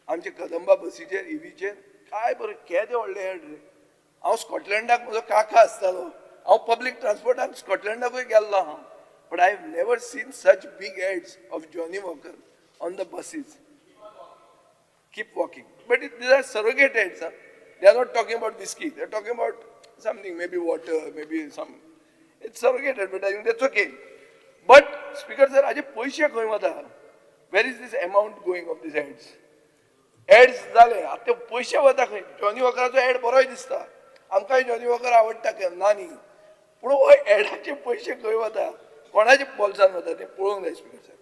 Speaker 17: आमचे कदंबा बसीचेर, इवीचेर काय बरें केदे व्हडले एड रे. हांव स्कॉटलंडाक, म्हजो काका आसतालो, हांव पब्लीक ट्रान्सपोर्टान स्कॉटलंडाकूय गेल्लो आहा, but I have never seen such big ads of Johnnie Walker on the buses. Keep walking. But these are surrogate ads. Huh? They are not talking about whiskey. They are talking about something, maybe water, maybe some. It's surrogate advertising. That's okay. But Speaker sir, हाजे पयशे खंय वता? Where is this amount going of these ads? Ads जाले, आतां ते पयशे वता खंय? जॉनी वॉकराचो एड बरोय दिसता, आमकांय जॉनी वॉकर आवडटा, ना न्ही, पूण हो एडाचे पयशे खंय वता, कोणाच्या बोल्सान वता तें पळोवंक जाय स्पीकर सर.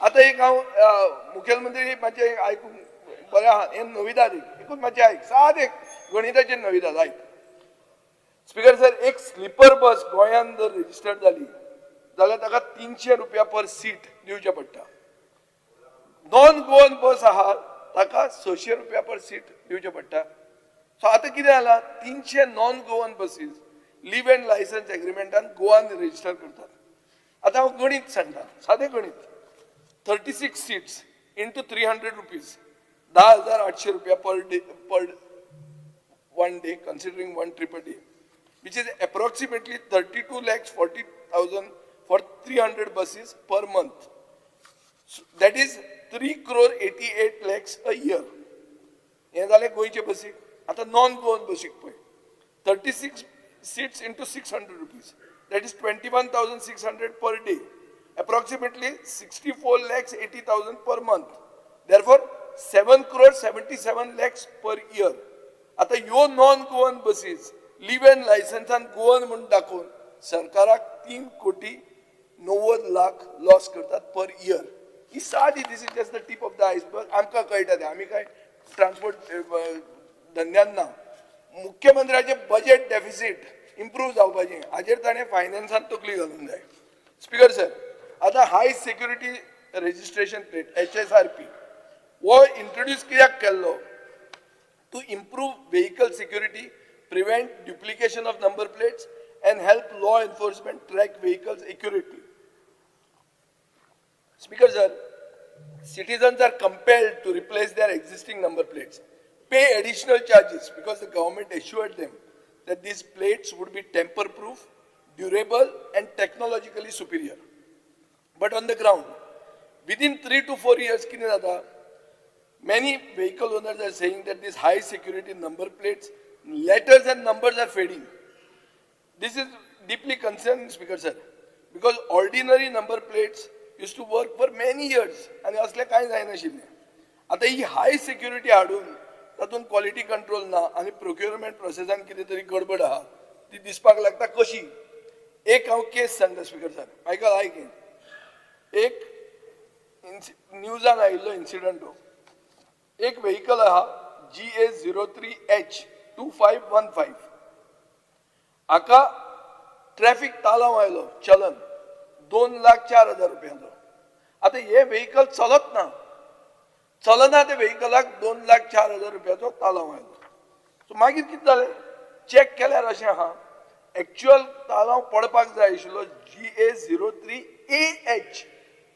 Speaker 17: आतां एक हांव मुखेलमंत्री मातशें आयकूंक बरें आहा, हें नविदाद एकूच मातशें आयक, सादें गणिताचें नविदाद आयक. स्पीकर सर, एक स्लिपर बस गोंयांत जर रजिस्टर्ड जाली जाल्यार ताका 300 रुपया पर सीट दिवचें पडटा. नॉन गोवन बस आहा ताका 600 रुपया पर सीट दिवचें पडटा. सो आतां कितें जालां, 300 non Goan buses leave and licence एग्रीमेंटान Goan register करतात. आतां हांव गणीत सांगता, सादें गणीत. 36 seats into 300 rupees, 10,800 रुपया per day, per one day, considering one trip a day, which is approximately 32,40,000 for 300 buses per month. So that is 3 crore 88 lakhs a year. हें जालें गोंयचे बसीक. आतां नॉन गोवन बसीक पळय, 36 seats into 600 rupees, that is 21,600 per day, approximately 64,80,000 per month, therefore 7 crore 77 lakhs per year. आतां ह्यो non Goan buses leave and लायसन्सान Goan म्हूण दाखोवन सरकाराक 3,90,00,000 लॉस करतात पर इयर. ही सादी, this is just the tip of the iceberg. आमकां कळटा तें, आमी काय ट्रान्सपोर्ट धंद्यान ना. मुख्यमंत्र्याचें बजेट डेफिसीट इम्प्रूव जावपाचें हाजेर ताणें फायनान्सान तकली घालूंक जाय. स्पीकर सर, आतां high security registration plate HSRP हो इंट्रोड्यूस कित्याक केल्लो? To improve vehicle security, prevent duplication of number plates and help law enforcement track vehicles accurately. Speaker sir, citizens are compelled to replace their existing number plates, pay additional charges because the government assured them that these plates would be tamper-proof, durable and technologically superior. But on the ground, within 3 to 4 years, कितें जाता, many vehicle owners are saying that these high security number plates, letters and numbers are fading. This is deeply concerning, Speaker sir, because ordinary number plates used to work for many years आनी असलें कांय जायनाशिल्लें. आतां ही हाय security हाडून तातूंत quality control ना आनी procurement प्रोसेसान कितें तरी गडबड आहा ती दिसपाक लागता. कशी? एक हांव केस सांगता स्पीकर सर, मायकल आयक. एक न्यूजान आयिल्लो इन्सिडंट हो. एक व्हेकल आहा GA 03 H 2515, हाका ट्रॅफिक तालांव आयलो, चलन 2,04,000 रुपयांचो. आतां हें व्हेकल चलत ना, चलना ते व्हेकलाक 2,04,000 रुपयाचो तालांव आयलो. सो मागीर कितें जालें, चॅक केल्यार अशें आहा, एक्चुअल तालांव पडपाक जाय आशिल्लो GA 03 AH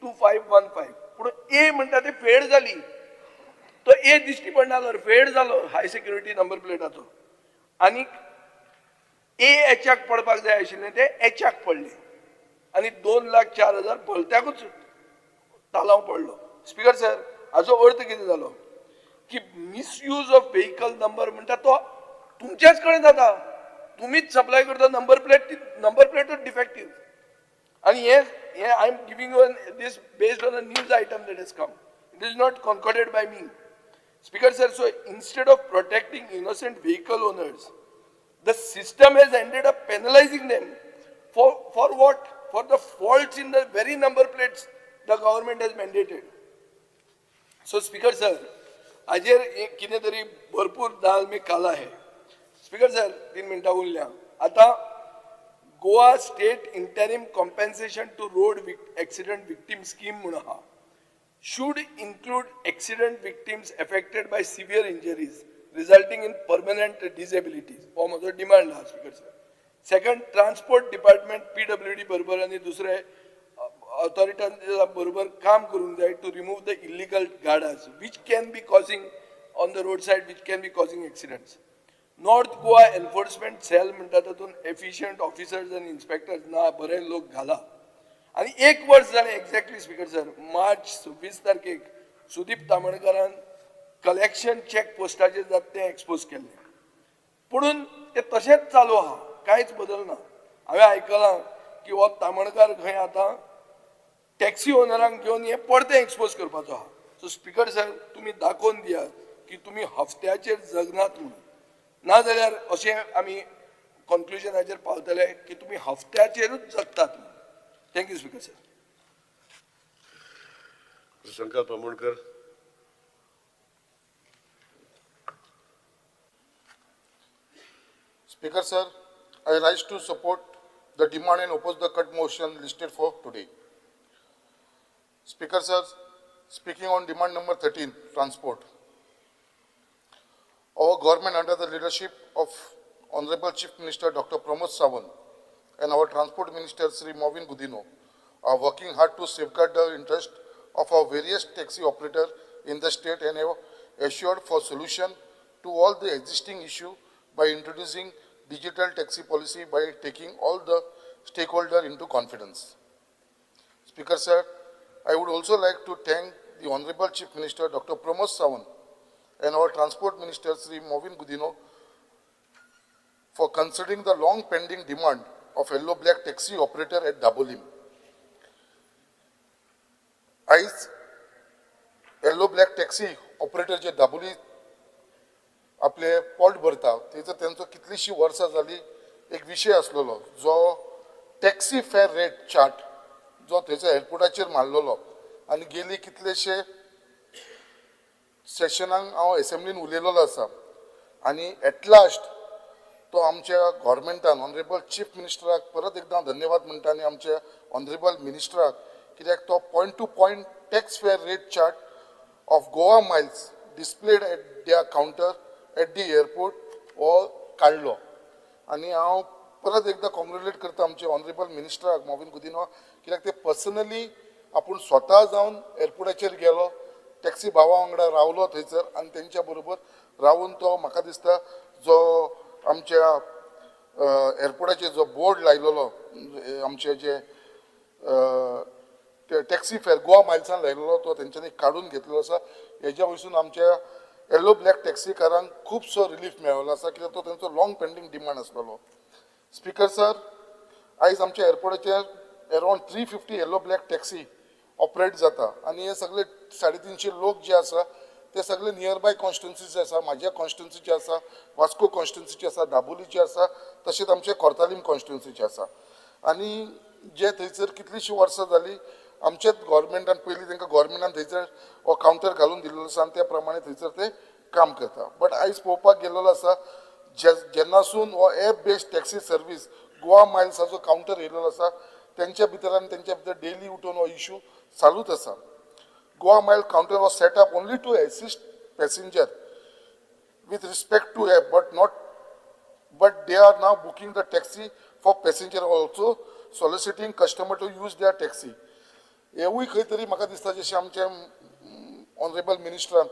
Speaker 17: 2515, पूण ए म्हणटा ते फेड जाली, तो ए दिश्टी पडना जालो, फेड जालो हाय सेक्युरिटी नंबर प्लेटाचो, आनी ए एचाक पडपाक जाय आशिल्लें ते एचाक पडलें आनी 2,04,000 भलत्याकूच तालांव पडलो. स्पीकर सर, हाजो अर्थ कितें जालो की मिसयूज ऑफ व्हेकल नंबर म्हणटा तो तुमच्याच कडेन जाता, तुमीच सप्लाय करता नंबर प्लेट, ती नंबर प्लेटूच डिफेक्टीव. आनी हे हे I am giving you this based on a news item that has come, it is not concluded by me. Speaker sir, so instead of protecting innocent vehicle owners, the system has ended up penalizing them for what? For the faults in the very number plates the government has mandated. So speaker sir, हाजेर कितें तरी भरपूर दाल में काला है. Speaker sir, 3 मिनटां उरल्या. आतां Goa state interim compensation to road accident victim scheme म्हूण आहा, should include accident victims affected by severe injuries resulting in permanent disabilities. हो म्हजो डिमांड आहा speaker sir. Second, transport department PWD बरोबर आनी दुसरे ऑथॉरिटां बरोबर काम करूंक जाय to remove the illegal गार्डास which can be causing on the road side, which can be causing accidents. North Goa enforcement cell म्हणटा तातूंत एफिशियंट ऑफिसर्स आनी इन्स्पेक्टर्स ना, बरे लोक घाला. आनी 1 वर्स जालें एक्झॅक्टली स्पीकर सर, मार्च 26 तारखेक सुदीप तामणकारान कलेक्शन चॅक पोस्टाचेर जाता तें एक्सपोज केल्लें, पुणून तें तशेंच चालू आहा, कांयच बदल ना. हांवें आयकलां की हो तामणकार खंय आतां टॅक्सी ओनरांक घेवन हें परतें एक्सपोज करपाचो आहा. सो स्पीकर सर, तुमी दाखोवन दियात की तुमी हफ्त्याचेर जगनात म्हणून, नाजाल्यार अशें आमी कॉन्क्लुजनाचेर पावतले की तुमी हफ्त्याचेरूच जगतात म्हणून. Thank you speaker sir.
Speaker 1: Shankar Pamonkar.
Speaker 10: Speaker sir, I rise to support the demand and oppose the cut motion listed for today. Speaker sir, speaking on demand number 13, transport. Our government under the leadership of Honorable Chief Minister Dr. Pramod Sawant and our Transport Minister Sri Mauvin Godinho are working hard to safeguard the interest of our various taxi operators in the state and have assured for solution to all the existing issue by introducing digital taxi policy by taking all the stakeholders into confidence. Speaker sir, I would also like to thank the Honorable Chief Minister Dr. Pramod Sawant and our Transport Minister Sri Mauvin Godinho for considering the long pending demand of yellow black taxi operator at Dabolim. आयज येल्लो black taxi operator जे दाबोली आपले पोट भरता तेजो तेंचो कितलीशीं वर्सां जाली एक विशय आसलेलो जो टॅक्सी फेर रेट चार्ट जो थंयसर एअरपोर्टाचेर मारलेलो आनी गेली कितलेशे सेशनाक हांव एसेंब्लीन उलयलेलो आसा आनी एट लास्ट तो आमच्या गव्हर्मेंटान ऑनरेबल चीफ मिनिस्टराक परत एकदां धन्यवाद म्हणटा आनी आमच्या ऑनरेबल मिनिस्टराक, कित्याक तो point to point tax fare rate chart of Goa miles displayed at their counter at the airport हो काडलो. आनी हांव परत एकदां कॉंग्रेट्युलेट करता आमचे ऑनरेबल मिनिस्टराक मॉविन गुदिन्हो, कित्याक ते पर्सनली आपूण स्वता जावन एअरपोर्टाचेर गेलो, टॅक्सी भावा वांगडा रावलो थंयसर आनी तेंच्या बरोबर रावून तो म्हाका दिसता जो आमच्या एअरपोर्टाचेर जो बोर्ड लायलेलो आमचे जे टॅक्सी फेर गोवा मायल्सान लायलेलो तो तेंच्यांनी काडून घेतलेलो आसा. हेज्या वयसून आमच्या येल्लो ब्लॅक टॅक्सीकारांक खुबसो रिलीफ मेळ्ळो आसा, कित्याक तो तेंचो लॉंग पेंडींग डिमांड आसलेलो. स्पीकर सर, आयज आमच्या एअरपोर्टाचेर around 350 yellow black taxi operate जाता आनी हे सगळे 350 लोक जे आसा ते सगळे नियर बाय कॉन्स्टिट्युन्सीचे आसा, म्हाज्या कॉन्स्टिट्युन्सीचे आसा, वास्को कॉन्स्टिट्युन्सीचे आसा, दाबोलीचे आसा, तशेंच आमचे कोर्तालीम कॉन्स्टिट्युन्सीचे आसा. आनी जे थंयसर कितलीशीं वर्सां जाली आमचेच गव्हर्मेंटान पयलीं तांकां गव्हर्मेंटान थंयसर हो कावंटर घालून दिल्लो आसा आनी त्या प्रमाणे थंयसर ते काम करता. बट आयज पळोवपाक गेल्लो आसा जेन्नासून हो app based taxi service Goa मायल्साचो counter येयलेलो आसा तेंच्या भितर आनी तेंच्या भितर डेली उठून हो इशू चालूच आसा. Goa Mile counter was set up only to assist passenger with respect to app, but they are now booking the taxi for passenger also, soliciting customer to use their taxi. हेवूय खंय तरी म्हाका दिसता जशें आमचे honourable मिनिस्टरान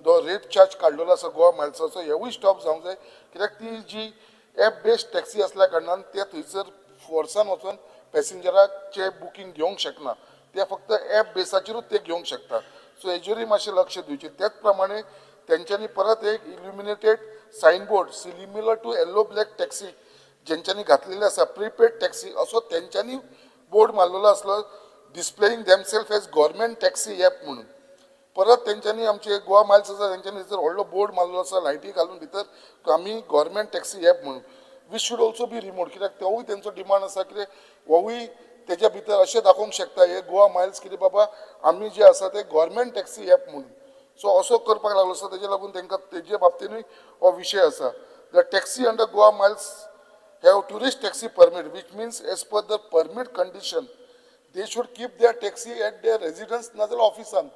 Speaker 10: जो rate charge काडलेलो आसा गोवा मायल्साचो, हेवूय स्टॉप जावंक जाय, कित्याक ती जी एप बेस्ड टॅक्सी आसल्या कारणान ते थंयसर फोर्सान वचून पॅसेंजराचें बुकींग घेवंक शकना, ते फक्त एप बेसाचेरूच ते घेवंक शकता. सो हेजेरूय मातशें लक्ष दिवचें. त्याच प्रमाणे तेंच्यांनी परत एक illuminated signboard similar to yellow black taxi जेंच्यांनी घातलेले आसा, प्रिपेड टॅक्सी असो तेंच्यांनी बोर्ड मारलेलो आसलो, displaying themself as government taxi app म्हणून. परत तेंच्यांनी आमचे गोवा मायल्स आसा तेंच्यांनी थंयसर व्हडलो बोर्ड मारलेलो आसा लायटी घालून भितर आमी गव्हर्मेंट टॅक्सी एप म्हणून, which should also be removed, कित्याक तोवूय तेंचो डिमांड आसा कितें होवूय तेज्या भितर अशें दाखोवंक शकता हे गोवा मायल्स कितें बाबा आमी जे आसा ते गव्हर्मेंट टॅक्सी एप म्हणून. सो असो करपाक लागलो आसा, तेजे लागून तेंकां तेजे बाबतीनूय हो विशय आसा. The taxi under Goa Miles have tourist taxi permit, which means as per the permit condition they should keep their taxi at their residence नाजाल्यार ऑफिसान,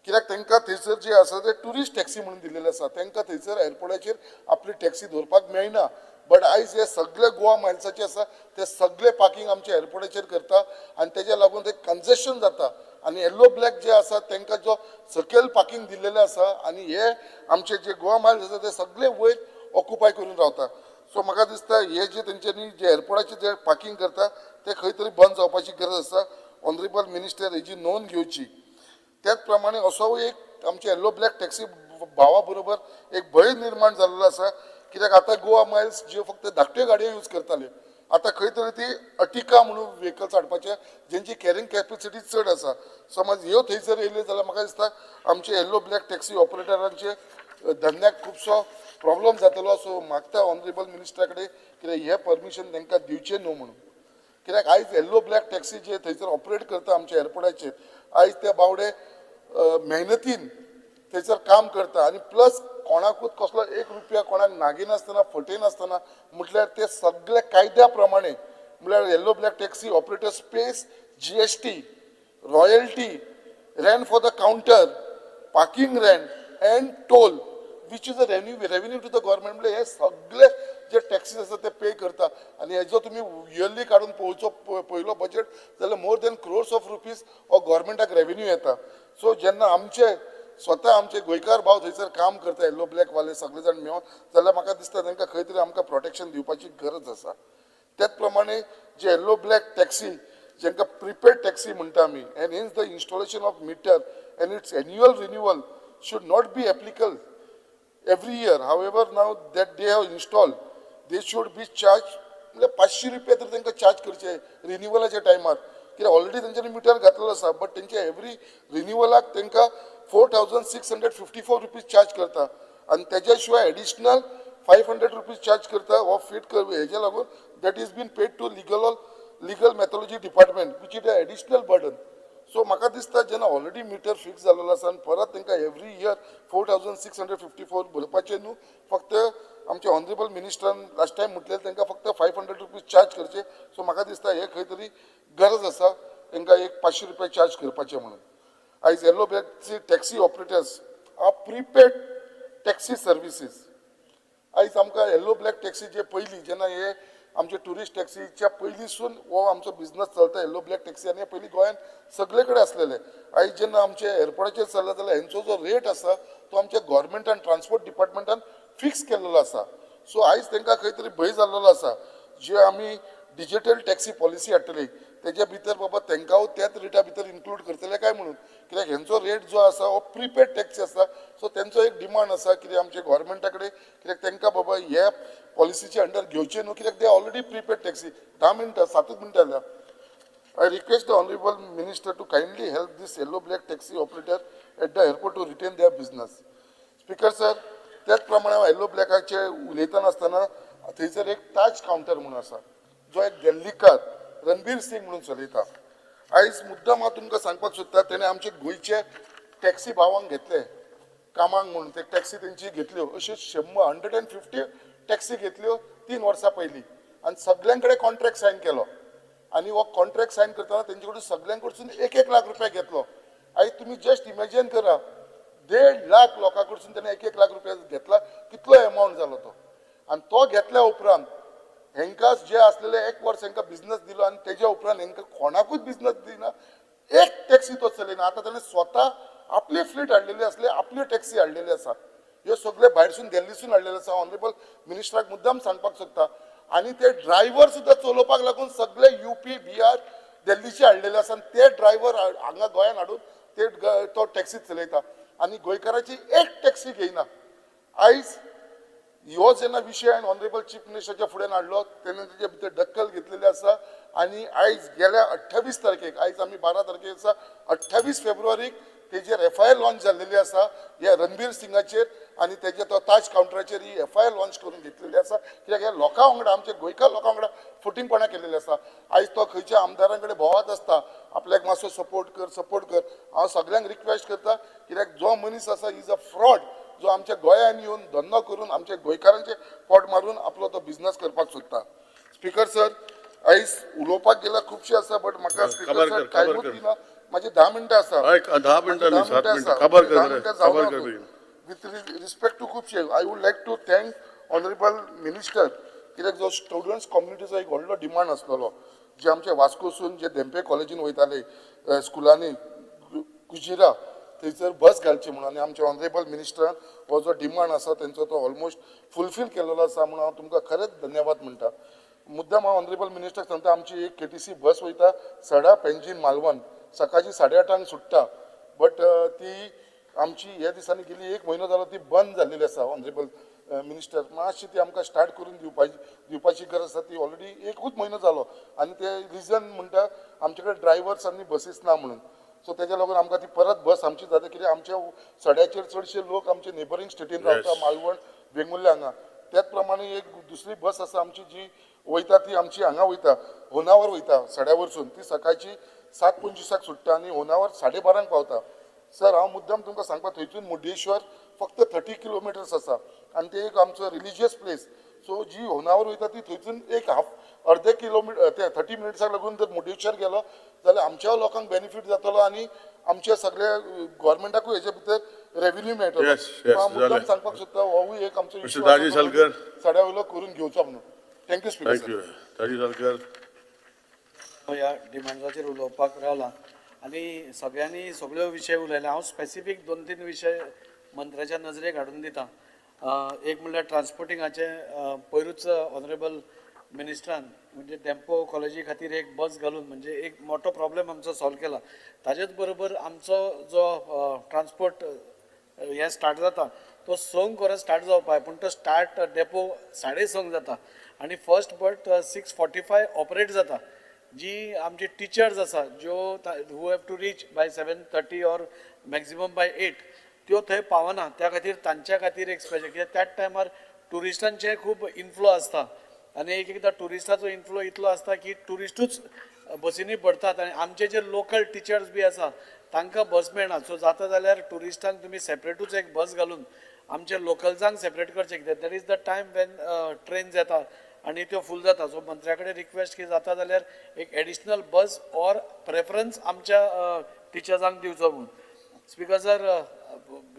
Speaker 10: कित्याक तांकां थंयसर जे आसा ते ट्युरिस्ट टॅक्सी म्हणून दिलेले आसा, तांकां थंयसर एअरपोर्टाचेर आपली टॅक्सी दवरपाक मेळना. बट आयज हे सगळे गोवा मायल्साचे आसा ते सगळे पार्किंग आमच्या एअरपोर्टाचेर करता आनी तेज्या लागून ते कंजेशन जाता. आनी येल्लो ब्लॅक जे आसा तांकां जो सकयल पार्किंग दिल्लेले आसा आनी हे आमचे जे गोवा मायल्स आसा ते सगळे वयर ऑक्युपाय करून रावता. सो म्हाका दिसता हे जे तेंच्यांनी जे एअरपोर्टाचेर जे पार्किंग करता ते खंय तरी बंद जावपाची गरज आसा. ऑनरेबल मिनिस्टर हेजी नोंद घेवची. त्याच प्रमाणे असो एक आमचे येल्लो ब्लॅक टॅक्सी भावा बरोबर एक भंय निर्माण जाल्लो आसा, कित्याक आतां गोवा मायल्स ज्यो फक्त धाकट्यो गाडयो यूज करताल्यो, आतां खंय तरी ती अटिका म्हणून व्हेकल्स हाडपाचे जेंची कॅरिंग कॅपेसिटी चड आसा. समज ह्यो थंयसर येयल्यो जाल्यार म्हाका दिसता आमचे येल्लो ब्लॅक टॅक्सी ऑपरेटरांचे धंद्याक खुबसो प्रॉब्लम जातलो. सो मागता ऑनरेबल मिनिस्टरा कडेन कित्याक हें परमिशन तांकां दिवचें न्हू म्हणून, कित्याक आयज येल्लो ब्लॅक टॅक्सी जे थंयसर ऑपरेट करता आमच्या एअरपोर्टाचेर, आयज ते बावडे मेहनतीन थंयसर काम करता आनी प्लस कोणाकूच कसलो एक रुपया कोणाक नागिनासतना फटयनासतना, म्हटल्यार ते सगळे कायद्या प्रमाणे, म्हळ्यार yellow black taxi operators pays GST, royalty, rent for the counter, parking rent and toll, which is a revenue to the government. म्हळ्यार हे सगळे जे टॅक्सीस आसा ते पे करता आनी हेजो तुमी इयरली काडून पळोवचो पयलो बजेट जाल्यार more than crores of rupees हो गव्हर्मेंटाक रेवेन्यू येता. सो जेन्ना आमचे स्वता आमचे गोंयकार भाव थंयसर काम करता येल्लो ब्लॅक वाले सगळे जाण मेळोन, जाल्यार म्हाका दिसता तांकां खंय तरी आमकां प्रोटेक्शन दिवपाची गरज आसा. त्याच प्रमाणे जे येल्लो ब्लॅक टॅक्सी जांकां प्रिपेड टॅक्सी म्हणटा आमी, and hence the installation of meter and its annual renewal should not be applicable every year. However, now that they have installed, they should be charged, म्हळ्यार 500 रुपया तरी तांकां चार्ज करचे रिन्युअलाच्या टायमार, कित्याक ऑलरेडी तेंच्यांनी मिटर घातलेलो आसा, बट तेंचे एवरी रिन्युअलाक तांकां 4,654 रुपीज चार्ज करता आनी तेज्या शिवाय एडिशनल 500 रुपीज चार्ज करता हो फिट कर हेज्या लागून that is been paid to legal metrology department, which is a additional burden. So म्हाका दिसता जेन्ना ऑलरेडी मिटर फिक्स जाल्लो आसा आनी परत तांकां एवरी इयर 4,654 भरपाचें न्हू, फक्त आमचे ऑनरेबल मिनिस्टरान लास्ट टायम म्हटलें तांकां फक्त 500 रुपीज चार्ज करचे. सो म्हाका दिसता हे खंय तरी गरज आसा तांकां एक 500 रुपया चार्ज करपाचें म्हणून. आयज yellow black taxi operators are prepaid taxi services. आयज आमकां येल्लो ब्लॅक टॅक्सी जे पयलीं जेन्ना हे आमचे ट्युरिस्ट टॅक्सीच्या पयलींसून हो आमचो बिजनस चलता येल्लो ब्लॅक टॅक्सी, आनी हे पयलीं गोंयांत सगळे कडेन आसलेले. आयज जेन्ना आमचे एअरपोर्टाचेर चल्ला जाल्यार हेंचो जो रेट आसा तो आमच्या गव्हर्मेंटान ट्रान्सपोर्ट डिपार्टमेंटान फिक्स केल्लो आसा. सो आयज तांकां खंय तरी भंय जाल्लो आसा, जे आमी डिजिटल टॅक्सी पॉलिसी हाडटली तेज्या भितर बाबा तांकां त्याच रेटा भितर इन्क्लूड करतले काय म्हणून, कित्याक हेंचो रेट जो आसा हो प्रिपेड टॅक्सी आसा. सो तेंचो एक डिमांड आसा कित्याक आमच्या गव्हर्मेंटा कडेन, कित्याक तांकां बाबा हे पॉलिसीचे अंडर घेवचे न्हू, कित्याक ते ऑलरेडी प्रिपेड टॅक्सी. 10 मिनटां 7 मिनटां जाल्या. I request the honourable minister to kindly help this yellow black taxi operator at the airport to retain their business. Speaker sir, त्याच प्रमाणे हांव येल्लो ब्लॅकाचे उलयतना आसतना थंयसर एक ताज कावंटर म्हणून आसा, जो एक दिल्लीकार रणबीर सिंग म्हणून चलयता. आयज मुद्दाम हांव तुमकां सांगपाक सोदता, तेणें आमचे गोंयचे टॅक्सी भावांक घेतले कामाक म्हणून, ते टॅक्सी तेंची घेतल्यो अश्यो 150 टॅक्सी घेतल्यो 3 वर्सां पयलीं आनी सगळ्यां कडेन कॉन्ट्रॅक्ट सायन केलो आनी हो कॉन्ट्रॅक्ट सायन करतना तेंचे कडून सगळ्यां कडसून 1-1 लाख रुपया घेतलो.
Speaker 2: आयज तुमी जस्ट इमेजीन करा, 1.5 लाख लोकां कडसून तेणें 1-1 लाख रुपया घेतला, कितलो एमावंट जालो तो. आनी तो घेतल्या उपरांत हेंकां जे आसलेले 1 वर्स हेंकां बिजनस दिलो आनी तेज्या उपरांत हेंकां कोणाकूच बिजनस दिना, एक टॅक्सी तो चलयना. आतां तेणें स्वता आपली फ्लीट हाडलेली आसली, आपल्यो टॅक्सी हाडलेली आसा, ह्यो सगळे भायरसून दिल्लीसून हाडलेले आसा. ऑनरेबल मिनिस्टराक मुद्दाम सांगपाक सोदता. आनी ते ड्रायव्हर सुद्दां चलोवपाक लागून सगळे यूपी, बिहार, दिल्लीचे हाडलेले आसा आनी ते ड्रायव्हर हांगा गोंयान हाडून ते तो टॅक्सी चलयता आनी गोंयकाराची एक टॅक्सी घेयना. आयज ह्यो जेन्ना विशय हांवें ऑनरेबल चीफ मिनिस्टराच्या फुड्यान हाडलो तेन्ना तेजे भितर दखल घेतलेली आसा. आनी आयज गेल्या 28 तारखेक, आयज आमी 12 तारखेक आसा, 28 फेब्रुवारीक तेजेर एफआयआर लॉन्च जाल्लेली आसा ह्या रणबीर सिंगाचेर आनी तेजे तो ताज कावंटराचेर ही एफआयआर लॉन्च करून घेतलेली आसा. कित्याक ह्या लोकां वांगडा, आमच्या गोंयकार लोकां वांगडा फटींगपणां केलेली आसा. आयज तो खंयच्या आमदारां कडेन भोंवत आसता, आपल्याक मातसो सपोर्ट कर, सपोर्ट कर. हांव सगळ्यांक रिक्वेस्ट करता, कित्याक जो मनीस आसा is a fraud, जो आमच्या गोंयान येवन धंदो करून आमच्या गोंयकारांचे पोट मारून आपलो तो बिजनस करपाक सोदता. स्पीकर सर, आयज उलोवपाक गेल्यार खुबशें आसा, बट म्हाका स्पीकर सर टायमूच दिना. म्हाजी 10 मिनटां आसा,
Speaker 1: 10 मिनटां जावना.
Speaker 2: विथ रिस्पेक्ट टू खुबशे, I would like to thank honourable minister, कित्याक जो स्टुडंट्स कम्युनिटीचो एक व्हडलो डिमांड आसलेलो, जे आमचे वास्कोसून जे धेंपे कॉलेजीन वयताले स्कुलांनी कुजिरा थंयसर बस घालची म्हणून, आनी आमच्या ऑनरेबल मिनिस्टरान हो जो डिमांड आसा तेंचो तो ऑलमोस्ट फुलफील केलेलो आसा म्हणून हांव तुमकां खरेंच धन्यवाद म्हणटा. मुद्दाम हांव ऑनरेबल मिनिस्टराक सांगता, आमची एक केटीसी बस वयता सडा पेंजीन मालवण सकाळची 8:30 सुट्टा, बट ती आमची ह्या दिसांनी गेली 1 म्हयनो जालो ती बंद जाल्लेली आसा. ऑनरेबल मिनिस्टर, मातशी ती आमकां स्टार्ट करून दिवपाची गरज आसा. ती ऑलरेडी 1 म्हयनो जालो आनी ते रिजन म्हणटा आमचे कडेन ड्रायव्हर्स आनी बसीस ना म्हणून. सो तेज्या लागून आमकां ती परत बस आमची जाता, कित्याक आमच्या सड्याचेर चडशे लोक आमचे नेबरींग स्टेटीन रावता, मालवण, वेंगुर्ले हांगा. त्याच प्रमाणे एक दुसरी बस आसा आमची जी वयता ती आमची हांगा वयता, होनावर वयता सड्या वरसून, ती सकाळची 7:25 सुट्टा आनी होनावर 12:30 पावता. सर, हांव मुद्दाम तुमकां सांगपाक, थंयसून मुर्डेश्वर फक्त 30 किलोमिटर्स आसा आनी ते एक आमचो रिलिजियस प्लेस. सो जी होनावर वयता ती थंयसून एक अर्दे किलोमिटर ते 30 मिनट्साक लागून जर मुर्डेश्वर गेलो जाल्यार आमच्या लोकांक बेनिफीट जातलो आनी आमच्या सगळ्या गव्हर्मेंटाकूय हेच्या भितर रेव्हेन्यू मेळटलो. हांव मुद्दाम सांगपाक सोदता, होवूय एक आमचो इशू सड्या वयलो करून घेवचो म्हणून. Thank you speaker sir.
Speaker 1: Daji Salkar.
Speaker 18: ह्या डिमांडाचेर उलोवपाक रावला आनी सगळ्यांनी सगळ्यो विशय उलयले. हांव स्पेसिफीक 2-3 विशय मंत्र्याच्या नजरेक हाडून दिता. एक म्हणल्यार ट्रान्सपोर्टिंगाचें, पयरूच ऑनरेबल मिनिस्टरान म्हणजे डेम्पो कॉलेजी खातीर एक बस घालून म्हणजे एक मोठो प्रॉब्लेम आमचो सॉल्व केला. ताजेच बरोबर आमचो जो ट्रान्सपोर्ट हें स्टार्ट जाता तो 6 वरां स्टार्ट जावपाक, पूण तो स्टार्ट डेपो 6:30 जाता आनी फर्स्ट बट 6:45 ऑपरेट जाता. जी आमची टिचर्स आसा ज्यो who have to reach by 7:30 or maximum by 8 त्यो थंय पावना. त्या खातीर तांच्या खातीर एक स्पेशल, कित्याक त्याच टायमार ट्युरिस्टांचे खूब इनफ्लो आसता आनी एक एकदां ट्युरिस्टाचो इनफ्लो इतलो आसता की ट्युरिस्टूच बसींनी भरतात आनी आमचे जे लोकल टिचर्स बी आसा तांकां बस मेळना. सो जाता जाल्यार ट्युरिस्टांक तुमी सेपरेटूच एक बस घालून आमचे लोकल्सांक सेपरेट करचें, कित्याक that is the time when trains येता आनी त्यो फूल जाता. सो मंत्र्या कडेन रिक्वेस्ट की जाता जाल्यार एक एडिशनल बस ऑर प्रेफरन्स आमच्या टिचर्सांक दिवचो म्हणून. स्पीकर सर,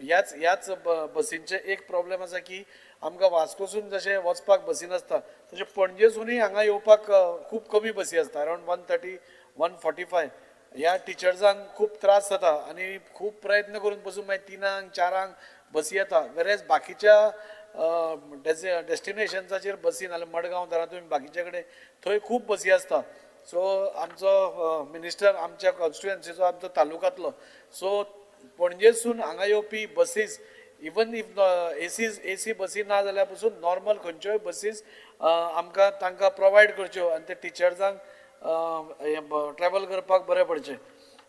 Speaker 18: ह्याच ह्याच बसींचे एक प्रॉब्लेम आसा की आमकां वास्कोसून जशें वचपाक बसी नासता तशें पणजेसूनय हांगा येवपाक खूब कमी बसी आसता, अरावंड 130, 145. ह्या टिचर्सांक खूब त्रास जाता आनी खूब प्रयत्न करून पसून मागीर 3, 4 बसी येता. वेरेज बाकीच्या डेस्टिनेशन्साचेर बसी नाल्यार मडगांव धरा तुमी बाकीच्या कडेन थंय खूब बसी आसता. सो आमचो मिनिस्टर आमच्या कॉन्स्टिट्युएन्सीचो आमचो तालुकांतलो, सो पणजेसून हांगा येवपी बसीस इवन if AC बसी ना जाल्यार पसून नॉर्मल खंयच्योय बसीस आमकां तांकां प्रोवायड करच्यो आनी ते टिचर्सांक ट्रॅवल करपाक बरें पडचें.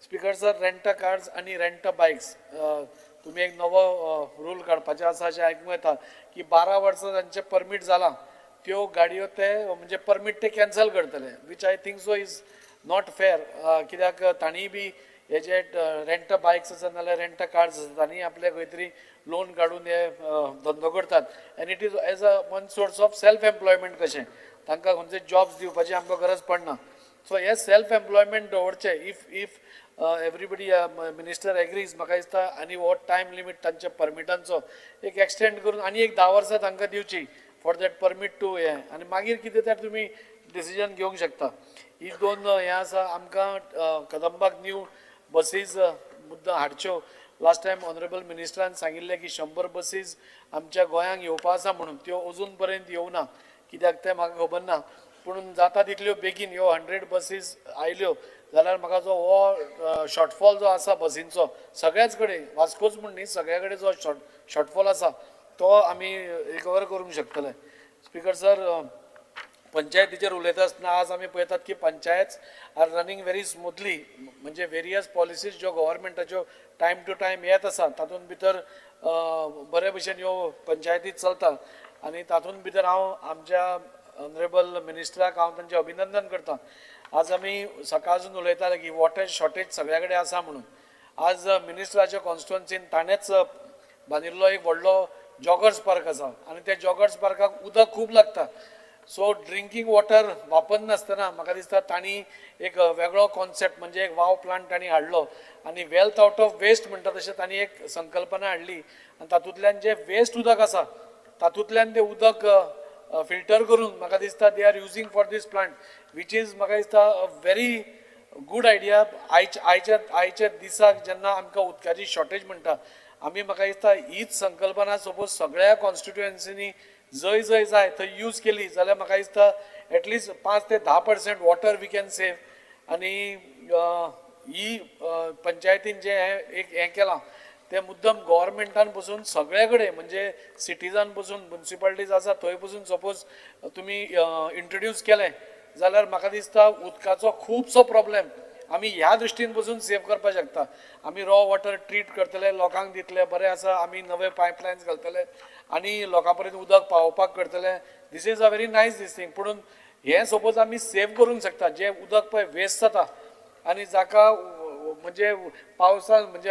Speaker 18: स्पीकर सर, रेंट कार्स आनी रेंट बायक्स तुमी एक नवो रूल काडपाचें आसा अशें आयकूंक येता की 12 वर्सां जांचें परमीट जालां त्यो गाडयो ते म्हणजे परमीट ते कॅन्सल करतले, which I think so is not fair. कित्याक तांणी बी हे जे रेंट बायक्स आसा नाल्यार रेंट कार्स आसा तांणी आपले खंय तरी लोन काडून हे धंदो करतात and it is as a one source of self employment कशें तांकां खंयचे जॉब्स दिवपाची आमकां गरज पडना. सो हे सेल्फ एम्प्लॉयमेंट दवरचें. If एवरीबडी मिनिस्टर एग्रीज म्हाका दिसता आनी हो टायम लिमीट तांच्या परमिटांचो एक एक्सटेंड करून आनी एक 10 वर्सां तांकां दिवची फॉर that permit to हें, आनी मागीर कितें तें तुमी डिसिजन घेवंक शकता. ही दोन हें आसा. आमकां कदंबाक न्यू बसीज मुद्दा हाडच्यो. लास्ट टायम ऑनरेबल मिनिस्टरान सांगिल्लें की 100 बसीज आमच्या गोंयांक येवपा आसा म्हणून, त्यो अजून पर्यंत येवना कित्याक तें म्हाका खबर ना, पूण जाता तितल्यो बेगीन ह्यो 100 बसीज आयल्यो जाल्यार म्हाका जो हो शॉर्टफॉल जो आसा बसींचो सगळ्याच कडेन, वास्कोच म्हूण न्ही, सगळ्या कडेन जो शॉर्टफॉल आसा तो आमी रिकवर करूंक शकतले. स्पीकर सर, पंचायतीचेर उलयता आसतना आज आमी पळयतात की panchayat are running very smoothly, म्हणजे वेरियस पॉलिसीज ज्यो गव्हर्मेंटाच्यो टायम टू टायम येत आसा तातूंत भितर बरे भशेन ह्यो पंचायती चलता. आनी तातूंत भितर हांव आमच्या ऑनरेबल मिनिस्टराक हांव तांचें अभिनंदन करता. आज आमी सकाळसून उलयताले की वॉटर शॉर्टेज सगळ्या कडेन आसा म्हणून, आज मिनिस्टराच्या कॉन्स्टिट्युएन्सीन ताणेंच बांदिल्लो एक व्हडलो जॉगर्स पार्क आसा आनी त्या जॉगर्स पार्काक उदक खूब लागता. सो ड्रिंकींग वॉटर वापरनासतना म्हाका दिसता तांणी एक वेगळो कॉन्सेप्ट म्हणजे एक वाव प्लांट तांणी हाडलो आनी वेल्थ आवट ऑफ वेस्ट म्हणटा तशें तांणी एक संकल्पना हाडली आनी तातूंतल्यान जें वेस्ट उदक आसा तातूंतल्यान तें उदक फिल्टर करून म्हाका दिसता they are using for this plant, which is म्हाका दिसता अ व्हेरी गूड आयडिया. आयच्या दिसाक जेन्ना आमकां उदकाची शॉर्टेज म्हणटा आमी, म्हाका दिसता हीच संकल्पना सपोज सगळ्या कॉन्स्टिट्युएन्सीनी जंय जंय जाय थंय यूज केली जाल्यार म्हाका दिसता एटलिस्ट 5 ते 10% वॉटर we can save. आनी ही पंचायतीन जें हें एक हें केलां तें मुद्दम गव्हर्मेंटान पसून सगळे कडेन म्हणजे सिटीजान पसून मुन्सिपालिटीज आसा थंय पसून सपोज तुमी इंट्रोड्यूस केलें जाल्यार म्हाका दिसता उदकाचो खुबसो प्रॉब्लेम आमी ह्या दृश्टीन पसून सेव करपाक शकता. आमी रॉ वॉटर ट्रीट करतले, लोकांक दितले, बरें आसा, आमी नवे पायपलायन्स घालतले आनी लोकां पर्यंत उदक पावोवपाक करतले. This is a very nice this thing. पूण हें सपोज आमी सेव करूंक शकता जें उदक पळय वेस्ट जाता आनी जाका म्हणजे पावसान म्हणजे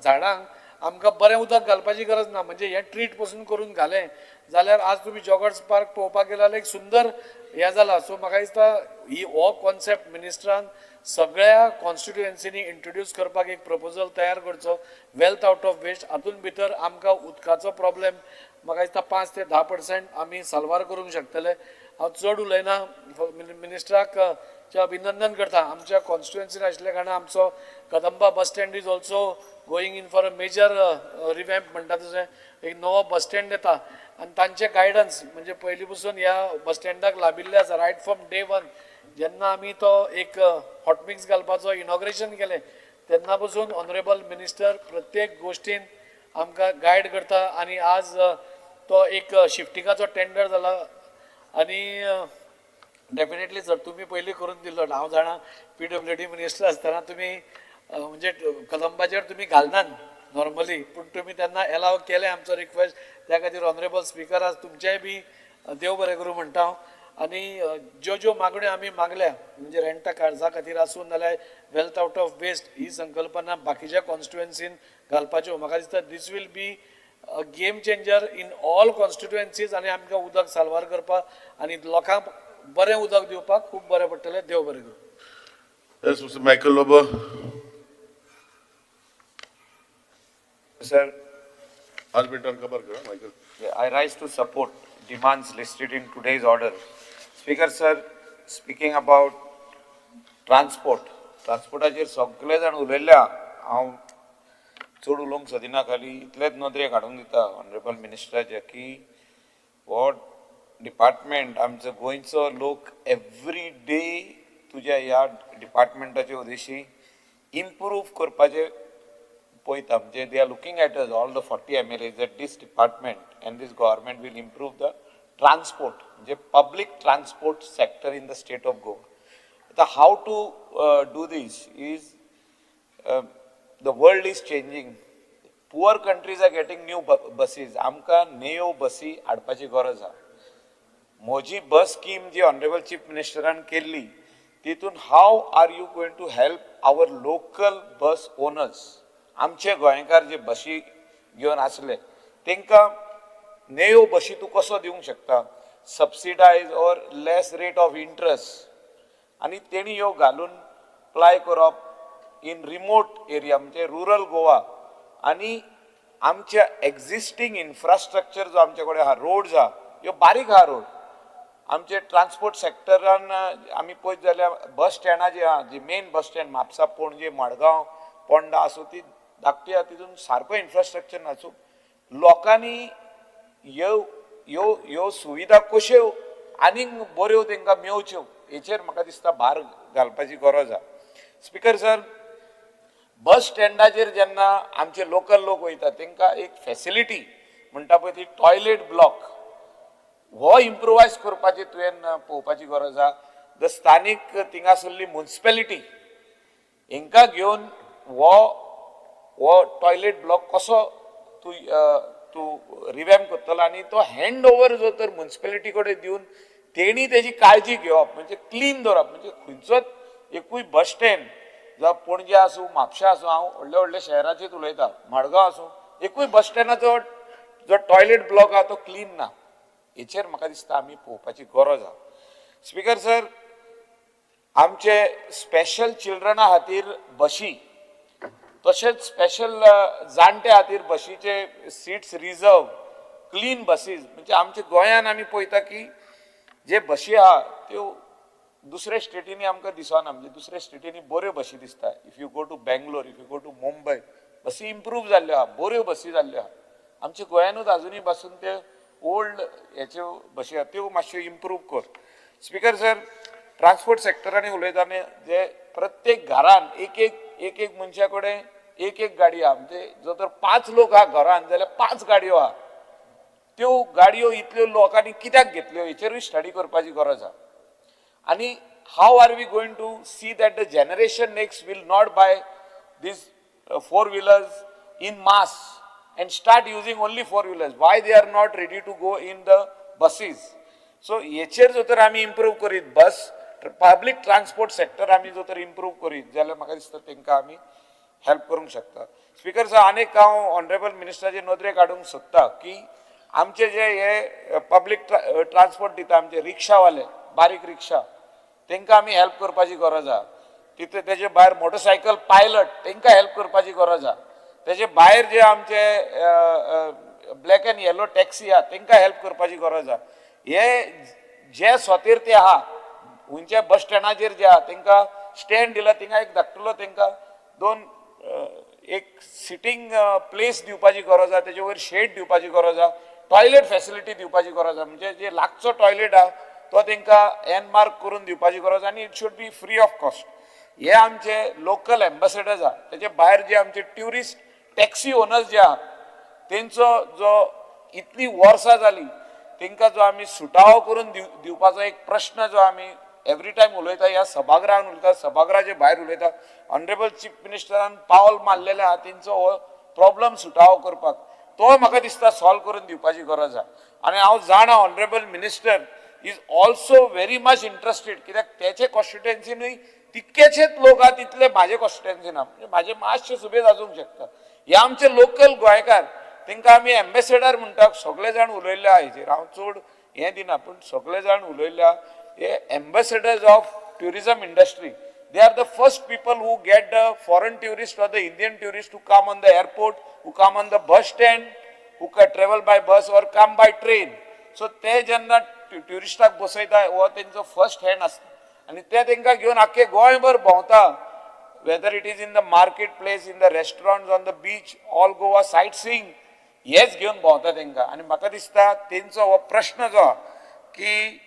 Speaker 18: झाडांक आमकां बरें उदक घालपाची गरज ना, म्हणजे हें ट्रीट पसून करून घालें जाल्यार आज तुमी जॉगर्स पार्क पळोवपाक गेले जाल्यार एक सुंदर हें जाला. सो म्हाका दिसता ही हो कॉन्सेप्ट मिनिस्टरान सगळ्या कॉन्स्टिट्युएन्सीनी इंट्रोड्यूस करपाक एक प्रपोजल तयार करचो, वेल्थ आवट ऑफ वेस्ट. हातूंत भितर आमकां उदकाचो प्रॉब्लेम म्हाका दिसता 5 ते 10% आमी साल्वार करूंक शकतले. हांव चड उलयना, मिनिस्टराक अभिनंदन करता. आमच्या कॉन्स्टिट्युएन्सीन आशिल्ल्या कारणान आमचो Kadamba bus stand is also going in for a major revamp म्हणटा तशें एक नवो बस स्टँड येता आनी तांचें गायडन्स म्हणजे पयलीं पसून ह्या बस स्टँडाक लाभिल्लें आसा. रायट फ्रॉम डे वन जेन्ना आमी तो एक हॉटमिक्स घालपाचो इनॉग्रेशन केलें तेन्ना पसून ऑनरेबल मिनिस्टर प्रत्येक गोश्टीन आमकां गायड करता आनी आज तो एक शिफ्टिंगाचो टेंडर जाला. आनी डेफिनेटली सर तुमी पयलीं करून दिल्लो, हांव जाणा PWD minister आसतना तुमी म्हणजे कदंबाचेर तुमी घालनात नॉर्मली, पूण तुमी तेन्ना एलाव केलें आमचो रिक्वेस्ट, त्या खातीर ऑनरेबल स्पिकर आज तुमचेंय बी देव बरें करूं म्हणटा हांव. आनी ज्यो ज्यो मागण्यो आमी मागल्या म्हणजे रेंटा कार्जा खातीर आसूं नाल्यार वेल्थ आवट ऑफ वेस्ट ही संकल्पना बाकीच्या कॉन्स्टिट्युएन्सीन घालपाच्यो, म्हाका दिसता this will be a game changer in all constituencies आनी आमकां उदक साल्वार करपाक आनी लोकांक बरें उदक दिवपाक खूब बरें पडटलें. देव बरें करूं.
Speaker 1: Yes, Mr. Michael Lobo.
Speaker 19: Sir,
Speaker 1: Michael.
Speaker 19: I rise to support demands listed in today's order. Speaker sir, speaking about transport, transportaचेर सगळे जाण उलयल्ल्या, हांव चड उलोवंक सोदिना, खाली इतलेच नदरेक हाडून दिता ऑनरेबल मिनिस्टराचे की हो डिपार्टमेंट आमचो गोंयचो लोक एवरी डे तुज्या ह्या डिपार्टमेंटाचे उद्देशी इम्प्रूव करपाचे पळयता. म्हणजे they are looking at us all the 40 MLAs that this department and this government will improve the transport, म्हणजे public transport sector in the state of Goa. आतां how to do this is the world is changing, poor countries are getting new buses, आमकां नेयो बसी हाडपाची गरज आसा. म्हजी बस scheme जी ऑनरेबल चीफ मिनिस्टरान केल्ली तितून how are you going to help our local bus owners, आमचे गोंयकार जे बशी घेवन आसले तांकां नेयो बशी तूं कसो दिवंक शकता, subsidise or less rate of interest, आनी तेणी ह्यो घालून प्लाय करप in remote area म्हणजे रुरल गोवा आनी आमच्या एक्झिस्टींग इन्फ्रास्ट्रक्चर जो आमचे कडेन आहा, रोड्स आहा, ह्यो बारीक आहा रोड. आमचे ट्रान्सपोर्ट सेक्टरान आमी पळयत जाल्यार बस स्टँडां जी आहा, जी main bus stand Mapusa, Panaji, Madgaon, Ponda आसूं, ती धाकटी आहा, तितून सारको इन्फ्रास्ट्रक्चर ना. सो लोकांनी ह्यो ह्यो ह्यो सुविधा कश्यो आनीक बऱ्यो तांकां मेवच्यो हेचेर म्हाका दिसता भार घालपाची गरज आहा. स्पिकर सर, बस स्टँडाचेर जेन्ना आमचे लोकल लोक वयता तांकां एक फॅसिलिटी म्हणटा पळय ती टॉयलेट ब्लॉक हो इम्प्रोवायज करपाची तुवें पळोवपाची गरज आहा. The स्थानीक थिंगासरली मुन्सिपेलिटी हेंकां घेवन हो हो टॉयलेट ब्लॉक कसो तूं तूं रिवॅम्प करतलो आनी तो हँड ओवर जो तर मुन्सिपेलिटी कडेन दिवन तेणी तेजी काळजी घेवप, म्हणजे क्लीन दवरप. म्हणजे खंयचोच एकूय बस स्टँड, जावं पणजे आसूं, म्हापशा आसूं, हांव व्हडल्या व्हडल्या शहराचेच उलयतां, मडगांव आसूं, एकूय बस स्टँडाचो जो टॉयलेट ब्लॉक आहा तो क्लीन ना. हेचेर म्हाका दिसता आमी पळोवपाची गरज आहा. स्पिकर सर, आमचे स्पेशल चिल्ड्रना खातीर बशी, तशेंच स्पेशल जाणट्या खातीर बशीचे सिट्स रिजर्व, क्लीन बसीस. म्हणजे आमच्या गोंयान आमी पळयता की जे बशी आहा त्यो दुसऱ्या स्टेटींनी आमकां दिसना. म्हणजे दुसऱ्या स्टेटींनी बऱ्यो बशी दिसता. If you go to Bangalore, if you go to Mumbai, बसी इम्प्रूव जाल्ल्यो आहा, बऱ्यो बसी जाल्ल्यो आहा. आमच्या गोंयानूच अजुनूय बसून ते ओल्ड हेच्यो बशी आहा, त्यो मातश्यो इम्प्रूव कर. स्पिकर सर, ट्रान्सपोर्ट सेक्टरांनी उलयतना जे प्रत्येक घरान एक एक एक एक मनशा कडेन एक एक गाडी आहा. म्हणजे जर तर 5 लोक आहा घरान जाल्यार 5 गाडयो आहा. त्यो गाडयो इतल्यो लोकांनी कित्याक घेतल्यो हेचेरूय स्टडी करपाची गरज आहा. आनी how are we going to see that the generation next will not buy these four wheelers in mass and start using only four wheelers? Why they are not ready to go in the buses? So हेचेर जर तर आमी improve करीत, बस public transport sector आमी जर तर improve करीत जाल्यार म्हाका दिसता तांकां आमी हेल्प करूंक शकता. स्पिकर सर, आनीक हांव ऑनरेबल मिनिस्टराचे नदरेक हाडूंक सोदता की आमचे जे हे पब्लीक ट्रान्सपोर्ट दिता आमचे रिक्षावाले, बारीक रिक्षा, तांकां आमी हेल्प करपाची गरज आहा. तितून तेजे भायर मोटरसायकल पायलट तांकां हेल्प करपाची गरज आहा. तेजे भायर जे आमचे ब्लॅक एंड येलो टॅक्सी आहा तांकां हेल्प करपाची गरज आहा. हे जे सोतेर ते आहा खंयच्या बस स्टँडाचेर जे आहा तांकां स्टँड दिला, थिंगा एक धाकटुलो तांकां दोन एक सिटींग प्लेस दिवपाची गरज आहा, तेजे वयर शेड दिवपाची गरज आहा, टॉयलेट फॅसिलिटी दिवपाची गरज आहा. म्हणजे जे लागचो टॉयलेट आहा तो तांकां एन मार्क करून दिवपाची गरज आनी it should be free of cost. हे आमचे लोकल एम्बेसडर्स आहा. तेजे भायर जे आमचे ट्युरिस्ट टॅक्सी ओनर्स जे आहा तेंचो जो इतली वर्सां जाली तांकां जो आमी सुटावो करून दिवपाचो एक प्रश्न जो आमी एवरी टायम उलयता, ह्या सभागृहान उलयता, सभागृहाचे भायर उलयता. ऑनरेबल चीफ मिनिस्टरान पावल मारलेलें आहा तेंचो हो प्रॉब्लम सुटावो करपाक, तो म्हाका दिसता सॉल्व करून दिवपाची गरज आहा. आनी हांव जाणा honourable minister is also very much interested, कित्याक तेचे कॉन्स्टिट्युएन्सीनूय तितकेचेच लोक आहा तितले म्हाजे कॉन्स्टिट्युएन्सी ना, म्हणजे म्हाजे मातशे सुबेज आसूंक शकता. हे आमचे लोकल गोंयकार तांकां आमी एम्बेसेडर म्हणटा, सगळे जाण उलयल्ले आहा हेचेर हांव चड हें दिना, पूण सगळे जाण उलयल्ले आहा. हे ambassadors of tourism industry, they are the first people who get the foreign tourist or the Indian tourist to come on the airport, who come on the bus stand, who travel by bus or come by train. So ते जेन्ना ट्युरिस्टाक बसयता हो तेंचो first hand आसता आनी ते तेंकां घेवन आख्खे गोंयभर भोंवता, whether it is in the market place, in the restaurants, on the beach, all Goa sight seeing हेच घेवन भोंवता तेंकां. आनी म्हाका दिसता तेंचो हो प्रश्न जो आहा की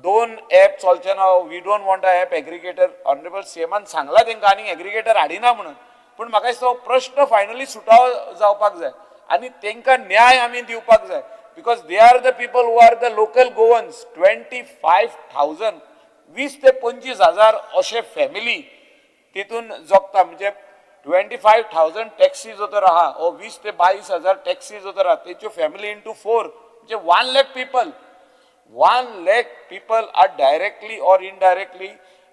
Speaker 19: दोन एप चलचे ना, we don't want a app aggregator. Honourable सीएमान सांगला तेंकां आनी एग्रिगेटर हाडिना म्हणून, पूण म्हाका दिसता हो प्रश्न फायनली सुटावो जावपाक जाय आनी तेंकां न्याय आमी दिवपाक जाय, because they are the people who are the local Goans. 25,000 20 ते 25 हजार अशे फॅमिली तितून जगता. म्हणजे 25,000 टॅक्सी जो तर आहा ओ 20 ते 22 हजार टॅक्सी जो तर आहा तेच्यो फॅमिली इंटू 4 म्हणजे 1 lakh people, 1 lakh people are directly or indirectly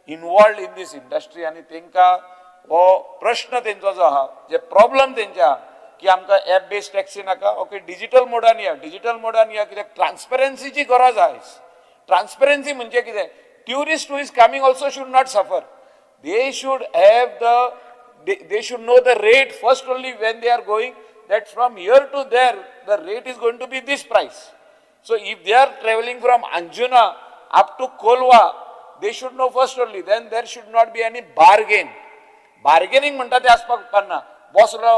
Speaker 19: involved in this industry. आनी तेंकां हो प्रश्न तेंचो जो आहा, जे प्रॉब्लम तेंचे आहा की आमकां एप बेस्ड टॅक्सी नाका, ओके डिजिटल मोडान या, डिजिटल मोडान या, कित्याक ट्रान्सपरन्सीची गरज आहा. ट्रान्सपरन्सी म्हणजे कितें, tourist who is coming also should not suffer. They should have the they should know the rate first only when they are going, that from here to there the rate is going to be this price. So if they are travelling from Anjuna up to Colva, they should know first only, then there should not be any bargain. Bargaining म्हणटा ते आसपाक उपकारना. बसलो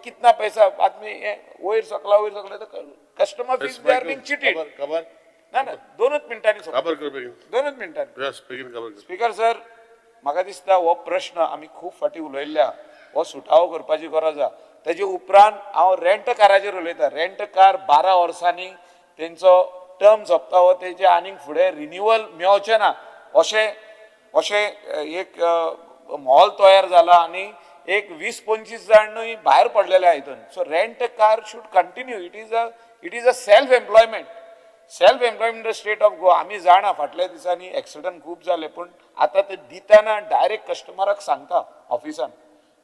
Speaker 19: कितना पैसा आदमी वयर सकला वयर सकला, customer feels they are being cheated.
Speaker 1: खबर
Speaker 19: ना ना, दोनूच मिनटांनी, दोनूच मिनटांनी. स्पीकर सर, म्हाका दिसता हो प्रश्न आमी खूब फाटीं उलयल्ल्या, हो सुटावो करपाची गरज आसा. तेजे उपरांत हांव रेंट काराचेर उलयता. रेंट कार 12 वर्सांनी तेंचो टर्म सोंपता, हो तेजे आनीक फुडें रिन्युअल मेळचें ना अशें अशें एक मॉल तयार जाला आनी एक 20-25 जाणूय भायर पडलेले आहा हितून. So rent car should continue. It is a self employment, self employment the state of Goa. आमी जाणा फाटल्या दिसांनी एक्सिडंट खूब जाले, पूण आतां ते दितना डायरेक्ट कस्टमराक सांगता ऑफिसान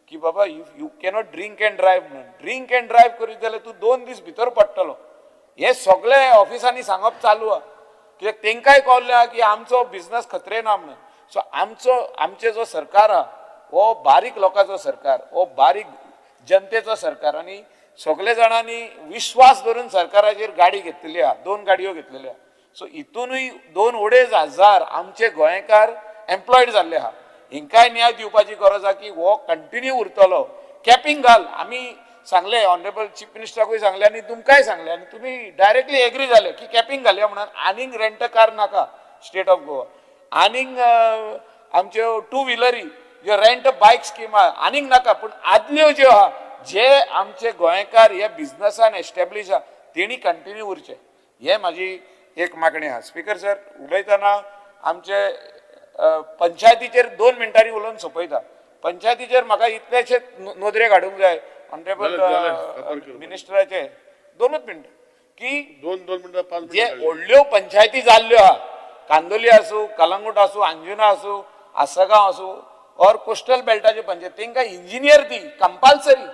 Speaker 19: की बाबा you cannot drink and drive म्हणून. ड्रिंक एंड ड्रायव्ह करीत जाल्यार तूं 2 दीस भितर पडटलो. हे सगळे ऑफिसांनी सांगप चालू आहा, कित्याक तेंकांय कळ्ळें आहा की आमचो बिजनस खतरे ना म्हणून. सो आमचो आमचें जो सरकार आहा हो बारीक लोकांचो सरकार, हो बारीक जनतेचो सरकार, आनी सगळे जाणांनी विश्वास धरून सरकाराचेर गाडी घेतलेली आहा, 2 गाडयो घेतलेल्यो आहा. सो हितूनय 2-2.5 हजार आमचे गोंयकार एम्प्लॉयड जाल्ले आहा. हिंकाय न्याय दिवपाची गरज आहा की हो कंटिन्यू उरतलो. कॅपिंग घाल, आमी सांगले ऑनरेबल चीफ मिनिस्टराकूय सांगले आनी तुमकांय सांगले, आनी तुमी डायरेक्टली एग्री जाले की कॅपिंग घालया म्हणून. आनीक रेंट कार नाका स्टेट ऑफ गोवा, आनीक आमच्यो टू व्हिलरी ज्यो रेंट बायक स्कीम आहा आनीक नाका, पूण आदल्यो ज्यो आहा जे आमचे गोंयकार हे बिजनसान एस्टेब्लीश आहा तेणी कंटिन्यू उरचे, हे म्हाजी एक मागणी आहा. स्पीकर सर, उलयतना आमचे पंचायतीचेर 2 मिनटांनी उलोवन सोंपयता. पंचायतीचेर म्हाका इतलेशे नदरेक हाडूंक जाय ऑनरेबल मिनिस्टराचे 2 मिनटां की
Speaker 1: 2 मिनटां
Speaker 19: जे व्हडल्यो पंचायती जाल्ल्यो आहा, कांदोली आसूं, कलंगूट आसूं, अंजुना आसूं, आसगांव आसूं ऑर कोस्टल बेल्टाच्यो पंचायत, तेंकां इंजिनियर दी कंपल्सरी.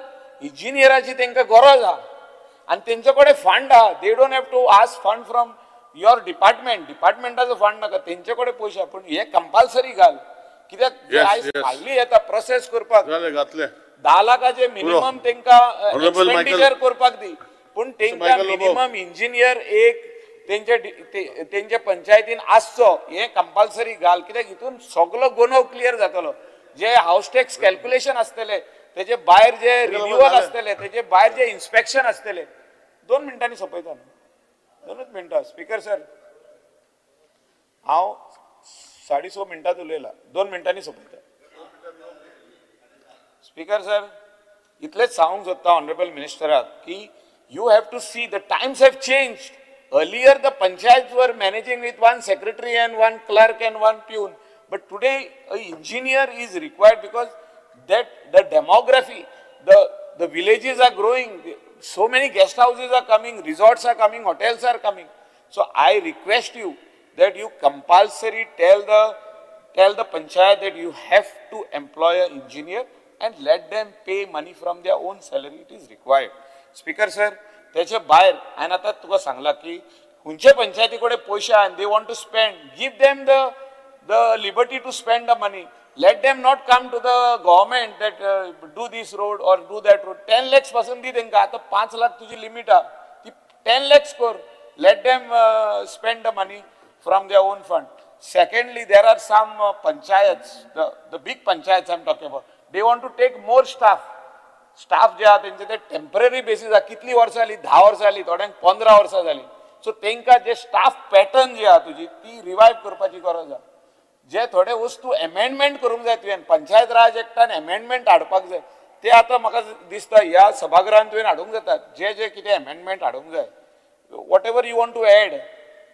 Speaker 19: इंजिनियराची तेंकां गरज आहा आनी तेंचे कडेन फंड आहा. They don't have to ask fund from your department, डिपार्टमेंटाचो fund नाका, तेंचे कडेन पयशे आहा, पूण हे कंपल्सरी घाल. कित्याक आयज फायली येता प्रोसेस करपाक 10 लाखाचे मिनिमम तेंकां एक्सपेंडिचर करपाक दी, पूण तेंकां मिनिमम इंजिनियर एक तेंचे तेंचे पंचायतीन आसचो, हे कंपल्सरी घाल. कित्याक हितून सगलो गुन्यांव क्लियर जातलो. जे हावस टॅक्स कॅल्क्युलेशन आसतले, तेजे भायर जे रिन्युअल आसतले, तेजे भायर जे इन्स्पेक्शन आसतले. 2 मिनटांनी सोंपयता, 2 मिनटां. स्पीकर सर, हांव 6.25 मिनटांत उलयला, 2 मिनटांनी सोंपयता. स्पीकर सर, इतलेंच सांगूंक सोदता ऑनरेबल मिनिस्टराक की you have to see the times have changed. Earlier the panchayats were managing with 1 secretary and 1 clerk and 1 peon, but today an engineer is required because that the demography, the villages are growing, so many guest houses are coming, resorts are coming, hotels are coming. So I request you that you compulsory tell the panchayat that you have to employ an engineer and let them pay money from their own salary. It is required. Speaker sir, त्याचे भायर हांवें आतां तुका सांगलां की खंयचे पंचायती कडेन पयशे आहा, they want to spend, give them the liberty to spend the money. Let them not come to the government that do this road or do that road. 10 lakhs पासून दी तेंकां, आतां 5 लाख तुजी लिमीट आहा, ती 10 lakhs कर. Let them spend the money from their own fund. Secondly, there are some panchayats, the big panchayats I am talking about, they want to take more staff. Staff जे आहा तेंचे ते टेम्पररी बेसीस आहा, कितली वर्सां जाली, 10 वर्सां जाली, थोड्यांक 15 वर्सां जाली. सो तेंकां जे स्टाफ पॅटर्न जी आहा तुजी ती रिवायव करपाची गरज आहा. जे थोडे वस्तू एमेंडमेंट करूंक जाय, तुवें पंचायत राज एक्टान एमेंडमेंट हाडपाक जाय, ते आतां म्हाका दिसता ह्या सभागृहान तुवें हाडूंक जाता. जे जे कितें एमेंडमेंट हाडूंक जाय, whatever you want to add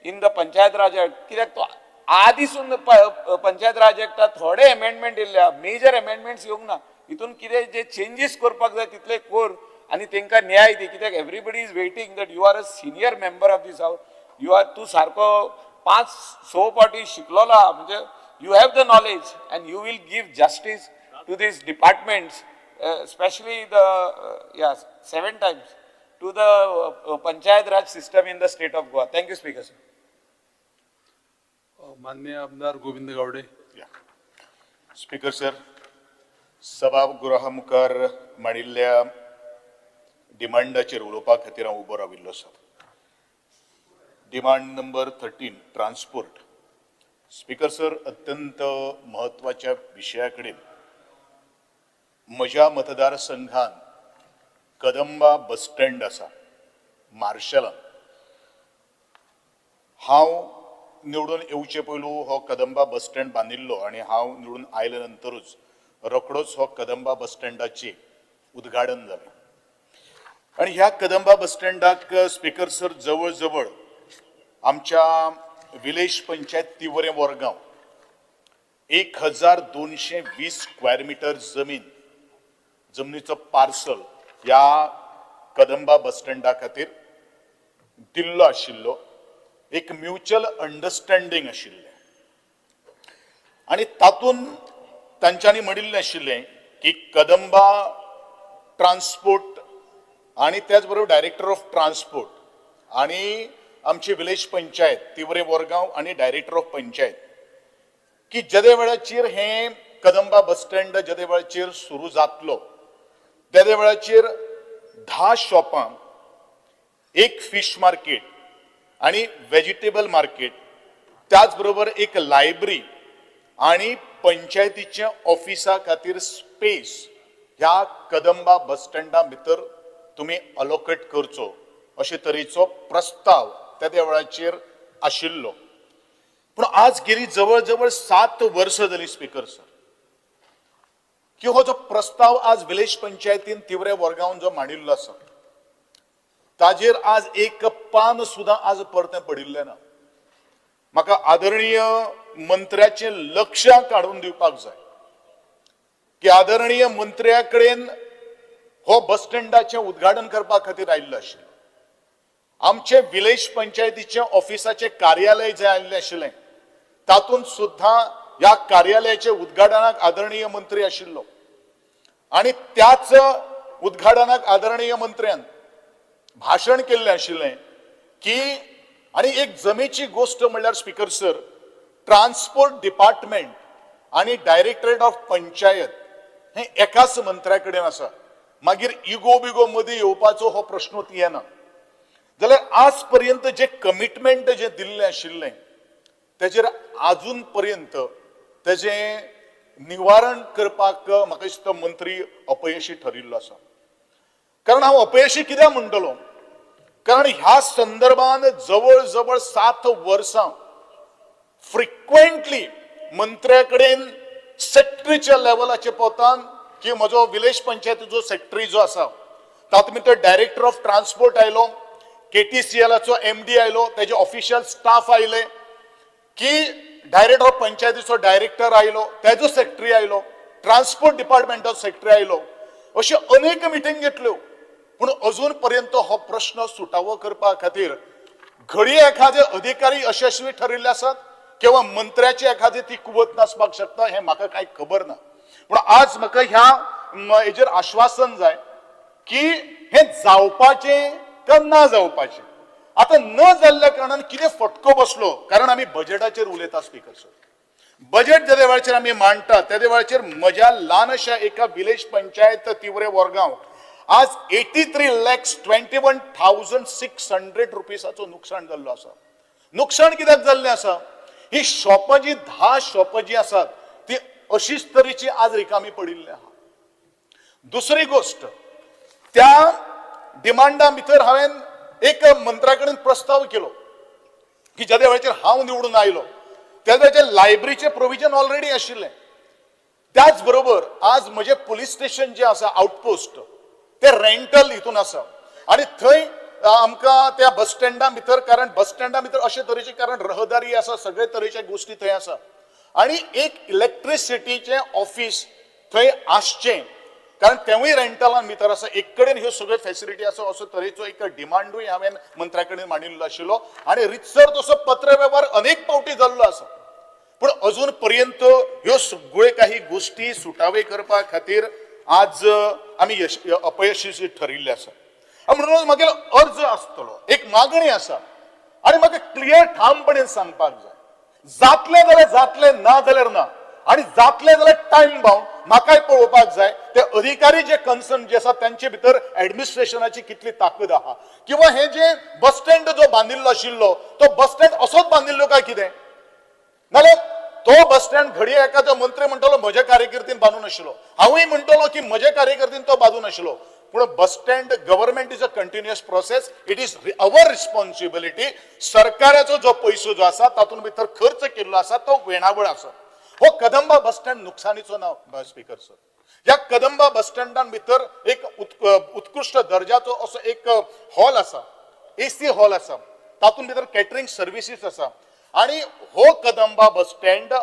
Speaker 19: in the Panchayat Raj Act, कित्याक तो आदीसून पंचायत राज एक्टात थोडे एमेंडमेंट येयल्ले आहा, मेजर एमेंडमेंट्स येवंक ना. हितून कितें जे चेंजीस करपाक जाय तितले कर आनी तेंकां न्याय दी. कित्याक everybody is waiting that you are a senior member of this house, you are तूं सारको 5-6 फावटी शिकलोलो आहा, म्हणजे you have the knowledge and you will give justice to these departments, especially the 7 times to the Panchayat Raj system in the state of Goa. Thank you, Speaker sir.
Speaker 15: माननीय आमदार Govind Gawade.
Speaker 20: Speaker sir, सभागृहा मुखार मांडिल्ल्या डिमांडाचेर उलोवपा खातीर हांव उबो राविल्लो आसा. Demand number 13, transport. Speaker sir, अत्यंत म्हत्वाच्या विशया कडेन म्हज्या मतदारसंघान कदंबा बस स्टँड आसा मार्शलान. हांव निवडून येवचे पयलू हो कदंबा बस स्टँड बांदिल्लो आनी हांव निवडून आयले नंतरूच रोखडोच हो कदंबा बस स्टँडाचें उद्घाटन जालें. आनी ह्या कदंबा बस स्टँडाक स्पीकर सर जवळ जवळ आमच्या village panchayat Tivrem Vargaon 1220 square metre जमीन, जमनीचो पार्सल ह्या कदंबा बस स्टँडा खातीर दिल्लो आशिल्लो. एक म्युच्युअल अंडरस्टँडींग आशिल्लें आनी तातूंत तांच्यांनी म्हणिल्लें आशिल्लें की कदंबा ट्रान्सपोर्ट आनी त्याच बरोबर डायरेक्टर ऑफ ट्रान्सपोर्ट आनी आमची विलेज पंचायत तिवरे वरगांव आनी डायरेक्टर ऑफ पंचायत की जेदे वेळाचेर हें कदंबा बस स्टँड जेदे वेळाचेर सुरू जातलो तेदे वेळाचेर 10 शॉपां, एक फिश मार्केट आनी वेजिटेबल मार्केट, त्याच बरोबर एक लायब्ररी आनी पंचायतीच्या ऑफिसा खातीर स्पेस ह्या कदंबा बस स्टँडा भितर तुमी अलोकेट करचो अशे तरेचो प्रस्ताव त्या वेळाचेर आशिल्लो. पूण आज गेली जवळ जवळ 7 वर्सां जाली स्पीकर सर की हो जो प्रस्ताव आज विलेज पंचायतीन तिवरे वरगांव जो मांडिल्लो आसा ताजेर आज एक पान सुद्दां आज परतें पडिल्लें ना. म्हाका आदरणीय मंत्र्याचें लक्ष काडून दिवपाक जाय की आदरणीय मंत्र्या कडेन हो बस स्टँडाचें उद्घाटन करपा खातीर आयिल्लो आशिल्लो. आमचे विलेज पंचायतीचें ऑफिसाचें कार्यालय जें आयिल्लें आशिल्लें तातूंत सुद्दां ह्या कार्यालयाच्या उद्घाटनाक आदरणीय मंत्री आशिल्लो आनी त्याच उद्घाटनाक आदरणीय मंत्र्यान भाशण केल्लें आशिल्लें की आनी एक जमेची गोश्ट म्हणल्यार स्पीकर सर, ट्रान्सपोर्ट डिपार्टमेंट आनी डायरेक्टरेट ऑफ पंचायत हें एकाच मंत्र्या कडेन आसा. मागीर इगो बिगो मदीं येवपाचो हो प्रश्नूच येना. जाल्यार आज पर्यंत जे कमिटमेंट जे दिल्लें आशिल्लें तेजेर आजून पर्यंत तेजें निवारण करपाक म्हाका दिसता मंत्री अपयशी ठरिल्लो आसा. कारण हांव अपयशी कित्याक म्हणटलो, कारण ह्या संदर्भान जवळ जवळ 7 वर्सां फ्रिक्वेंटली मंत्र्या कडेन सेक्रेटरीच्या लेवलाचे पोतान की म्हजो विलेज पंचायतीचो सेक्रेटरी जो आसा तातूंत भितर डायरेक्टर ऑफ ट्रान्सपोर्ट आयलो, KTCLाचो MD आयलो, तेजे ऑफिशियल स्टाफ आयले, की डायरेक्टर ऑफ पंचायतीचो डायरेक्टर आयलो, तेजो सेक्रेटरी आयलो, ट्रान्सपोर्ट डिपार्टमेंटाचो सेक्रेटरी आयलो, अश्यो अनेक मिटींग घेतल्यो. पूण अजून पर्यंत हो प्रश्न सुटावो करपा खातीर घडये एखादे अधिकारी यशस्वी ठरिल्ले आसात किंवा मंत्र्याची एखादी ती कुवत नासपाक शकता हें म्हाका कांय खबर ना. पूण आज म्हाका ह्या हेजेर आश्वासन जाय की हें जावपाचें काय ना जावपाचें. आतां न जाल्ल्या कारणान कितें फटको बसलो, कारण आमी बजेटाचेर उलयता स्पीकर सर. बजेट जेदे वेळाचेर आमी मांडटा तेदे वेळाचेर म्हज्या ल्हानशा एका विलेज पंचायत तिवरे वरगांव आज 83,21,600 रुपीसाचो नुकसान जाल्लो आसा. नुकसान कित्याक जाल्लें आसा, ही शॉपां जी 10 शॉपां जी आसात ती अशीच तरेची आज रिकामी पडिल्ली आहा. दुसरी गोश्ट, त्या डिमांडा भितर हांवें एक मंत्र्या कडेन प्रस्ताव केलो की जेदे वेळाचेर हांव निवडून आयलो त्या वेळाचेर लायब्ररीचें प्रोविजन ऑलरेडी आशिल्लें. त्याच बरोबर आज म्हजें पुलीस स्टेशन जें आसा आउटपोस्ट ते रेंटल हितून आसा आनी थंय आमकां त्या बस स्टँडा भितर, कारण बस स्टँडा भितर अशे तरेचे कारण रहदारी आसा, सगळे तरेचे गोश्टी थंय आसा आनी एक इलेक्ट्रिसिटीचें ऑफिस थंय आसचें, कारण तेवूय रेंटलान भितर आसा. एक कडेन ह्यो सगळ्यो फेसिलिटी आसा असो तरेचो एक डिमांडूय हांवें मंत्र्या कडेन मांडिल्लो आशिल्लो आनी रितसर तसो पत्र वेव्हार अनेक फावटी जाल्लो आसा. पूण अजून पर्यंत ह्यो सगळ्यो काही गोश्टी सुटावे करपा खातीर आज आमी अपयशी ठरिल्ले आसा. म्हणून म्हगेलो अर्ज आसतलो, एक मागणी आसा आनी म्हाका क्लियर ठामपणे सांगपाक जाय, जातलें जाल्यार जातलें, ना जाल्यार ना. आनी जातले जाल्यार टायम बाउंड म्हाकाय पळोवपाक जाय ते अधिकारी जे कन्सर्न जे आसा त्यांचे भितर एडमिनिस्ट्रेशनाची कितली ताकद आहा किंवा हे जे बस स्टँड जो बांदिल्लो आशिल्लो तो बस स्टँड असोच बांदिल्लो काय कितें, नाल्यार तो बस स्टँड घडये एखादो मंत्री म्हणटलो म्हज्या कार्यकर्तीन बांदून आशिल्लो, हांवूय म्हणटलो की म्हज्या कार्यकर्तीन तो बांदून आशिल्लो, पूण bus stand government is a continuous process, it is our responsibility. सरकाराचो जो पयसो जो आसा तातूंत भितर खर्च केल्लो आसा तो वेणावळ आसा. हो कदंबा बस स्टँड नुकसानीचो ना स्पीकर सर. ह्या कदंबा बस स्टँडान भितर एक उत्कृश्ट दर्जाचो असो एक हॉल आसा, एसी हॉल आसा, तातूंत भितर कॅटरिंग सर्विसीस आसा आनी हो कदंबा बस स्टँड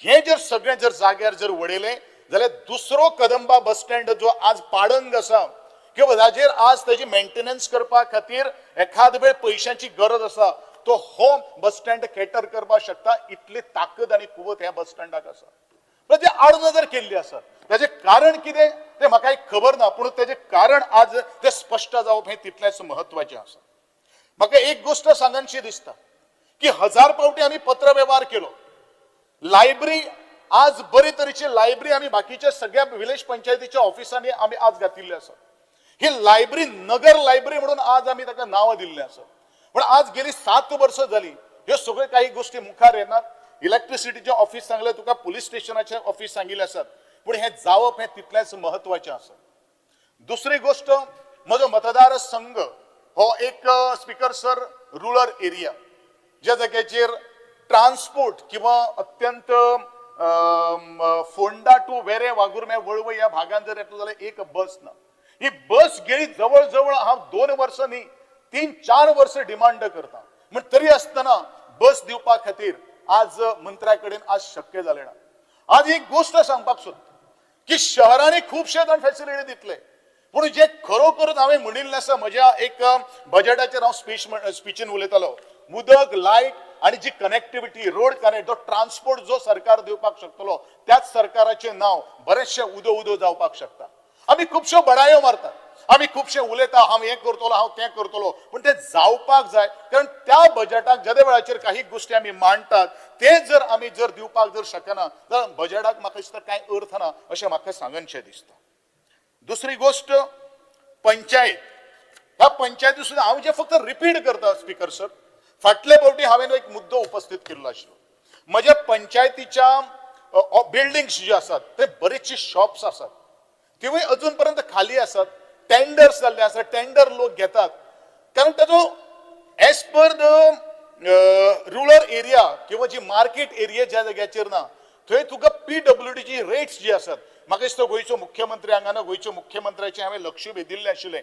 Speaker 20: हे जर सगळें जर जाग्यार जर वडयलें जाल्यार दुसरो कदंबा बस स्टँड जो आज पाडंग आसा किंवा ताजेर आज तेजी मेंटेनन्स करपा खातीर एखाद वेळ पयशांची गरज आसा तो हो बस स्टँड कॅटर करपाक शकता इतली ताकद आनी कुवत ह्या बस स्टँडाक आसा. पण ते आडनदर केल्ली आसा, ताजें कारण कितें तें म्हाका एक खबर ना, पूण तेजें कारण आज तें स्पश्ट जावप हें तितलेंच म्हत्वाचें आसा. म्हाका एक गोश्ट सांगनशी दिसता की 1000 फावटी आमी पत्र वेव्हार केलो, लायब्ररी आज बरे तरेची लायब्ररी आमी बाकीच्या सगळ्या विलेज पंचायतीच्या ऑफिसांनी आमी आज घातिल्ली आसा. ही लायब्ररी नगर लायब्ररी म्हणून आज आमी ताका नांवां दिल्लें आसा, पूण आज गेली 7 वर्सां जाली ह्यो सगळ्यो काही गोश्टी मुखार येनात. इलेक्ट्रिसिटीचें ऑफिस सांगलें तुका, पुलीस स्टेशनाचें ऑफिस सांगिल्लें आसात, पूण हें जावप हें तितलेंच म्हत्वाचें आसा. दुसरी गोश्ट, म्हजो मतदार संघ हो एक स्पीकर सर रुरल एरिया, ज्या जाग्याचेर ट्रान्सपोर्ट किंवा अत्यंत फोंडा टू वेरें वागुर्मे वळवय ह्या भागान जर येतलो जाल्यार एक बस ना. ही बस गेली जवळ जवळ हांव 2 वर्सां न्ही 3-4 वर्सां डिमांड करता, म्हण तरी आसतना बस दिवपा खातीर आज मंत्र्या कडेन आज शक्य जालें ना. आज एक गोश्ट सांगपाक सोदता की शहरांनी खुबशे जाण फॅसिलिटी दितले, पूण जे खरोखरच हांवें म्हणिल्लें आसा म्हज्या एक बजेटाचेर हांव स्पिचीन उलयतालो, उदक, लायट आनी जी कनेक्टिविटी, रोड कनेक्ट, जो ट्रान्सपोर्ट जो सरकार दिवपाक शकतलो त्याच सरकाराचें नांव बरेचशें उदो उदो जावपाक शकता. आमी खुबश्यो बडायो मारतात, आमी खुबशे उलयता, हांव हें करतलो, हांव तें करतलो, पूण तें जावपाक जाय, कारण त्या बजेटाक जेदे वेळाचेर काही गोश्टी आमी मांडटात ते जर आमी जर दिवपाक जर शकना जाल्यार बजेटाक म्हाका दिसता कांय अर्थ ना अशें म्हाका सांगनशें दिसता. दुसरी गोश्ट, पंचायत. ह्या पंचायती सुद्दां हांव जे फक्त रिपीट करता स्पीकर सर, फाटले फावटी हांवें एक मुद्दो उपस्थीत केल्लो आशिल्लो. म्हज्या पंचायतीच्या बिल्डिंग्स ज्यो आसात ते बरेचशी शॉप्स आसात तिवूय अजून पर्यंत खाली आसात, टेंडर्स जाल्ले आसात, टेंडर लोक घेतात, कारण ताजो as per the rural area किंवा जी मार्केट एरिया ज्या जाग्याचेर ना थंय तुका PWDची रेट्स जी आसात, म्हाका दिसता गोंयचो मुख्यमंत्री हांगा ना, गोंयच्या मुख्यमंत्र्याचें हांवें लक्ष वेधिल्लें आशिल्लें,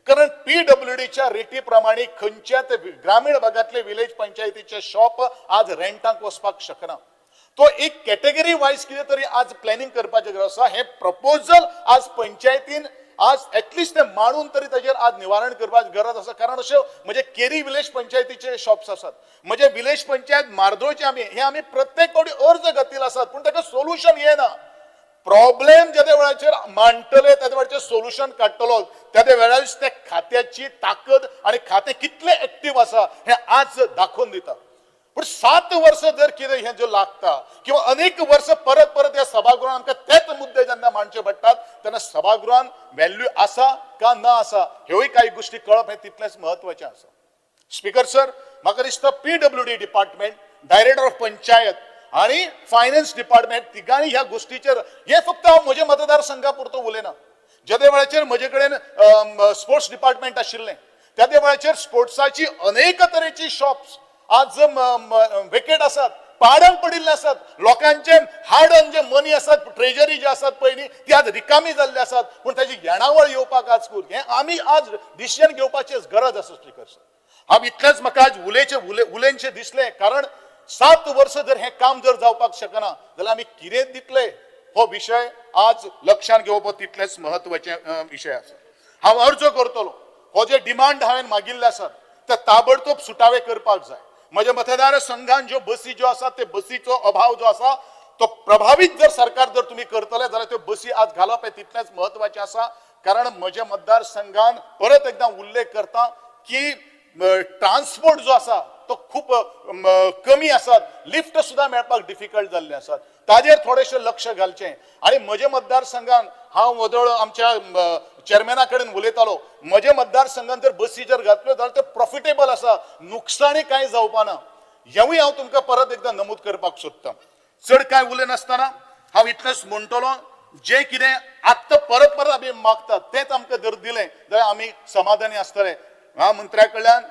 Speaker 20: कारण PWDच्या रेटी प्रमाणे खंयच्याच ग्रामीण भागांतले विलेज पंचायतीचे शॉप आज रेंटाक वचपाक शकना. तो एक कॅटेगरी वायज कितें तरी आज प्लॅनिंग करपाचें गरज आसा. हें प्रपोजल आज पंचायतीन आज एटलिस्ट ते मांडून तरी ताजेर आज निवारण करपाची गरज आसा, कारण अश्यो म्हजे केरी विलेज पंचायतीचे शॉप्स आसात, म्हजे विलेज पंचायत मार्दोळचे आमी हे आमी प्रत्येक फावटी अर्ज घातिल्ले आसात, पूण ताका सोल्युशन येना. प्रॉब्लेम जेदे वेळाचेर मांडटले तेदे वेळाचेर सोल्युशन काडटलो तेदे वेळार त्या खात्याची ताकद आनी खातें कितलें एक्टीव आसा हें आज दाखोवन दिता. पूण 7 वर्सां जर कितें हें जो लागता किंवा अनेक वर्सां परत परत ह्या सभागृहान आमकां तेच मुद्दे जेन्ना मांडचे पडटात तेन्ना सभागृहान व्हॅल्यू आसा का ना आसा ह्योय कांय गोश्टी कळप हें तितलेंच म्हत्वाचें आसा. स्पीकर सर, म्हाका दिसता PWD department, director of panchayat आनी फायनान्स डिपार्टमेंट तिगांनी ह्या गोश्टीचेर, हें फक्त हांव म्हज्या मतदारसंघा पुरतो उलयना, जेदे वेळाचेर म्हजे कडेन स्पोर्ट्स डिपार्टमेंट आशिल्लें त्या वेळाचेर स्पोर्ट्साची अनेक तरेची शॉप्स आज वेकेट आसात, पाडंग पडिल्ले आसात, लोकांचे हार्ड अर्न जे मनी आसात, ट्रेजरी जे आसात पळय न्ही ती आज रिकामी जाल्ली आसात, पूण ताची येणावळ येवपाक आज कूर हें आमी आज डिसिजन घेवपाची गरज आसा. स्पीकर सर, हांव इतलेंच म्हाका आज उलयनशें दिसलें, कारण 7 वर्सां जर हें काम जर जावपाक शकना जाल्यार आमी कितें दितले हो विशय आज लक्षांत घेवप हो तितलेंच म्हत्वाचें विशय आसा. हांव अर्ज करतलो हो जे डिमांड हांवें मागिल्ले आसात ते ताबडतोब सुटावे करपाक जाय. म्हज्या मतदारसंघान ज्यो बसी ज्यो आसात ते बसीचो अभाव जो आसा तो प्रभावीत जर सरकार जर तुमी करतले जाल्यार त्यो बसी आज घालप हें तितलेंच म्हत्वाचें आसा, कारण म्हज्या मतदारसंघान परत एकदां उल्लेख करता की ट्रान्सपोर्ट जो आसा तो खूब कमी आसात. लिफ्ट सुद्दां मेळपाक डिफिकल्ट जाल्ले आसात. ताजेर थोडेशें लक्ष घालचें. आनी म्हजे मतदारसंघान हांव वदळ आमच्या चेअरमॅना कडेन उलयतालो, म्हजे मतदारसंघान जर बसी जर घातल्यो जाल्यार ते प्रॉफिटेबल आसा, नुकसाणी कांय जावपा ना. हेवूय हांव तुमकां परत एकदां नमूद करपाक सोदतां. चड कांय उलयनासतना हांव इतलेंच म्हणटलो, जें कितें आत्तां परत परत आमी मागतात तेंच आमकां जर दिलें जाल्यार आमी समाधानी आसतले. ह्या मंत्र्या कडल्यान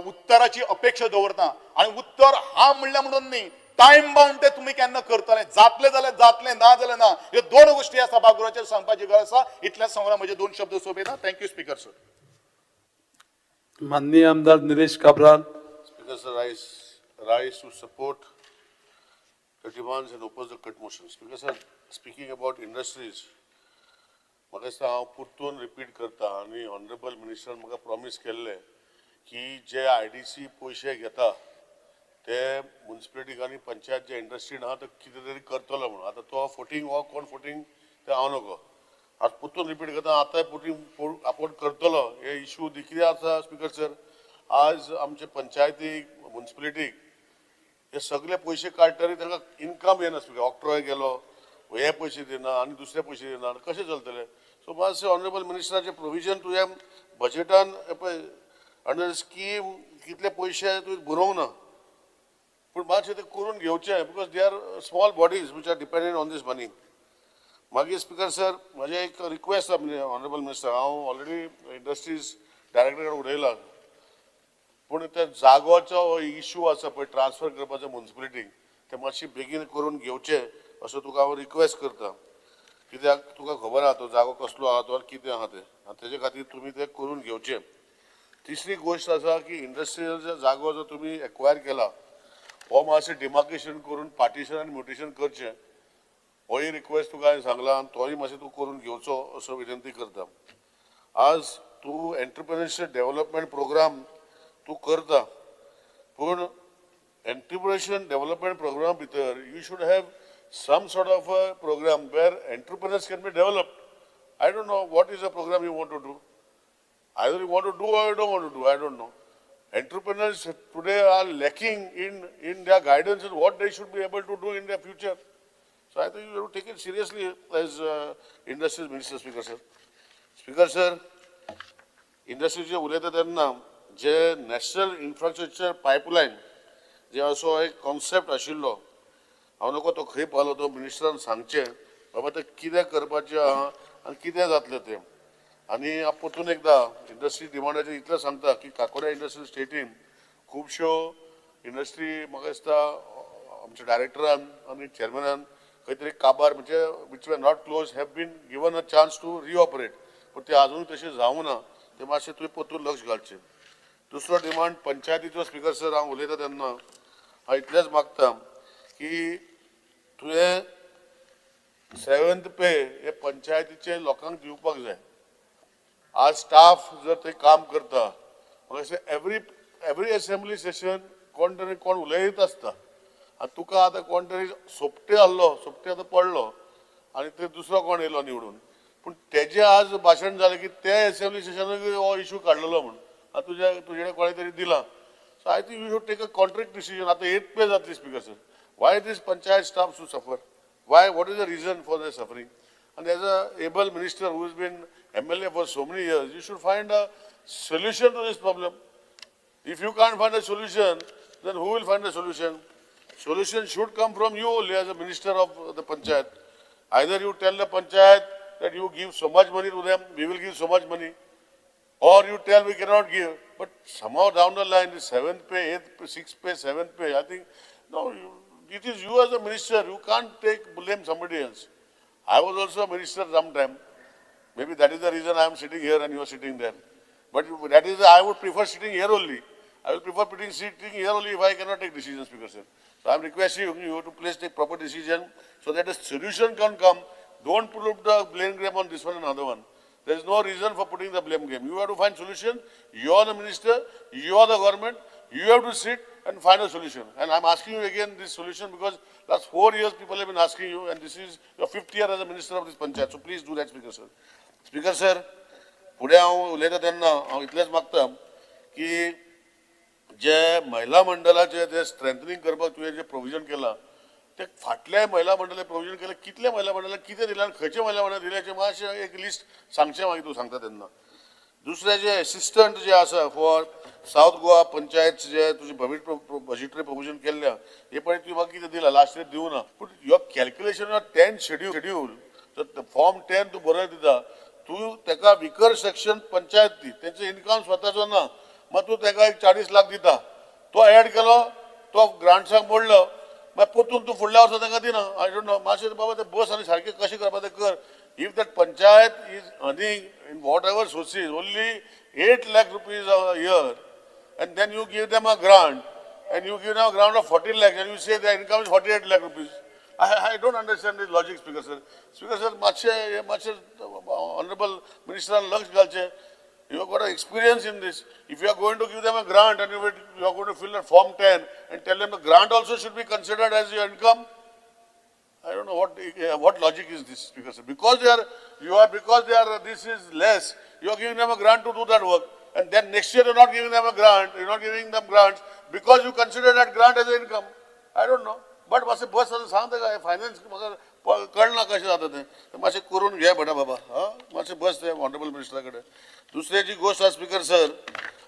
Speaker 20: उत्तराची अपेक्षा दवरता आनी उत्तर हा म्हणल्यार म्हणून न्ही, टायम बाउंड ते तुमी केन्ना करतले, जातले जाल्यार जातले, ना जाल्यार ना. ह्यो दोन गोश्टी ह्या सभागृहाचेर सांगपाची गरज आसा. इतल्याच सांगून म्हजे दोन शब्द सोंपयता. Thank you speaker sir.
Speaker 15: माननीय आमदार Nilesh Cabral.
Speaker 1: Speaker sir, rise to support the demands and oppose the cut motion. Speaker sir, speaking about industries, म्हाका दिसता हांव परतून रिपीट करता आनी ऑनरेबल मिनिस्टरान म्हाका प्रॉमीस केल्लें की जे IDC पयशे घेता ते मुन्सिपलिटीक आनी पंचायत जे इंडस्ट्रीन आहा तो कितें तरी करतलो म्हणून. आतां तो फोटींग हो कोण फोटींग तें हांव नको. आज परतून रिपीट करता, आतांय फोटींग आपूण करतलो हे इशू कितें आसा स्पीकर सर, आज आमचे पंचायतीक मुन्सिपलिटीक हे सगळे पयशे काडटरी तांकां इनकम येना. स्पीकर ऑक्ट्रॉय गेलो, हे पयशे दिना आनी दुसरे पयशे दिना, कशें चलतलें? सो मातशें ऑनरेबल मिनिस्टराचें प्रोविजन तुवें बजेटान पळय अंडर स्कीम कितले पयशे तुवें बरोवंक ना, पूण मातशें तें करून घेवचें because they are small bodies which are dependent on this money. मागीर स्पीकर सर, म्हजें एक रिक्वेस्ट आसा ऑनरेबल मिनिस्टर, हांव ऑलरेडी इंडस्ट्रीज डायरेक्टर कडेन उलयलां, पूण त्या जागोचो इशू आसा पळय ट्रान्सफर करपाचो मुन्सिपलिटीक, ते मातशी बेगीन करून घेवचें असो तुका हांव रिक्वेस्ट करता. कित्याक तुका खबर आहा तो जागो कसलो आहा तो आनी कितें आहा तें, आनी तेजे खातीर तुमी तें करून घेवचें. तिसरी गोश्ट आसा की इंडस्ट्रियल जागो जर तुमी एक्वायर केला हो मातशें डिमार्केशन करून पार्टिशन आनी म्युटेशन करचें, होय रिक्वेस्ट तुका हांवें सांगला आनी तोय मातशें तूं करून घेवचो असो विनंती करता. आज तूं एंटरप्रेन्योरशीप डेव्हलपमेंट प्रोग्राम तूं करता, पूण एंटरप्रेन्योरशीप डेव्हलपमेंट प्रोग्राम भितर you should have some sort of a program where entrepreneurs can be developed. I don't know what is a program you want to do. Either you want to do or you don't want to do, I don't know. Entrepreneurs today are lacking in their guidance and what they should be able to do in their future. So I think you have to take it seriously as Industries Minister, Speaker sir. Speaker sir, industries उलयता तेन्ना जे national infrastructure pipeline जे असो एक concept आशिल्लो, हांव नको तो खंय पावलो तो मिनिस्टरान सांगचें बाबा तें कितें करपाचें आहा आनी कितें जातलें तें. आनी हांव परतून एकदां इंडस्ट्री डिमांडाचेर इतलें सांगता की काकोड्या इंडस्ट्री स्टेटीन खुबश्यो इंडस्ट्री म्हाका दिसता आमच्या डायरेक्टरान आनी चेअरमॅनान खंय तरी काबार म्हणजे which were not close have been given a chance to reoperate, पूण तें आजून तशें जावंक ना, तें मातशें तुवें परतून लक्ष घालचें. दुसरो डिमांड पंचायतीचो स्पीकर सर, हांव उलयता तेन्ना हांव इतलेंच मागता की तुवें 7th पे हे पंचायतीचे लोकांक दिवपाक जाय. आज स्टाफ जर थंय काम करता म्हाका दिसता एवरी एसेंब्ली सेशन कोण तरी कोण उलयत आसता आनी तुका आतां कोण तरी सोपटे आहलो, सोपटे आतां पडलो आनी थंय दुसरो कोण येयलो निवडून, पूण तेजें आज भाशण जालें की ते एसेंब्ली सेशनाक हो इशू काडलेलो म्हूण आतां तुज्या तुजे कोणें तरी दिलां. So I think you should take a contract decision. आतां 8th पे जातली speaker sir. Why this panchayat staff to suffer? Why, what is the reason for the suffering? And as a able minister who has been MLA for so many years, you should find a solution to this problem. If you can't find a solution, then who will find a solution? Solution should come from you only as a minister of the panchayat. Either you tell the panchayat that you give so much money to them, we will give so much money, or you tell we cannot give. But somehow down the line, the 7th pay, 8th pay, 6th pay, 7th pay, I think, no, it is you as a minister, you can't take blame somebody else. I was also a minister sometime. Maybe that is the reason I am sitting here and you are sitting there. But that is, I would prefer sitting here only. I will prefer sitting here only if I cannot take decisions, Speaker sir. So I am requesting you to please take proper decision so that a solution can come. Don't put the blame game on this one and another one. There is no reason for putting the blame game. You have to find solution. You are the minister. You are the government. You have to sit and find a solution. And I am asking you again this solution because last 4 years people have been asking you, and this is your 5th year as a minister of this panchayat. So please do that, Speaker sir. Speaker sir, फुडें हांव उलयता तेन्ना हांव इतलेंच मागता की जे महिला मंडळाचे जे स्ट्रेंथनिंग करपाक तुवें जे प्रोविजन केलां ते फाटल्या महिला मंडळाक प्रोविजन केलें, कितले महिला मंडळाक कितें दिलां आनी खंयचे महिला मंडळाक दिलें हाचें मातशें एक लिस्ट सांगचें मागीर तूं सांगता तेन्ना. दुसरें जे एसिस्टंट जे आसा फॉर सावथ गोवा पंचायत जे तुजें बजेटरी प्रोविजन केल्लें हे पळय तुवें म्हाका कितें दिलां लास्ट इयर दिवना, पूण your calculation of 10 schedule form 10 तूं बरोवन दिता, तूं ताका विकर सेक्शन पंचायत दी, तेंचो इनकम स्वताचो ना, मागीर तूं ताका एक 40 लाख दिता, तो एड केलो तो ग्रांट्साक मोडलो, मागीर परतून तूं फुडल्या वर्सा तांकां दिना. I don't know, मातशें बाबा ते बस आनी सारकें कशें करपा तें कर. If that panchayat is earning in whatever sources only 8 lakh rupees a year and then you give them a grant and you give them a grant of 14 lakhs and you say their income is 48 lakh rupees. I don't understand this logic, Speaker sir. Speaker sir, मातशें honorable minister लक्ष घालचें. You have got experience in this. If you are going to give them a grant and you are going to fill a form 10 and tell them the grant also should be considered as your income. I don't know what logic is this, Speaker sir. Because they are this is less, you are giving them a grant to do that work, and then next year you are not giving them a grant, you are not giving them grants because you consider that grant as an income. I don't know. But मातशें बस आतां सांग ताका finance म्हाका कळना कशें जाता तें, मातशें करून घे बरें बाबा. हां, मातशें बस तें ऑनरेबल मिनिस्टरा कडेन. दुसरी जी गोश्ट आसा स्पीकर सर,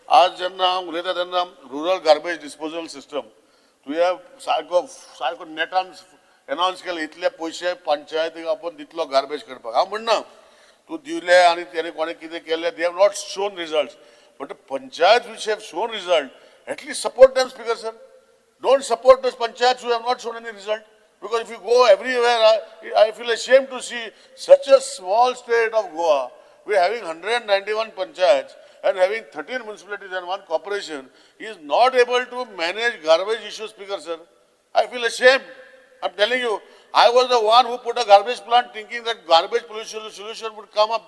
Speaker 1: आज जेन्ना हांव उलयता तेन्ना रुरल गार्बेज डिस्पोजल सिस्टम तुवें सारको सारको नेटान एनावन्स केलें, इतले पयशे पंचायतीक आपूण दितलो गार्बेज करपाक. हांव म्हणना तूं दिले आनी तेणें कोणें कितें केलें, they have not shown result, but panchayat which have shown result at least support them, Speaker sir. Don't support those panchayats who have not shown any result. Because if you go everywhere, I feel ashamed to see such a small state of Goa. We are having 191 panchayats and having 13 municipalities and 1 corporation is not able to manage garbage issues, Speaker sir. I feel ashamed. I'm telling you, I was the one who put a garbage plant thinking that garbage pollution solution would come up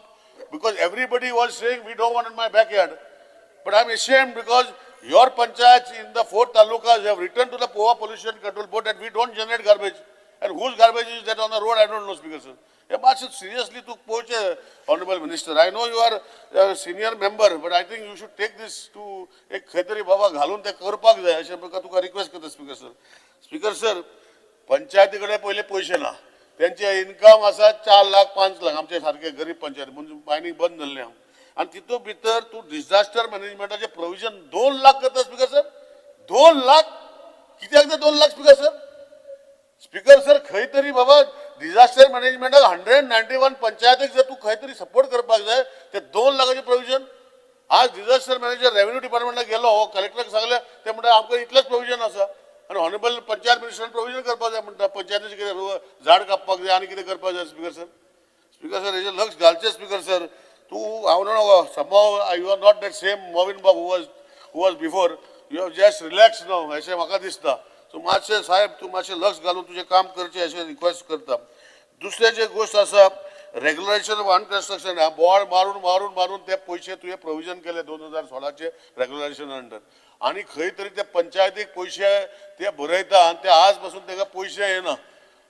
Speaker 1: because everybody was saying we don't want in my backyard. But I'm ashamed because your panchayats in the 4 talukas have written to the Poa Pollution Control Board that we don't generate garbage. And whose garbage is that on the road, I don't know, Speaker sir. Seriously, to poach, Honorable Minister. I know you are a senior member, but I think you should take this to एक खंय बाबा घालून ते करपाक जाय अशें तुका request करता, स्पीकर सर. स्पीकर सर, पंचायती कडेन पयले पयशे ना, तेंचे इनकम आसा 4 लाख 5 लाख, आमचे सारके गरीब पंचायत म्हणून मायनींग बंद जाल्लें आहा. आनी तितूंत भितर तूं डिझास्टर मॅनेजमेंटाचें प्रोविजन 2 लाख करता, स्पीकर सर. 2 लाख कित्याक ते 2 lakh, speaker sir? Speaker sir, खंय तरी बाबा डिझास्टर मॅनेजमेंटाक 191 पंचायतीक जर तूं खंय तरी सपोर्ट करपाक जाय ते 2 लाखाचें प्रोविजन. आज डिझास्टर मॅनेजर रेव्हेन्यू डिपार्टमेंटाक गेलो, हो कलेक्टराक सांगलें, ते म्हणटा आमकां इतलेंच प्रोविजन आसा आनी ऑनरेबल पंचायत मिनिस्टरान प्रोविजन करपाक जाय म्हणटा, पंचायतीचें कितें झाड कापपाक जाय आनी कितें करपाक जाय. स्पीकर सर, स्पीकर सर हेजेर लक्ष घालचें. स्पीकर सर, तूं हांव न्हू somehow you are not that same Mauvin Bob who was before. You have just relax now अशें म्हाका दिसता. सो मातशें साहेब तूं मातशें लक्ष घालून तुजें काम करचें अशें रिक्वेस्ट करता. दुसरें जें गोश्ट आसा रेगुलरायझेशन ऑफ अनकन्स्ट्रक्शन, बोवाळ मारून मारून मारून ते पयशे तुवें प्रोविजन केले 2016 रेगुलरायझेशन अंडर, आनी खंय तरी ते पंचायतीक पयशे ते बरयता आनी ते आज पासून ताका पयशे येना.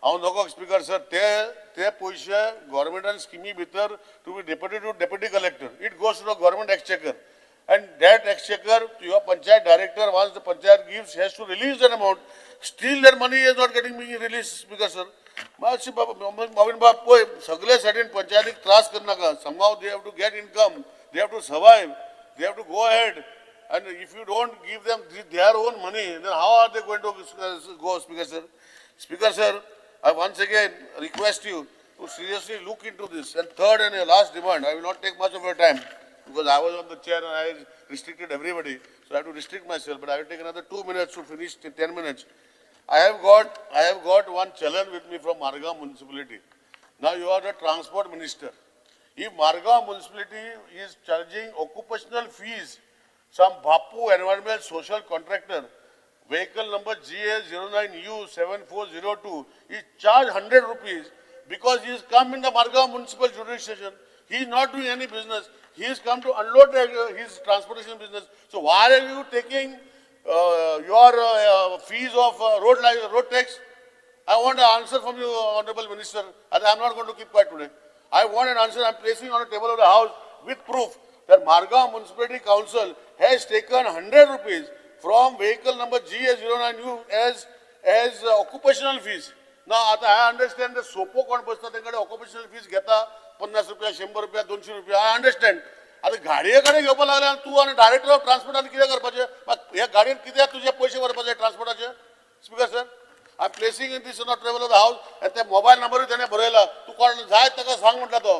Speaker 1: हांव नको स्पीकर सर, ते पयशे गव्हर्मेंटान स्किमी भितर to be deputy to deputy collector, it goes to the government exchequer and that exchequer your panchayat director once the panchayat gives has to release that amount. Still that money is not getting being release, Speaker sir. मातशें बाबा मोविन बाब पळय, सगळे सायडीन पंचायतीक त्रास करनाका. Somehow they have to get income, they have to survive, they have to go ahead. And if you don't give them their own money, then how are they going to go, Speaker sir? Speaker sir, I once again request you to seriously look into this. And third and last demand, I will not take much of your time because I was on the chair and I restricted everybody, so I have to restrict myself, but I will take another 2 minutes to finish 10 minutes. I have got one challenge with me from Margao municipality. Now you are the transport minister. If Margao municipality is charging occupational fees, some Bapu environmental social contractor, vehicle number GA09U7402 is charged 100 rupees because he has come in the Margao municipal jurisdiction. He is not doing any business. He has come to unload his transportation business. So why are you taking your fees of road tax? I want an answer from you, Honorable Minister. I am not going to keep quiet today. I want an answer. I am placing on the table of the house with proof that Margao Municipality Council has taken 100 rupees from vehicle number GA 09 U as occupational fees. ना आतां I understand, सोपो कोण बसता तेंचे कडेन occupational fees घेता, 50 रुपया, 100 रुपया, 200 रुपया, I understand. आतां गाडये कडेन घेवपाक लागले आनी तूं आनी डायरेक्टर ऑफ ट्रान्सपोर्टान कितें करपाचें? ह्या गाडयेन कित्याक तुजे पयशे भरपाचे ट्रान्सपोर्टाचे? Speaker sir, I am placing in this on table of the house. ते मोबायल नंबरूय तेणें बरयला. तूं कोण जाय ताका सांग म्हटला तो,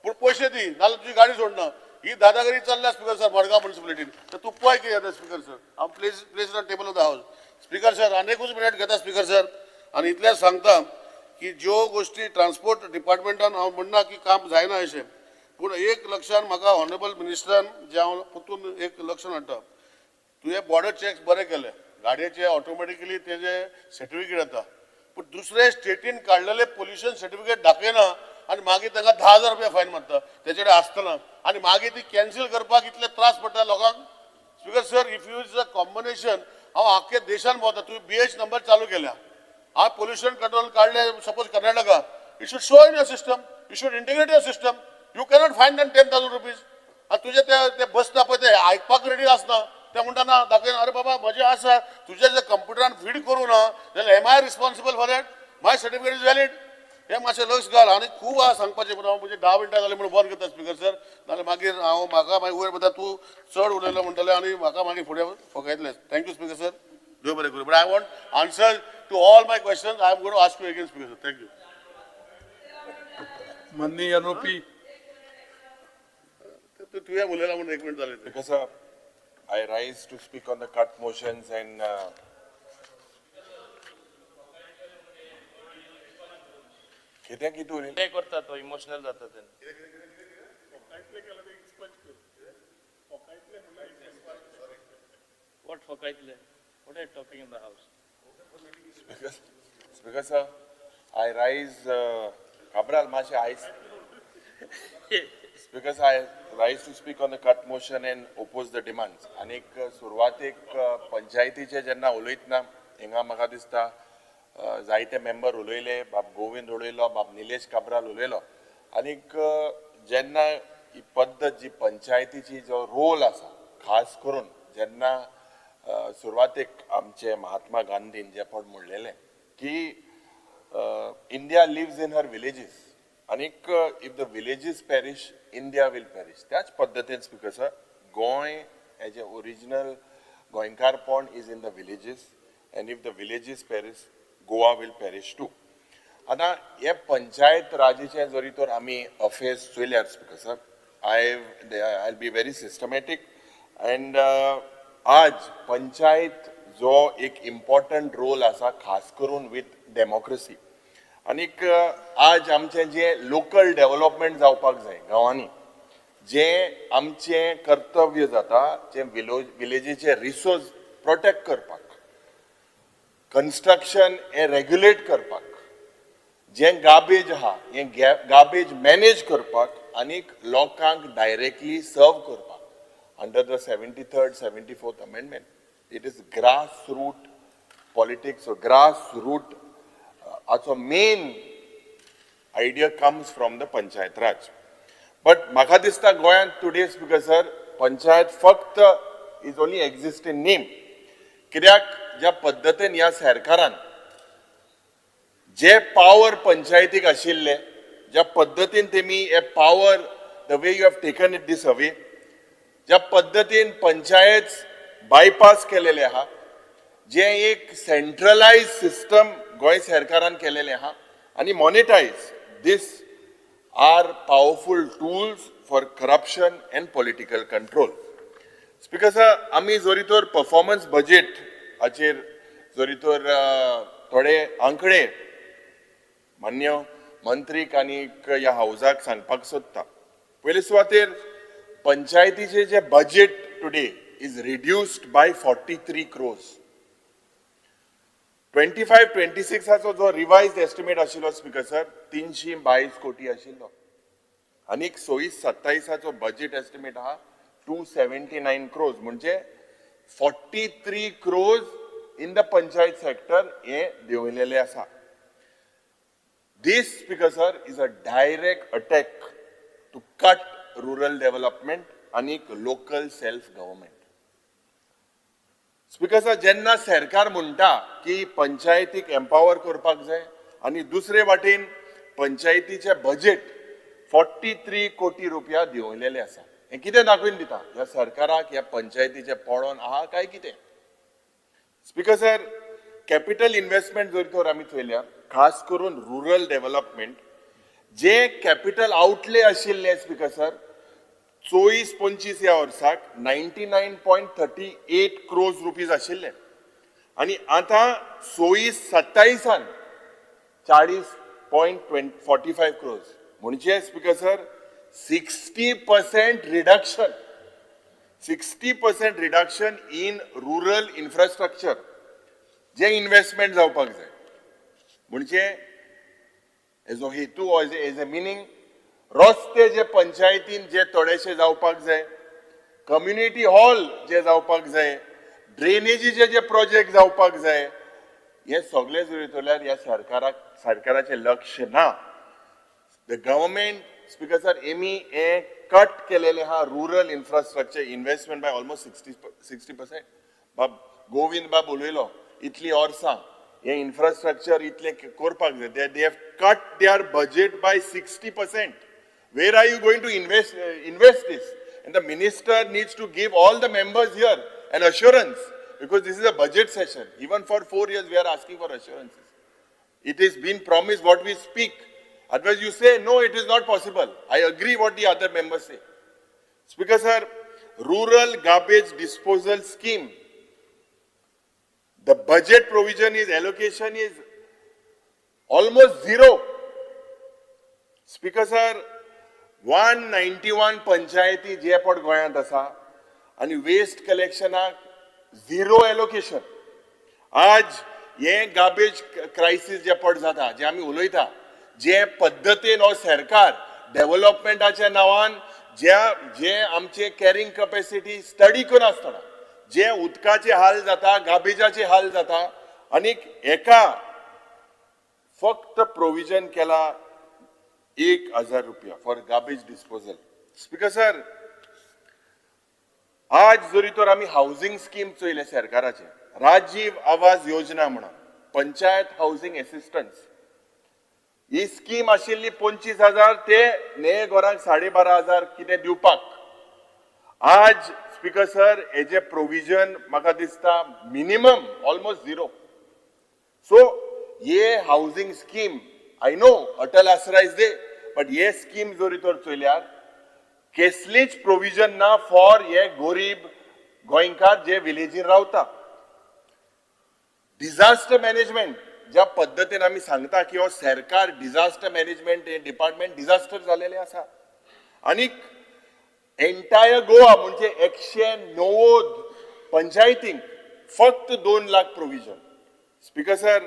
Speaker 1: पूण पयशे दी, नाजाल्यार तुजी गाडी सोडना. ही दादागिरी चल्ल्या, स्पीकर सर, मडगांव म्युनिसिपलिटीन. तर तूं पळय कितें जाता. स्पीकर सर, हांव place on table of the house. Speaker sir, आनी एकूच मिनट घेता स्पीकर सर, आनी इतलेंच सांगता की ज्यो गोश्टी ट्रान्सपोर्ट डिपार्टमेंटान, हांव म्हणना की काम जायना अशें, पूण एक लक्षान म्हाका ऑनरेबल मिनिस्टरान जें हांव परतून एक लक्षान हाडटा, तुवें बॉर्डर चॅक्स बरे केले, गाडयेचे ऑटोमॅटिकली तेजे सर्टिफिकेट येता, पूण दुसरे स्टेटीन काडलेले पोल्युशन सर्टिफिकेट दाखयना आनी मागीर तांकां 10,000 रुपया फायन मारता तेचे कडेन आसतना, आनी मागीर ती कॅन्सील करपाक इतले त्रास पडटा लोकांक. Speaker sir, if you is a combination, हांव आख्खे देशान भोंवता. तुवें बीएच नंबर चालू केल्या, हांव पोल्युशन कंट्रोल काडले suppose Karnataka, you should show in your system, you should integrate your system. You cannot fine than 10,000 rupees. आनी तुजे ते ते बसता पळय, ते आयकपाक रेडी आसना. ते म्हणटा ना, दाखयना. अरे बाबा, म्हजें आसा, तुजें जर कंप्युटरान फीड करूं ना जाल्यार am I responsible for that? My certificate is valid. हें मातशें लक्ष घाल. आनी खूब आहा सांगपाचें, पूण हांव म्हजे 10 मिनटां जालीं म्हणून बंद करता स्पीकर सर. नाल्यार मागीर हांव म्हाका मागीर वयर म्हणटा, तूं चड उलयलो म्हणटलें आनी म्हाका मागीर फुडें फकायतलें. Thank you, Speaker sir. देव बरें करूं. But I want answer to all my question. I am gonna ask you again, Speaker sir. Thank you.
Speaker 15: माननीय एनओपी.
Speaker 1: तुवें उलयला म्हणून एक मिनट जालें.
Speaker 16: Because I rise to speak on the cut motions and कितें कितें उलयलें?
Speaker 14: ते करता तो इमोशनल जाता तेन्ना. What फकायतले? What are talking in the house?
Speaker 16: Speaker sir, I rise, Cabral मातशें आयज. Speaker sir, I rise to speak on the cut motion and oppose the demands. आनीक सुरवातेक पंचायतीचे जेन्ना उलयतना हिंगा म्हाका दिसता जायते मेंबर उलयले, बाब गोविंद उलयलो, बाब निलेश काब्राल उलयलो. आनीक जेन्ना ही पद्दत जी पंचायतीची जो रोल आसा, खास करून जेन्ना सुरवातेक आमचे महात्मा गांधीन जे पण म्हणलेलें की India lives in her villages आनीक if the villages perish, India will perish. त्याच पद्दतीन, speaker sir, Goa as a original गोंयकारपण is in the villages and if the villages perish, Goa will perish too. आतां हे पंचायत राजीचे जरी तर आमी affairs चोयल्यार, Speaker sir, I be very systematic and आज पंचायत जो एक इम्पॉर्टंट रोल आसा, खास करून विथ डेमोक्रेसी, आनीक आज आमचें जें लोकल डेव्हलपमेंट जावपाक जाय गांवांनी, जें आमचें कर्तव्य जाता, जें विलेजीचे रिसोर्स प्रोटेक्ट करपाक, कन्स्ट्रक्शन हें रेग्युलेट करपाक, जें गार्बेज आहा हें गार्बेज मॅनेज करपाक आनीक लोकांक डायरेक्टली सर्व करपाक, under the 73rd, 74th amendment, it is grass root politics. Grass root हाचो main idea comes from the Panchayat Raj. But म्हाका दिसता गोंयांत टुडे, स्पीकर सर, पंचायत फक्त is only exist in name. कित्याक ज्या पद्दतीन ह्या सरकारान जे पावर पंचायतीक आशिल्ले, ज्या पद्दतीन तेमी हे power, the way you have taken it this away, ज्या पद्दतीन पंचायत बायपास केलेले आहा, जे एक सेंट्रलायज सिस्टम गोंय सरकारान केलेले आहा आनी monetize, this are powerful tools for corruption and political control. Speaker sir, आमी जरी तर परफॉर्मन्स बजेट हाचेर जरी तर थोडे आंकडे मान्य मंत्रीक आनी ह्या हावजाक सांगपाक सोदता. पयले सुवातेर पंचायतीचे जे budget today is reduced by 43 crores. 25-26 जो रिवायज एस्टिमेट आशिल्लो, स्पीकर सर, 322 कोटी आशिल्लो आनीक 26-27 बजेट एस्टिमेट आहा 279 क्रोर्स, म्हणजे 43 crores in the panchayat sector हे देंवयलेले आसा. This, Speaker sir, is a direct attack to cut rural development आनीक local self government. Speaker sir, जेन्ना सरकार म्हणटा की पंचायतीक एम्पावर करपाक जाय आनी दुसरे वाटेन पंचायतीचे बजेट 43 कोटी रुपया देंवयलेले आसा, हें कितें दाखोवन दिता ह्या सरकाराक ह्या पंचायतीचे पडोन आहा काय कितें? स्पीकर सर, कॅपिटल इन्व्हेस्टमेंट जर तर आमी चोयल्या, खास करून रुरल डेव्हलपमेंट जे कॅपिटल आउटले आशिल्ले स्पीकर सर, 24-25 ह्या वर्साक 99.38 crores rupees आशिल्ले आनी आतां 26-27 40.45 crores, म्हणजे speaker sir 60% reduction, 60% reduction in rural infrastructure J investment जावपाक जाय. म्हणजे हेजो हेतू, एज ए मिनींग, रस्ते जे पंचायतीन जे थोडेशे जावपाक जाय, कम्युनिटी हॉल जे जावपाक जाय, ड्रेनेजीचे जे प्रोजेक्ट जावपाक जाय, हे सगळे जरी चोयल्यार ह्या सरकाराक सरकाराचें लक्ष ना. The government, speaker sir, Amy हे कट केलेले आहा rural infrastructure investment by almost 60%. बाब गोविंद बाब उलयलो, इतली वर्सां हे इन्फ्रास्ट्रक्चर इतलें करपाक जाय, they have cut their budget by 60%. Where are you going to invest this? And the minister needs to give all the members here an assurance, because this is a budget session. Even for 4 years we are asking for assurances. It is been promised what we speak. Otherwise you say, no, it is not possible. I agree what the other members say. Speaker sir, rural garbage disposal scheme, the budget provision is, allocation is almost zero. Speaker sir, 191 पंचायती जे पट गोंयांत आसा आनी waste कलेक्शनाक zero allocation. आज हे garbage crisis जे पट जाता, जे आमी उलयता, जे पद्दतीन हो सरकार डेव्हलपमेंटाच्या नांवान ज्या जे आमचे कॅरिंग कपॅसिटी स्टडी करनासतना जे उदकाचे हाल जाता, गार्बेजाचे हाल जाता, आनी एका फक्त प्रोविजन केला 1,000 रुपया for garbage disposal. Speaker sir, आज जरी तर आमी हावजींग स्कीम चोयलें सरकाराचें, राजीव आवास योजना म्हणून, पंचायत हावजींग एसिस्टन्स ही स्कीम आशिल्ली 25,000 ते ने घरांक 12,500 कितें दिवपाक. आज स्पीकर सर हेजे प्रोविजन म्हाका दिसता मिनिमम ऑलमोस्ट झिरो. सो हे housing scheme, I know Atal Aasra is there, but हे स्कीम जरी तर चोयल्यार कसलीच प्रोविजन ना फॉर हे गोरीब गोंयकार जे विलेजीन रावता. डिझास्टर मॅनेजमेंट ज्या पद्दतीन आमी सांगता की हो सरकार डिझास्टर मॅनेजमेंट हे डिपार्टमेंट डिझास्टर जालेलें आसा, आनीक एंटायर गोवा म्हणजे 190 पंचायतींक फक्त 2 lakh provision. Speaker sir,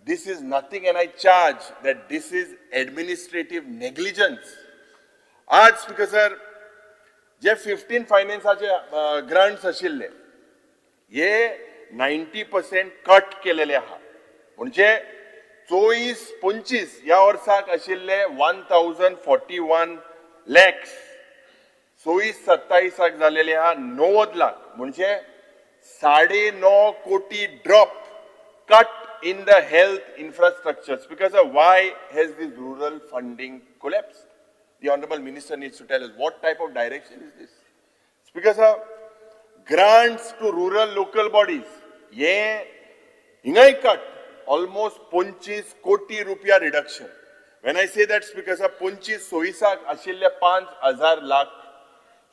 Speaker 16: this is nothing and I charge that this is administrative negligence. आज स्पीकर सर जे 15 फायनान्साचे ग्रांट्स आशिल्ले हे 90% कट केलेले आहा. म्हणजे 24-25 ह्या वर्साक आशिल्ले 1,041 lakhs, 26-27 जालेले आहा 90 लाख, म्हणजे 9.5 कोटी drop cut in the health infrastructure. Because of why has this rural funding collapsed? The Honorable Minister needs to tell us what type of direction is this. Because of grants to rural local bodies, ye hingay cut almost 25 कोटी रुपया reduction. When I say that, because of 25-26 ashille 5,000 lakh,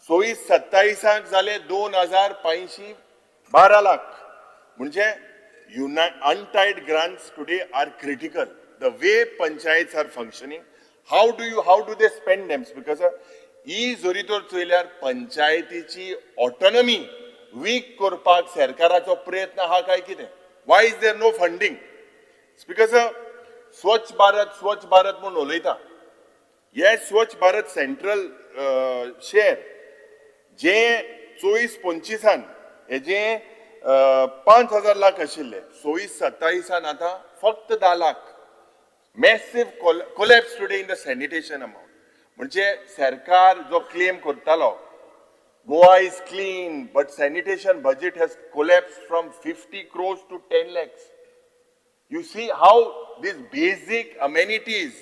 Speaker 16: 26-27 जाले 2,512 lakh. म्हणजे untied grants today are critical. The way panchayats are functioning, how do they spend them? Because ही जरी तर चोयल्यार पंचायतीची autonomy week करपाक सरकाराचो प्रयत्न आहा काय कितें? Why is there no funding? Because Swachh Bharat, Swachh Bharat म्हूण उलयता, हे स्वच्छ भारत सेंट्रल शेअर जे 24-25 हेजे 5,000 लाख आशिल्ले, 26-27 आतां फक्त 10 lakh. Massive collapse today in the sanitation amount. म्हणजे सरकार जो क्लेम करतालो
Speaker 17: Goa is clean, but sanitation budget has collapsed from 50 crores to 10 lakhs. You see how these basic amenities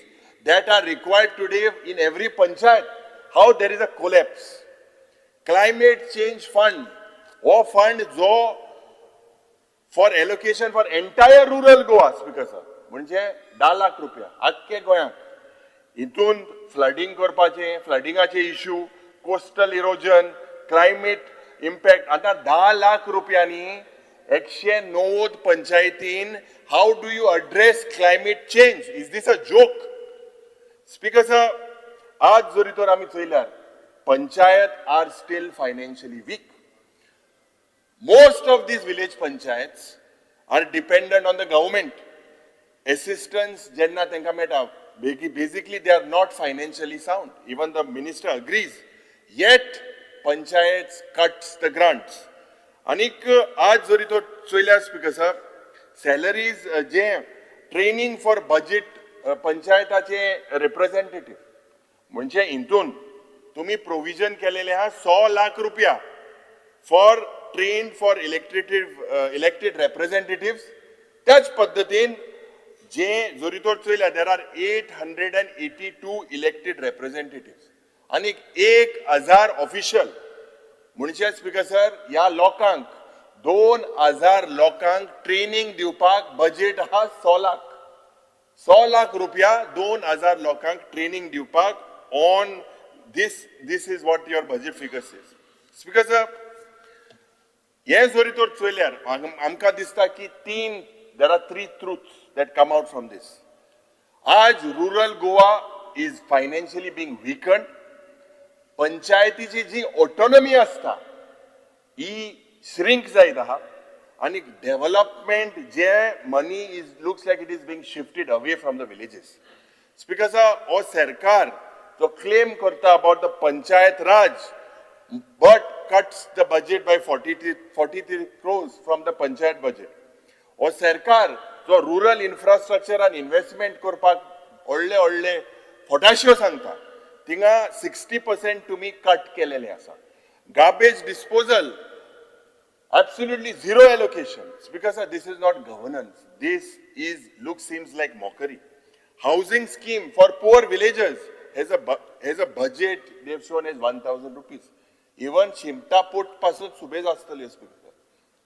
Speaker 17: that are required today in every panchayat, how there is a collapse. Climate change fund, हो fund जो for allocation for entire rural Goa, Speaker sir, म्हणजे 10 लाख रुपया आख्खे गोंयांक. हितून flooding करपाचे, फ्लडिंगाचे issue, coastal erosion, climate impact. आतां 10 लाख रुपयांनी 190 पंचायतीन how do you address climate change? Is this a joke, Speaker sir? आज जरी तर आमी चोयल्यार panchayat are still financially weak. Most of these village panchayats are dependent on the government assistance. जेन्ना तांकां मेळटा, basically they are not financially sound. Even the minister agrees, yet panchayats cuts the grants. आनीक आज जरी तो चोयल्यार, speaker sir, salaries जे training for budget पंचायताचे रिप्रेझेंटेटिव्ह, म्हणजे हितून तुमी प्रोविजन केलेले आहा 100 लाख रुपया for train for elected representative. त्याच पद्दतीन जे जरी तर चोयल्यार there are 882 elected representative आनी 1000 ऑफिशियल. म्हणजे स्पीकर सर, ह्या लोकांक, 2000 लोकांक ट्रेनिंग दिवपाक बजेट आहा 100 लाख. 100 लाख रुपया 2000 लोकांक ट्रेनिंग दिवपाक on this. This is what your budget figures is, Speaker sir. हे जरी तर चोयल्यार आमकां दिसता की तीन, there are three truths that come out from this. आज rural Goa is financially being weakened. पंचायतीची जी ऑटोनॉमी आसता ही श्रिंक जायत आहा आनी development J money is looks like it is being shifted away from the villages. Speaker sir, हो सरकार जो claim करता about the Panchayat Raj but cuts the budget by 43 crores from the panchayat budget. हो सरकार जो rural infrastructure आनी investment करपाक व्हडले व्हडले फटाश्यो सांगता, थिंगा 60% तुमी कट केलेले आसा. Garbage disposal, absolutely zero allocation. Because sir, this is not governance. This is look seems like mockery. Housing scheme for poor villagers has a budget they have shown as 1000 rupees. Even शिमटा पोट पासून सुबेज आसतले, Speaker.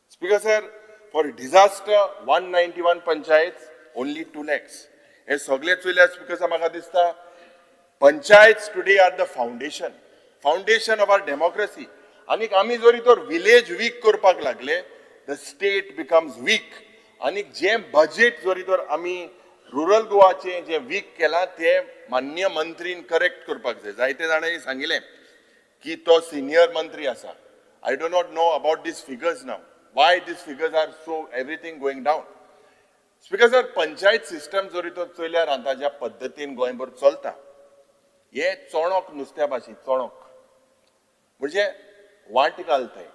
Speaker 17: Speaker sir, for disaster 191 panchayats, only 2 lakhs. हे सगळे चोयल्यार, speaker sir, म्हाका दिसता panchayats today are the foundation of our democracy. आनीक आमी जरी तर विलेज वीक करपाक लागले, the state becomes weak. आनीक जें बजेट जरी तर आमी रुरल गोवाचें जें वीक केलां तें मान्य मंत्रीन करेक्ट करपाक जाय. जायते जाणांनी सांगिल्लें की तो सिनियर मंत्री आसा. I do not know about these figures now, why these figures are so, everything going down. Speaker sir, panchayat system जरी तर चोयल्यार आतां ज्या पद्दतीन गोंयभर चलता, हे चोणक नुस्त्या भाशेन. चोणक म्हणजे वाट घालताय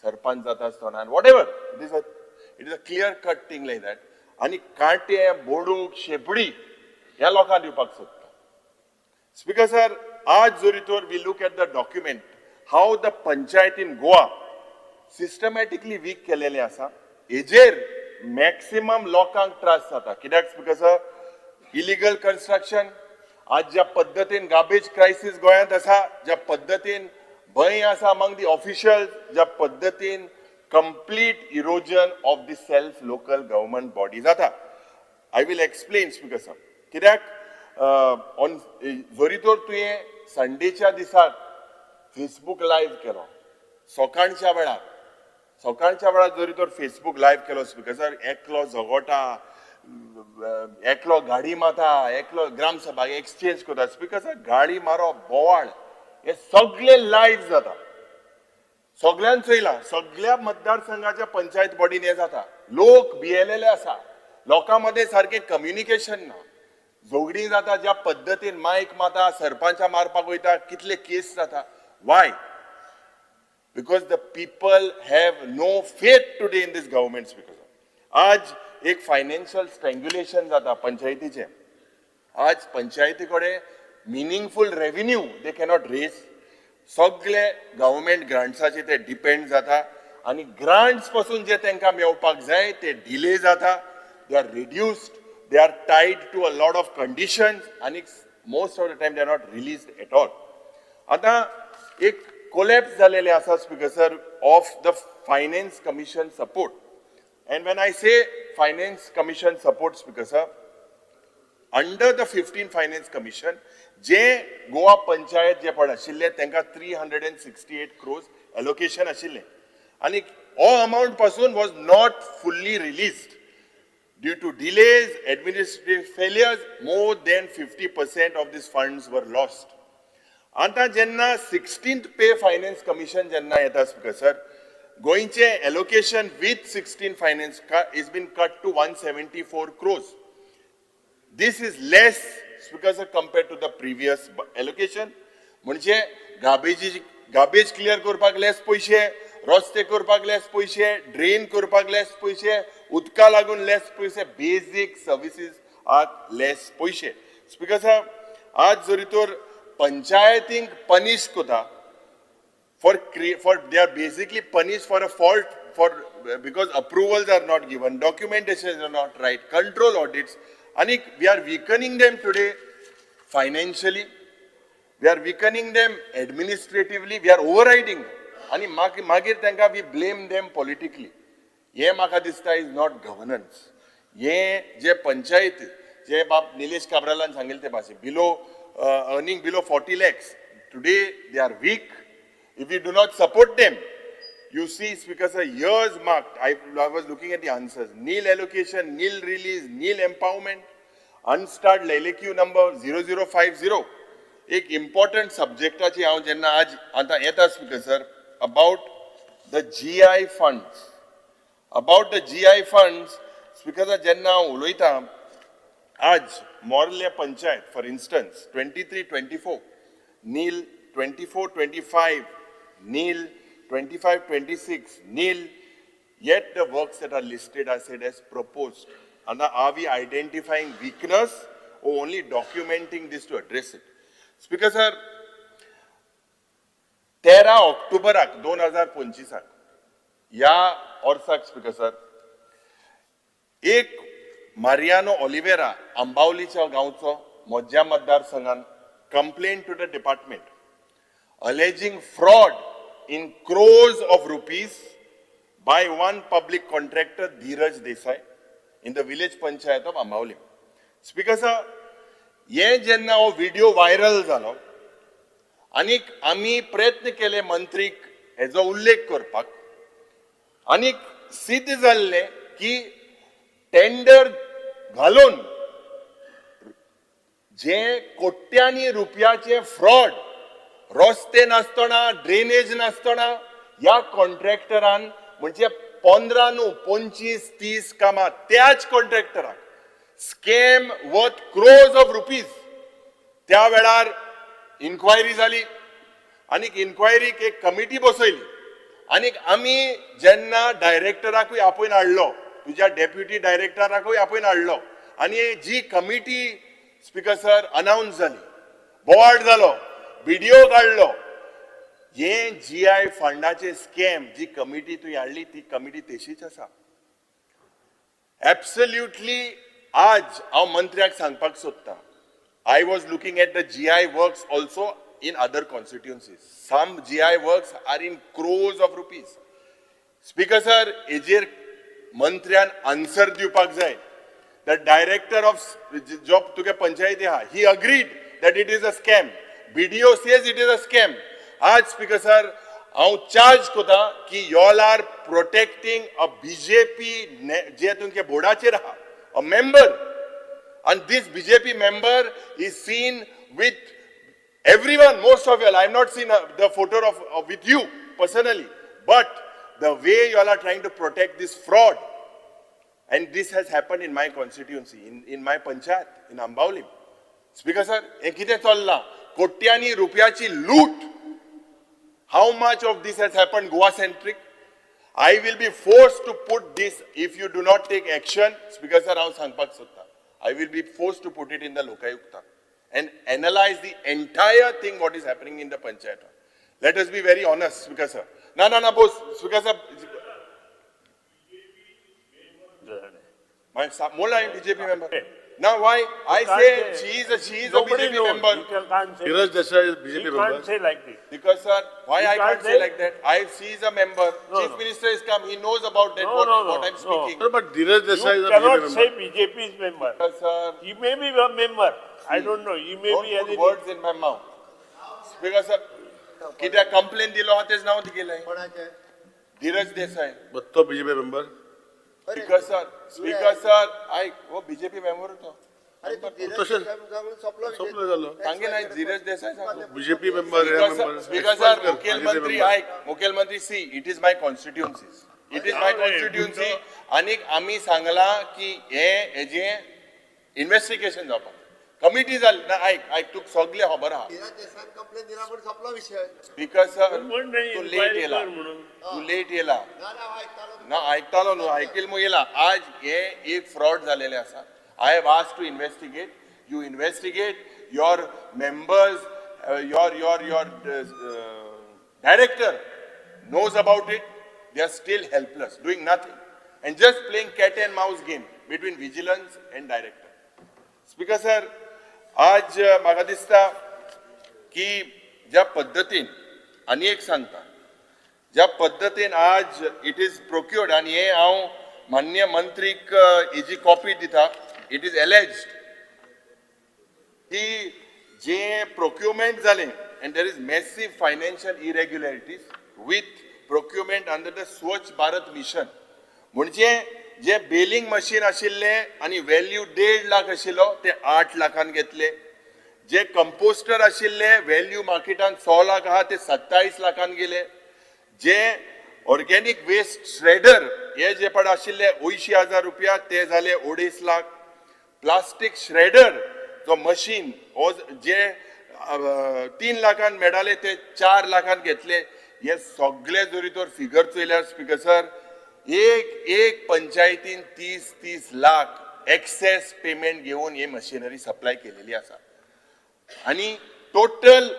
Speaker 17: सरपंच जाता आसतना, whatever it is a clear cut thing like that. आनी कांटे, बोडूक, शेपडी ह्या लोकांक दिवपाक सोदता. स्पीकर सर, आज जरी तर we look at the document, how the panchayat in Goa systematically weak केलेले आसा, हेजेर मॅक्सिमम लोकांक त्रास जाता. कित्याक स्पीकर सर, इलिगल कन्स्ट्रक्शन, आज ज्या पद्दतीन गार्बेज क्रायसीस गोंयांत आसा, ज्या पद्दतीन भंय आसा अमंग दी ऑफिशियल्स, ज्या पद्दतीन complete erosion of the self local government body जाता. I will explain, Speaker sir. कित्याक ऑन जरी तर तुवें संडेच्या दिसाक फेसबूक लायव्ह केलो सकाळच्या वेळार, सकाळच्या वेळार जरी तर फेसबूक लायव्ह केलो, स्पीकर सर, एकलो झगोटा, एकलो गाडी मारता, एकलो ग्रामसभा एक्सचेंज करता. स्पीकर सर, गाडी मारप, बोवाळ, हे सगळे लायव्ह जाता. सगळ्यान चोयला, सगळ्या मतदारसंघाच्या पंचायत बॉडीन हे जाता. लोक भियेलेले आसा. लोकां मदें सारकें कम्युनिकेशन ना. झगडीं जाता. ज्या पद्दतीन मायक मारता, सरपंचा मारपाक वयता, कितले केस जाता. Why? Because the people have no faith today in this government. Speaker, आज एक फायनान्शियल स्ट्रँग्युलेशन जाता पंचायतीचें. आज पंचायती कडेन meaningful revenue they cannot raise. सगळे गव्हर्मेंट ग्रांट्साचे ते डिपेंड जाता आनी ग्रांट्स पासून जे तांकां मेवपाक जाय ते डिले जाता. They are reduced, they are tied to a lot of conditions आनी most of the time they are not released at all. आतां एक कोलॅप्स जालेलें आसा Speaker sir of the finance commission support. And when I say finance commission support, Speaker sir, under the 15 finance commission जे गोवा पंचायत जे पण आशिल्ले तांकां 368 crores allocation आशिल्लें आनी हो amount पासून was not fully released due to delays, administrative failures. More than 50% of these funds were lost. आतां जेन्ना 16th pay finance commission जेन्ना येता स्पीकर सर, गोंयचें allocation with 16 finance is been cut to 174 crores. This is less, Speaker sir, compared to the previous allocation. म्हणजे garbage clear करपाक less पयशे, रस्ते करपाक लेस पयशे, ड्रेन करपाक लेस पयशे, उदका लागून लेस पयशे, बेजीक सर्विसीस आक लेस पयशे. स्पीकर सर, आज जरी तर पंचायतींक पनिश करता for they are basically punish for a fault for because approvals are not given, documentation are not right, control audits. आनी we are weakening them today financially, we are weakening them administratively, we are overriding. आनी मागीर तांकां we blame them politically. हें म्हाका दिसता is not governance. हें जे पंचायत जे बाब निलेश काब्रालान सांगिल्लें ते भाशेन below earning below 40 lakhs today they are weak. If you do not support them, you see, Speaker sir, years marked. I was looking at the answers. Nil allocation, nil release, nil empowerment, unstarred LAQ number 0050. एक important subjectaची हांव जेन्ना आज आतां येता Speaker sir, about the GI funds. About the GI funds, Speaker sir, जेन्ना हांव उलयतां आज Morle panchayat for instance 23-24 nil, 24-25 nil, 25-26 nil, yet the works that are listed are said as proposed. And are we identifying weakness or only documenting this to address it? Speaker sir, 13 ऑक्टोबराक 2025 ह्या वर्साक speaker sir, एक Mariano Oliveira आंबावलीच्या गांवचो म्हज्या मतदारसंघान complain to the department alleging fraud in crores of rupees by one public contractor Dheeraj Desai in the village panchayat of Ambavali. Speaker sir, हे जेन्ना हो video viral जालो आनीक आमी प्रयत्न केले मंत्रीक हेजो उल्लेख करपाक आनीक सिद्ध जाल्लें की टेंडर घालून जे कोट्यांनी रुपयाचे फ्रॉड, रस्ते नासतना, ड्रेनेज नासतना ह्या कॉन्ट्रॅक्टरान म्हणजे 15 न्हू 25-30 कामां त्याच कॉन्ट्रॅक्टराक scam worth crores of rupees. त्या वेळार इन्क्वायरी जाली आनीक इन्क्वायरीक एक कमिटी बसयली आनीक आमी जेन्ना डायरेक्टराकूय आपोवन हाडलो, तुज्या डेप्युटी डायरेक्टराकूय आपोवन हाडलो आनी जी कमिटी स्पीकर सर अनावन्स जाली, बोवाळ जालो, व्हिडिओ काडलो. हे जीआय फंडाचे स्कॅम जी कमिटी तुवें हाडली ती कमिटी तशीच आसा. एब्सल्युटली आज हांव मंत्र्याक सांगपाक सोदता, I was looking at the GI works also in other constituencies. Some GI works are in crores of rupees. Speaker sir, हेजेर मंत्र्यान आन्सर दिवपाक जाय. The director of job तुगे पंचायती आहा, he agreed that it is a scam. BDO says it is a scam. आज speaker sir हांव charge करता की y'all are protecting a BJP जे तुमच्या बोर्डाचेर आहा, a member, and this BJP member is seen with everyone, most of y'all. I have not seen the photo of with you personally, but the way y'all are trying to protect this fraud, and this has happened in my constituency, in my panchayat, in Ambavali. Speaker sir, हें कितें चल्लां? कोट्यांनी रुपयाची लूट. How much of this has happened Goa centric? I will be forced to put this if you do not take action. Speaker sir, हांव सांगपाक सोदता, I will be forced to put it in the Lokayukta and analyze the entire thing what is happening in the panchayat.
Speaker 2: Let us be very honest, Speaker sir. ना ना ना Bose, Speaker sir, more I am BJP member. Now why I say she is a
Speaker 21: Nobody
Speaker 2: BJP
Speaker 21: knows.
Speaker 2: member.
Speaker 21: You can't say.
Speaker 1: Dhiraj Desai is BJP
Speaker 21: You
Speaker 1: member.
Speaker 21: can't say like this.
Speaker 2: Because sir, why
Speaker 21: You
Speaker 2: I
Speaker 21: can't
Speaker 2: can't say
Speaker 21: say?
Speaker 2: like that? I she is a member.
Speaker 21: No,
Speaker 2: Chief
Speaker 21: no.
Speaker 2: Minister has come. He knows about that.
Speaker 21: No,
Speaker 2: what,
Speaker 21: no, no,
Speaker 2: what I'm
Speaker 21: no.
Speaker 2: speaking.
Speaker 1: No, but Dhiraj Desai
Speaker 21: You
Speaker 1: is a
Speaker 21: cannot
Speaker 1: BJP
Speaker 21: say
Speaker 1: member.
Speaker 21: BJP's member.
Speaker 2: Because, sir,
Speaker 21: He may be a member. I don't know. He may
Speaker 2: don't
Speaker 21: be
Speaker 2: put
Speaker 21: anything.
Speaker 2: words in my mouth. Because sir, कित्याक complain दिलो आहा तेच नांव दिलें धीरज Desai.
Speaker 1: But तो BJP member.
Speaker 2: Speaker sir, speaker sir, आयक हो BJP member तो.
Speaker 1: तशें सोंपलो जालो.
Speaker 2: सांगे ना धीरज देसाई सांगो.
Speaker 1: BJP member, हे member.
Speaker 2: Speaker sir, मुखेलमंत्री आयक, मुखेलमंत्री see it is my constituency, it is my constituency. आनीक आमी सांगला की हे हेजें इन्वेस्टिगेशन जावपाक कमिटी जाली ना. आयक आयक, तुका सगळें खबर आहा. स्पीकर सर, तूं लेट येयला, तूं लेट येयला ना, आयकतालो न्हू, आयकील मु येयला. आज हे एक फ्रॉड जालेलें आसा. I have asked to investigate. You investigate. Your members, your director knows about it. They are still helpless, doing nothing, and just playing cat and mouse game between vigilance and director. Speaker sir, आज म्हाका दिसता की ज्या पद्दतीन, आनी एक सांगता, ज्या पद्दतीन आज it is procured, आनी हें हांव मान्य मंत्रीक हेजी कॉपी दिता. It is alleged की जे प्रोक्युरमेंट जालें, and there is massive financial irregularities with procurement under the Swachh Bharat mission. म्हणजे जे बेलिंग मशीन आशिल्लें आनी व्हॅल्यू 1.5 लाख आशिल्लो ते 8 लाखान घेतले. जे कंपोस्टर आशिल्ले व्हॅल्यू मार्केटान 100 लाख आहा ते 27 लाखान गेले. जे ऑर्गेनीक वेस्ट श्रेडर हे जे पण आशिल्ले 80,000 रुपया ते जाले 2.5 लाख. प्लास्टीक श्रेडर जो मशीन हो जे 3 लाखान मेळाले ते 4 लाखान घेतले. हे सगळे जरी तर फिगर चोयल्यार स्पीकर सर, एक एक पंचायतीन 30-30 लाख एक्सेस पेमेंट घेवन ही मशिनरी सप्लाय केलेली आसा. आनी total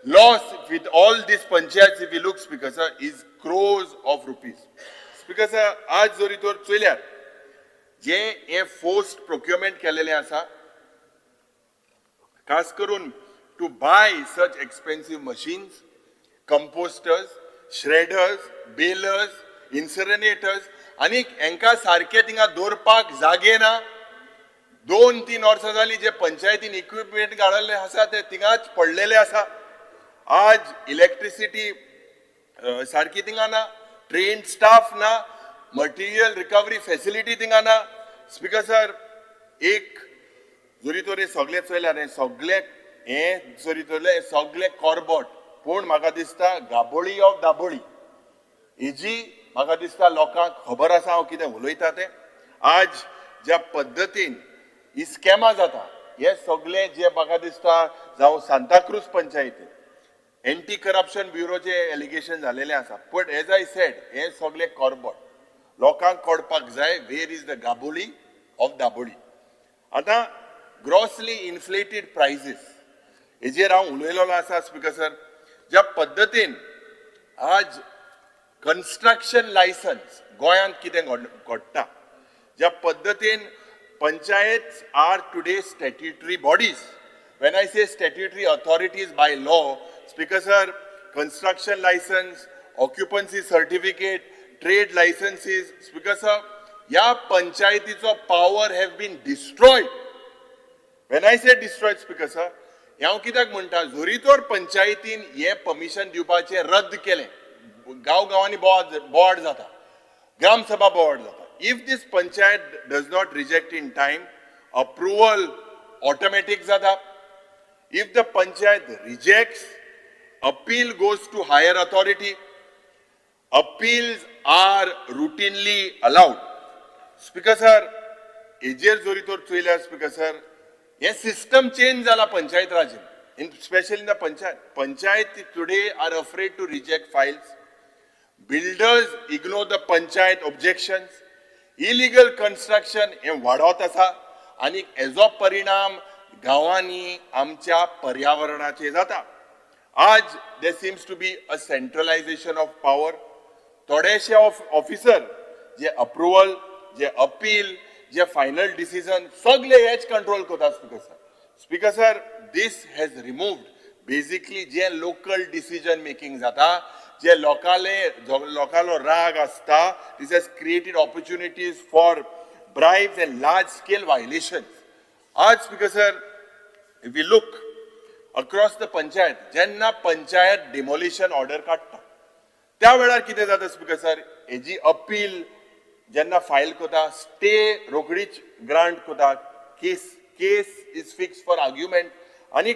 Speaker 2: loss with all this panchayat if you look speaker sir is crores of rupees. Speaker sir, आज जरी तर चोयल्यार जे हे फोर्स्ड प्रोक्युरमेंट केलेलें आसा, खास करून to buy such expensive machines, composters, shredders, balers, incinerators, आनी हेंकां सारकें थिंगा दवरपाक जागे ना. 2-3 वर्सां जालीं जे पंचायतीन इक्विपमेंट घाडिल्ले आसा ते थिंगाच पडलेले आसा. आज इलेक्ट्रिसिटी सारकी थिंगा ना, ट्रेन स्टाफ ना, मटेरियल रिकवरी फॅसिलिटी थिंगा ना. स्पीकर सर, एक जरी तर हे सगळें चोयल्यार हें सगळें हें जरी चोयल्यार हें सगळें कॉर्बोट, पूण म्हाका दिसता गाबोळी ऑफ दाबोळी हेजी म्हाका दिसता लोकांक खबर आसा हांव कितें उलयता तें. आज ज्या पद्दतीन ही स्कॅमां जाता हे सगळें जे म्हाका दिसता, जावं सांताक्रूज पंचायतीन एंटी करप्शन ब्युरोचे एलिगेशन जालेलें आसा. पण एज I said, हें सगळें कॉर्बोट, लोकांक कळपाक जाय where is the Gaboli of Dabolim. आतां ग्रॉसली इन्फ्लेटेड प्रायसीस हेजेर हांव उलयलेलो आसा. स्पीकर सर, ज्या पद्दतीन आज कन्स्ट्रक्शन लायसन्स गोंयांत कितें घडटा, ज्या पद्दतीन panchayat are today statutory bodies. When I say statutory authorities by law, speaker sir, construction licence, occupancy certificate, trade licences, speaker sir, ह्या पंचायतीचो power have been destroyed. When I say destroyed, speaker sir, हांव कित्याक म्हणटा, जरी तर पंचायतीन हें permission दिवपाचें रद्द केलें, गांव गांवांनी बोवाळ जाता, ग्रामसभा बोवाळ जाता. If this panchayat does not reject in time, approval automatic जाता. If the panchayat rejects, appeal goes to higher authority. Appeals are routinely allowed. Speaker sir, हेजेर जरी तर चोयल्यार स्पीकर सर, हें सिस्टम चेंज जाला panchayat राजीन, in specially in the panchayat. Panchayat today are afraid to reject files. Builders ignore the panchayat objections. Illegal construction हें वाडत आसा आनी हेजो परिणाम गांवांनी आमच्या पर्यावरणाचेर जाता.
Speaker 16: आज there seems to be a centralization of power. थोडेशे ऑफिसर जे अप्रुवल, जे अपील, जे फायनल डिसिजन सगळे हेच कंट्रोल करता speaker sir. Speaker sir, this has removed basically J local decision making जाता, जे लोकाले लोकालो राग आसता, this has created opportunities for bribes and large scale violation. आज speaker sir, if we look across the panchayat, जेन्ना panchayat demolition order काडटा त्या वेळार कितें जाता स्पीकर सर, हेजी अपील जेन्ना फायल करता, स्टे रोखडीच ग्रांट करता, case is fix for argument. आनी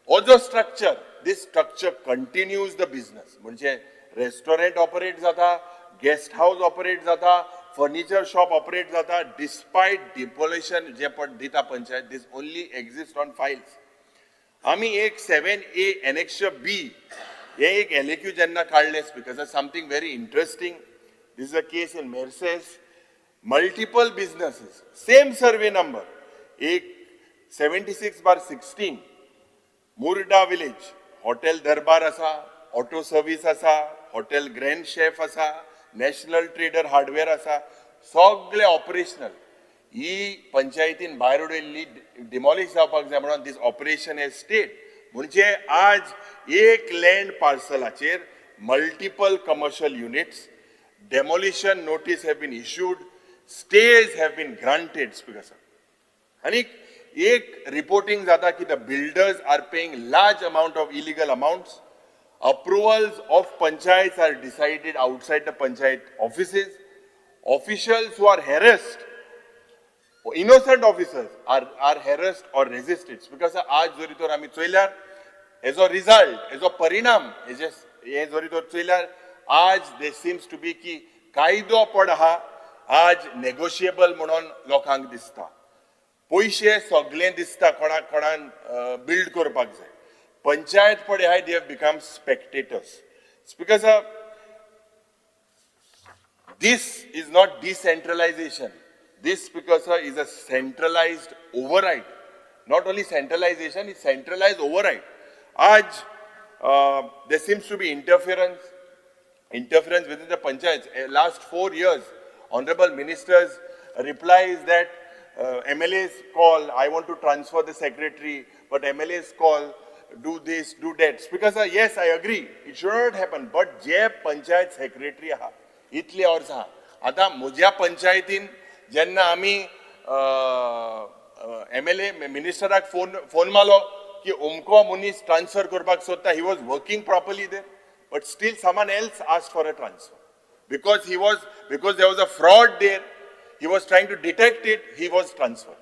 Speaker 16: हो जो structure, this structure continues the business. म्हणजे रेस्टॉरंट ऑपरेट जाता, गेस्ट हावस ऑपरेट जाता, फर्निचर शॉप ऑपरेट जाता, डिस्पायट डिमोलिशन जे पण दिता panchayat, this only exist on files. आमी एक 7A annexure B हे एक LAQ जेन्ना काडलें speaker sir, something very interesting. This is a case in Merces, multiple businesses, same survey number, एक 76/16 मुर्डा विलेज, हॉटेल दरबार आसा, ऑटो सर्वीस आसा, हॉटेल ग्रँड शेफ आसा, नॅशनल ट्रेडर हार्डवेअर आसा, सगळे ऑपरेशनल. ही पंचायतीन भायर उडयल्ली, डिमॉलिश जावपाक जाय म्हणून दीस ऑपरेशन एज स्टेट. म्हणजे आज एक land पार्सलाचेर multiple commercial units, demolition notice have been issued, stays have been granted. Speaker sir, आनी एक रिपोर्टिंग जाता की the builders are paying large amount of illegal amounts, approvals of panchayat are decided outside the panchayat offices, officials who are harassed, innocent officers are harassed or resisted. Because आज जरी तर आमी चोयल्यार हेजो result, हेजो परिणाम, हेजे हे जरी तर चोयल्यार आज दे सिम्स टू बी की कायदो पड आहा आज नेगोशिएबल म्हणून लोकांक दिसता, पयशे सगळे दिसता कोणाक कोणान बिल्ड करपाक जाय. पंचायत पड आहाय, they have become spectators. Speaker sir, this is not decentralization. This, Speaker sir, is a centralized override. Not only centralization, it's centralized override. Aaj, there seems to be interference within the panchayats. Last 4 years, honorable ministers reply is that MLAs call, I want to transfer the secretary, but MLAs call, do this, do that. Speaker sir, yes, I agree, it should not happen. But je panchayat secretary ha, itle वर्सां आहा. आतां म्हज्या पंचायतीन जेन्ना आमी MLA मिनिस्टराक phone मारलो की अमको मनीस ट्रान्सफर करपाक सोदता, he was working properly there, but still someone else asked for a transfer because because there was a fraud there, he was trying to detect it, he was transferred.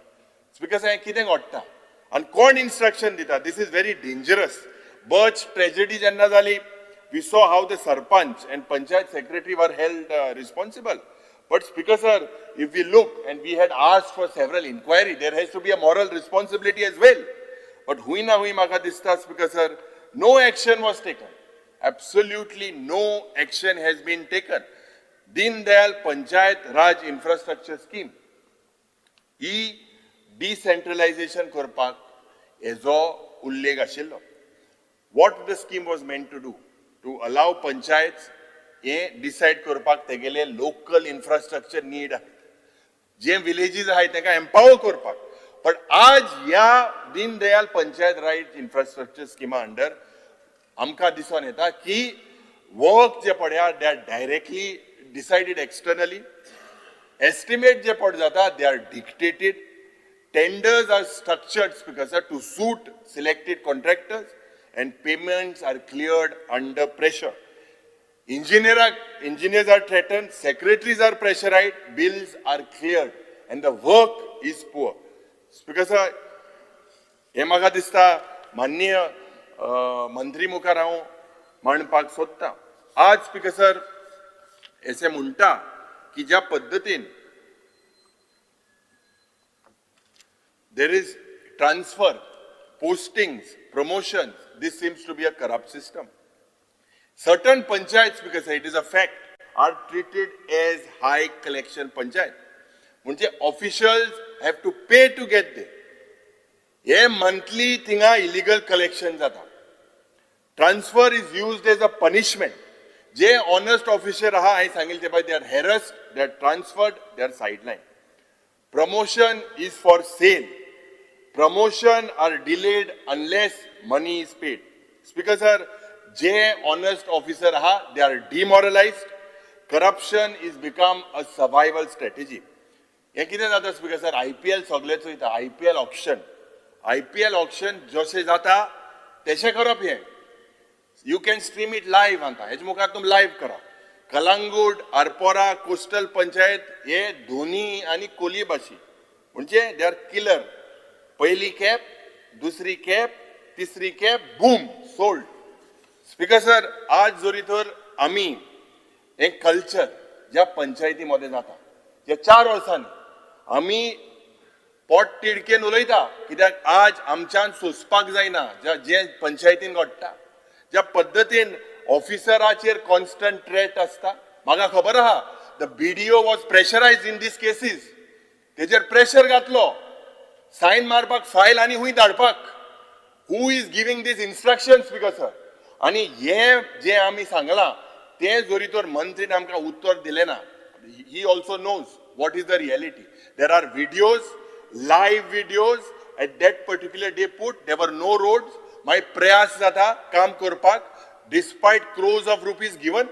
Speaker 16: Speaker sir, हें कितें घडटा आनी कोण instruction दिता? This is very dangerous. Birch tragedy जेन्ना जाली, we saw how the sarpanch and panchayat secretary were held responsible. But Speaker sir, if we look, and we had asked for several inquiry, there has to be a moral responsibility as well. But hui na hui maka dista, Speaker sir, no action was taken. Absolutely no action has been taken. Deen Dayal Panchayat Raj Infrastructure Scheme, he decentralization करपाक हेजो उल्लेख आशिल्लो. What the scheme was meant to do? To allow panchayats हे decide करपाक तेगेले local infrastructure need आहात, जे villages आहात तांकां एम्पावर करपाक. पण आज ह्या दीनदयाल पंचायत राज इन्फ्रास्ट्रक्चर स्किमा अंडर आमकां दिसून येता की वर्क जे पळया they are directly decided externally, estimate जे पड जाता they are dictated, tenders are structured, Speaker sir, to suit selected contractors and payments are cleared under pressure. Engineers are threatened, secretaries are pressurized, bills are cleared, and the work is poor. Speaker sir, हे म्हाका दिसता माननीय मंत्री मुखार हांव मांडपाक सोदता. आज स्पीकर सर अशें म्हणटा की ज्या पद्दतीन there is transfer, postings, promotions, this seems to be a corrupt system. Certain panchayats, because it is a fact, are treated as high collection panchayat. म्हणजे officials have to pay to get there. हे monthly थिंगा illegal collection जाता.
Speaker 17: Transfer is used as a punishment. J honest officer आहा, हांवें सांगिल्लें ते पळय, they are harassed, they are transferred, they are sideline. Promotion is for sale. Promotion are delayed unless money is paid. Speaker sir, J honest officer आहा, they are demoralised. Corruption is become a survival strategy. हें कितें जाता speaker sir, IPL सगळे चोयता, IPL auction, IPL auction जशें जाता तशें करप हें. You can stream it live. आतां हेजे मुखार तुमी लायव्ह करा. कलांगूट, आरपोरा, कोस्टल पंचायत हे धोनी आनी कोहली भाशी, म्हणजे they are killer. पयली खेप, दुसरी खेप, तिसरी खेप, बूम, सोल्ड. स्पीकर सर, आज जरी तर आमी हें कल्चर ज्या पंचायती मदें जाता, ज्या 4 वर्सांनी आमी पोट तिडकेन उलयता, कित्याक आज आमच्यान सोंसपाक जायना जे पंचायतीन घडटा, ज्या पद्दतीन ऑफिसराचेर कॉन्स्टंट थ्रेट आसता. म्हाका खबर आहा, the BDO was pressurised in these cases. तेजेर प्रेशर घातलो सायन मारपाक, फायल आनी हुंय धाडपाक. Who is giving these instruction, speaker sir? आनी हें जें आमी सांगलां तें जरी तर मंत्रीन आमकां उत्तर दिलें ना, he also knows what is the reality. There are videos, live videos at that particular day put, there were no roads. मागीर प्रयास जाता काम करपाक despite crores of rupees given,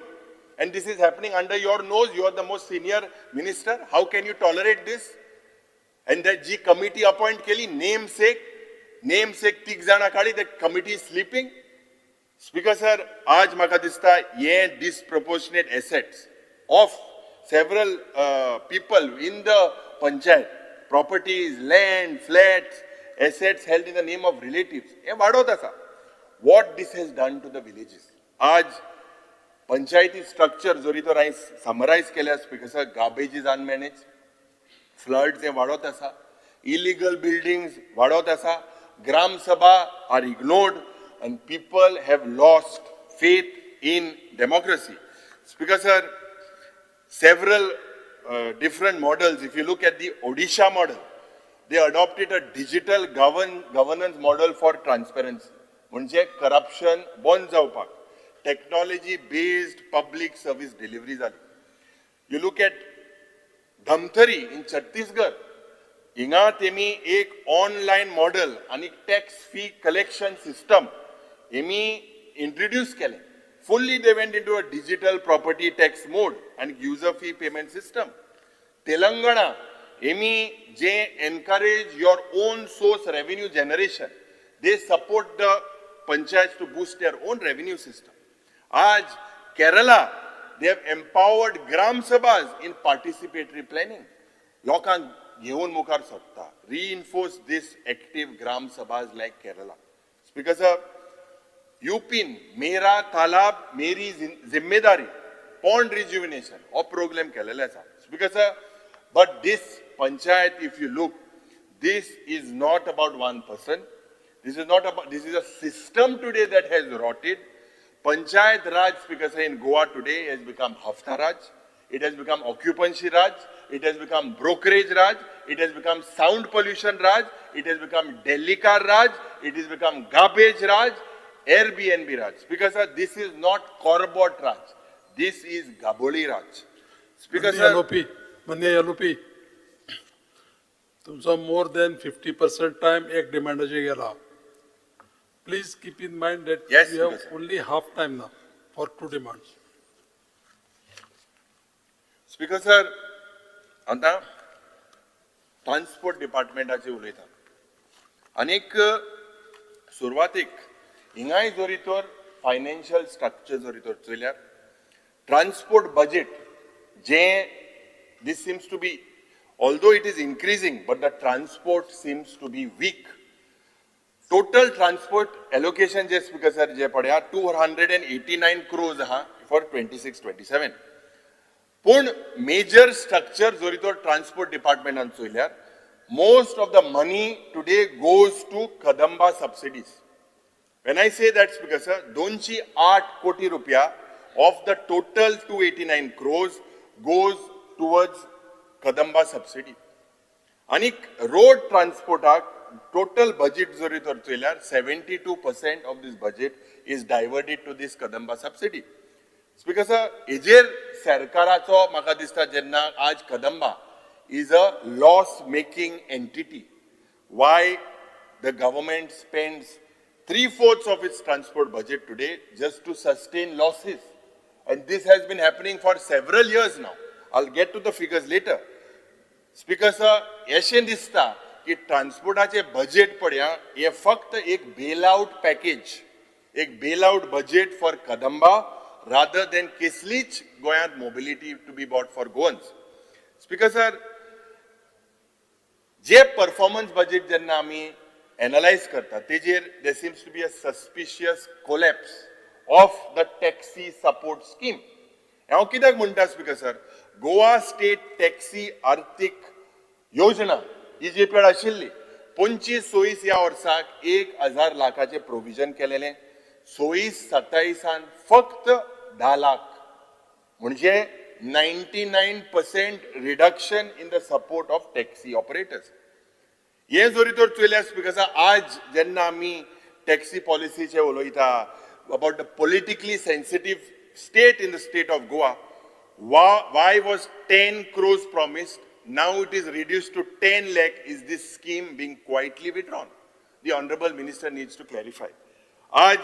Speaker 17: and this is happening under your nose. You are the most senior minister. How can you tolerate this? And that ji committee appoint केली, नेम सेक 3 जाणां काडली, that committee is sleeping. Speaker sir, आज म्हाका दिसता हे disproportionate assets of several people in the panchayat, properties, land, flats, assets held in the name of relatives, हे वाडत आसा. What this has done to the villages. आज पंचायती structure जरी तर हांवें समरायज केल्या speaker sir, garbage is unmanaged, floods हे वाडत आसा, इलिगल बिल्डिंग्स वाडत आसा, gram sabha are ignored, and people have lost faith in democracy. Speaker sir, several different models. If you look at the Odisha model, they adopted a digital governance model for transparency. म्हणजे corruption बंद जावपाक technology based public service delivery जाली. You look at Dhamtari in Chhattisgarh, हिंगा तेमी एक online model आनी tax fee collection system हेमी introduce केलें. Fully they went into a digital property tax mode and user fee payment system. Telangana हेमी जे encourage your own source revenue generation, they support the panchayat to boost their own revenue system. आज Kerala, they have empowered gram sabhas in participatory planning. लोकांक घेवन मुखार सोदता. Reinforce this active gram sabhas like Kerala. Speaker sir, युपीन मेरा तालाब Mary जिम्मेदारी pond रिज्युविनेशन हो programme केलेलो आसा. Speaker sir, but this panchayat, if you look, this is not about one person. This is not about, this is a system today that has rotted. Panchayat Raj, Speaker sir, in Goa today has become Hafta Raj. It has become occupancy Raj. It has become brokerage Raj. It has become sound pollution Raj. It has become Delhi car Raj. It has become garbage Raj, Airbnb Raj. Speaker sir, this is not Corbett Raj. This is Gaboli Raj. Speaker sir,
Speaker 15: Manya LOP, तुमचो more than 50% time एक डिमांडाचेर गेला. Please keep in mind that
Speaker 17: yes,
Speaker 15: we have only half time now for 2 demands.
Speaker 17: Speaker sir, आतां transport डिपार्टमेंटाचेर उलयता. आनीक सुरवातीक हिंगाय जरी तर फायनान्शियल स्ट्रक्चर जरी तर चोयल्यार ट्रान्सपोर्ट बजेट जें this seems to be, although it is increasing, but the transport seems to be weak. Total transport allocation J speaker sir जे पळया 289 crores आहा फॉर 26-27. पूण मेजर स्ट्रक्चर जरी तर transport डिपार्टमेंटान चोयल्यार most of the money today goes to Kadamba subsidies. When I say that, Speaker sir, 208 कोटी रुपया of the total 289 crores goes towards Kadamba subsidy. आनी road ट्रान्सपोर्टाक
Speaker 3: total budget जरी तर चोयल्यार 72% of this budget is diverted to this Kadamba subsidy. Speaker sir, हेजेर सरकाराचो म्हाका दिसता जेन्ना आज Kadamba is a loss making entity, why the government spends 3/4 of its transport budget today just to sustain losses? And this has been happening for several years now. I'll get to the figures later. Speaker sir, अशें दिसता की ट्रान्सपोर्टाचे budget पळया हे फक्त एक bail out package, एक bail out budget for Kadamba rather than कसलीच गोंयांत mobility to be bought for Goans. Speaker sir, J performance budget जेन्ना आमी एनलायज करता तेजेर there seems to be a suspicious collapse of the taxi support scheme. हांव कित्याक म्हणटा speaker sir, Goa state taxi आर्थीक योजना ही जी पळ आशिल्ली 25-26 ह्या वर्साक 1,000 लाखाचें प्रोविजन केलेलें, 26-27 फक्त 10 लाख, म्हणजे 99% reduction in the support of taxi operators. हे जरी तर चोयल्यार स्पीकर सर, आज जेन्ना आमी टॅक्सी पॉलिसीचे उलयता about the politically sensitive state in the state of Goa, why was 10 crores promised? Now it is reduced to 10 lakh. Is this scheme being quietly withdrawn? The Honorable Minister needs to clarify. आज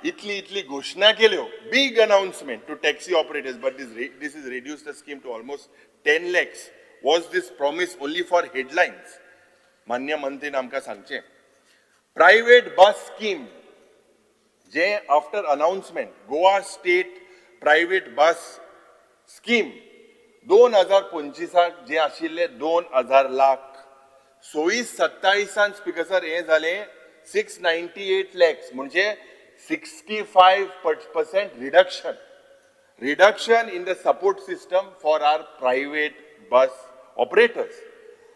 Speaker 3: इतली इतली घोषणा केल्यो, big announcement to taxi operators, but this is reduced the scheme to almost 10 lakhs. Was this promise only for headlines? मान्य मंत्रीन आमकां सांगचें. Private बस scheme जे after announcement Goa state private bus scheme 2025 जे आशिल्ले 2,000 lakh, 26-27 speaker sir हे जालें 698 लॅक्स, म्हणजे 65% reduction in the support system for our private bus operators.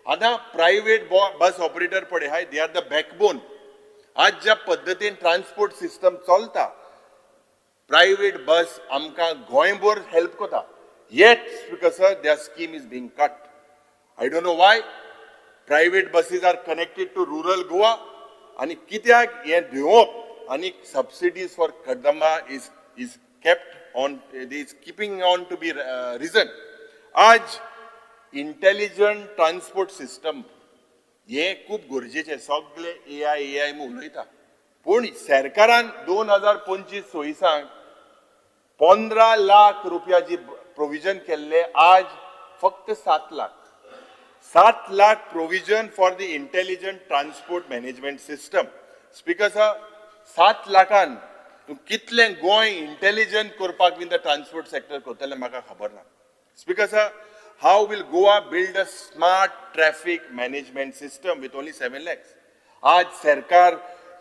Speaker 3: आतां private bus operator पळय हाय, they are the backbone. आज ज्या पद्दतीन ट्रान्सपोर्ट सिस्टम चलता, प्रायव्हेट बस आमकां गोंयभर हेल्प करता. Yet, Speaker sir, their scheme is being cut. I don't know why. Private buses are connected to rural Goa. आनी कित्याक हें दिवप आनी subsidies for Kadamba is kept on, is keeping on to be reason. आज intelligent transport system हें खूब गरजेचें, सगळे AI म्हूण उलयता, पूण सरकारान 2025-26 15 लाख रुपया जी प्रोविजन केल्ले, आज फक्त 7 lakh, 7 lakh provision for the intelligent transport management system. Speaker sir, 7 लाखान तूं कितलें गोंय इंटेलिजंट करपाक in the transport sector करतलें म्हाका खबर ना. Speaker sir, how will Goa build a smart traffic management system with only 7 lakhs? आज सरकार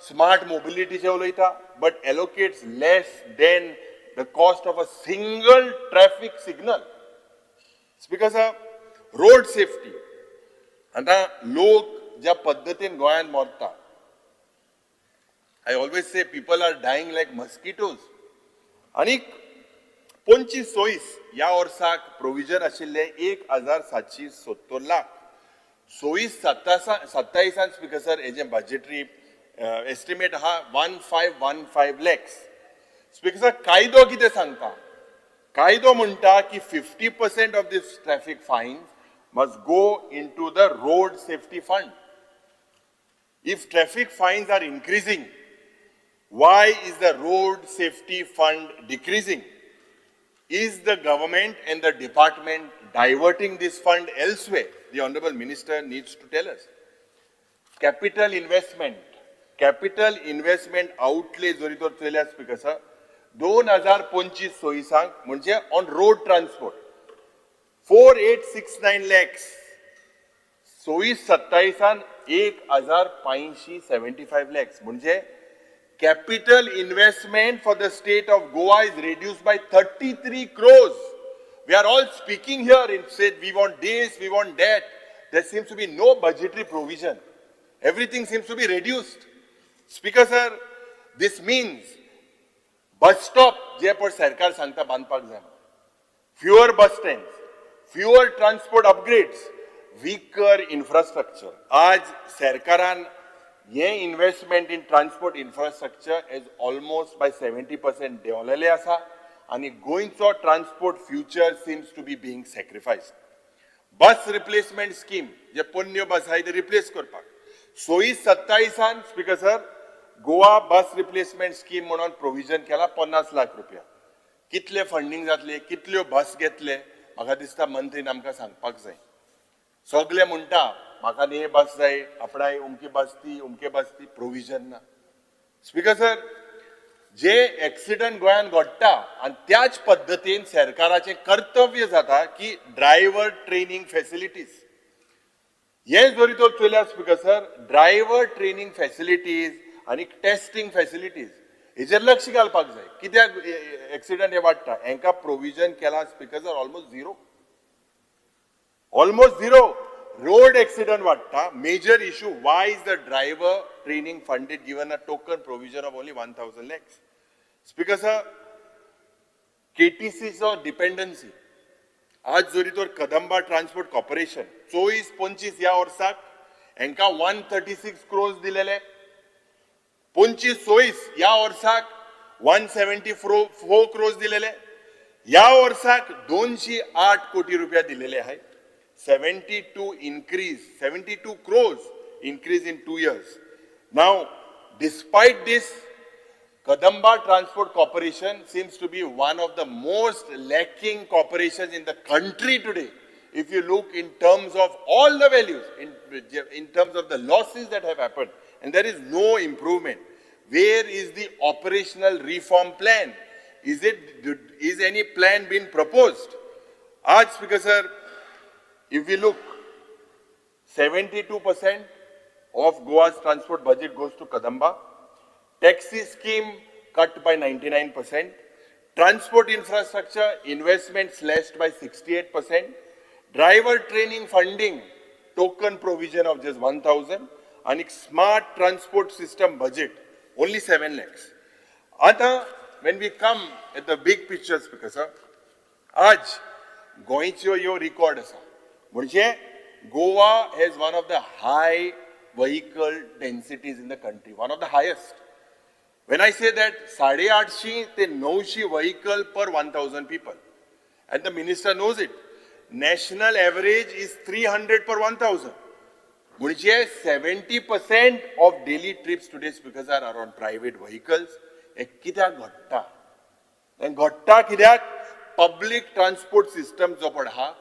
Speaker 3: स्मार्ट मोबिलिटीचे उलयता, but allocates less than the cost of a single traffic signal. Speaker sir, road safety. आतां लोक ज्या पद्दतीन गोंयांत मरता, I always say people are dying like mosquitoes. आनीक 25-26 ह्या वर्साक प्रोविजन आशिल्लें 1,770 लाख, 26-27 स्पीकर सर हेजें बजेटरी एस्टिमेट आहा 1,515 लॅक्स. स्पीकर सर, कायदो कितें सांगता? कायदो म्हणटा की 50% of this traffic fine must go into the road safety fund. If traffic fines are increasing, why is the road safety fund decreasing? Is the government and the department diverting this fund elsewhere? The Honorable Minister needs to tell us. Capital investment outlay जरी तर चोयल्यार speaker sir, 2025-26 म्हणजे on road transport 4,869 lakhs, 26-27 1,575 lakhs, म्हणजे capital investment for the state of Goa is reduced by 33 crores. We are all speaking here and said we want this, we want that. There seems to be no budgetary provision. Everything seems to be reduced. Speaker sir, this means bus stop जे पळय सरकार सांगता बांदपाक जाय, fewer bus stands, fewer transport upgrades, weaker infrastructure. आज सरकारान हे investment in transport infrastructure is almost by 70% देंवलेले आसा आनी गोंयचो transport future seems to be being sacrificed. Bus replacement scheme, जे पोन्न्यो बस आहाय ते रिप्लेस करपाक 26-27 speaker sir, Goa bus replacement scheme म्हणून प्रोविजन केला 50 लाख रुपया. कितले फंडींग जातले, कितल्यो बस घेतले, म्हाका दिसता मंत्रीन आमकां सांगपाक जाय. सगळे म्हणटा म्हाका न्ही बस जाय, आपणाय उमकी बस ती, उमके बस ती, प्रोविजन ना. स्पीकर सर, जे एक्सिडंट गोंयांत घडटा आनी त्याच पद्दतीन सरकाराचें कर्तव्य जाता की ड्रायव्हर ट्रेनिंग फॅसिलिटीज हे जरी तर चोयल्यार speaker sir, driver training facilities आनी टेस्टिंग फॅसिलिटीज हेजेर लक्ष घालपाक जाय. कित्याक एक्सिडंट हे वाडटा, हेंकां प्रोविजन केलां speaker sir almost zero, almost zero. Road accident वाडटा, major issue, why is the driver training funded given a token provision of only 1,000 lakhs? Speaker sir, केटीसीचो dependency आज जरी तर कदंबा ट्रान्सपोर्ट कॉर्पोरेशन 24-25 ह्या वर्साक हेंकां 136 क्रोर्स दिलेले, 25-26 ह्या वर्साक 174 क्रोर्स दिलेले, ह्या वर्साक 208 कोटी रुपया दिलेले आहाय. 72 increase, 72 crores increase in 2 years. Now, despite this, Kadamba Transport Corporation seems to be one of the most lacking corporations in the country today. If you look in terms of all the values, in terms of the losses that have happened, and there is no improvement. Where is the operational reform plan? Is any plan been proposed? Aaj, Speaker sir, if we look, 72% of Goa's transport budget goes to Kadamba. Taxi scheme cut by 99%. Transport infrastructure investment slashed by 68%. Driver training funding, token provision of just 1,000. And smart transport system budget, only 7 lakhs. Ata, when we come at the big picture, Speaker sir, aaj गोंयच्यो ह्यो record आसा. म्हणजे Goa has one of the high vehicle densities in the country, one of the highest. When I say that, 850 ते 900 vehicle per 1,000 people. And the minister knows it. National average is 300 per 1,000. म्हणजे 70% of daily trips today, speakers, are on private vehicles. हे कित्याक घडटा? हें घडटा कित्याक public transport system जो पळय आहा,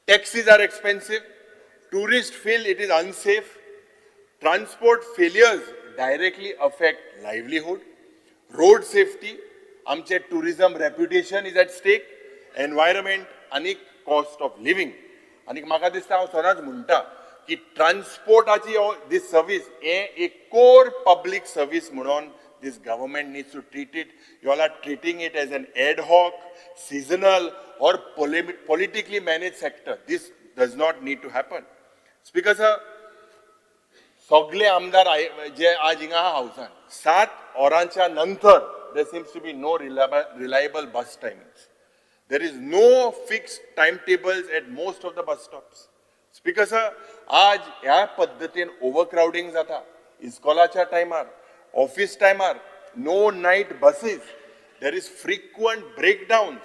Speaker 3: taxis are expensive, tourist feel it is unsafe, transport failures directly affect livelihood, road safety, आमचे tourism reputation is at stake, environment आनी कॉस्ट ऑफ लिव्हिंग. आनी म्हाका दिसता हांव सदांच म्हणटा की ट्रान्सपोर्टाची दीस सर्वीस हे एक कोर पब्लीक सर्वीस म्हणून this government needs to treat it. You all are treating it as an ad hoc, seasonal or politically managed sector. This does not need to happen. Speaker sir, सगळे आमदार जे आज हिंगा आहा हावसान 7 वरांच्या नंतर there seems to be no reliable bus timings. There is no fixed timetables at most of the bus stops. Speaker sir, आज ह्या पद्दतीन ओवरक्रावडींग जाता. इस्कॉलाच्या टायमार, ऑफिस टायमार, no night buses, there is frequent breakdowns.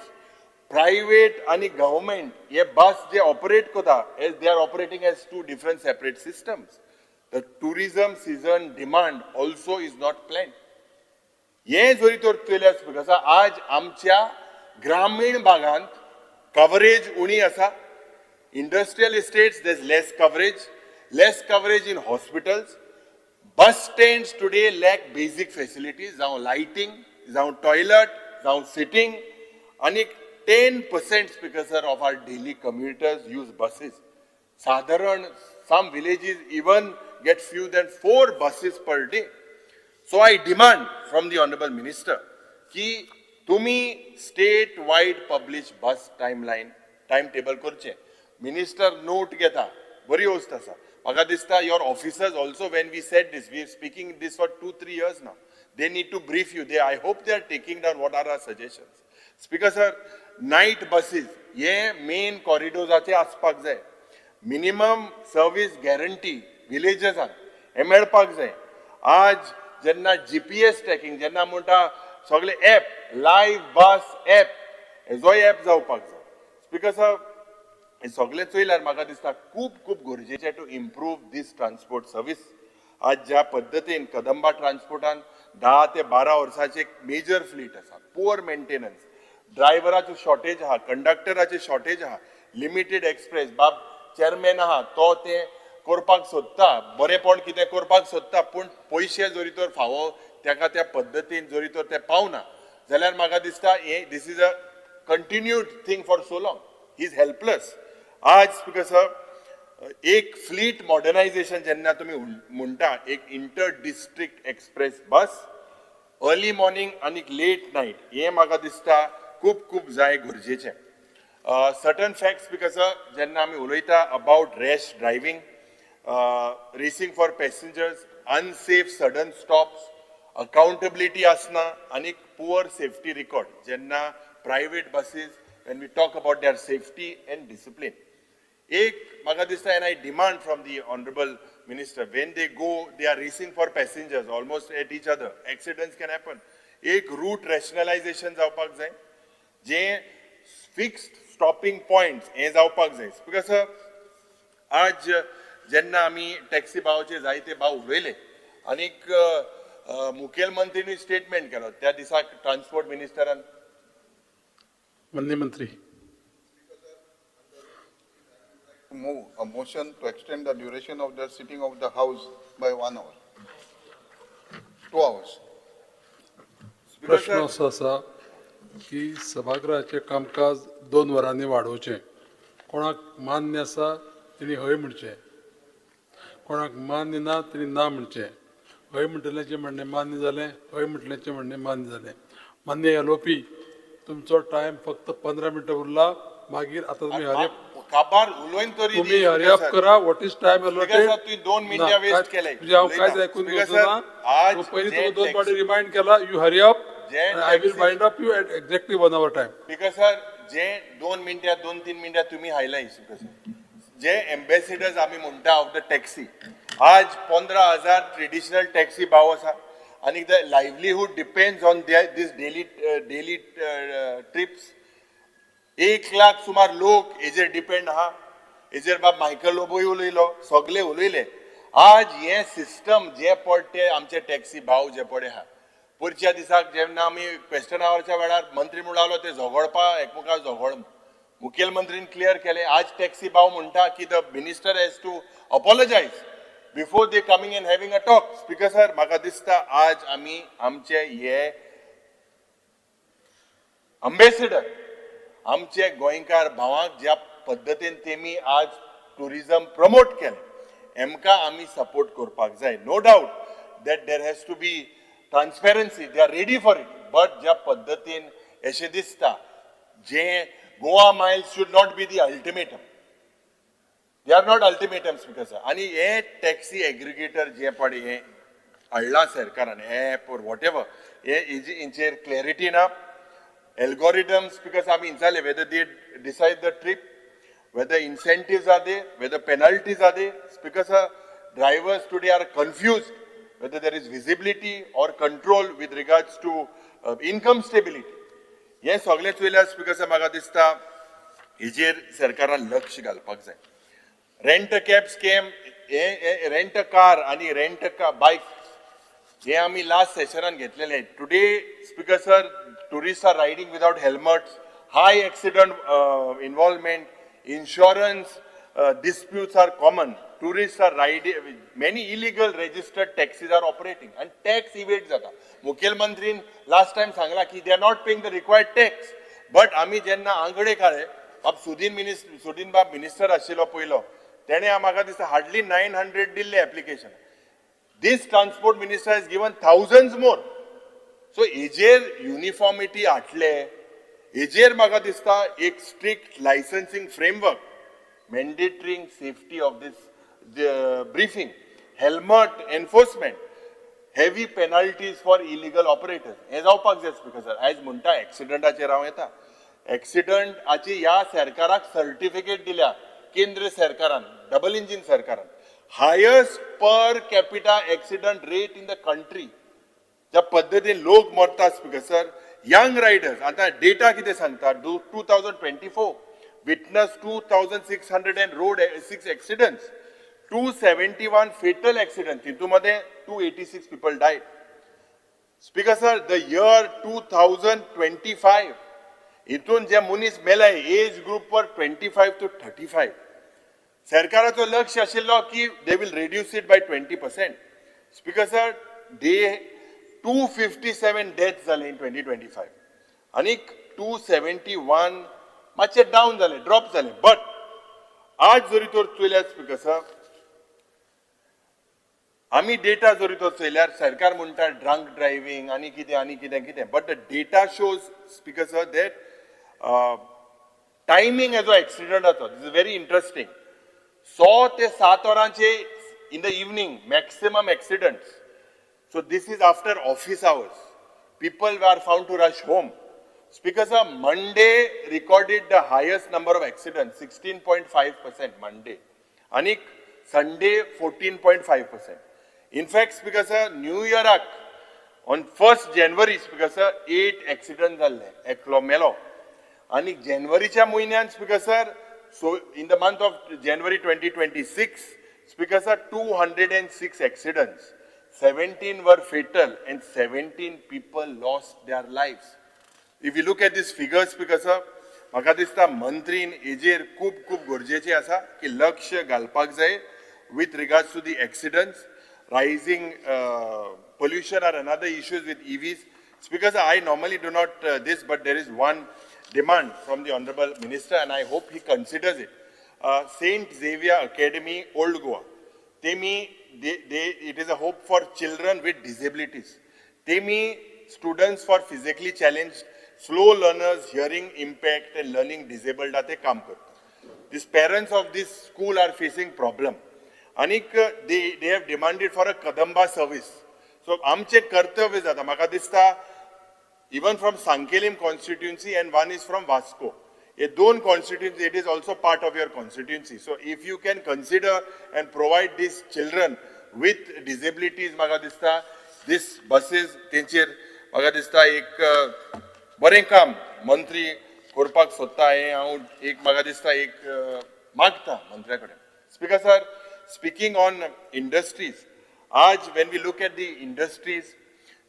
Speaker 3: Private आनी गव्हर्मेंट हे बस जे operate करता, as they are operating as two different separate systems. The tourism season demand also is not plan. हे जरी तर चोयल्यार स्पीकर आसा, आज आमच्या ग्रामीण भागांत कवरेज उणी आसा. Industrial estates there is less coverage, less coverage in hospitals. Bus stands today lack basic facilities, जावं लायटींग, जावं टॉयलट, जावं सिटींग. आनी 10% speaker sir of our daily commuters use buses. सादारण some villages even get few than 4 buses per day. So I demand from the honourable minister की तुमी state wide publish bus timeline, time table करचें. Minister note घेता, बरी वस्त आसा. म्हाका दिसता your officers also, when we said this, we are speaking this for 2-3 years now, they need to brief you. They, I hope they are taking down what are our suggestions. Speaker sir, night buses हे main कॉरिडोर्साचे आसपाक जाय. Minimum service guarantee विलेजसान हें मेळपाक जाय. आज जेन्ना GPS tracking जेन्ना म्हणटा सगळे एप, लायव्ह बस एप, हेजोय एप जावपाक जाय. स्पीकर सर, हे सगळें चोयल्यार म्हाका दिसता खूब खूब गरजेचें to improve this transport service. आज ज्या पद्दतीन कदंबा ट्रान्सपोर्टान 10 ते 12 वर्सांची एक मेजर फ्लीट आसा, पुअर मेंटेनन्स, ड्रायव्हराचो शॉर्टेज आहा, कंडक्टराचे शॉर्टेज आहा, लिमिटेड एक्सप्रेस, बाब चेअरमॅन आहा तो ते करपाक सोदता, बरेपण कितें करपाक सोदता, पूण पयशे जरी तर फावो ताका त्या पद्दतीन जरी तर ते पावना जाल्यार म्हाका दिसता हे this is a continued thing for so long, he is helpless. आज स्पीकर सर, एक फ्लीट मॉडर्नायझेशन जेन्ना तुमी म्हणटा, एक inter district express bus early morning आनी लेट नायट, हें म्हाका दिसता खूब खूब जाय गरजेचें. सर्टन फॅक्ट्स स्पीकर सर, जेन्ना आमी उलयता about rash driving, racing for passengers, unsafe sudden stops, accountability आसना आनी पुअर सेफ्टी रिकॉर्ड. जेन्ना private buses when we talk about their safety and discipline, एक म्हाका दिसता, and I demand from the honourable minister, when they go they are racing for passengers almost at each other, accidents can happen. एक route rationalisation जावपाक जाय, जें fixed stopping points हें जावपाक जाय. Because आज जेन्ना आमी टॅक्सी भावाचे जायते भाव उलयले आनीक मुखेलमंत्रीनी स्टेटमेंट केलो त्या दिसाक ट्रान्सपोर्ट मिनिस्टरान.
Speaker 15: माननीय मंत्री.
Speaker 9: Move a motion to extend the duration of the sitting of the house by 1 hour, 2 hours.
Speaker 15: प्रश्न असो आसा की सभागृहाचें कामकाज 2 वरांनी वाडोवचें, कोणाक मान्य आसा तेणी हय म्हणचें, कोणाक मान्य ना तेणी ना म्हणचें. हय म्हणटल्याचें म्हणणें मान्य जालें, हय म्हणटल्याचें म्हणणें मान्य जालें. मान्य एलओपी, तुमचो टायम फक्त 15 मिनटां उरला, मागीर आतां तुमी हरी
Speaker 3: काबार उलोवन तरी
Speaker 15: तुमी हरी अप करा. What is time allotted?
Speaker 3: तुवें 2 मिनटां वेस्ट केले.
Speaker 15: तुजें हांव कांयच आयकून घेवचो ना. पयलीं तुका 2 फावटी रिमायंड केला, you hurry up, I will wind up you at exactly 1 hour time.
Speaker 3: Speaker sir, जे 2 मिनटां 2-3 मिनटां तुमी हायलाय स्पीकर सर, जे एम्बेसिडर्स आमी म्हणटा ऑफ the taxi, आज 15,000 ट्रेडिशनल टॅक्सी भाव आसा आनी the livelihood depends on this daily trips. 1 lakh सुमार लोक हेजेर डिपेंड आहा. हेजेर बाब मायकल लोबोय उलयलो, सगळे उलयले. आज हें सिस्टम जे पडटे आमचे टॅक्सी भाव जे पडे आहा, पयरच्या दिसाक जेन्ना आमी क्वेश्चन आवरच्या वेळार मंत्री म्हणलो ते झगडपा एकमेकाक झगड, मुखेलमंत्रीन क्लियर केलें. आज टॅक्सी भाव म्हणटा की the minister has to apologise before they coming and having a talk. Speaker sir, म्हाका दिसता आज आमी आमचे हे अम्बेसिडर आमचे गोंयकार भावांक ज्या पद्दतीन तेमी आज ट्युरिजम प्रमोट केलें, हेमकां आमी सपोर्ट करपाक जाय. No doubt that there has to be transparency, they are ready for it, but ज्या पद्दतीन अशें दिसता जे Goa miles should not be the ultimatum, they are not ultimatum speaker sir. आनी हे टॅक्सी एग्रिगेटर जे पळय हें हाडलां सरकारान एप ऑर what ever, हे हेंचेर क्लॅरिटी ना. Algorithms, because I mean, whether they decide the trip, whether incentives are there, whether penalties are there, because drivers today are confused whether there is visibility or control with regards to income stability. Yes, सगळे चोयल्यार because म्हाका दिसता हेजेर सरकारान लक्ष घालपाक जाय. Rent a cab scam, rent a car आनी rent a bike हे आमी लास्ट सेशनान घेतलेले. Today speaker sir, tourists are riding without helmets, high accident involvement, insurance disputes are common. Tourists are riding, many illegal registered taxis are operating and tax evade jata. Mukhyamantrin last time sangla ki they are not paying the required tax. But ami jenna angade kale, ab Sudin bab minister ashilo poilo, tene amaka dista hardly 900 dille application. This transport minister has given thousands more. So एजेर uniformity हाडले, एजेर म्हाका दिसता एक strict licensing framework, mandatory safety of this briefing, helmet enforcement, heavy penalties for illegal operators, हें जावपाक जाय speaker sir. आयज म्हणटा एक्सिडंटाचेर हांव येता, एक्सिडंटाची ह्या सरकाराक सर्टिफिकेट दिल्या केंद्र सरकारान, डबल इंजीन सरकारान. Highest per capita accident rate in the country. ज्या पद्दतीन लोक मरतात स्पीकर सर, यंग रायडर्स. आतां डेटा कितें सांगता, 2024 witness 2600 and road 6 accidents, 271 fatal accident, तितून मध्ये 286 people died. Speaker sir, the year 2025 हितून जे मनीस मेले एज ग्रुप वर 25 to 35, सरकाराचो लक्ष आशिल्लो की they will reduce it by 20%. Speaker sir, they 257 death जाले इन 2025 आनीक 271 मातशे डावन जाले, ड्रॉप जाले. बट आज जरी तर चोयल्यार स्पीकर सर, आमी डेटा जरी तर चोयल्यार सरकार म्हणटा ड्रंक ड्रायव्हिंग आनी कितें आनी कितें कितें, but the data shows speaker sir that timing हेजो एक्सिडंटाचो this is very interesting. 100 ते 7 वरांचे in the evening maximum accidents. So this is after office hours. People are found to rush home. Speaker sir, Monday recorded the highest number of accidents, 16.5% Monday. Anik Sunday 14.5%. In fact, Speaker sir, New Year on 1st January, Speaker sir, 8 accidents जाल्ले, एकलो मेलो. Anik Januaryच्या म्हयन्यान Speaker sir, so in the month of January 2026, Speaker sir, 206 accidents. 17 were fatal and 17 people lost their lives. If you look at these figures, Speaker sir, म्हाका दिसता मंत्रीन हेजेर खूब खूब गरजेचें आसा की लक्ष घालपाक जाय with regards to the accidents. Rising pollution are another issues with EVs. Speaker sir, I normally do not this, but there is one demand from the Honorable Minister and I hope he considers it. Saint Xavier Academy, Old Goa. Temi, it is a hope for children with disabilities. Temi, students for physically challenged, slow learners, hearing impact and learning disabled ते काम करता. These parents of this school are facing problem. Anik they have demanded for a Kadamba service. So आमचे कर्तव्य जाता म्हाका दिसता even from Sanquelim constituency and one is from Vasco. हे दोन constituency, it is also part of your constituency. So if you can consider and provide these children with disabilities, म्हाका दिसता this buses तेंचेर म्हाका दिसता एक बरें काम मंत्री करपाक सोदता हें हांव एक म्हाका दिसता एक मागता मंत्र्या कडेन. Speaker sir, speaking on industries, आज when we look at the industries,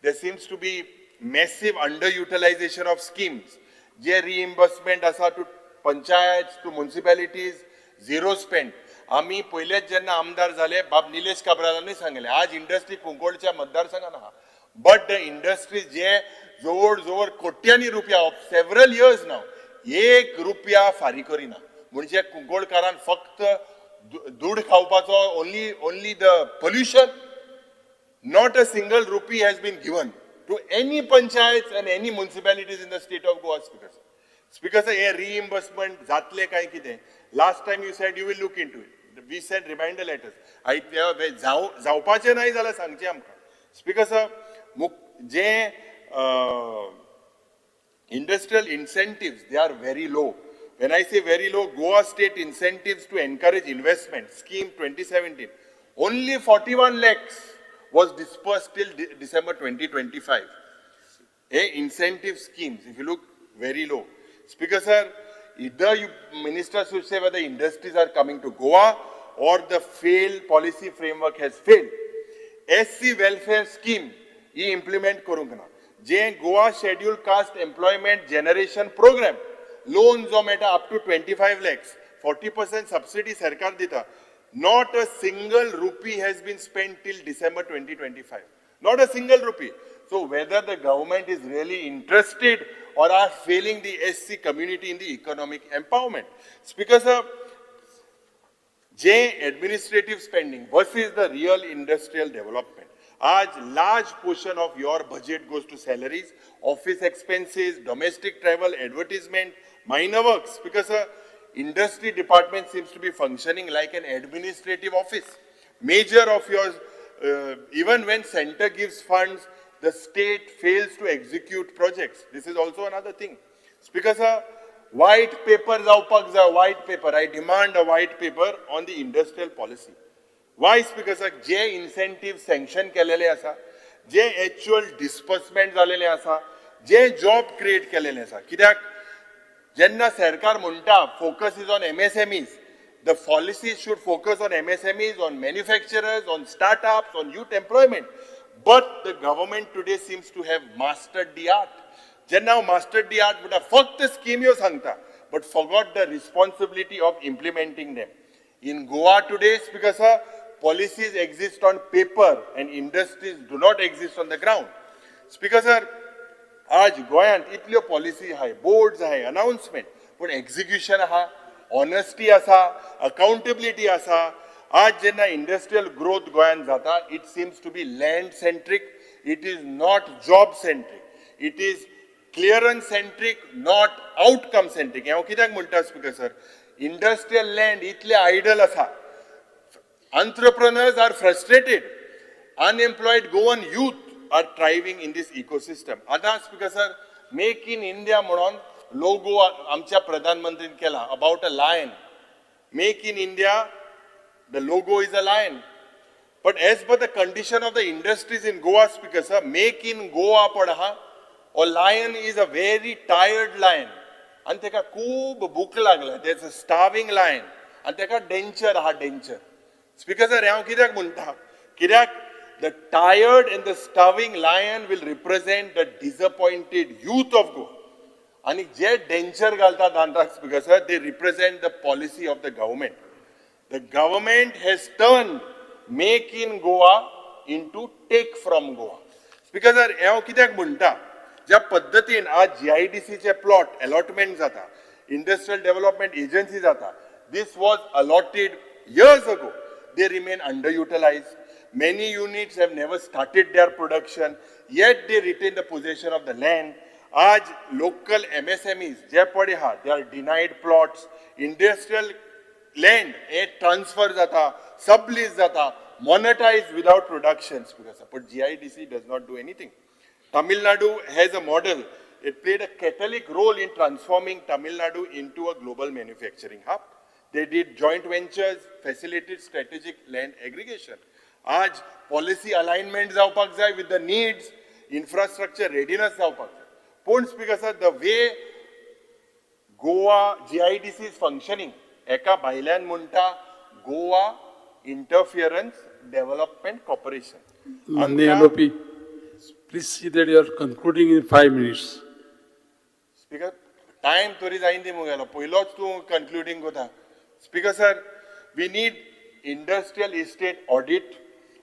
Speaker 3: there seems to be massive underutilization of schemes. J reimbursement आसा to panchayat, to municipalities, zero spend. आमी पयलेच जेन्ना आमदार जाले बाब निलेश काब्रालांनी सांगलें आज इंडस्ट्री कुंकळच्या मतदारसंघान आहा, बट the industry जे जवळ जवळ कोट्यांनी रुपया ऑफ सेव्हरल इयर्स नाव एक रुपया फारीक करिना. म्हणजे कुंकळकारान फक्त दूड खावपाचो, only the pollution, not a single rupee has been given to any panchayats and any municipalities in the state of Goa. Speaker sir, Speaker sir, hey reimbursement जातले काय कितें? Last time you said you will look into it. We sent reminder letters. जावपाचें नाय जाल्यार सांगचें आमकां. Speaker sir, J industrial incentives, they are very low. When I say very low, Goa state incentives to encourage investment scheme 2017, only 41 lakhs was dispersed till December 2025. Incentive schemes, if you look, very low. Speaker sir, either you minister should say whether industries are coming to Goa or the failed policy framework has failed. SC welfare scheme he implement करूंक ना. जे Goa scheduled caste employment generation program, loan जो मेळटा up to 25 lakhs, 40% subsidy सरकार दिता. Not a single rupee has been spent till December 2025. Not a single rupee. So whether the government is really interested or are failing the SC community in the economic empowerment. Speaker sir, J administrative spending versus the real industrial development. Aaj large portion of your budget goes to salaries, office expenses, domestic travel, advertisement, minor works. Because sir, industry department seems to be functioning like an administrative office. Major of your, even when center gives funds, the state fails to execute projects. This is also another thing. Speaker sir, white paper, white paper. I demand a white paper on the industrial policy. Why speaker sir? J incentive sanction केलेले आसा, जे actual disbursement जालेले आसा, जे job create केलेले आसा. कित्याक जेन्ना सरकार म्हणटा focus is on MSMEs, the policy should focus on MSMEs, on manufacturers, on startups, on youth employment. But the government today seems to have mastered the art. जेन्ना हांव मास्टर्ड दी आर्ट म्हणटा, फक्त स्किम्यो सांगता, but forgot the responsibility of implementing them. In Goa today, Speaker sir, policies exist on paper and industries do not exist on the ground. Speaker sir, आज गोंयांत इतल्यो policy आहाय, boards आहाय, अनाउन्समेंट, पूण execution आहा, ऑनेस्टी आसा, accountability आसा? आज जेन्ना इंडस्ट्रियल ग्रोथ गोंयांत जाता, it seems to be land centric, it is not job centric, it is clearance centric, not outcome centric. हांव कित्याक म्हणटा स्पीकर सर, इंडस्ट्रियल लँड इतले आयडल आसा, entrepreneurs are frustrated, unemployed Goan youth are thriving in this ecosystem. आतां speaker sir, make in India म्हणून logo आमच्या प्रधानमंत्रीन केला about a lion. Make in India, the logo is a lion. But as per the condition of the industries in Goa, Speaker sir, make in Goa पड आहा, हो lion is a very tired lion आनी ताका खूब भूक लागल्या. That's a starving lion आनी ताका डेंचर आहा, डेंचर. स्पीकर सर, हांव कित्याक म्हणटा, कित्याक the tired and the starving lion will represent the disappointed youth of Goa. आनी जे डेंचर घालता दांताक, Speaker sir, they represent the policy of the government. The government has turn Make in Goa into take from Goa. Speaker sir, हांव कित्याक म्हणटा, ज्या पद्दतीन आज जीआयडीसीचे plot allotment जाता, industrial development agency जाता, this was allotted years ago, they remain under utilized. Many units have never started their production, yet they retain the possession of the land. आज local MSMEs जे पळय आहा, they are denied plots, industrial land hey transfer जाता, sublease जाता, monetized without production. But GIDC does not do anything. Tamil Nadu has a model. It played a catalytic role in transforming Tamil Nadu into a global manufacturing hub. They did joint ventures, facilitated strategic land aggregation. आज policy alignment जावपाक जाय with the needs, infrastructure readiness जावपाक जाय. पूण speaker sir, the way Goa GIDC is functioning, एका भायल्यान म्हणटा Goa इंटरफियरन्स development corporation.
Speaker 15: माननीय उलोवपी, please see that you are concluding in 5 minutes.
Speaker 3: Speaker, time तरी जायन दी मुगेलो, पयलोच तूं कन्क्लुडींग कोता. Speaker sir, we need industrial estate audit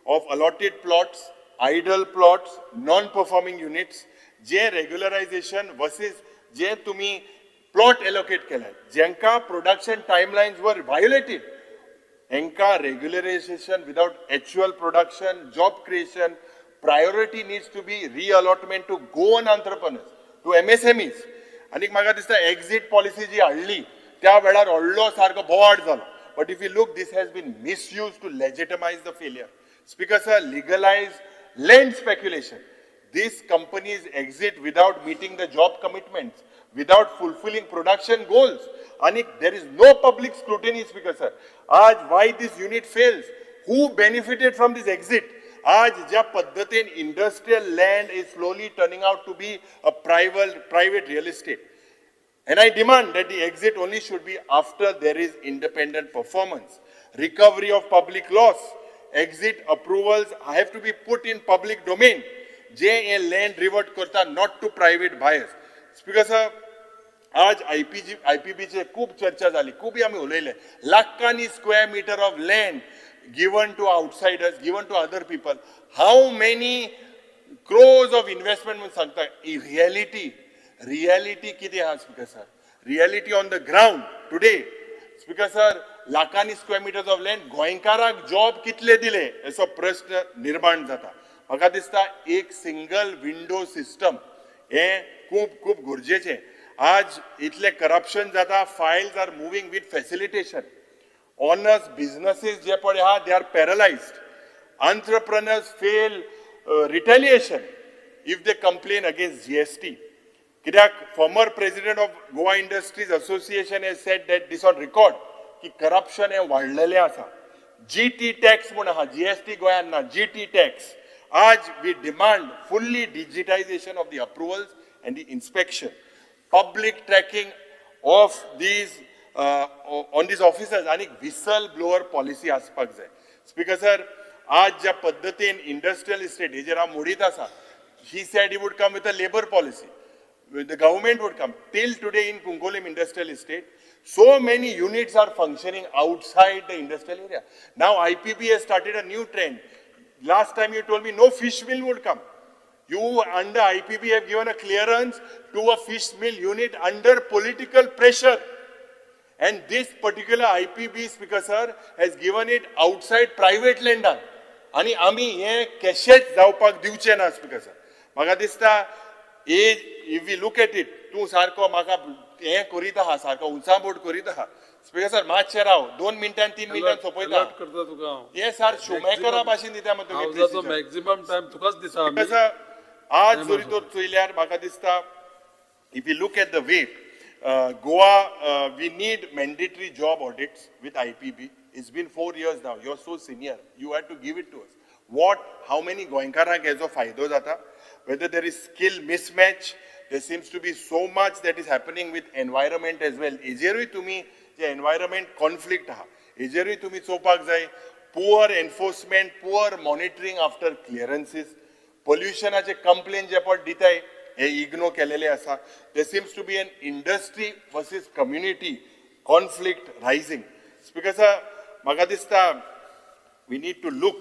Speaker 3: of allotted plots, idle plots, non performing units, J regularisation versus जे तुमी प्लॉट एलोकेट केले, जेंका production timelines were violated, हेंका regularization without actual production, job creation. Priority needs to be reallotment to Goan entrepreneurs, to MSMEs. आनीक म्हाका दिसता exit policy जी हाडली त्या वेळार व्हडलो सारको बोवाळ जालो, but if you look, this has been misused to legitimize the failure. Speaker sir, legalize land speculation. These companies exit without meeting the job commitments, without fulfilling production goals. And there is no public scrutiny, Speaker sir. आज why this unit fails? Who benefited from this exit? आज ज्या पद्धतीन industrial land is slowly turning out to be a private real estate. And I demand that the exit only should be after there is independent performance, recovery of public loss, exit approvals have to be put in public domain. J hey land revert करता, not to private buyers. Speaker sir, आज आयपीजी आयपीबीचे खूब चर्चा जाली, खूब आमी उलयले. लाखांनी square meter of land given to outsiders, given to other people. How many crores of investment म्हणून सांगता. रियलिटी, रियलिटी कितें आहा, speaker sir? Reality on the ground today, speaker sir, लाखांनी स्क्वेअर मिटर्स ऑफ लँड, गोंयकाराक job कितले दिले असो प्रश्न निर्माण जाता. म्हाका दिसता एक सिंगल विंडो सिस्टम हे खूब खूब गरजेचें. आज इतलें करप्शन जाता, files are moving with facilitation, honest businesses जे पळय आहा, they are paralyzed. Entrepreneurs face retaliation if they complain against GST. कित्याक former president of Goa Industries Association has said that this on record की corruption हें वाडलेलें आसा. GT tax म्हूण आहा, GST गोंयांत ना, GT tax. आज we demand fully digitization of the approvals and the inspection, public tracking of these on these officers आनी व्हिसल ब्लोअर पॉलिसी आसपाक जाय. स्पीकर सर, आज ज्या पद्दतीन इंडस्ट्रियल इस्टेट हेजेर हांव मोडीत आसा, he said he would come with a labour policy, the government would come. Till today in Cuncolim Industrial Estate, so many units are functioning outside the industrial area. Now IPB has started a new trend. Last time you told me no fish mill would come. You under IPB have given a clearance to a fish mill unit under political pressure. And this particular IPB, Speaker sir, has given it outside private land. Ani ami हे केशेच जावपाक दिवचे ना speaker sir. म्हाका दिसता if we look at it, तूं सारको म्हाका हें करीत आहा, सारको उंचाबोट करीत आहा. स्पीकर सर मातशें राव, 2 मिनटां 3 मिनटां सोंपयता.
Speaker 15: करता तुका हांव.
Speaker 3: हे सर शुमेकरा भाशेन दिता
Speaker 15: तुमी. मॅक्झिमम टायम तुकाच दिता.
Speaker 3: स्पीकर सर, आज जरी तर चोयल्यार म्हाका दिसता if you look at the way Goa, we need mandatory job audits with IPB. It's been 4 years now. You're so senior. You had to give it to us. What, how many गोंयकारांक हेजो फायदो जाता? Whether there is skill mismatch, there seems to be so much that is happening with environment as well. हेजेरूय तुमी जे environment conflict आहा, हेजेरूय तुमी चोवपाक जाय. Poor enforcement, poor monitoring after clearances, पोल्युशनाचे complain जे पट दिताय हे इग्नोर केलेले आसा. There seems to be an industry versus community conflict rising. Speaker sir, म्हाका दिसता we need to look,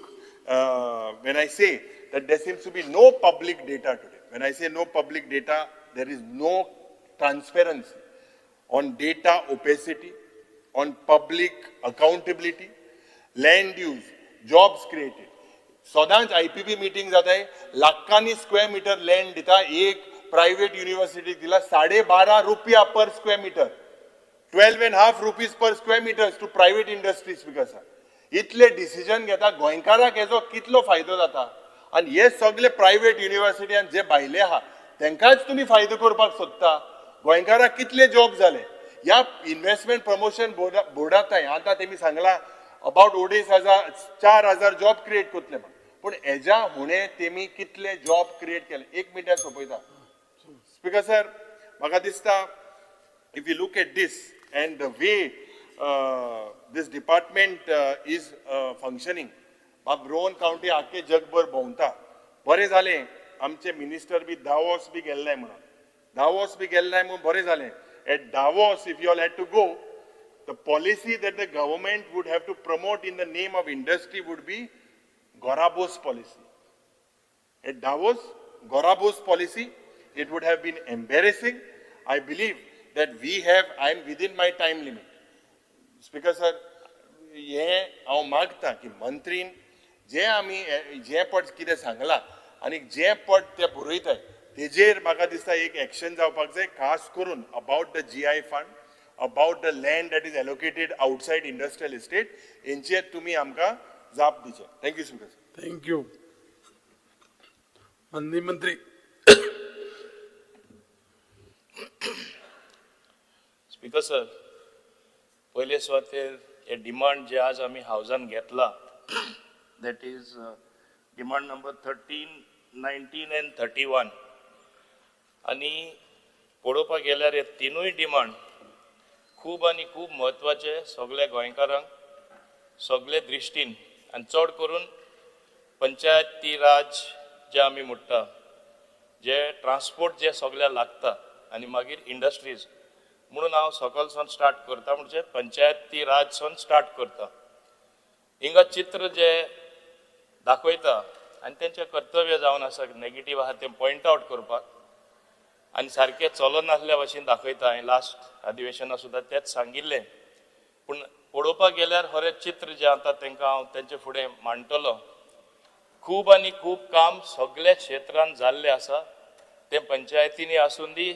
Speaker 3: when I say that there seems to be no public data today. When I say no public data, there is no transparency on data opacity, on public accountability, land use, jobs created. सदांच IPB meeting जाताय, लाखांनी square metre land दिता. एक private युनिव्हर्सिटीक दिला 12.5 रुपया per square metre, 12.5 rupees per square metre to private industries. Speaker sir, इतले decision घेता, गोंयकाराक हेजो कितलो फायदो जाता? आनी हे सगळे प्रायव्हेट युनिव्हर्सिटी जे भायले आहा तेंकांच तुमी फायदो करपाक सोदता. गोंयकाराक कितले जॉब जाले ह्या इन्व्हेस्टमेंट प्रमोशन बोर्डांत? आतां तेमी सांगला अबाउट 2,500 4,000 जॉब क्रिएट करतले म्हण, पूण हेज्या हुणे तेमी कितले जॉब क्रिएट केले? 1 मिनटान सोंपयता. स्पीकर सर, म्हाका दिसता if you look at this and the way this department is functioning, बाब रोहन कावंटी आख्खे जगभर भोंवता. बरें जालें आमचे मिनिस्टर बी दावोस बी गेल्ले म्हणून, दावोस बी गेल्ले म्हणून बरें जालें. At Davos if you all had to go, the policy that the government would have to promote in the name of industry would be Gorabos policy. At Davos, Gorabos policy, it would have been embarrassing. I believe that we have, I am within my time limit. Speaker sir, हे हांव मागता की मंत्रीन जे आमी जे पट कितें सांगलां आनी जे पट ते बरयताय तेजेर म्हाका दिसता एक एक्शन जावपाक जाय, खास करून about the GI fund, about the land that is allocated outside industrial estate. हेंचेर तुमी आमकां जाप दिवचे. Thank you speaker sir.
Speaker 15: Thank you. माननीय मंत्री.
Speaker 4: स्पीकर सर, पयले सुवातेर हे डिमांड जे आज आमी हावजान घेतला, that is demand number 13, 19 and 31. आनी पळोवपाक गेल्यार हे तिनूय डिमांड खूब आनी खूब म्हत्वाचे सगल्या गोंयकारांक, सगळे दृश्टीन, आनी चड करून पंचायती राज जे आमी म्हणटा, जे ट्रान्सपोर्ट जे सगळ्या लागता आनी मागीर इंडस्ट्रीज. म्हणून हांव सकलसून स्टार्ट करता, म्हणजे पंचायती राजसून स्टार्ट करता. हिंगा चित्र जे दाखयता आनी तेंचें कर्तव्य जावन आसा नेगेटीव आहा तें पॉयंट आवट करपाक आनी सारकें चलनासल्या भशेन दाखयता. हांवें लास्ट अधिवेशना सुद्दां तेंच सांगिल्लें, पूण पळोवपाक गेल्यार खरें चित्र जें आतां तांकां हांव तेंचे फुडें मांडटलो. खूब आनी खूब काम सगळ्या क्षेत्रांत जाल्लें आसा, तें पंचायतींनी आसूं दी,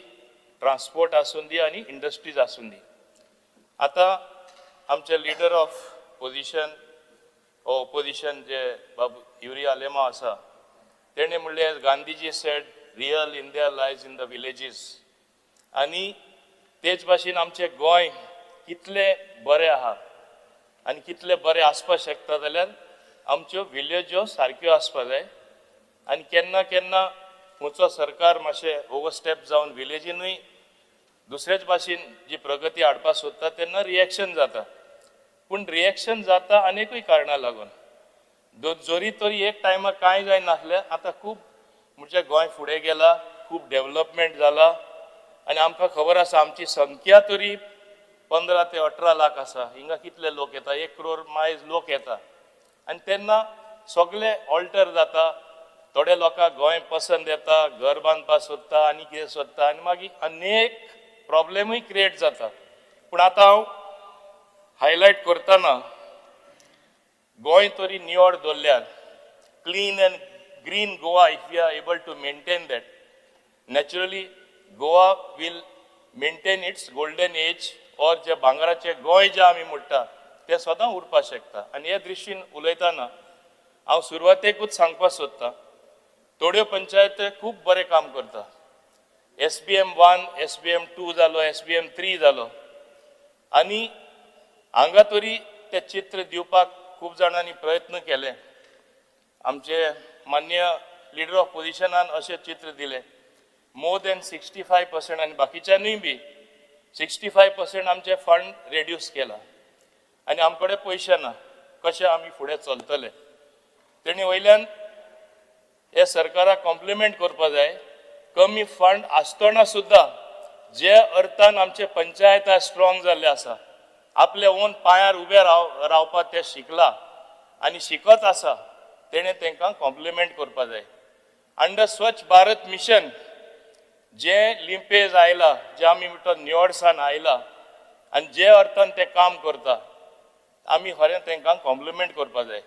Speaker 4: ट्रान्सपोर्ट आसूं दी आनी इंडस्ट्रीज आसूं दी. आतां आमचे लिडर ऑफ पोजिशन ओपोजिशन जे बाबू युरी आलेमा आसा, तेणें म्हणलें Gandhiji said real India lies in the villages. आनी तेच भाशेन आमचें गोंय कितलें बरें आहा आनी कितले बरें आसपाक शकता जाल्यार आमच्यो विलेज्यो सारक्यो आसपा जाय. आनी केन्ना केन्ना खंयचो सरकार मातशें ओवरस्टेप जावन विलेजीनूय दुसरेच भाशेन जी प्रगती हाडपाक सोदता तेन्ना रिएक्शन जाता. पूण रिएक्शन जाता आनीकूय कारणां लागून. जरी तरी एक टायमार कांय जायनासलें, आतां खूब म्हणजे गोंय फुडें गेला, खूब डेवलपमेंट जाला आनी आमकां खबर आसा आमची संख्या तरी 15 ते 18 लाख आसा. हिंगा कितले लोक येता, 1 करोड मायज लोक येता आनी तेन्ना सगळे ऑल्टर जाता. थोडे लोकांक गोंय पसंत येता, घर बांदपाक सोदता आनी कितें सोदता आनी मागीर अनेक प्रॉब्लेमूय क्रिएट जाता. पूण आतां हांव हायलायट करतना गोंय तरी निवड दवरल्यार clean and green Goa, if you are able to maintain that, naturally Goa will maintain its golden age or जे भांगराचे गोंय जे आमी म्हणटा ते सदां उरपाक शकता. आनी हे दृश्टीन उलयतना हांव सुरवातेकूच सांगपाक सोदता, थोड्यो पंचायत खूब बरें काम करता. SBM 1, SBM 2 जालो, SBM 3 जालो आनी हांगा तरी तें चित्र दिवपाक खूब जाणांनी प्रयत्न केले. आमचे मान्य लिडर ऑफ पोजिशनान अशें चित्र दिलें, मोर दॅन 65% आनी बाकीच्यांनीय बी 65% आमचे फंड रेड्यूस केला आनी आमचे कडेन पयशे ना, कशें आमी फुडें चलतले. तेणी वयल्यान हे सरकाराक कॉम्प्लिमेंट करपा जाय, कमी फंड आसतना सुद्दां जे अर्थान आमचे पंचायत स्ट्रॉंग जाल्ले आसा, आपले ओन पांयार उबे रावपाक ते शिकला आनी शिकत आसा, तेणें तांकां कॉम्प्लिमेंट करपा जाय. अंडर स्वच्छ भारत मिशन जे लिंपेज आयला, जे आमी म्हणटा निवडसान आयला आनी जे अर्थान ते काम करता, आमी खरें तांकां कॉम्प्लिमेंट करपा जाय.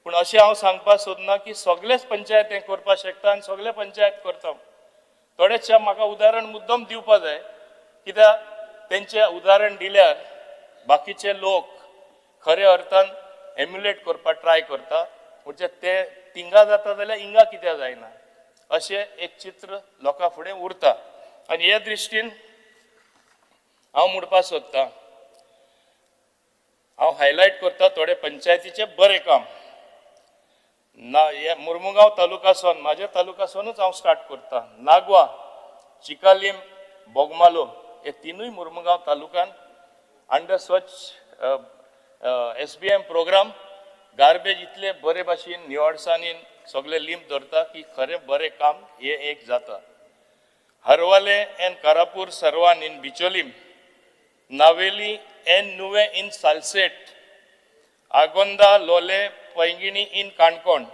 Speaker 4: पूण अशें हांव सांगपाक सोदना की सगळेच पंचायत हें करपाक शकता आनी सगळे पंचायत करता. थोडेशें म्हाका उदाहरण मुद्दम दिवपा जाय, कित्याक तेंचें उदाहरण दिल्यार बाकीचे लोक खरे अर्थान एम्युलेट करपाक ट्राय करता. म्हणजे ते तिंगा जाता जाल्यार हिंगा कित्याक जायना, अशें एक चित्र लोकां फुडें उरता. आनी हे दृश्टीन हांव म्हणपाक सोदतां, हांव हायलायट करता थोडे पंचायतीचें बरें काम. ना हे मुर्मुगांव तालुकासून, म्हाज्या तालुकासूनच हांव स्टार्ट करता. नागवा, चिकालीम, बोगमालो हे तिनूय मुर्मुगांव तालुकान under Swachh SBM programme garbage इतले बरे भाशेन निवडसांनी सगळे लिंप धरता की खरें बरें काम हें एक जाता. Harvalem and Karapur Sarvan in Bicholim, Navelim and Nuvem in Salcete, Agonda, Lolem, Poinguinim in Canacona,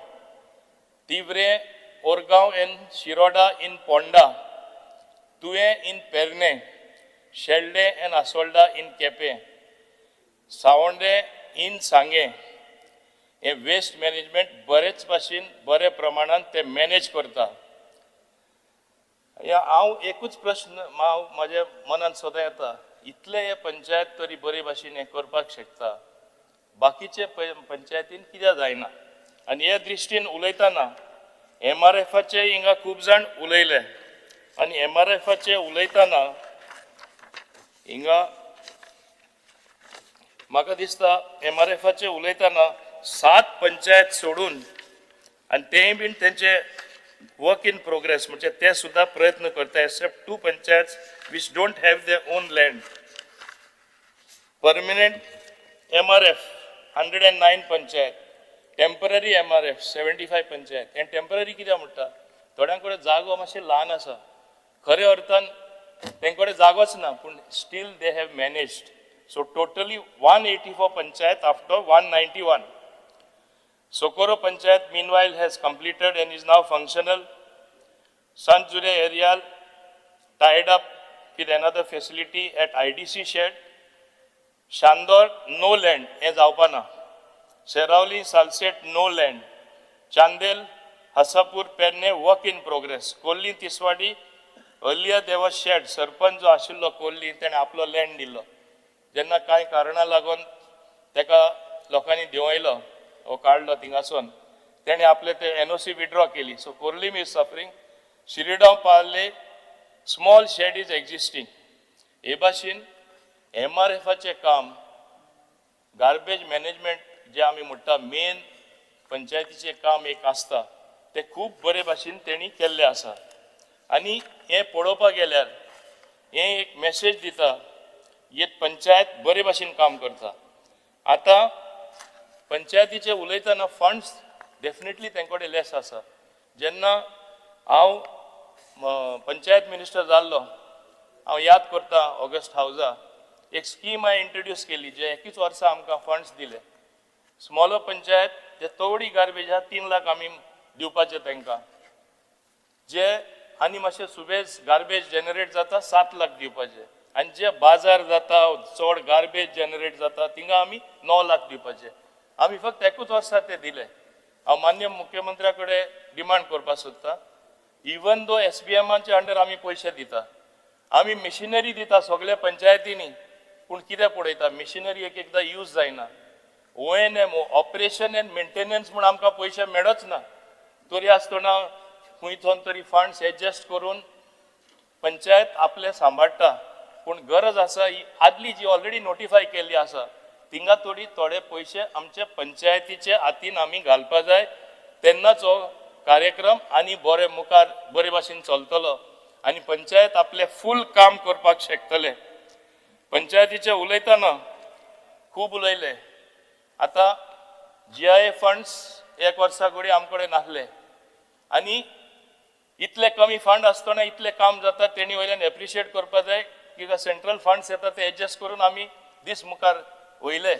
Speaker 4: Tivre, Orgaon and Shiroda in Ponda, Tuem in Pernem, Shelde and Assolda in Quepem, Savonde in Sanguem. हे waste management बरेच भाशेन बरे प्रमाणान ते manage करता. हांव एकूच प्रश्न हांव म्हाज्या मनान सदां येता, इतले हे पंचायत तरी बरे भाशेन हें करपाक शकता, बाकीचे पंचायतीन कित्याक जायना. आनी हे दृश्टीन उलयतना MRFाचे हिंगा खूब जाण उलयले आनी MRFाचे उलयतना हिंगा म्हाका दिसता MRFाचे उलयतना 7 पंचायत सोडून आनी तेंय बीन तेंचे वर्क इन प्रोग्रेस, म्हणजे ते सुद्दां प्रयत्न करता, except 2 panchayat which don't have their own land. Permanent MRF 109 panchayat, temporary MRF 75 panchayat. आनी टेंपररी कित्याक म्हणटा, थोड्यां कडेन जागो मातशें ल्हान आसा, खऱ्या अर्थान तेंचे कडेन जागोच ना, पूण still they have managed. So totally 184 panchayat after 191. Socorro Panchayat meanwhile has completed and is now functional. Sant Jose area tied up with another facility at IDC shed. Chandor no land हें जावपा ना. Seraulim Salcete no land. Chandel Hasapur Pernem work in progress. Khorlim Tiswadi earlier there was shed. Sarpanch जो आशिल्लो कोल्ली तेणें आपलो land दिल्लो, जेन्ना कांय कारणां लागून तेका लोकांनी देंवयलो वो काडलो थिंगासून, तेणें आपले ते NOC withdraw केली. So Khorlim is suffering. Shiridao Palolem small shed is existing. हे भाशेन MRFाचें काम गार्बेज मॅनेजमेंट जे आमी म्हणटा मेन पंचायतीचें काम एक आसता तें खूब बरे भाशेन तेणी केल्लें आसा. आनी हें पळोवपाक गेल्यार हें एक मॅसेज दिता एक पंचायत बरे भाशेन काम करता. आतां पंचायतीचे उलयतना फंड्स डेफिनेटली तेंचे कडेन लेस आसा. जेन्ना हांव पंचायत मिनिस्टर जाल्लो हांव याद करता ऑगस्ट हावजा एक स्कीम हांवें इंट्रोड्यूस केली जे एकूच वर्सा आमकां फंड्स दिले. स्मॉलर पंचायत जे थोडी गार्बेज आहा 3 लाख आमी दिवपाचे तांकां, जे आनी मातशे सुबेज गार्बेज जनरेट जाता 7 लाख दिवपाचे, आनी जे बाजार जाता चड गार्बेज जनरेट जाता थिंगा आमी 9 लाख दिवपाचे. आमी फक्त एकूच वर्सा ते दिले. हांव मान्य मुख्यमंत्र्या कडेन डिमांड करपाक सोदता, इवन दो SBMाचे अंडर आमी पयशे दिता, आमी मिशिनरी दिता सगल्या पंचायतींनी, पूण कितें पळयता मिशिनरी एक एकदां यूज जायना. ONM operation and maintenance म्हूण आमकां पयशे मेळच ना, तरी आसतना खंय थंय तरी फंड्स एडजस्ट करून पंचायत आपले सांबाळटा. पूण गरज आसा ही आदली जी ऑलरेडी नोटिफाय केल्ली आसा थिंगा थोडी थोडे पयशे आमचे पंचायतीचे हातीन आमी घालपा जाय, तेन्नाच हो कार्यक्रम आनी बरे मुखार बरे भाशेन चलतलो आनी पंचायत आपलें फूल काम करपाक शकतले. पंचायतीचे उलयतना खूब उलयले. आतां GIA funds एक वर्सा कडेन आमचे कडेन नासले आनी इतले कमी फंड आसतना इतलें काम जाता तेणी वयल्यान एप्रिशिएट करपा जाय की सेंट्रल फंड्स येता ते एडजस्ट करून आमी दीस मुखार वयले.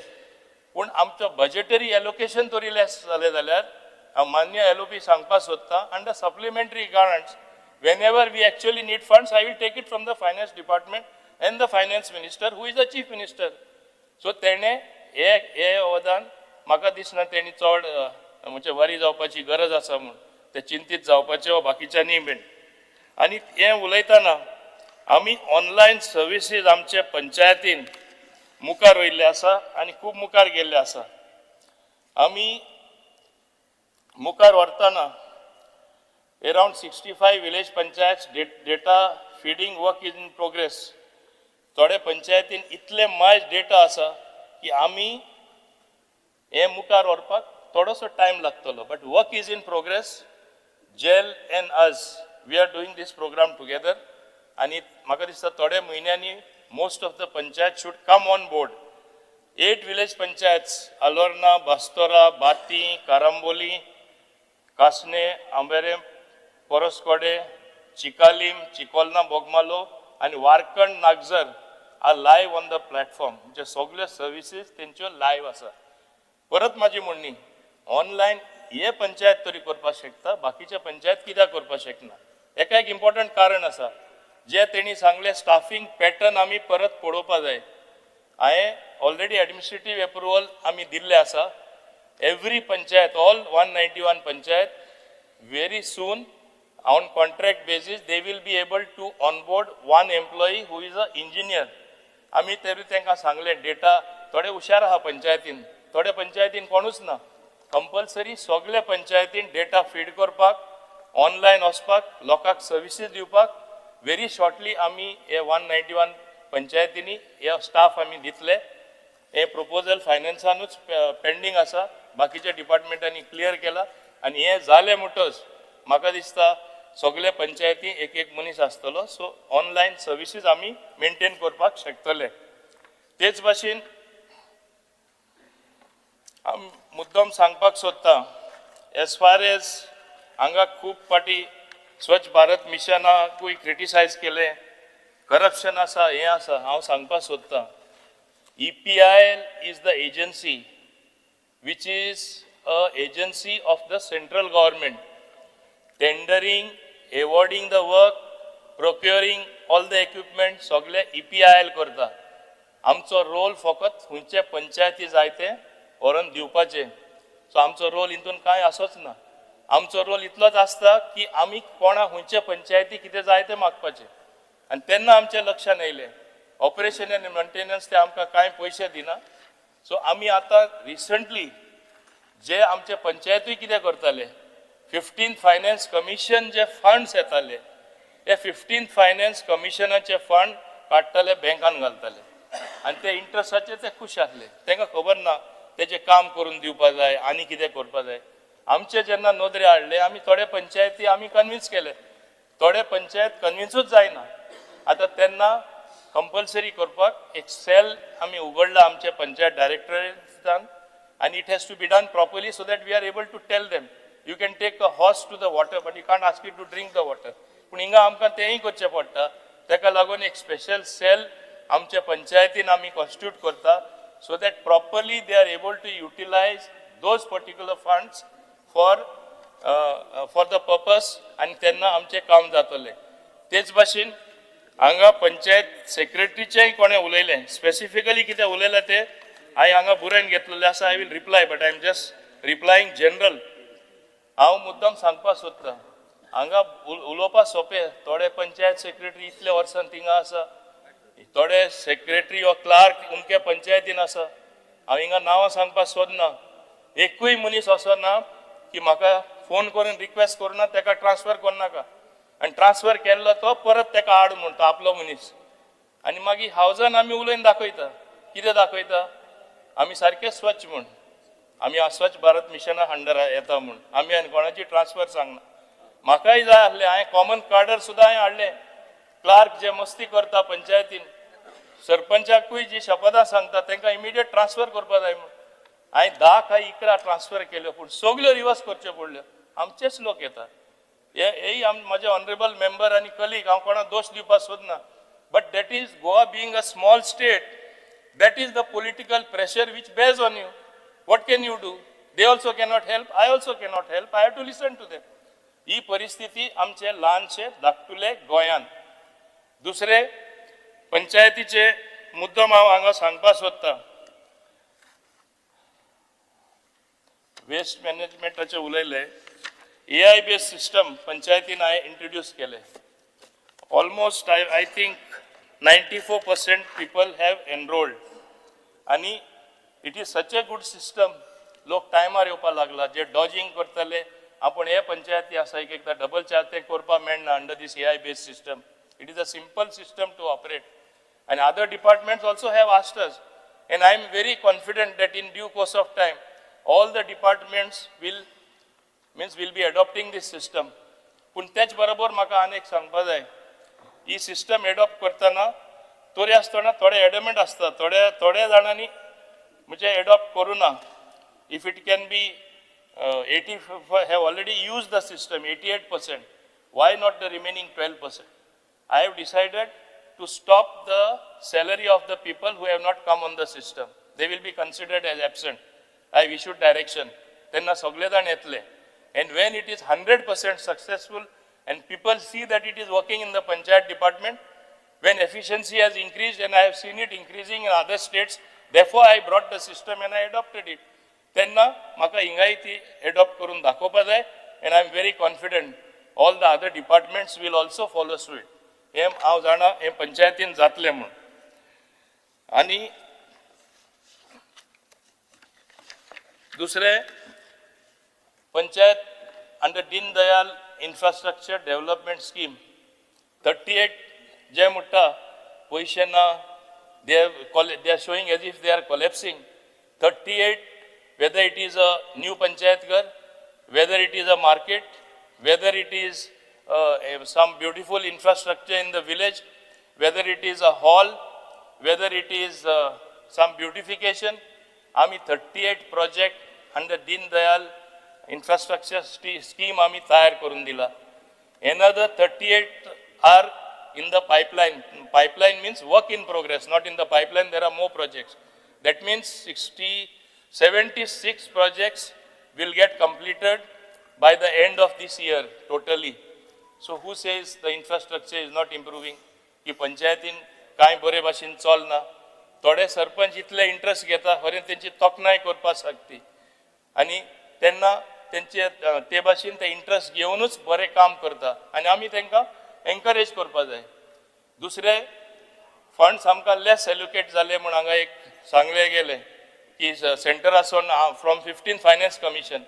Speaker 4: पूण आमचो बजेटरी एलोकेशन तरी लेस जालें जाल्यार हांव मान्य LOP सांगपाक सोदता under supplementary grants whenever we actually need funds I will take it from the finance department and the finance minister who is the chief minister. So तेणें हे अवदान म्हाका दिसना तेणी चड म्हणजे वरी जावपाची गरज आसा म्हूण ते चिंतीत जावपाचे वा बाकीच्यांनी बीन. आनी हें उलयतना आमी ऑनलायन सर्विसीज आमचे पंचायतीन मुखार वयल्ले आसा आनी खूब मुखार गेल्ले आसा. आमी मुखार व्हरतना around 65 village panchayat data feeding work is in progress. थोडे पंचायतीन इतले मायज डेटा आसा की आमी हें मुखार व्हरपाक थोडोसो टायम लागतलो, but work is in progress. GeL and us we are doing this programme together आनी म्हाका दिसता थोड्या म्हयन्यांनी most of the panchayat should come on board. 8 village panchayats Alorna, Bastora, Bati, Karamboli, Kasne, Amberem, Poroscode, Chicalim, Chicolna, Bogmalo आनी Warkand Nagzar are live on the platform. म्हणजे सगळ्यो services तेंच्यो live आसा. परत म्हाजी म्हणणी ऑनलायन हे पंचायत तरी करपाक शकता, बाकीचे पंचायत कित्याक करपाक शकना? हेका एक इम्पॉर्टंट कारण आसा जे तेणी सांगलें स्टाफींग पॅटर्न आमी परत पळोवपा जाय. हांवें ऑलरेडी एडमिनिस्ट्रेटीव एप्रुवल आमी दिल्लें आसा. Every panchayat all 191 panchayat very soon on contract basis they will be able to onboard 1 employee who is a engineer. आमी तरी तांकां सांगलें डेटा थोडे हुशार आहा पंचायतीन, थोडे पंचायतीन कोणूच ना. कंपल्सरी सगळे पंचायतीन डेटा फीड करपाक, ऑनलायन वचपाक, लोकांक सर्विसीस दिवपाक व्हेरी शॉर्टली आमी हे 191 पंचायतींनी हे स्टाफ आमी दितले. हे प्रपोजल फायनान्सानूच पेंडींग आसा, बाकीच्या डिपार्टमेंटांनी क्लियर केला आनी हें जालें म्हणटच म्हाका दिसता सगळे पंचायती एक एक मनीस आसतलो. सो ऑनलायन सर्विसीस आमी मेनटेन करपाक शकतले. तेच भाशेन हांव मुद्दम सांगपाक सोदता एज फार एज हांगा खूब फावटी स्वच्छ भारत मिशनाकूय क्रिटिसायज केलें, करप्शन आसा, हें आसा. हांव सांगपाक सोदता EPIL is the agency which is a agency of the central government, tendering, awarding the work, procuring all the equipment सगळे EPIL करता. आमचो रोल फकत खंयचे पंचायती जाय ते व्हरून दिवपाचें. सो आमचो रोल हितून कांय आसोच ना. आमचो रोल इतलोच आसता की आमी कोणा खंयचे पंचायती कितें जाय तें मागपाचें. आनी तेन्ना आमच्या लक्षान येयलें ऑपरेशन आनी मेंटेनन्स ते आमकां कांय पयशे दिना. सो आमी आतां रिसंटली जे आमचे पंचायतूय कितें करताले 15th finance commission जे फंड्स येताले ते 15th finance कमिशनाचे फंड काडटाले, बँकान घालताले. आनी ते इंट्रस्टाचेर ते खूश आसले. तांकां खबर ना तेजें काम करून दिवपा जाय आनी कितें करपा जाय. आमचे जेन्ना नदरे हाडले आमी थोडे पंचायती आमी कन्विन्स केले, थोडे पंचायत कन्विन्सूच जायना. आतां तेन्ना कंपल्सरी करपाक एक सेल आमी उगडला आमचे पंचायत डायरेक्टरेटान आनी it has to be done properly so that we are able to tell them you can take a horse to the water but you can't ask it to drink the water. पूण हिंगा आमकां तेंय करचें पडटा. ताका लागून एक special sale आमच्या पंचायतीन आमी कॉन्स्टिट्यूट करता so that properly they are able to utilize those particular funds for the purpose आनी तेन्ना आमचें काम जातलें. तेच भाशेन हांगा पंचायत सेक्रेटरीचेंय कोणें उलयलें स्पेसिफिकली कितें उलयलें तें हांवें हांगा बरोवन घेतलेलें आसा. I will reply but I am just replying general. हांव मुद्दम सांगपाक सोदतां हांगा उलोवपाक सोंपें. थोडे पंचायत सेक्रेटरी इतले वर्सां थिंगा आसा, थोडे सेक्रेटरी वा क्लार्क उमके पंचायतीन आसा. हांव हिंगा नांवां सांगपाक सोदना. एकूय मनीस असो ना की म्हाका फोन करून रिक्वेस्ट करुना ताका ट्रान्सफर करनाका आनी ट्रान्सफर केल्लो तो परत ताका हाड म्हणटा आपलो मनीस. आनी मागीर हावजान आमी उलोवन दाखयता. कितें दाखयता? आमी सारके स्वच्छ म्हूण, आमी स्वच्छ भारत मिशना अंडर येता म्हूण, आमी आनी कोणाची ट्रान्सफर सांगना. म्हाकाय जाय आसलें हांवें कॉमन कार्डर सुद्दां हांवें हाडलें. क्लार्क जे मस्ती करता पंचायतीन सरपंचाकूय जी शपथां सांगता तांकां इमिडिएट ट्रान्सफर करपाक जाय म्हूण हांवें 10 काय 11 ट्रान्सफर केल्यो पूण सगल्यो रिवर्स करच्यो पडल्यो. आमचेच लोक येता. हे म्हजे ऑनरेबल मेंबर आनी कलीग, हांव कोणाक दोश दिवपाक सोदना but that is Goa being a small state, that is the political pressure which bears on you. What can you do? They also cannot help, I also cannot help, I have to listen to them. ही परिस्थिती आमचे ल्हानशे धाकटुले गोंयांत. दुसरे पंचायतीचे मुद्दम हांव हांगा सांगपाक सोदतां. वेस्ट मॅनेजमेंटाचे उलयले. AI based system पंचायतीन हांवें इंट्रोड्यूस केले. Almost I think 94% people have enrolled आनी it is such a good system. लोक टायमार येवपाक लागला. जे डॉजिंग करतले आपूण हे पंचायती आसा एक एकदां डबल चार्ज ते करपाक मेळना under this AI based system. It is a simple system to operate आनी other departments also have asked us and I am very confident that in due course of time all the departments will will be adopting this system. पूण तेच बरोबर म्हाका आनी एक सांगपा जाय, ही system adopt करतना तरी आसतना थोडे एडमेंट आसता, थोडे थोड्या जाणांनी म्हणजे एडॉप्ट करूं ना. If it can be 85 have already use the system 88%, why not the remaining 12%? I have decided to stop the salary of the people who have not come on the system. They will be considered as absent. I have issued direction. तेन्ना सगळे जाण येतले. And when it is 100% successful and people see that it is working in the panchayat department, when efficiency has increased, and I have seen it increasing in other states, therefore I brought the system and I adopted it. तेन्ना म्हाका हिंगाय ती adopt करून दाखोवपा जाय and I am very confident all the other departments will also follow suit. हें हांव जाणा हें पंचायतीन जातलें म्हूण. आनी दुसरें panchayat under Deen Dayal infrastructure development scheme 38 जे म्हणटा पयशे ना, they are showing as if they are collapsing. 38 whether it is a new panchayat ghar, whether it is a market, whether it is some beautiful infrastructure in the village, whether it is a hall, whether it is some beautification, आमी 38 project under Deen Dayal infrastructure scheme आमी तयार करून दिला. Another 38 are in the pipeline. Pipeline means work in progress, not in the pipeline, there are more projects. That means 76 projects will get completed by the end of this year totally. So who says the infrastructure is not improving? की पंचायतीन कांय बरे भाशेन चलना. थोडे सरपंच इतले interest घेता खरें तेंची तोखणाय करपाक शकती आनी तेन्ना तेंचे ते भाशेन ते इंट्रस्ट घेवनूच बरें काम करता आनी आमी तांकां एनकरेज करपा जाय. दुसरें फंड्स आमकां लेस एलोकेट जाले म्हूण हांगा एक सांगलें गेलें की सेंटरासून from 15 finance commission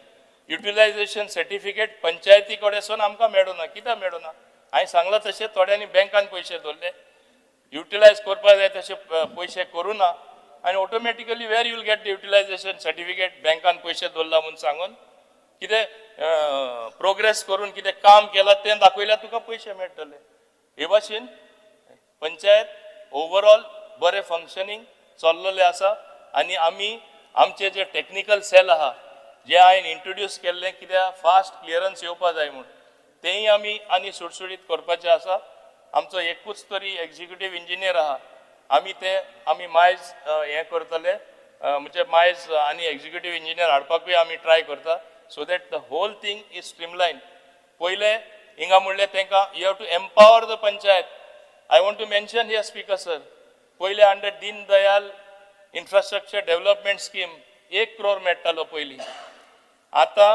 Speaker 4: utilisation certificate पंचायती कडेन आमकां मेळना. कित्याक मेळना? हांवें सांगलां तशें थोड्यांनी बँकान पयशे दवरले, युटिलायज करपा जाय तशे पयशे करूं ना आनी automatically where you will get the utilization certificate? बँकान पयशे दवरला म्हूण सांगून कितें प्रोग्रेस करून कितें काम केलां तें दाखयल्यार तुका पयशे मेळटले. हे भाशेन पंचायत ओवरऑल बरें फंक्शनींग चल्ललें आसा आनी आमी आमचे जे टॅक्निकल सेल आहा जे हांवें इंट्रोड्यूस केल्लें कित्याक फास्ट क्लियरन्स येवपा जाय म्हूण, तेंय आमी आनी सुटसुटीत करपाचें आसा. आमचो एकूच तरी एक्झिक्युटीव इंजिनियर आहा, आमी ते आमी मायज हें करतले, म्हणजे मायज आनी एक्झिक्युटीव इंजिनियर हाडपाकूय आमी ट्राय करता, so that the whole thing is streamline. पयले हिंगा म्हणलें तांकां you have to empower the panchayat. I want to mention here, speaker sir, पयले under Deen Dayal infrastructure development scheme 1 crore मेळटालो पयलीं, आतां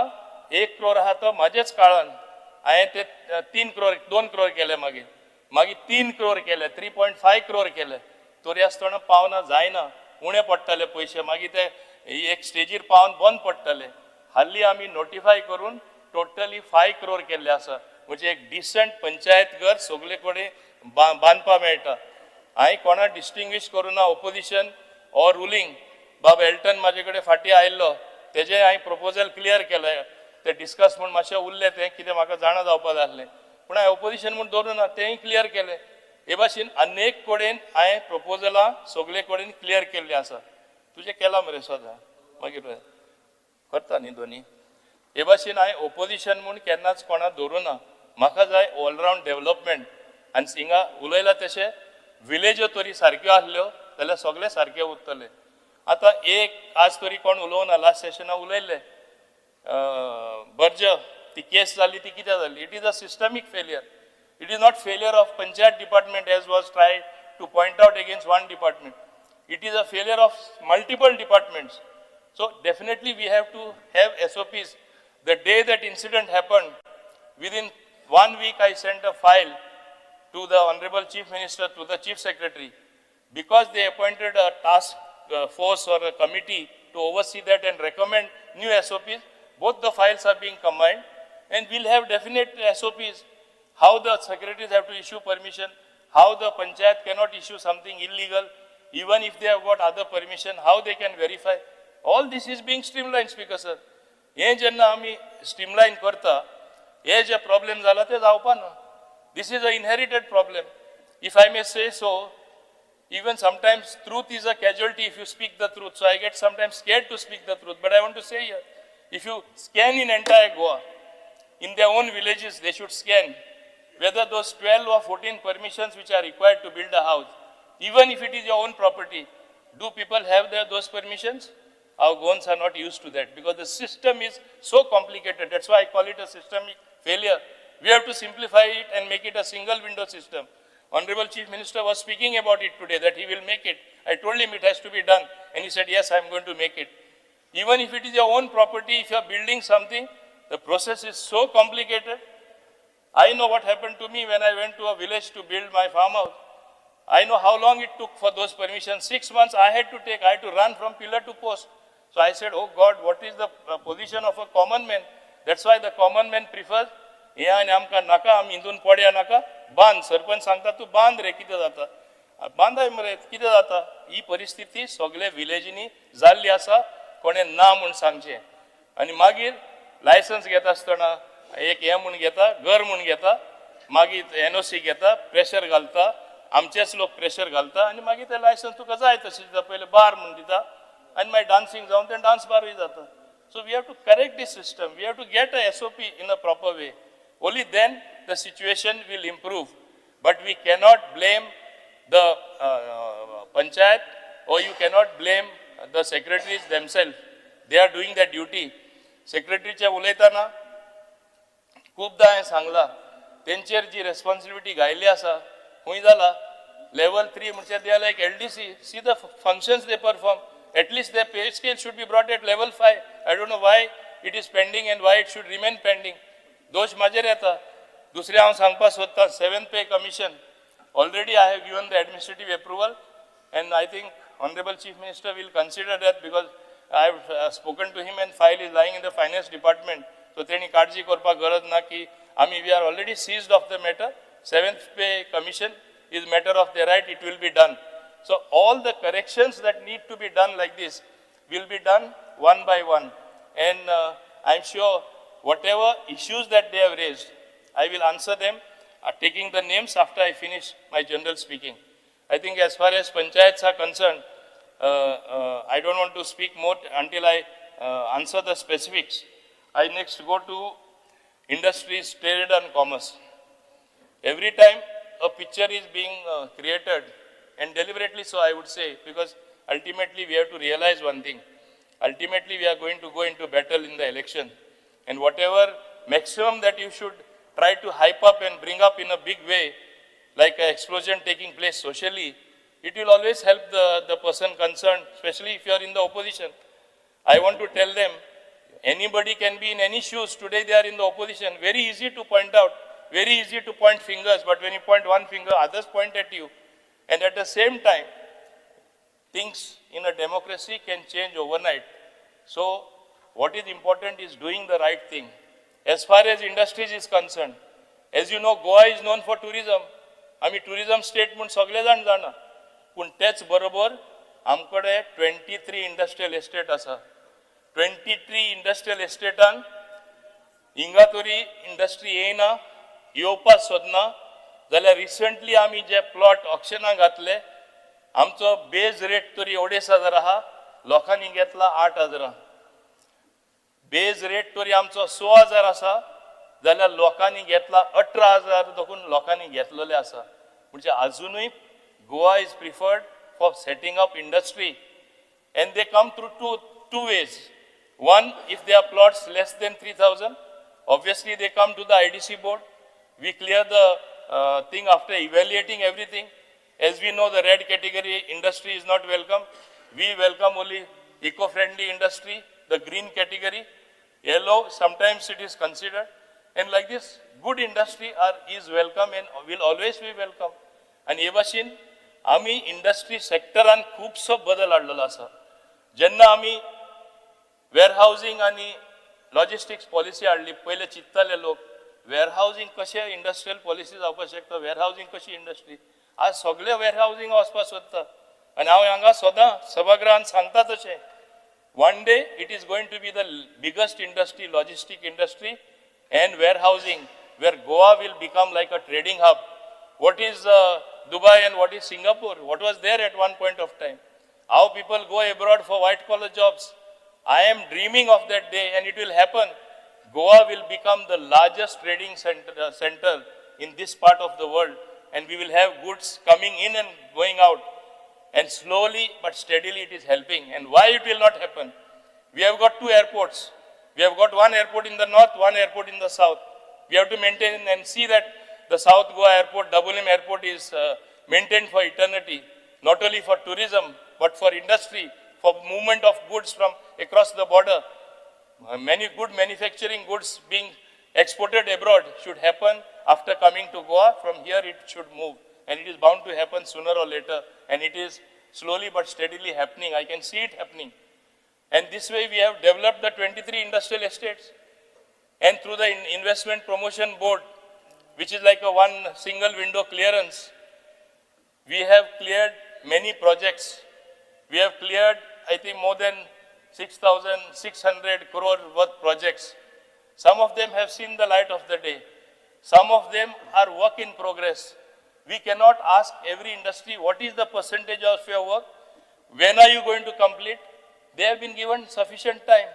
Speaker 4: 1 क्रोर आहा तो म्हाजेच काळान हांवें ते 3 क्रोर 2 क्रोर केले, मागीर मागीर 3 क्रोर केले, 3.5 क्रोर केले. तरी आसतना पावना जायना, उणें पडटाले पयशे, मागीर ते एक स्टेजीर पावन बंद पडटाले. हाल्ली आमी नोटिफाय करून टोटली 5 क्रोर केल्ले आसा, म्हणजे एक डिसंट पंचायत घर सगळे कडेन बांदपाक मेळटा. हांवें कोणा डिस्टिंग्वीश करूं ना, ओपोजिशन ऑर रुलींग. बाब एल्टन म्हाजे कडेन फाटीं आयिल्लो, तेजें हांवें प्रपोजल क्लियर केलें, ते डिस्कस म्हूण मातशें उरलें, तें कितें म्हाका जाणा जावपा जाय आसलें, पूण हांवें ओपोजिशन म्हूण दवरूं ना, तेंय क्लियर केलें. हे भाशेन अनेक कडेन हांवें प्रपोजलां सगळे कडेन क्लियर केल्लीं आसा. तुजें केलां मरे सदां, मागीर करता न्ही दोनी. हे भाशेन हांवें ओपोजिशन म्हूण केन्नाच कोणा दवरूं ना. म्हाका जाय ऑलरावंड डेवलपमेंट. आनी हिंगा उलयलां तशें विलेज्यो तरी सारक्यो आसल्यो जाल्यार सगळे सारके उरतले. आतां एक आज तरी कोण उलोवना, लास्ट सेशना उलयल्ले बर्ज ती केस जाली ती कित्याक जाली? It is a systemic failure. It is not failure of panchayat department as was try to point out against one department. It is a failure of multiple departments. So definitely we have to have SOPs. The day that incident happened, within 1 week I sent a file to the Honorable Chief Minister, to the Chief Secretary, because they appointed a task force or a committee to oversee that and recommend new SOPs. Both the files are being combined and we'll have definite SOPs, how the secretaries have to issue permission, how the panchayat cannot issue something illegal, even if they have got other permission, how they can verify. All this is being streamlined, Speaker sir. हे जेन्ना आमी स्ट्रीमलायन करता, हे जे problem जाला ते जावपा ना. This is a inherited problem. If I may say so, even sometimes truth is a casualty if you speak the truth. So I get sometimes scared to speak the truth. But I want to say here, if you scan in entire Goa, in their own villages, they should scan whether those 12 or 14 permissions which are required to build a house, even if it is your own property, do people have those permissions? Our Goans are not used to that because the system is so complicated. That's why I call it a systemic failure. We have to simplify it and make it a single window system. Honorable Chief Minister was speaking about it today, that he will make it. I told him it has to be done. And he said, yes, I am going to make it. Even if it is your own property, if you are building something, the process is so complicated. I know what happened to me when I went to a village to build my farmhouse. I know how long it took for those permissions. 6 months I had to take. I had to run from pillar to post. So I said, oh God, what is the position of a common man? That's why the common man prefers, हे आनी आमकां नाका, आमी हिंदून पडया नाका, बांद. सरपंच सांगता तूं बांद रे, कितें जाता, बांदाय मरे, कितें जाता. ही परिस्थिती सगळे विलेजींनी जाल्ली आसा, कोणें ना म्हूण सांगचें. आनी मागीर लायसन्स घेता आसतना एक हें म्हूण घेता, घर म्हूण घेता, मागीर एनओसी घेता, प्रेशर घालता, आमचेच लोक प्रेशर घालता आनी मागीर तें लायसन्स तुका जाय तशें दिता. पयलें बार म्हूण दिता आनी मागीर डान्सींग जावन तें डान्स बारूय जाता. So we have to correct this system. We have to get a SOP in a proper way. Only then the situation will improve. But we cannot blame the panchayat or you cannot blame the secretaries themselves. They are doing their duty. Secretary उलयतना खूपदा हांवें सांगलां, तेंचेर जी responsibility घायल्ली आसा खूंय जाला. Level 3 म्हणजे they are like LDC. See the functions they perform. At least their pay scale should be brought at level 5. I don't know why it is pending and why it should remain pending. दोश म्हाजेर येता. दुसरें हांव सांगपाक सोदतां, 7th pay commission already I have given the administrative approval and I think honourable chief minister will consider that because I have spoken to him and file is lying in the finance department. So तेणी काळजी करपाक गरज ना की आमी we are already seized of the matter. 7th pay commission is matter of their right, it will be done. So all the corrections that need to be done like this will be done one by one. And I'm sure whatever issues that they have raised, I will answer them, taking the names after I finish my general speaking. I think as far as panchayats are concerned, I don't want to speak more until I answer the specifics. I next go to industries, trade and commerce. Every time a picture is being created, and deliberately so I would say, because ultimately we have to realize one thing. Ultimately we are going to go into battle in the election. And whatever maximum that you should try to hype up and bring up in a big way, like an explosion taking place socially, it will always help the person concerned, especially if you are in the opposition. I want to tell them, anybody can be in any shoes. Today they are in the opposition. Very easy to point out, very easy to point fingers, but when you point one finger, others point at you. And at the same time, things in a democracy can change overnight. So what is important is doing the right thing. As far as industries is concerned, as you know, Goa is known for tourism. आमी tourism state म्हूण सगळे जाण जाणा, पूण तेच बरोबर आमकडे 23 industrial estate आसा. 23 industrial एस्टेटान हिंगा तरी इंडस्ट्री येयना, येवपाक सोदना. जाल्यार रिसंटली आमी जे प्लॉट ऑक्शनाक घातले, आमचो बेज रेट तरी 2,500 आहा, लोकांनी घेतला 8,000. बेज रेट तरी आमचो 6,000 आसा, जाल्यार लोकांनी घेतला 18,000 देखून लोकांनी घेतलेले आसा. म्हणजे आजुनूय Goa is preferred for setting up industry, and they come through two ways. One, if there are plots less than 3,000, obviously they come to the IDC board. We clear the thing after evaluating everything. As we know, the red category industry is not welcome. We welcome only eco-friendly industry, the green category. Yellow, sometimes it is considered. And like this, good industry is welcome and will always be welcome. And हे भाशेन आमी industry सेक्टरान खुबसो बदल हाडलेलो आसा. जेन्ना आमी वेअरहावजींग आनी logistics policy हाडली, पयले चिंतताले लोक वेअरहावजींग कशें इंडस्ट्रियल पॉलिसी जावपाक शकता, वेअरहावजींग कशी इंडस्ट्री. आज सगळे वेअरहावजींग वचपाक सोदता. आनी हांव हांगा सदां सभागृहान सांगता तशें, one day it is going to be the biggest industry, logistic industry and warehousing, where Goa will become like a trading hub. What is Dubai and what is Singapore? What was there at one point of time? How people go abroad for white collar jobs. I am dreaming of that day, and it will happen. Goa will become the largest trading center in this part of the world, and we will have goods coming in and going out. And slowly but steadily it is helping. And why it will not happen? We have got 2 airports. We have got one airport in the north, one airport in the south. We have to maintain and see that the South Goa Airport, Dabolim Airport is maintained for eternity, not only for tourism, but for industry, for movement of goods from across the border. Many good manufacturing goods being exported abroad should happen after coming to Goa. From here it should move, and it is bound to happen sooner or later, and it is slowly but steadily happening. I can see it happening. And this way we have developed the 23 industrial estates, and through the Investment Promotion Board, which is like a one single window clearance, we have cleared many projects. We have cleared, I think, more than 6,600 crore worth projects. Some of them have seen the light of the day. Some of them are work in progress. We cannot ask every industry, what is the percentage of your work? When are you going to complete? They have been given sufficient time.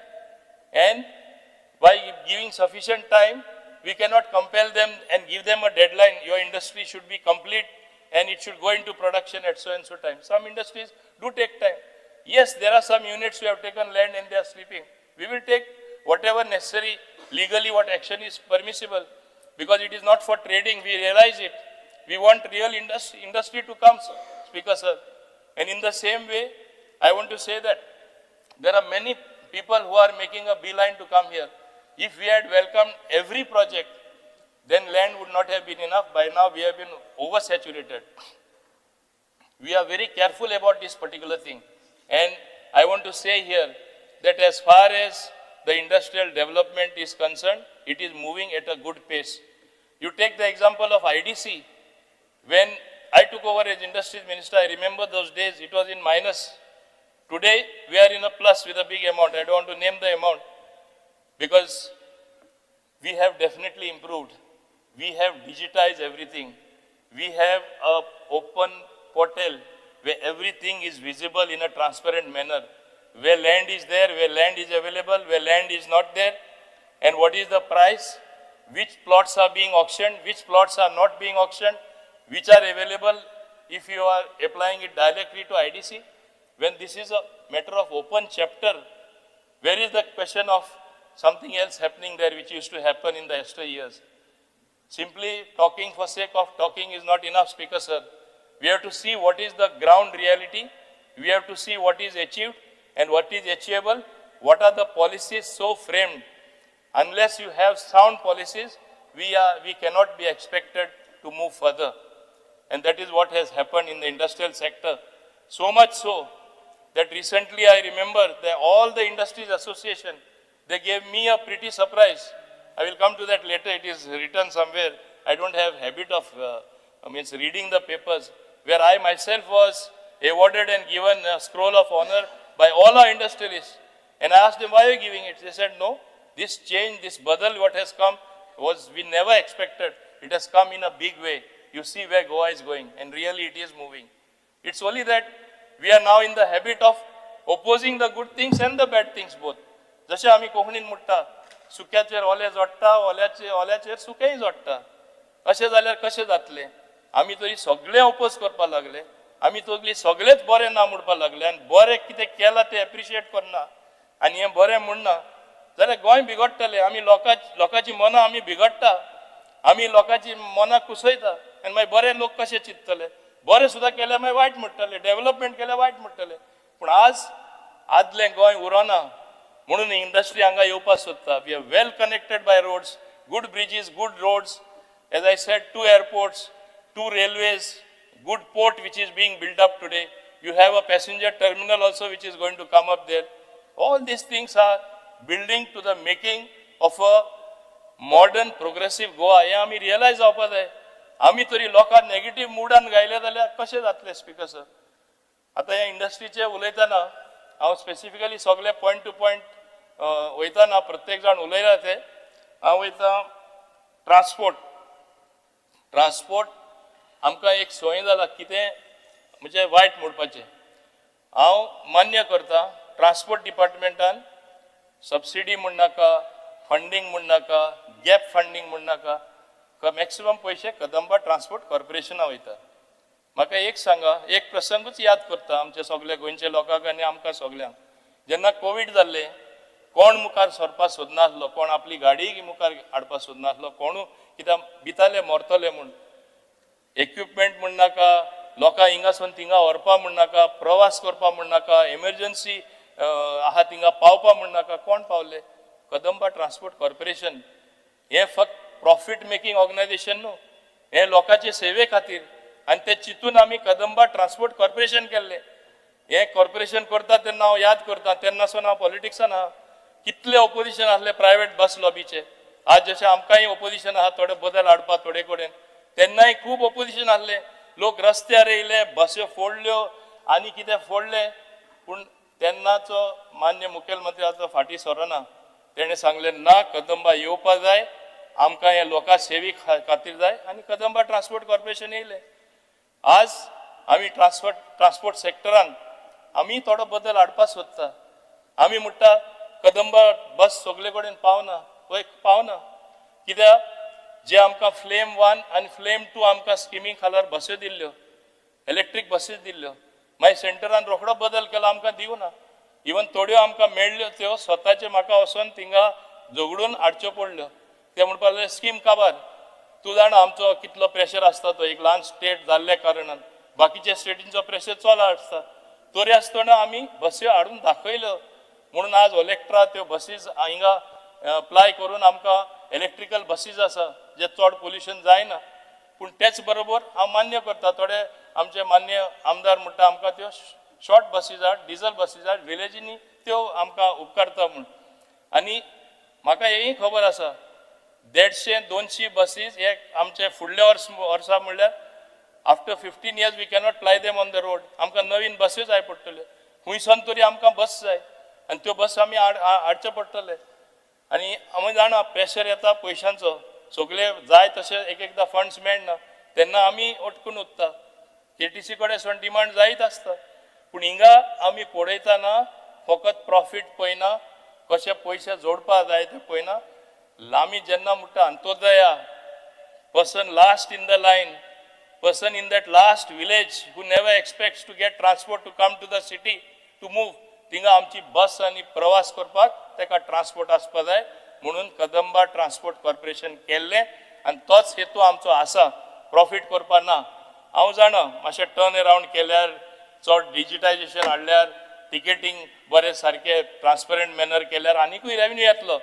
Speaker 4: And by giving sufficient time, we cannot compel them and give them a deadline. Your industry should be complete and it should go into production at so and so time. Some industries do take time. Yes, there are some units who have taken land and they are sleeping. We will take whatever necessary, legally what action is permissible, because it is not for trading, we realize it. We want real industry to come, Speaker sir. And in the same way, I want to say that there are many people who are making a beeline to come here. If we had welcomed every project, then land would not have been enough. By now we have been oversaturated. We are very careful about this particular thing. And I want to say here that as far as the industrial development is concerned, it is moving at a good pace. You take the example of IDC. When I took over as industries minister, I remember those days, it was in minus. Today, we are in a plus with a big amount. I don't want to name the amount because we have definitely improved. We have digitized everything. We have an open portal where everything is visible in a transparent manner. Where land is there, where land is available, where land is not there, and what is the price, which plots are being auctioned, which plots are not being auctioned, which are available if you are applying it directly to IDC. When this is a matter of open chapter, where is the question of something else happening there which used to happen in the extra years? Simply talking for sake of talking is not enough, Speaker sir. We have to see what is the ground reality. We have to see what is achieved and what is achievable. What are the policies so framed? Unless you have sound policies, we cannot be expected to move further. And that is what has happened in the industrial sector. So much so that recently I remember that all the industries association, they gave me a pretty surprise. I will come to that later. It is written somewhere. I don't have habit of reading the papers, where I myself was awarded and given a scroll of honor by all our industrialists. And I asked them, why are you giving it? They said, no, this change, this badal, what has come was we never expected. It has come in a big way. You see where Goa is going, and really it is moving. It's only that we are now in the habit of opposing the good things and the bad things both. जशें आमी कोंकणीन म्हणटा, सुक्याचेर ओले जोडटा, ओल्याचेर सुकेंय जोडटा. अशें जाल्यार कशें जातलें? आमी तरी सगळें ओपोज करपाक लागले, आमी तरी सगळेच बरें ना म्हणपाक लागले, आनी बरें कितें केलां तें एप्रिशिएट करना आनी हें बरें म्हणना जाल्यार गोंय बिगडटलें. आमी लोकांची मनां आमी बिगडटा, आमी लोकांची मनां कुसयता, आनी मागीर बरे लोक कशे चिंततले? बरें सुद्दां केल्यार मागीर वायट म्हणटले, डेव्हलपमेंट केल्यार वायट म्हणटले. पूण आज आदलें गोंय उरोना म्हणून इंडस्ट्री हांगा येवपाक सोदता. We are well connected by roads, good bridges, good roads, as I said, 2 airports, 2 railways, good port which is being built up today. You have a passenger terminal also which is going to come up there. All these things are building to the making of a modern progressive Goa. हें आमी realise जावपा जाय. आमी तरी लोकांक negative मुडान गायले जाल्यार कशें जातलें स्पीकर सर? आतां ह्या इंडस्ट्रीचें उलयतना हांव स्पेसिफिकली सगळे पॉयंट टू पॉयंट वयतना प्रत्येक जाण उलयला ते हांव वयता. ट्रान्सपोर्ट, ट्रान्सपोर्ट आमकां एक संवय जाला कितें म्हणजे वायट म्हणपाचें. हांव मान्य करता ट्रान्सपोर्ट डिपार्टमेंटान सबसिडी म्हणनाका, फंडींग म्हणनाका, गॅप फंडींग म्हणनाका, मॅक्सिमम पयशे कदंबा ट्रान्सपोर्ट कॉर्पोरेशना वयता. म्हाका एक सांगा, एक प्रसंगूच याद करता आमचे सगळे गोंयचे लोकांक आनी आमकां सगल्यांक. जेन्ना कोवीड जाल्लें, कोण मुखार सरपाक सोदनासलो, कोण आपली गाडी मुखार हाडपाक सोदनासलो, कोणू कित्याक भिताले मरतले म्हूण. इक्विपमेंट म्हणनाका, लोकांक हिंगासून थिंगा व्हरपा म्हणनाका, प्रवास करपा म्हणनाका, एमर्जन्सी आहा थिंगा पावपा म्हणनाका, कोण पावले? कदंबा ट्रान्सपोर्ट कॉर्पोरेशन हें फक्त प्रॉफीट मेकिंग ऑर्गनायझेशन न्हू, हें लोकांचे सेवे खातीर. आनी ते चिंतून आमी कदंबा ट्रान्सपोर्ट कॉर्पोरेशन केल्लें. हें कॉर्पोरेशन करता तेन्ना हांव याद करता, तेन्नासून हांव पॉलिटिक्सान आहा. कितले ओपोजिशन आसले प्रायवेट बस लॉबीचे. आज जशें आमकांय ओपोजिशन आहा थोडे बदल हाडपाक थोडे कडेन, तेन्नाय खूब ओपोजिशन आसलें. लोक रस्त्यार येयले, बस्यो फोडल्यो आनी कितें फोडलें. पूण तेन्नाचो मान्य मुखेलमंत्री आतां फाटीं सरना. तेणें सांगलें ना, कदंबा येवपा जाय, आमकां हें लोकां सेवे खातीर जाय, आनी कदंबा ट्रान्सपोर्ट कॉर्पोरेशन येयलें. आज आमी ट्रान्सपोर्ट सेक्टरान आमी थोडो बदल हाडपाक सोदता. आमी म्हणटा कदंबा बस सगळे कडेन पावना, वय पावना कित्याक जे आमकां फ्लेम 1 आनी फ्लेम 2 आमकां स्किमी खालार बस्यो दिल्ल्यो, इलेक्ट्रीक बसीस दिल्ल्यो, मागीर सेंटरान रोखडो बदल केलो, आमकां दिवना. इवन थोड्यो आमकां मेळ्ळ्यो त्यो स्वताचे म्हाका वचोन थिंगा झगडून हाडच्यो पडल्यो. ते म्हणपाक लागले स्कीम काबार. तूं जाणा आमचो कितलो प्रेशर आसता तो, एक ल्हान स्टेट जाल्ल्या कारणान बाकीच्या स्टेटींचो प्रेशर चड आसता. तरी आसतना आमी बस्यो हाडून दाखयल्यो म्हणून आज ओलेक्ट्रा त्यो बसीस हिंगा अप्लाय करून आमकां इलेक्ट्रिकल बसीस आसा जे चड पोल्युशन जायना. पूण तेच बरोबर हांव मान्य करता थोडे आमचे मान्य आमदार म्हणटा आमकां त्यो शॉर्ट बसीस आहात, डिजल बसीस आहात, विलेजींनी त्यो आमकां उपकारता म्हूण. आनी म्हाका हेंय खबर आसा 150-200 बसीस हे आमचे फुडल्या वर्सा म्हणल्यार After 15 years we cannot ply them on the road. आमकां नवीन बस्यो जाय पडटल्यो, खुंयसान तरी आमकां बस जाय आनी त्यो बस आमी हाडचे पडटले. आनी आमी जाणा प्रेशर येता पयशांचो, सगळे जाय तशें एक एकदां फंड्स मेळना, तेन्ना आमी अटकून उरता. केटीसी कडेन सून डिमांड जायत आसता, पूण हिंगा आमी पळयतना फकत प्रॉफीट पळयना, कशे पयशे जोडपा जाय ते पळयना. आमी जेन्ना म्हणटा Antyodaya, person last in the line, person in that last village who never expects to get transport to come to the city to move, थिंगा आमची बस आनी प्रवास करपाक ताका ट्रान्सपोर्ट आसपा जाय. म्हणून कदंबा ट्रान्सपोर्ट कॉर्पोरेशन केल्लें आनी तोच हेतू आमचो आसा, प्रॉफीट करपा ना. हांव जाणा मातशें टर्न अरावंड केल्यार, चड डिजिटायजेशन हाडल्यार, टिकेटींग बरें सारकें ट्रान्सपरंट मॅनर केल्यार आनिकूय रेवेन्यू येतलो.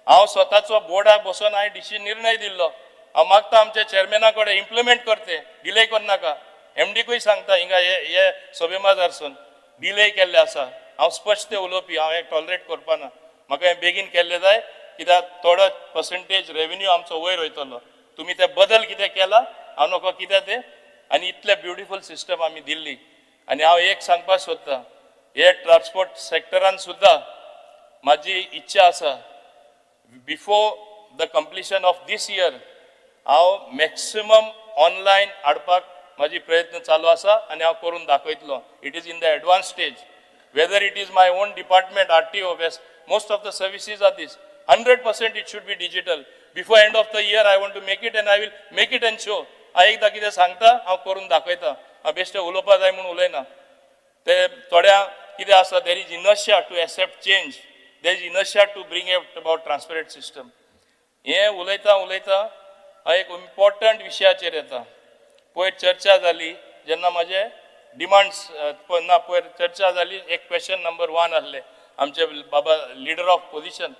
Speaker 4: हांव स्वताचो बोर्डाक बसून हांवें डिसिजन निर्णय दिल्लो. हांव मागता आमच्या चेअरमॅना कडेन इम्प्लिमेंट करते, डिले करनाका. एमडीकूय सांगता हिंगा हे सभेमाजारसून डिले केल्ले आसा. हांव स्पश्ट उलोवपी, हांव हें टॉलरेट करपा ना. म्हाका हें बेगीन केल्लें जाय, कित्याक थोडो पर्संटेज रेवेन्यू आमचो वयर वयतलो. तुमी ते बदल कितें केला हांव नको कित्याक ते, आनी इतले ब्युटिफूल सिस्टम आमी दिल्ली. आनी हांव एक सांगपाक सोदतां, हे ट्रान्सपोर्ट सेक्टरान सुद्दां म्हाजी इच्छा आसा, before the completion of this year हांव मॅक्सिमम ऑनलायन हाडपाक म्हाजी प्रयत्न चालू आसा आनी हांव करून दाखयतलो. It is in the advance stage. Whether it is my own department, RTO, most of the services are this. 100% it should be digital. Before end of the year I want to make it and I will make it and show. हांव एकदां कितें सांगता हांव करून दाखयता. हांव बेश्टें उलोवपा जाय म्हूण उलयना. ते थोड्या कितें आसा, there is inertia to accept change, there is inertia to bring about transparent system. हें उलयता उलयता हांव एक इम्पॉर्टंट विशयाचेर येता. पयर चर्चा जाली जेन्ना म्हाजे डिमांड्स ना, पयर चर्चा जाली, एक क्वेश्चन नंबर 1 आहले आमचे बाबा leader of opposition.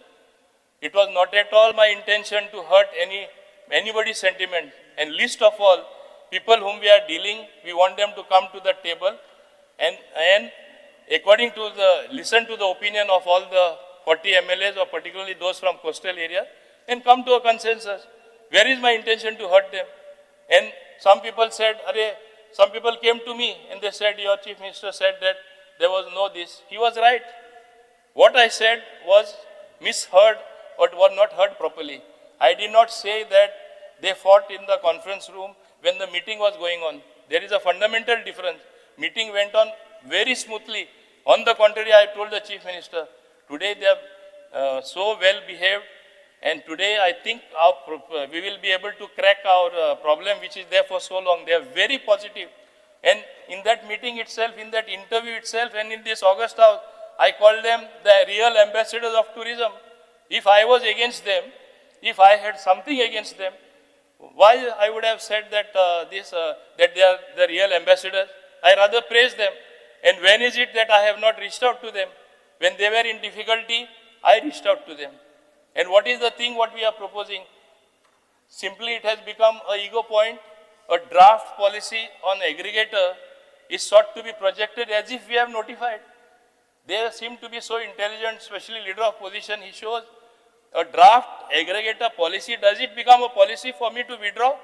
Speaker 4: It was not at all my intention to hurt anybody's sentiment, and least of all people whom we are dealing, we want them to come to the table and according to the, listen to the opinion of all the 40 MLAs or particularly those from coastal area and come to a consensus. Where is my intention to hurt them? And some people said, Arey, some people came to me and they said, your chief minister said that there was no this. He was right. What I said was misheard or was not heard properly. I did not say that they fought in the conference room when the meeting was going on. There is a fundamental difference. Meeting went on very smoothly. On the contrary, I told the chief minister, today they are so well behaved, and today I think we will be able to crack our problem which is there for so long. They are very positive. And in that meeting itself, in that interview itself, and in this August house, I called them the real ambassadors of tourism. If I was against them, if I had something against them, why I would have said that that they are the real ambassadors? I rather praise them. And when is it that I have not reached out to them? When they were in difficulty, I reached out to them. And what is the thing what we are proposing? Simply it has become an ego point. A draft policy on aggregator is sought to be projected as if we have notified. They seem to be so intelligent, especially leader of opposition. He shows a draft aggregator policy. Does it become a policy for me to withdraw?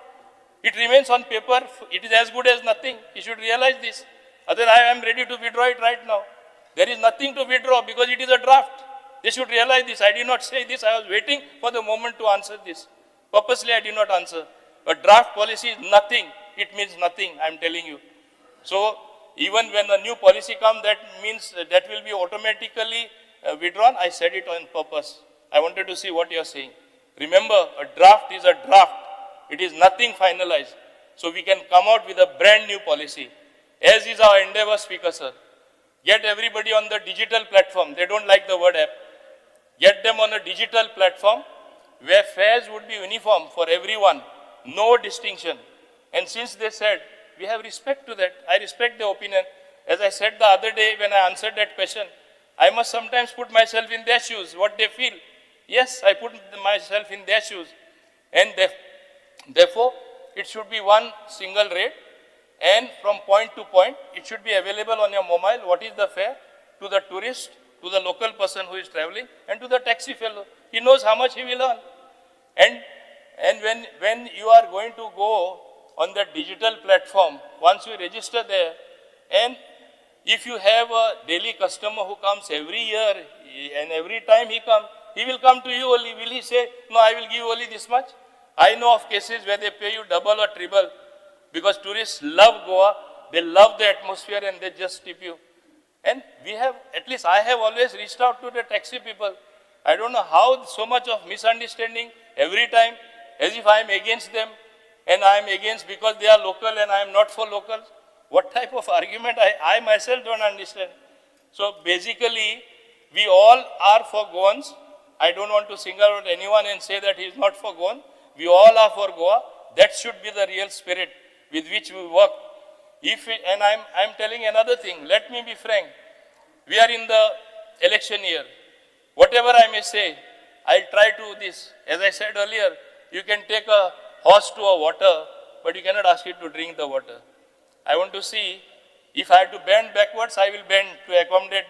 Speaker 4: It remains on paper. It is as good as nothing. He should realize this. Otherwise, I am ready to withdraw it right now. There is nothing to withdraw because it is a draft. They should realize this. I did not say this. I was waiting for the moment to answer this. Purposely, I did not answer. A draft policy is nothing. It means nothing, I am telling you. So, even when a new policy comes, that means that will be automatically withdrawn. I said it on purpose. I wanted to see what you are saying. Remember, a draft is a draft. It is nothing finalized. So we can come out with a brand new policy. As is our endeavor, Speaker sir. Get everybody on the digital platform. They don't like the word app. Get them on a digital platform where fares would be uniform for everyone. No distinction. And since they said, we have respect to that. I respect their opinion. As I said the other day when I answered that question, I must sometimes put myself in their shoes, what they feel. Yes, I put myself in their shoes. And therefore, it should be one single rate. And from point to point, it should be available on your mobile. What is the fare to the tourist, to the local person who is traveling, and to the taxi fellow. He knows how much he will earn. And when you are going to go on the digital platform, once you register there, and if you have a daily customer who comes every year, and every time he comes, he will come to you only. Will he say, no, I will give only this much? I know of cases where they pay you double or triple because tourists love Goa, they love the atmosphere and they just tip you. And we have, at least I have always reached out to the taxi people. I don't know how so much of misunderstanding every time, as if I am against them and I am against because they are local and I am not for locals. What type of argument I myself don't understand. So basically, we all are for Goans. I don't want to single out anyone and say that he is not for Goan. We all are for Goa. That should be the real spirit with which we work. And I'm telling another thing, let me be frank. We are in the election year. Whatever I may say, I'll try to this. As I said earlier, you can take a horse to a water, but you cannot ask it to drink the water. I want to see if I have to bend backwards, I will bend to accommodate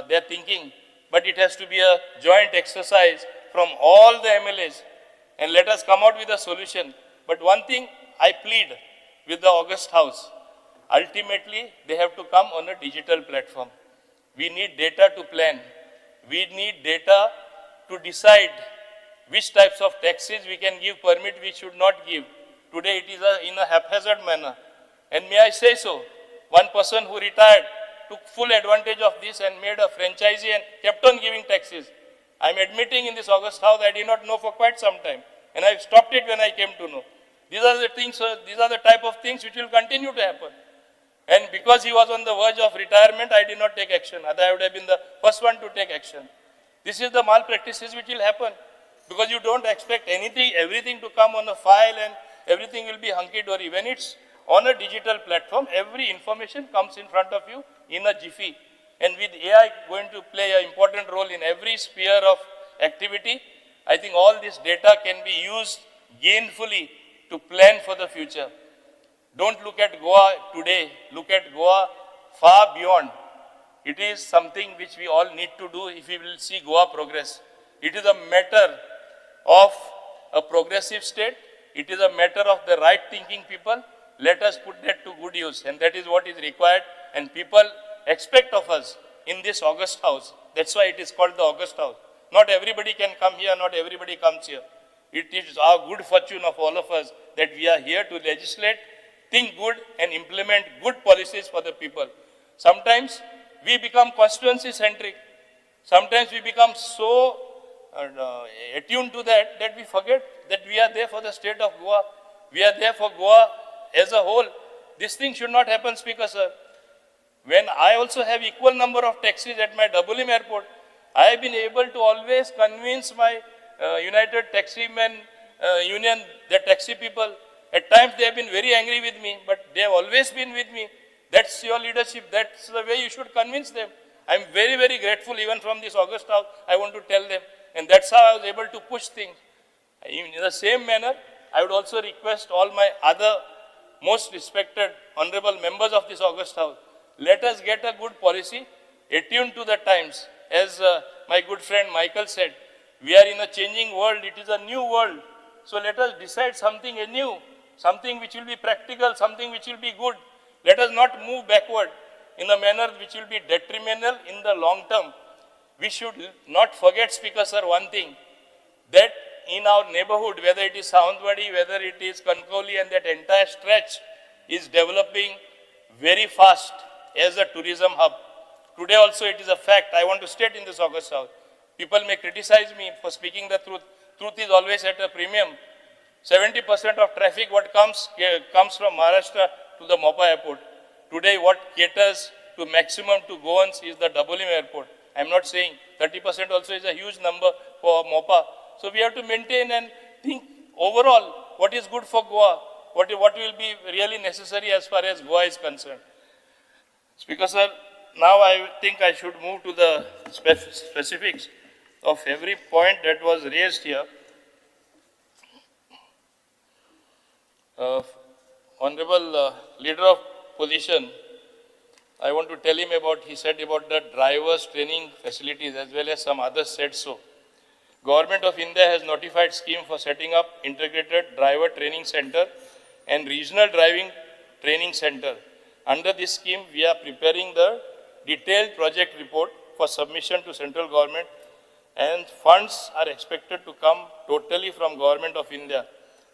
Speaker 4: their thinking. But it has to be a joint exercise from all the MLAs, and let us come out with a solution. But one thing I plead with the August House, ultimately they have to come on a digital platform. We need data to plan. We need data to decide which types of taxis we can give permit, we should not give. Today it is in a haphazard manner. And may I say so, one person who retired took full advantage of this and made a franchisee and kept on giving taxes. I'm admitting in this August House, I did not know for quite some time. And I stopped it when I came to know. These are the things, these are the type of things which will continue to happen. And because he was on the verge of retirement, I did not take action. Otherwise, I would have been the first one to take action. This is the malpractices which will happen. Because you don't expect anything, everything to come on a file and everything will be hunky-dory. When it's on a digital platform, every information comes in front of you in a jiffy. And with AI going to play an important role in every sphere of activity, I think all this data can be used gainfully to plan for the future. Don't look at Goa today, look at Goa far beyond. It is something which we all need to do if we will see Goa progress. It is a matter of a progressive state. It is a matter of the right thinking people. Let us put that to good use, and that is what is required, and people expect of us in this August House. That's why it is called the August House. Not everybody can come here, not everybody comes here. It is our good fortune of all of us that we are here to legislate, think good and implement good policies for the people. Sometimes we become constituency centric. Sometimes we become so attuned to that we forget that we are there for the state of Goa. We are there for Goa as a whole. This thing should not happen, Speaker sir. When I also have equal number of taxis at my Dabolim airport, I have been able to always convince my United Taximen Union, the taxi people. At times they have been very angry with me, but they have always been with me. That's your leadership. That's the way you should convince them. I'm very, very grateful even from this August House, I want to tell them. And that's how I was able to push things. In the same manner, I would also request all my other most respected honorable members of this August House, let us get a good policy attuned to the times. As my good friend Michael said, we are in a changing world, it is a new world. So let us decide something anew, something which will be practical, something which will be good. Let us not move backward in a manner which will be detrimental in the long term. We should not forget, Speaker sir, one thing, that in our neighborhood, whether it is Sawantwadi, whether it is Kankoli, and that entire stretch is developing very fast as a tourism hub. Today also it is a fact, I want to state in this August House. People may criticize me for speaking the truth. Truth is always at a premium. 70% of traffic what comes from Maharashtra to the Mopa airport. Today what caters to maximum to Goans is the Dabolim airport. I am not saying 30% also is a huge number for Mopa. So we have to maintain and think overall what is good for Goa, what will be really necessary as far as Goa is concerned. Speaker sir, now I think I should move to the specifics of every point that was raised here. Honorable Leader of Opposition, I want to tell him about, he said about the drivers training facilities as well as some others said so. Government of India has notified scheme for setting up integrated driver training center and regional driving training center. Under this scheme, we are preparing the detailed project report for submission to central government, and funds are expected to come totally from Government of India.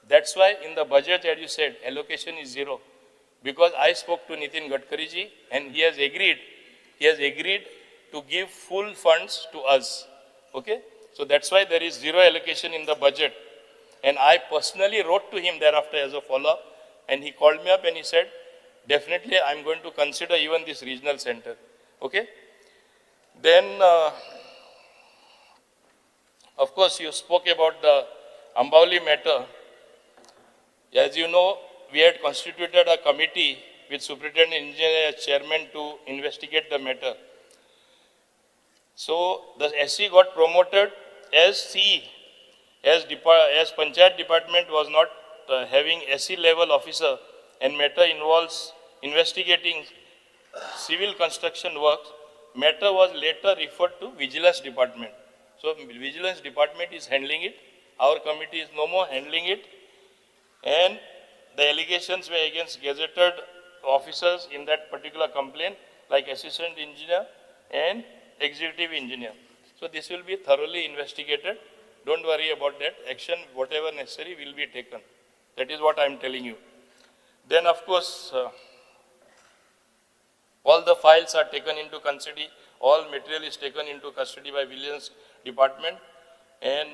Speaker 4: That's why in the budget, as you said, allocation is zero. Because I spoke to Nitin Gadkari ji and he has agreed to give full funds to us. Okay? So that's why there is zero allocation in the budget. And I personally wrote to him thereafter as a follow-up, and he called me up and he said, definitely I'm going to consider even this regional center. Okay? Then, of course, you spoke about the Ambavali matter. As you know, we had constituted a committee with Superintendent Engineer as chairman to investigate the matter. So the SC got promoted as CE, as Panchayat Department was not having SC level officer, and matter involves investigating civil construction works. Matter was later referred to Vigilance Department. So Vigilance Department is handling it. Our committee is no more handling it. And the allegations were against gazetted officers in that particular complaint, like assistant engineer and executive engineer. So this will be thoroughly investigated. Don't worry about that. Action, whatever necessary, will be taken. That is what I am telling you. Then, of course, all the files are taken into custody. All material is taken into custody by Vigilance Department, and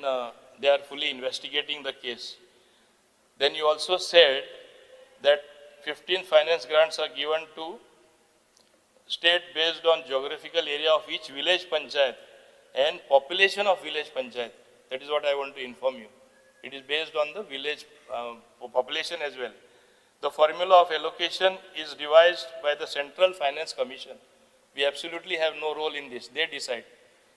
Speaker 4: they are fully investigating the case. Then you also said that 15 finance grants are given to state based on geographical area of each village panchayat and population of village panchayat. That is what I want to inform you. It is based on the village population as well. The formula of allocation is devised by the Central Finance Commission. We absolutely have no role in this. They decide.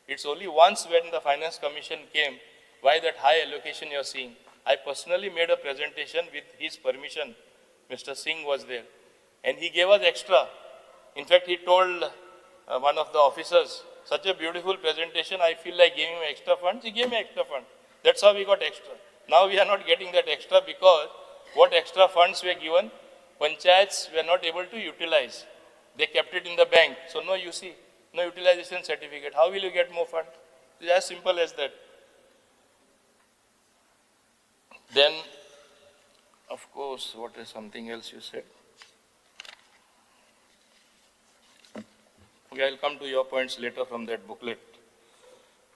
Speaker 4: It's only once when the Finance Commission came, why that high allocation you are seeing. I personally made a presentation with his permission. Mr. Singh was there. And he gave us extra. In fact, he told one of the officers, such a beautiful presentation, I feel like giving him extra funds. He gave me extra funds. That's how we got extra. Now we are not getting that extra because what extra funds were given, panchayats were not able to utilize. They kept it in the bank. So no UC, no utilization certificate. How will you get more funds? It's as simple as that. Then, of course, what is something else you said? Okay, I'll come to your points later from that booklet.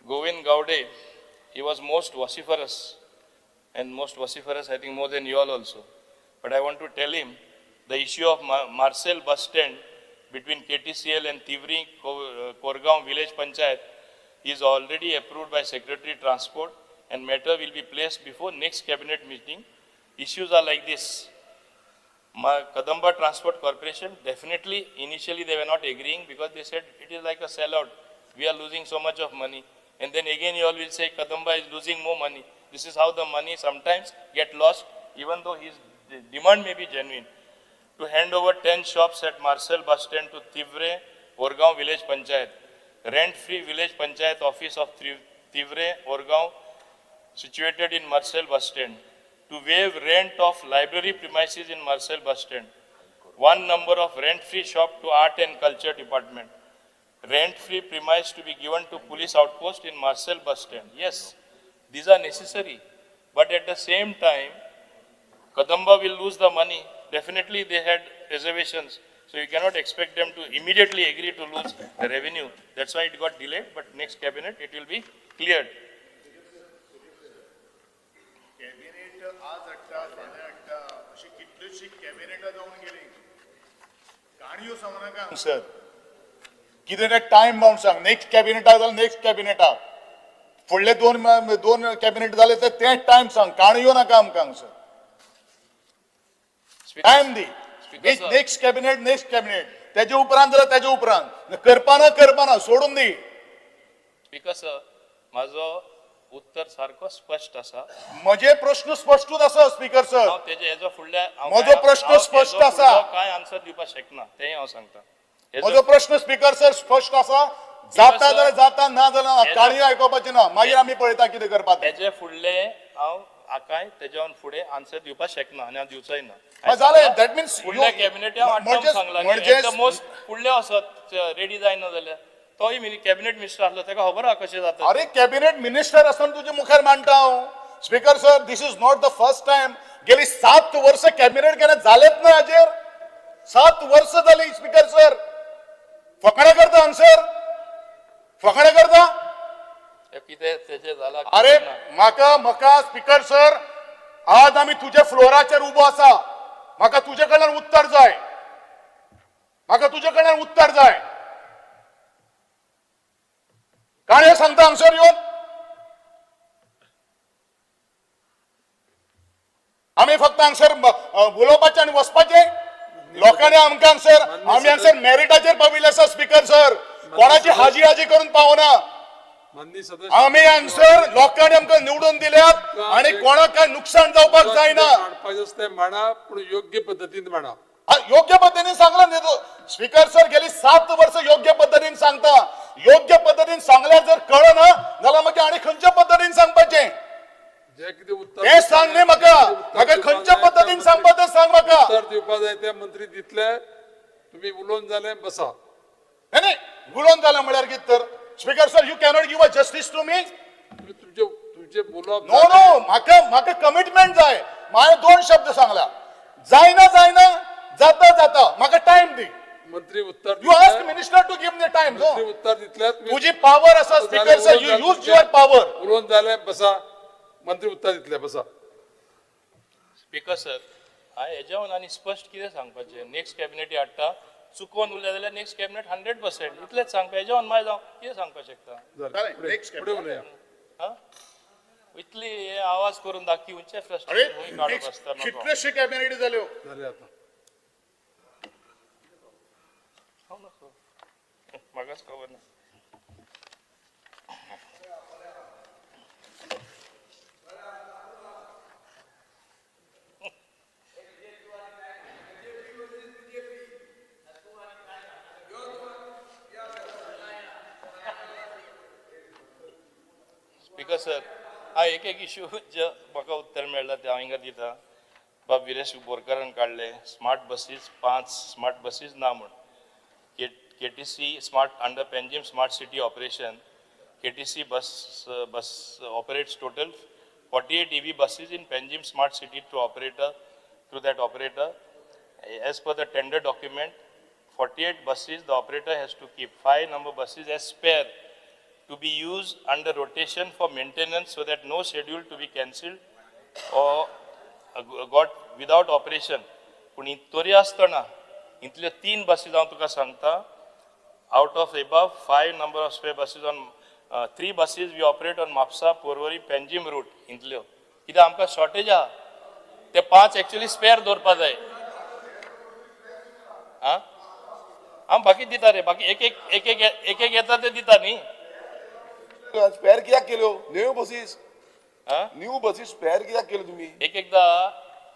Speaker 4: Govind Gaude, he was most vociferous, and most vociferous, I think, more than you all also. But I want to tell him the issue of Marcel bus stand between KTCL and Tivri Korgaon village panchayat is already approved by Secretary Transport, and matter will be placed before next cabinet meeting. Issues are like this. Kadamba Transport Corporation, definitely initially they were not agreeing because they said it is like a sellout. We are losing so much of money. And then again you all will say Kadamba is losing more money. This is how the money sometimes get lost, even though his demand may be genuine. To hand over 10 shops at Marcel bus stand to Tivre, Orgaon village panchayat. Rent-free village panchayat office of Tivre, Orgaon, situated in Marcel bus stand. To waive rent of library premises in Marcel bus stand. One number of rent-free shop to Art and Culture Department. Rent-free premise to be given to police outpost in Marcel bus stand. Yes, these are necessary. But at the same time, Kadamba will lose the money. Definitely they had reservations. So you cannot expect them to immediately agree to lose the revenue. That's why it got delayed, but next cabinet it will be cleared.
Speaker 20: Sir, कितें तें time bound सांग. Next कॅबिनेटाक जाल्यार next कॅबिनेटाक, फुडले दोन cabinet जाले तर तें time सांग. काणयो नाका आमकां सर, टायम दी. नेक्स्ट कॅबिनेट, नेक्स्ट कॅबिनेट, तेजे उपरांत जाल्यार तेजे उपरांत, करपाना करपाना सोडून दी.
Speaker 4: स्पीकर सर, म्हाजो उत्तर सारको स्पश्ट आसा.
Speaker 20: म्हजे प्रश्न स्पश्टूच आसा स्पीकर सर.
Speaker 4: तेजे फुडल्या
Speaker 20: म्हजो प्रश्न स्पश्ट आसा,
Speaker 4: काय आन्सर दिवपाक शकना तेंय हांव सांगता.
Speaker 20: म्हजो प्रश्न स्पीकर सर स्पश्ट आसा. जाता जाल्यार जाता, ना जाल्यार काणयो आयकुपाची ना. मागीर आमी पळयता कितें करपाक.
Speaker 4: तेजे फुडले हांव कांय तेज्यावन फुडें आन्सर दिवपाक शकना आनी हांव दिवचोय ना.
Speaker 20: जालें, that means
Speaker 4: फुडल्या कॅबिनेट हांव सांगला मोस्ट फुडले वचत रेडी जायना जाल्यार तोय कॅबिनेट मिनिस्टर आसलो ताका खबर आहा कशें जाता.
Speaker 20: अरे कॅबिनेट मिनिस्टर आसतना तुजे मुखार मांडटा हांव. Speaker sir, this is not the first time. गेली 7 वर्सां कॅबिनेट केन्ना जालेच ना हाजेर. 7 वर्सां जाली स्पीकर सर. फकाणां करता हांगसर, फकाणां करता.
Speaker 4: कितें तेजें जाला?
Speaker 20: अरे म्हाका म्हाका स्पीकर सर, आज आमी तुज्या फ्लोराचेर उबो आसा. म्हाका तुजे कडल्यान उत्तर जाय, म्हाका तुजे कडल्यान उत्तर जाय. काणयो सांगता हांगसर येवन? आमी फक्त हांगसर उलोवपाचें आनी वचपाचें. लोकांनी आमकां हांगसर, आमी हांगसर मेरिटाचेर पाविल्ले आसा स्पीकर सर. कोणाची हाजी हाजी करून पावना. आमी हांगसर लोकांनी आमकां निवडून दिल्यात आनी कोणाक काय नुकसान जावपाक जायना.
Speaker 15: मांडा, पूण योग्य पद्दतीन मांडा.
Speaker 20: योग्य पद्दतीन सांगला न्ही स्पीकर सर. गेली 7 वर्सां योग्य पद्दतीन सांगता. योग्य पद्दतीन सांगल्यार जर कळना जाल्यार मागीर आनी खंयच्या पद्दतीन सांगपाचें हें सांग न्ही म्हाका. म्हाका खंयच्या पद्दतीन सांगपाचें सांग म्हाका.
Speaker 15: उत्तर दिवपा जाय ते मंत्री दितले. तुमी उलोवन जालें बसा.
Speaker 20: न्ही उलोवन जालें म्हळ्यार कितें तर? Speaker sir, you cannot give a justice to me.
Speaker 15: तुमचे बोलप
Speaker 20: नो नो, म्हाका म्हाका कमिटमेंट जाय. हांवें 2 शब्द सांगला. जायना जायना, जाता जाता. म्हाका टायम दी.
Speaker 15: मंत्री उत्तर
Speaker 20: you ask minister to give me time.
Speaker 15: मंत्री उत्तर दितले.
Speaker 20: तुजी पावर आसा speaker sir, you use your power.
Speaker 15: उलोवन जालें बसा. मंत्री उत्तर दितले बसा.
Speaker 4: स्पीकर सर, हांवें हेज्यावन आनी स्पश्ट कितें सांगपाचें? नेक्स्ट कॅबिनेट हाडटा, चुकोवन उरलें जाल्यार नेक्स्ट कॅबिनेट 100% इतलेंच सांगपा. हेज्यावन मागीर हांव कितें सांगपाक शकता? इतली हे आवाज करून दाखय खंयचे फ्रस्ट्रेशन काडप आसता.
Speaker 20: कितलेशे कॅबिनेट जाल्यो.
Speaker 4: म्हाकाच खबर ना. स्पीकर सर, हा एक एक इश्यू जे म्हाका उत्तर मेळ्ळा ते हांव हिंगा दिता. बाब विरेश बोरकारान काडले स्मार्ट बसीस, 5 स्मार्ट बसीस ना म्हूण. KTC smart under Panjim smart city operation, KTC bus bus operates total 48 EV buses in Panjim smart city through operator, through that operator. As per the tender document, 48 buses the operator has to keep 5 number buses as spare to be used under rotation for maintenance so that no schedule to be cancelled or got without operation. पूण तरी आसतना इतल्यो 3 बसीस हांव तुका सांगता, out of above 5 number of spare buses on 3 buses we operate on Mapusa, Porvorim, Panjim route. इतल्यो कित्याक आमकां शॉर्टेज आहा. ते 5 एक्चुअली स्पेअर दवरपा जाय. आं हांव बाकी दिता रे, बाकी एक एक एक एक एक एक येता ते दिता न्ही.
Speaker 16: स्पेअर कित्याक केल्यो न्यू बसीस? न्यू बसीस स्पेअर कित्याक केल्यो तुमी?
Speaker 4: एक एकदा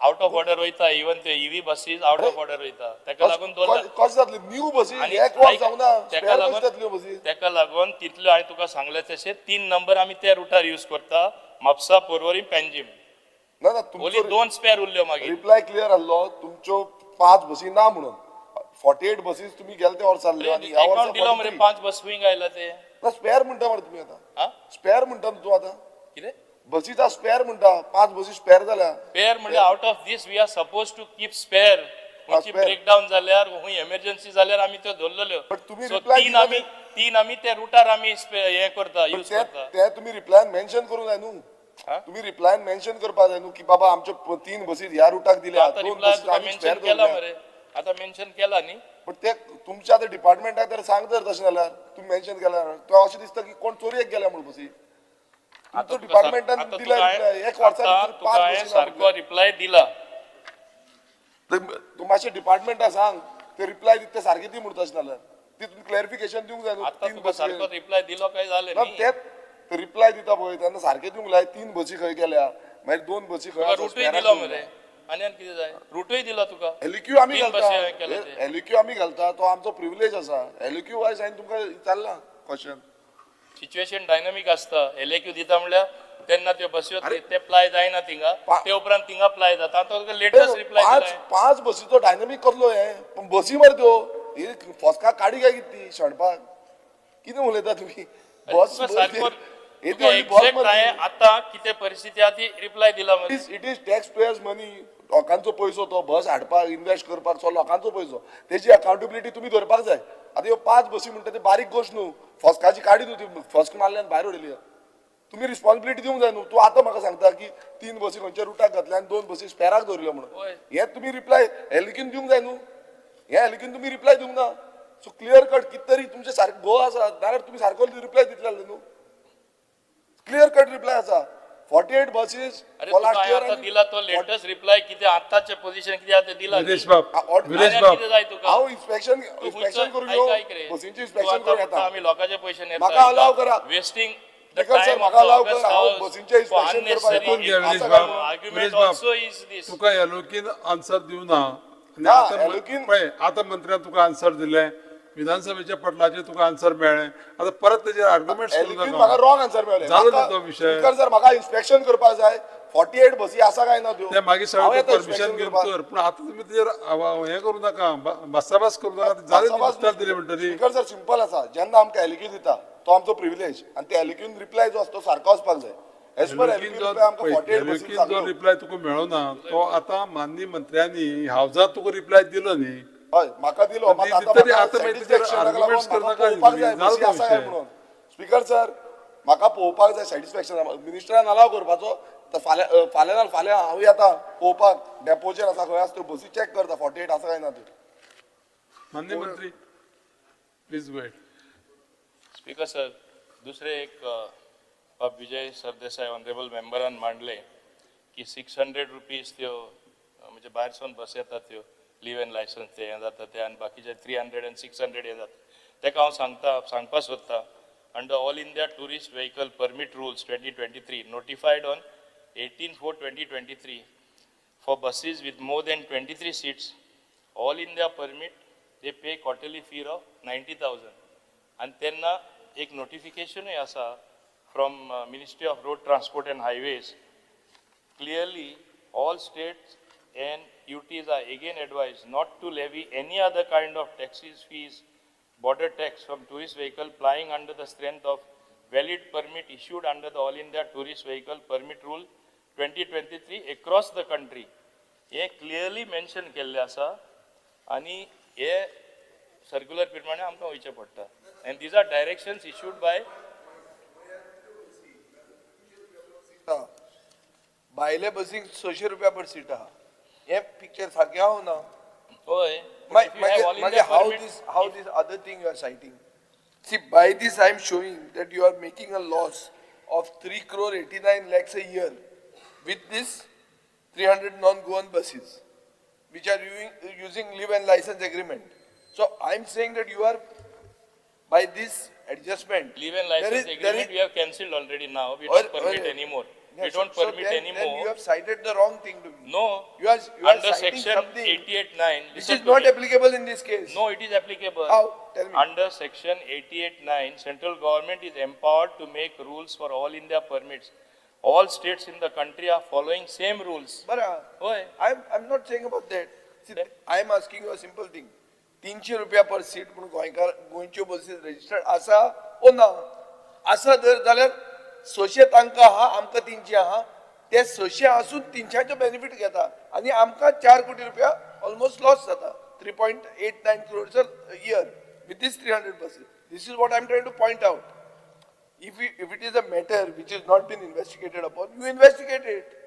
Speaker 4: आउट ऑफ ऑर्डर वयता. इवन ते EV buses out of order वयता, ताका लागून
Speaker 16: कशें जातले न्यू बसीस? एक वर्स जावना, स्पेअर कशें जातल्यो बसीस?
Speaker 4: ताका लागून तितल्यो हांवें तुका सांगलें तशें 3 नंबर आमी त्या रुटार यूज करता, म्हापसा, पोरवोरीम, पेंजीम.
Speaker 16: ना ना,
Speaker 4: ओनली 2 स्पेअर उरल्यो. मागीर
Speaker 16: रिप्लाय क्लियर आहलो, तुमच्यो 5 बसी ना म्हणून. 48 बसीस तुमी गेले ते वर्सा आहल्यो आनी ह्या वर्सा
Speaker 4: दिलो मरे 5 बस विंग आयला ते.
Speaker 16: स्पेअर म्हणटा मरे तुमी आतां. स्पेअर म्हणटा तूं आतां
Speaker 4: कितें?
Speaker 16: बसीचा स्पेअर म्हणटा. 5 बसी स्पेअर जाल्या.
Speaker 4: स्पेअर म्हणजे out of this we are suppose to keep spare. खंयची ब्रेकडावन जाल्यार, खंय एमर्जन्सी जाल्यार आमी त्यो दवरलेल्यो.
Speaker 16: तुमी रिप्लाय
Speaker 4: 3 आमी त्या रुटार आमी हें करता, यूज करता.
Speaker 16: ते तुमी रिप्लायन मेन्शन करूंक जाय न्हू. तुमी रिप्लायन मेन्शन करपाक जाय न्हू की बाबा आमच्यो 3 बसी ह्या रुटाक दिल्या, 2 बसी आमी स्पेअर
Speaker 4: केला मरे. आतां मेन्शन केला न्ही.
Speaker 16: पण ते तुमच्या आतां डिपार्टमेंटाक तर सांग तर तशें जाल्यार तुमी मेन्शन केल्यार तो अशें दिसता की कोण चोरयेक गेल्या म्हूण बसी. तुमच्या डिपार्टमेंटान दिल्या एक वर्सा भितर 5 बसी.
Speaker 4: सारको रिप्लाय दिला.
Speaker 16: तूं मातशें डिपार्टमेंटाक सांग ते रिप्लाय दिता ते सारके दी म्हूण. तशें जाल्यार ती तुमी क्लॅरिफिकेशन दिवंक जाय न्हू.
Speaker 4: 3 बसी सारको रिप्लाय दिलो काय जालें न्ही.
Speaker 16: ते रिप्लाय दिता पळय तेन्ना सारके दिवंक लाय. 3 बसी खंय गेल्या, मागीर 2 बसी खंय.
Speaker 4: रुटूय दिलो मरे. आनी कितें जाय? रुटूय दिलो तुका.
Speaker 16: एलक्यू आमी घालता, एलक्यू आमी घालता, तो आमचो प्रिविलेज आसा. एलक्यू वायज हांवें तुमकां विचारलां क्वेश्चन.
Speaker 4: सिच्युएशन डायनामीक आसता. एलएक्यू दिता म्हणल्यार तेन्ना त्यो बस्यो ते प्लाय जायना थिंगा, ते उपरांत थिंगा प्लाय जाता. आतां तुका लेटस्ट रिप्लाय दिला.
Speaker 16: 5 बसीचो डायनामीक कसलो हे? पण बसी मरे त्यो फस्का काडी काय कितें ती शेणपाक? कितें उलयता तुमी? बस
Speaker 4: आतां कितें परिस्थिती आहा ती रिप्लाय दिला.
Speaker 16: It is tax payers money, लोकांचो पयसो तो बस हाडपाक इन्वेस्ट करपाक, सो लोकांचो पयसो, तेजी अकाउंटेबिलिटी तुमी धरपाक जाय. आतां ह्यो 5 बसी म्हणटा ते बारीक गोश्ट न्हू, फस्काची काडी न्हू, ती फस्क मारल्यान भायर उडयली. तुमी रिस्पॉन्सिबिलिटी दिवंक जाय न्हू. तूं आतां म्हाका सांगता की 3 बसी खंयच्या रुटाक घातल्या आनी 2 बसी स्पेराक दवरल्यो म्हणून, हें तुमी रिप्लाय एलिकीन दिवंक जाय न्हू. हें एलिकीन तुमी रिप्लाय दिवंक ना. सो क्लियर कट कितें तरी तुमचें सारकें गो आसा, नाल्यार तुमी सारको रिप्लाय दितले आसले न्हू. क्लियर कट रिप्लाय आसा. 48 buses for last year.
Speaker 4: आता दिला तो लेटेस्ट रिप्लाय कितें आतांचे पोझिशन कितें आतां दिला.
Speaker 15: विरेश बाब, विरेश बाब,
Speaker 16: हांव इन्स्पेक्शन करून येवं, बसींची इन्स्पेक्शन करून येता.
Speaker 4: आमी लोकांचे पयशे नेता,
Speaker 16: म्हाका अलाव करा.
Speaker 4: वेस्टिंग
Speaker 16: सर, म्हाका अलाव करा, हांव बसींचें इन्स्पेक्शन करपाक.
Speaker 15: विरेश बाब, तुका एलोकीन आन्सर दिवना. आतां मंत्र्यान तुका आन्सर दिलें, विधानसभेच्या पटलाचेर तुका आन्सर मेळ्ळें, आतां परत तेजेर आर्ग्युमेंट
Speaker 16: म्हाका रॉंग आन्सर मेळ्ळें.
Speaker 15: जालो न्ही तो विशय.
Speaker 16: स्पीकर सर, म्हाका इन्स्पेक्शन करपाक जाय. 48 बसी आसा काय ना त्यो
Speaker 15: ते मागीर सगळें परमिशन घेवन कर, पूण आतां तुमी तेजेर हें करूं नाका, भासाभास करूं नाका. जालें उत्तर दिलें म्हणटरी.
Speaker 16: स्पीकर सर, सिंपल आसा, जेन्ना आमकां एलिक्यू दिता तो आमचो प्रिविलेज, आनी ते एलिक्यून रिप्लाय जो आसा तो सारको वचपाक जाय. एज पर एलिक्यू आमकां 48 बसी
Speaker 15: जो रिप्लाय तुका मेळना तो आतां माननीय मंत्र्यांनी हावजात तुका रिप्लाय दिलो न्ही.
Speaker 16: हय, म्हाका दिलो. म्हणून स्पीकर सर, म्हाका पळोवपाक जाय सॅटिस्फॅक्शन. मिनिस्टरान अलाव करपाचो तर फाल्यां फाल्यां फाल्यां हांव येता पळोवपाक, डेपोचेर आसा खंय आसा त्यो बसी चॅक करता 48 आसा काय ना त्यो.
Speaker 15: माननीय मंत्री please go ahead.
Speaker 4: Speaker sir, दुसरे एक बाब विजय सरदेसाय ऑनरेबल मेंबरान मांडले की 600 रुपीज त्यो म्हणजे भायर सावन बस येतात त्यो लिव एंड लायसन्स ते हें जाता ते, आनी बाकीचे 300 आनी 600 हें जाता. तेका हांव सांगता, सांगपाक सोदता, under all India tourist vehicle permit rules 2023 notified on 18/4/2023 for buses with more than 23 seats, all India permit they pay quarterly fee of 90,000. आनी तेन्ना एक नोटिफिकेशनूय आसा from Ministry of Road Transport and Highways. Clearly all states and UTs are again advised not to levy any other kind of taxes, fees, border tax from tourist vehicle plying under the strength of valid permit issued under the All India Tourist Vehicle Permit Rule 2023 across the country. हे clearly mention केल्लें आसा आनी हे circular प्रमाणे आमकां वयचें पडटा. And these are directions issued by
Speaker 17: भायले बसीक 600 रुपया पर सीट आहा. हे पिक्चर सारकें हांव ना.
Speaker 4: हय.
Speaker 17: मागीर how this other thing you are citing? See, by this I am showing that you are making a loss of 3 crore 89 lakhs a year with this 300 non-Goan buses, which are using live and license agreement. So I am saying that you are, by this adjustment,
Speaker 4: live and license agreement we have cancelled already now. We don't permit anymore. We don't permit anymore.
Speaker 17: Then you have cited the wrong thing to me.
Speaker 4: No.
Speaker 17: You are
Speaker 4: under
Speaker 17: citing
Speaker 4: section
Speaker 17: something
Speaker 4: 88(9).
Speaker 17: Which is not applicable in this case.
Speaker 4: No, it is applicable.
Speaker 17: How? Tell me.
Speaker 4: Under section 88(9), central government is empowered to make rules for all India permits. All states in the country are following same rules.
Speaker 17: But I am not saying about that. See, I am asking you a simple thing. 300 रुपया पर seat म्हणून गोंयकार गोंयच्यो बसी registered आसा ओ ना? आसा जर जाल्यार 600 तांकां आहा, आमकां 300 आहा. ते 600 आसून 300चो बेनिफीट घेता आनी आमकां 4 कोटी रुपया ऑलमोस्ट लॉस जाता. 3.89 crores a year with this 300 buses. This is what I am trying to point out. If it is a matter which is not been investigated upon, you investigate it.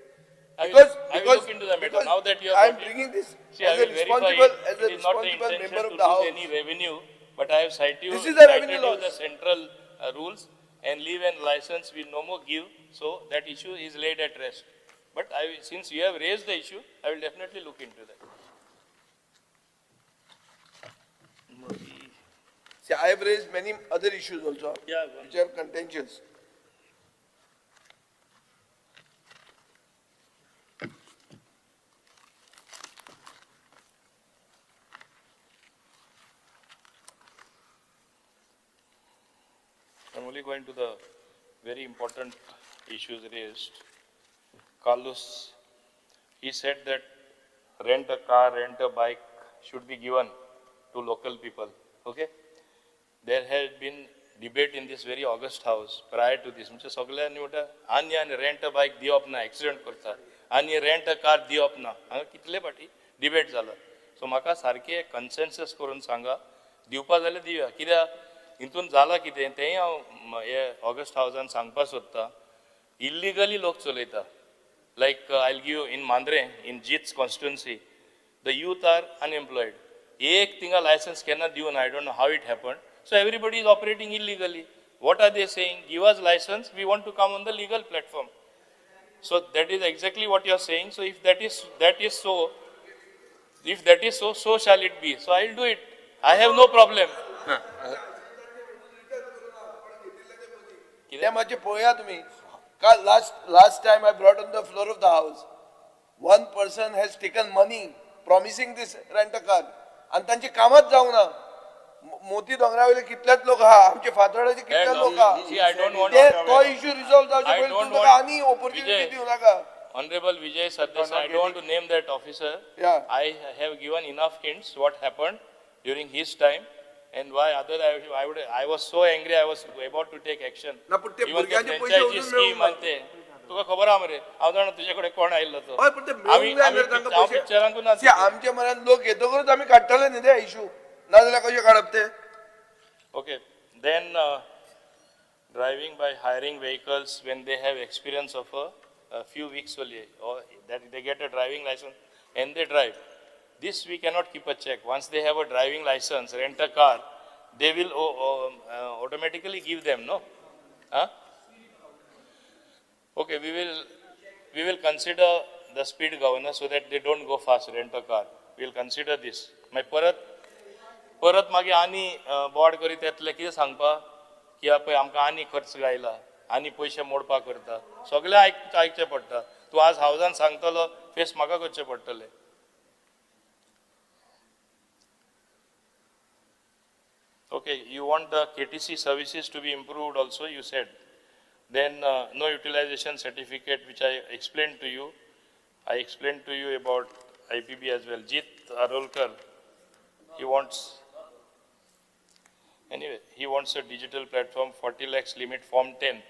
Speaker 4: I will look into the matter. Now that you have,
Speaker 17: I am bringing this as a responsible member of the house.
Speaker 4: Any revenue, but I have cited you.
Speaker 17: This is the revenue loss.
Speaker 4: The central rules and leave and license we no more give, so that issue is laid at rest. But since you have raised the issue, I will definitely look into that.
Speaker 17: See, I have raised many other issues also, which are contentious.
Speaker 4: I'm only going to the very important issues raised. Carlos, he said that rent a car, rent a bike should be given to local people. Okay? There has been debate in this very august house prior to this. म्हणजे सगळ्यांनी म्हणटा आनी आनी rent a bike दिवप ना, accident करता, आनी rent a car दिवप ना. हांगा कितले फाटी डिबेट जाला. सो म्हाका सारकें कन्सेन्सस करून सांगा, दिवपा जाल्यार दिवया. कित्याक हितून जाला कितें तेंय हांव हे ऑगस्ट हावजान सांगपाक सोदता. इल्लिगली लोक चलयता. Like I give in Mandrem, in Jeet's constituency, the youth are unemployed. एक थिंगा लायसन्स केन्ना दिवन, I don't know how it happen. So everybody is operating illegally. What are they saying? Give us license, we want to come on the legal platform. So that is exactly what you are saying. So if that is so, if that is so, so shall it be. So I will do it. I have no problem.
Speaker 17: ते मातशें पळया तुमी. काल last time I brought on the floor of the house, one person has taken money promising this rent a car आनी तांची कामाच जावंक ना. मोती दोंगरा वयले कितलेच लोक आहा, आमचे फातोर्डाचे कितले लोक आहा, ते तो इश्यू रिजॉल्व जावचे पयलीं तुमकां आनी ऑपॉर्च्युनिटी दिवं नाका.
Speaker 4: Honorable Vijay Sardesai, I don't want to name that officer.
Speaker 17: Yeah.
Speaker 4: I have given enough hints what happened during his time and why other I was so angry, I was about to take action.
Speaker 17: ना, पण ते
Speaker 4: Even the
Speaker 17: भुरग्यांचे पयशे
Speaker 4: franchise
Speaker 17: अजून
Speaker 4: scheme
Speaker 17: मेळूंक ना.
Speaker 4: आणि ते तुका खबर आहा मरे, हांव जाणा तुजे कडेन कोण आयिल्लो तो.
Speaker 17: हय, पण ते मेळूंक जाय मरे तांकां
Speaker 4: हांव
Speaker 17: पयशे.
Speaker 4: पिक्चरांकूच ना.
Speaker 17: See, आमच्या मनान लोक येतकूच आमी काडटले न्ही ते इशू, नाजाल्यार कशें काडप ते?
Speaker 4: Okay, then driving by hiring vehicles when they have experience of a few weeks only, or that they get a driving license and they drive. This we cannot keep a check. Once they have a driving license, rent a car, they will automatically give them, no? Huh? Okay, we will consider the speed governor so that they don't go fast, rent a car. We will consider this. My parat परत मागीर आनी board करीत येतले कितें सांगपा की पळय आमकां आनी खर्च गायला, आनी पयशे मोडपाक करता, सगळें आयकचें पडटा. तूं आज हावजान सांगतलो, फेस म्हाका करचें पडटलें. Okay, you want the KTC services to be improved also, you said. Then no utilization certificate, which I explained to you. I explained to you about IPB as well. Jeet Arolkar, he wants, anyway, he wants a digital platform, 40 lakhs limit, form 10.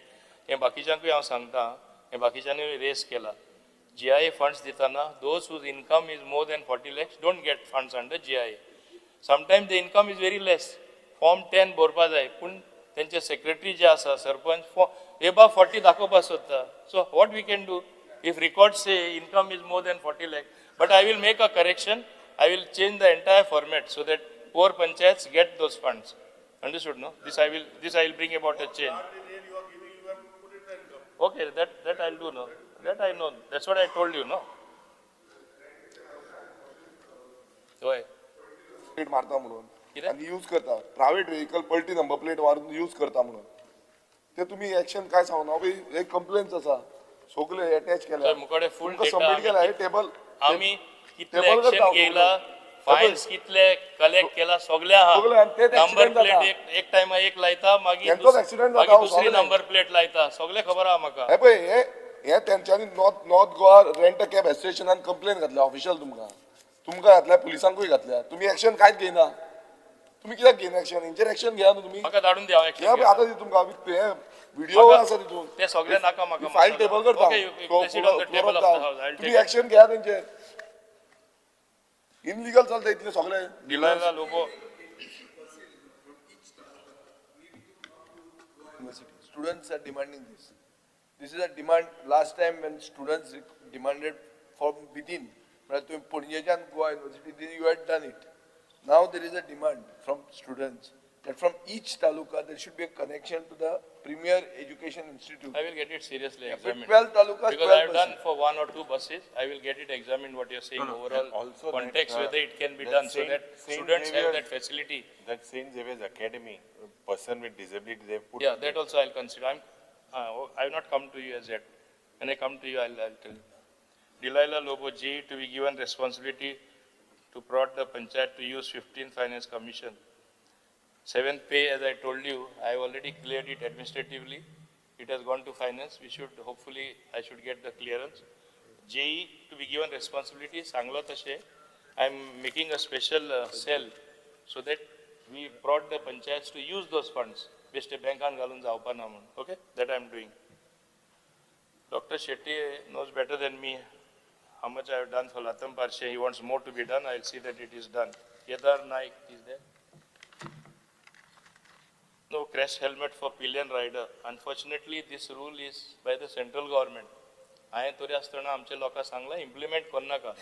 Speaker 4: हे बाकीच्यांकूय हांव सांगता, हे बाकीच्यांनी race केला. GIA funds दिताना those whose income is more than 40 lakhs don't get funds under GIA. Sometimes the income is very less. Form 10 भरपा जाय, पूण तेंचे सेक्रेटरी जे आसा, सरपंच, एबा 40 दाखोवपा सोदता. So what we can do if record say income is more than 40 lakh? But I will make a correction. I will change the entire format so that poor panchayats get those funds. Understood, no? This I will bring about a change. Okay, that I'll do, no? That I know. That's what I told you, no? Why?
Speaker 16: Plate मारता म्हणून आनी use करता private vehicle, पलटी number plate मारून use करता म्हणून ते तुम्ही ऍक्शन काय सांगू ना? एक कंप्लेंट्स आसा, सगळे अटॅच केल्या,
Speaker 4: मुकडे फुल
Speaker 16: सबमिट केला हे टेबल.
Speaker 4: आमी कितले एक्शन घेयला, फायन्स कितले कलेक्ट केला, सगळे आहा. नंबर प्लेट एक टायमा एक लायता, मागीर दुसरी नंबर प्लेट लायता, सगळे खबर आहा म्हाका.
Speaker 16: हे पळय, हे तेंच्यांनी north Goa rent a cab एसोसिएशनान कंप्लेन घातल्या ऑफिशियल, तुमकां तुमकां घातल्या, पुलिसांकूय घातल्या. तुमी एक्शन कांयच घेयना. तुमी कित्याक घेयना एक्शन? हेंचेर एक्शन घेया न्हू तुमी.
Speaker 4: म्हाका धाडून द्या एक्शन.
Speaker 16: आतां तुमकां व्हिडिओ आसा तितून,
Speaker 4: ते सगळे नाका म्हाका.
Speaker 16: फायल टेबल करता, तुमी एक्शन घेया तेंचेर. इनलिगल चलता इतले सगळे.
Speaker 4: Delilah Lobo.
Speaker 17: Students are demanding this. This is a demand. Last time when students demanded from within, म्हळ्यार तुमी पणजेच्यान Goa university, you had done it. Now there is a demand from students that from each taluka there should be a connection to the premier education institute.
Speaker 4: I will get it seriously examined.
Speaker 17: 12 talukas,
Speaker 4: because
Speaker 17: 12
Speaker 4: I have
Speaker 17: buses.
Speaker 4: Done for 1 or 2 buses. I will get it examined what you are saying.
Speaker 3: No,
Speaker 4: overall
Speaker 3: also
Speaker 4: context,
Speaker 3: that,
Speaker 4: whether it can be done so that students have that facility.
Speaker 3: That St. Xavier's Academy, person with disability, they have put.
Speaker 4: Yeah, that also I will consider. I have not come to you as yet. When I come to you, I will tell you. Delilah Lobo G to be given responsibility to prod the panchayat to use 15th Finance Commission. 7th pay, as I told you, I have already cleared it administratively. It has gone to finance. We should hopefully, I should get the clearance. JE to be given responsibility, सांगलो तशें I am making a special cell so that we brought the panchayats to use those funds. बेश्टे बँकान घालून जावपा ना म्हूण. Okay, that I am doing. Doctor Shetty knows better than me how much I have done for Latam Parshe. He wants more to be done. I will see that it is done. Kedar Naik is there. No crash helmet for pillion rider. Unfortunately, this rule is by the central government. हांवें तरी आसतना आमच्या लोकांक सांगलां implement करनाका.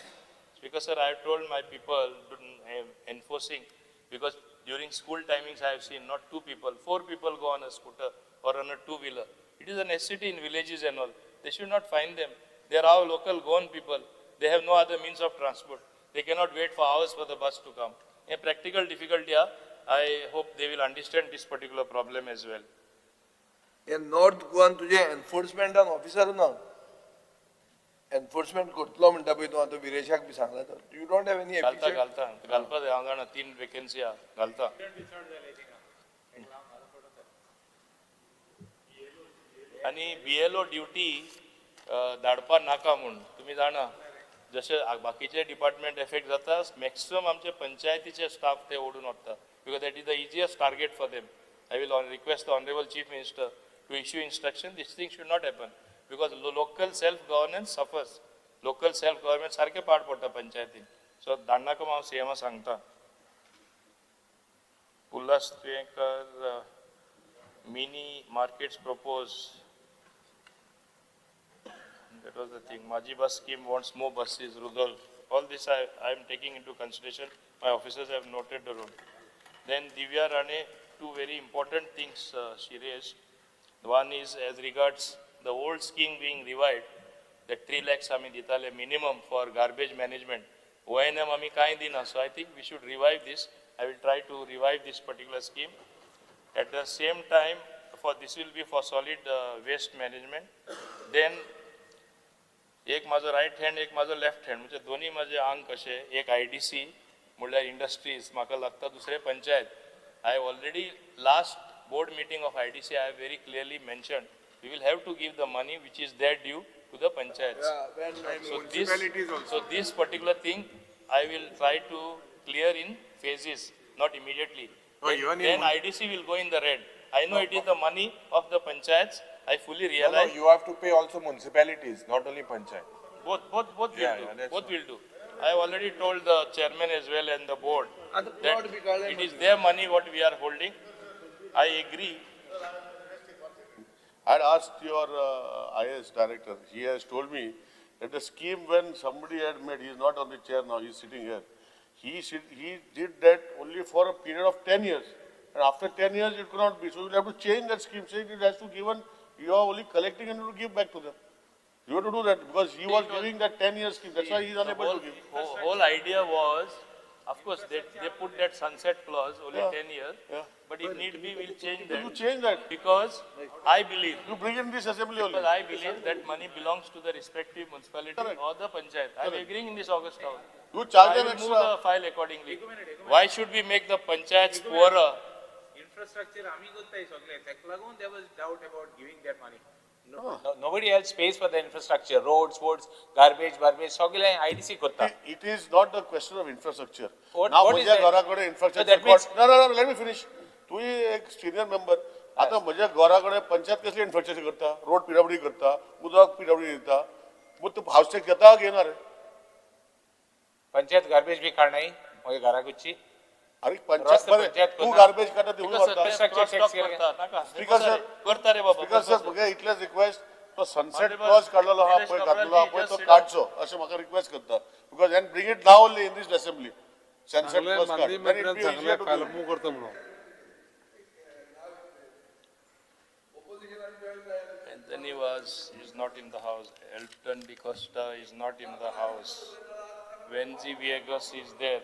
Speaker 4: Because sir, I have told my people enforcing, because during school timings I have seen not 2 people, 4 people go on a scooter or on a 2-wheeler. It is a necessity in villages and all. They should not find them. They are our local Goan people. They have no other means of transport. They cannot wait for hours for the bus to come. A practical difficulty, I hope they will understand this particular problem as well.
Speaker 17: In North Goa, तुझे enforcement and officer ना. Enforcement करतलो म्हणटा पळय तूं आतां विरेशाक बी सांगला तर you don't have any
Speaker 4: घालता घालता घालपा जाय. हांव जाणा 3 वेकन्सी आहा, घालता. आनी BLO duty धाडपा नाका म्हूण तुमी जाणा, जशे बाकीचे डिपार्टमेंट एफेक्ट जाता, मॅक्सिमम आमचे पंचायतीचे स्टाफ ते ओडून वता, because that is the easiest target for them. I will request the honourable chief minister to issue instruction. This thing should not happen, because local self governance suffers. Local self government सारकें पाड पडटा पंचायतीन. So धाडनाका हांव सीएमा सांगता. Ulhas Tuyenkar, mini markets propose. That was the thing. Maji bus scheme wants more buses, Rudolph. All this I am taking into consideration. My officers have noted the road. Then Divya Rane, 2 very important things she raised. One is as regards the old scheme being revived, that 3 lakhs आमी दिताले minimum for garbage management. O&M आमी कांय दिना. So I think we should revive this. I will try to revive this particular scheme. At the same time, for this will be for solid waste management. Then एक म्हाजो right hand, एक म्हाजो left hand, म्हणजे दोन्ही म्हाजे आंग कशे, एक IDC म्हणल्यार इंडस्ट्रीज म्हाका लागता, दुसरे panchayat. I already last board meeting of IDC I have very clearly mentioned we will have to give the money which is their due to the panchayats. So this particular thing I will try to clear in phases, not immediately. Then IDC will go in the red. I know it is the money of the panchayats. I fully realize.
Speaker 16: No, you have to pay also municipalities, not only panchayat.
Speaker 4: Both will do. Yeah, both will do. I have already told the chairman as well and the board that it is their money what we are holding. I agree.
Speaker 1: I had asked your IAS director. He has told me that the scheme when somebody had made, he is not on the chair now, he is sitting here. He did that only for a period of 10 years. And after 10 years, it could not be. So you will have to change that scheme, saying it has to given, you are only collecting and you will give back to them. You have to do that because he was giving that 10-year scheme. That's why he is unable to give.
Speaker 4: The whole idea was, of course, they put that sunset clause only 10 years. Yeah. But if need be, we'll change that.
Speaker 1: You change that.
Speaker 4: Because I believe.
Speaker 1: You bring in this assembly only.
Speaker 4: Because I believe that money belongs to the respective municipality or the panchayat. I am agreeing in this August house.
Speaker 1: You charge them extra.
Speaker 4: Move the file accordingly. Why should we make the panchayats poorer?
Speaker 12: Infrastructure, आमी करताय सगळे. ताका लागून there was doubt about giving that money.
Speaker 19: No, nobody else pays for the infrastructure, roads, garbage, सगळे IDC करता.
Speaker 1: It is not the question of infrastructure. Now म्हज्या घरा कडेन infrastructure.
Speaker 19: So that means,
Speaker 1: no, let me finish. तूं एक senior member. आतां म्हज्या घरा कडेन पंचायत कसली इन्फ्रास्ट्रक्चर करता? रोड PWD करता, उदक PWD दिता. मग तूं हावस टॅक्स घेता घेयना रे?
Speaker 19: पंचायत गार्बेज बी काडनाय म्हज्या घराकुची.
Speaker 1: अरे पंचायत बरें, तूं गार्बेज काडटा ती करता. स्पीकर सर,
Speaker 4: करता रे बाबा.
Speaker 1: स्पीकर सर, म्हगे इतलेच रिक्वेस्ट, तो सनसेट क्लॉज काडलेलो आहा पळय, घातलेलो आहा पळय, तो काडचो अशें म्हाका रिक्वेस्ट करता. Because and bring it now only in this assembly. Sunset clause काड.
Speaker 15: करता म्हणून
Speaker 4: Anthony Vaz is not in the house. Elton De Costa is not in the house. Venzi Viegas is there.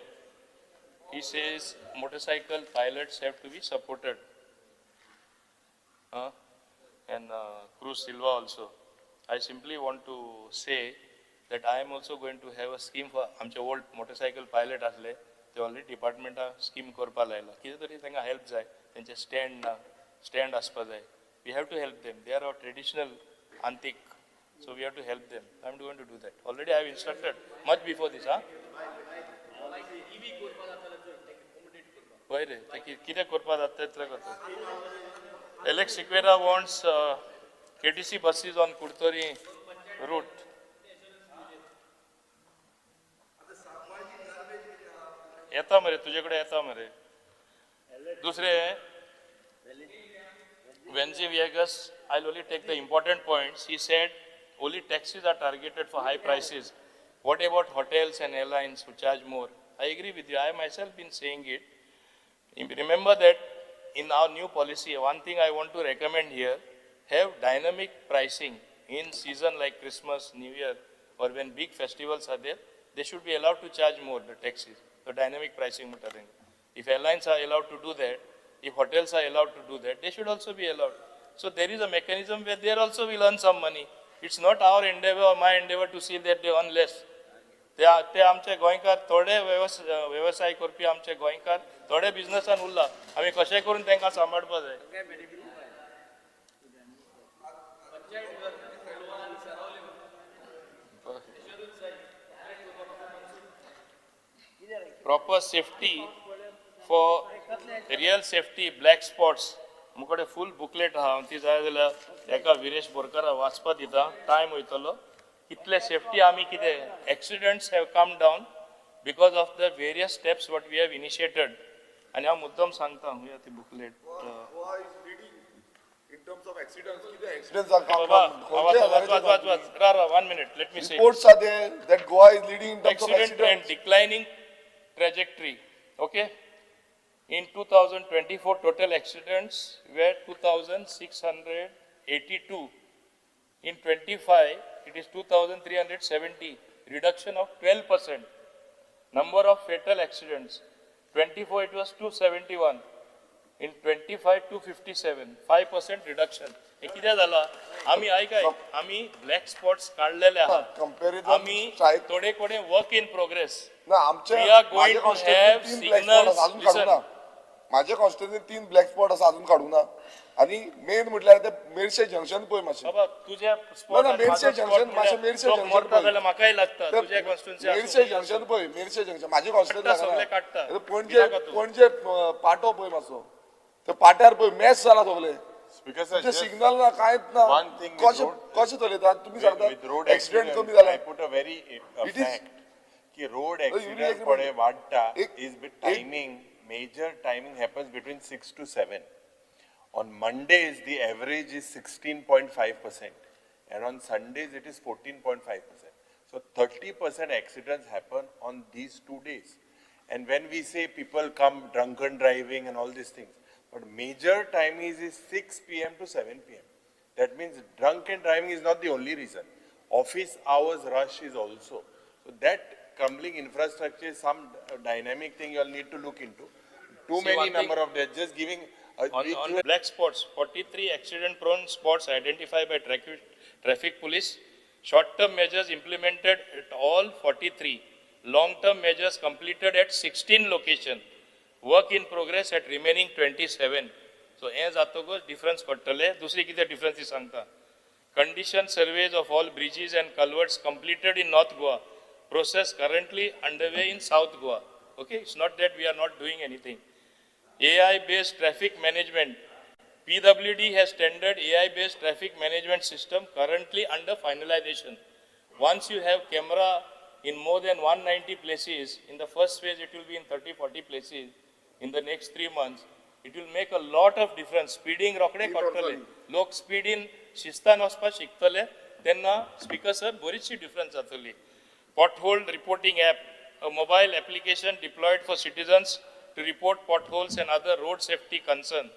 Speaker 4: He says motorcycle pilots have to be supported. And Cruz Silva also. I simply want to say that I am also going to have a scheme for आमचे old motorcycle pilot आसले ते already department scheme करपा लायला. कितें तरी तांकां help जाय, तेंचे स्टँड ना, स्टँड आसपा जाय. We have to help them. They are our traditional antique, so we have to help them. I am going to do that. Already I have instructed much before this. हा हय रे, ते कितें करपा जाता तितलें करता. Alex Sequeira wants KTC buses on Curtorim route. येता मरे, तुजे कडेन येता मरे. दुसरें, Venzi Viegas, I'll only take the important points. He said only taxis are targeted for high prices. What about hotels and airlines who charge more? I agree with you. I myself been saying it. Remember that in our new policy, one thing I want to recommend here, have dynamic pricing in season like Christmas, New Year, or when big festivals are there, they should be allowed to charge more, the taxis, the dynamic pricing. If airlines are allowed to do that, if hotels are allowed to do that, they should also be allowed. So there is a mechanism where they also will earn some money. It's not our endeavor or my endeavor to see that they earn less. ते आमचे गोंयकार थोडे वेवसाय करपी आमचे गोंयकार थोडे बिझनसान उरला, आमी कशें करून तांकां सांबाळपा जाय. Proper safety for real safety black spots. मुकडे full booklet आहा, हांव ती जाय जाल्यार एका विरेश बोरकारा वाचपा दिता, टायम वयतलो. कितले सेफ्टी आमी कितें accidents have come down because of the various steps what we have initiated. आनी हांव मुद्दम सांगता हुया ती booklet. One minute, let me say.
Speaker 16: Reports are there that Goa is leading in terms of
Speaker 4: accident and declining trajectory. Okay, in 2024 total accidents were 2682. In 25 it is 2370, reduction of 12%. Number of fatal accidents, 24 it was 271, in 25 257, 5% reduction. हे कितें जाला, आमी आयकाय, आमी black spots काडलेले आहात, आमी थोडे कडेन वर्क इन प्रोग्रेस.
Speaker 16: ना, आमचे माझ्या कॉन्स्टिट्युएन्सीन 3 ब्लॅक स्पॉट आसा, अजून काडूंक ना. आनी मेन म्हटल्यार ते मेरशे जंक्शन पळय मातशें.
Speaker 4: बाबा तुझ्या स्पॉट
Speaker 16: मेरशे जंक्शन, मातशें मेरशे जंक्शन
Speaker 4: जाल्यार म्हाकाय लागता. तुझ्या कॉन्स्टिट्युएन्सी
Speaker 16: मेरशे जंक्शन पळय, मेरशे जंक्शन माझ्या कॉन्स्टिट्युएन्सी
Speaker 4: सगळे काडटा.
Speaker 16: पणजे पणजे पाटो पळय मातसो, ते पाट्यार पळय मॅच जाला सगळे. सिग्नल ना कांयच ना, कशें कशें चलयतात तुमी सांगता. एक्सिडेंट कमी जाला.
Speaker 3: I put a very fact की रोड एक्सिडेंट पळय वाडटा is timing. Major timing happens between 6 to 7. On Mondays, the average is 16.5%, and on Sundays, it is 14.5%. So 30% accidents happen on these 2 days. And when we say people come drunken driving and all these things, but major time is 6 p.m. to 7 p.m. That means drunken driving is not the only reason. Office hours rush is also. So that crumbling infrastructure is some dynamic thing you all need to look into. Too many number of deaths, just giving...
Speaker 4: On black spots, 43 accident-prone spots identified by traffic police. Short-term measures implemented at all 43. Long-term measures completed at 16 locations. Work in progress at remaining 27. So, हे जातकच difference पडटले. दुसरी कितें difference सांगता. Condition surveys of all bridges and culverts completed in North Goa. Process currently underway in South Goa. Okay, it's not that we are not doing anything. AI-based traffic management. PWD has tendered AI-based traffic management system currently under finalization. Once you have camera in more than 190 places, in the first phase it will be in 30-40 places in the next 3 months. It will make a lot of difference. Speeding रोकडे कळटले, लोक speeding शिस्तान वचपाक शिकतले, तेन्ना speaker sir बरीचशी difference जातली. Pothole reporting app, a mobile application deployed for citizens to report potholes and other road safety concern.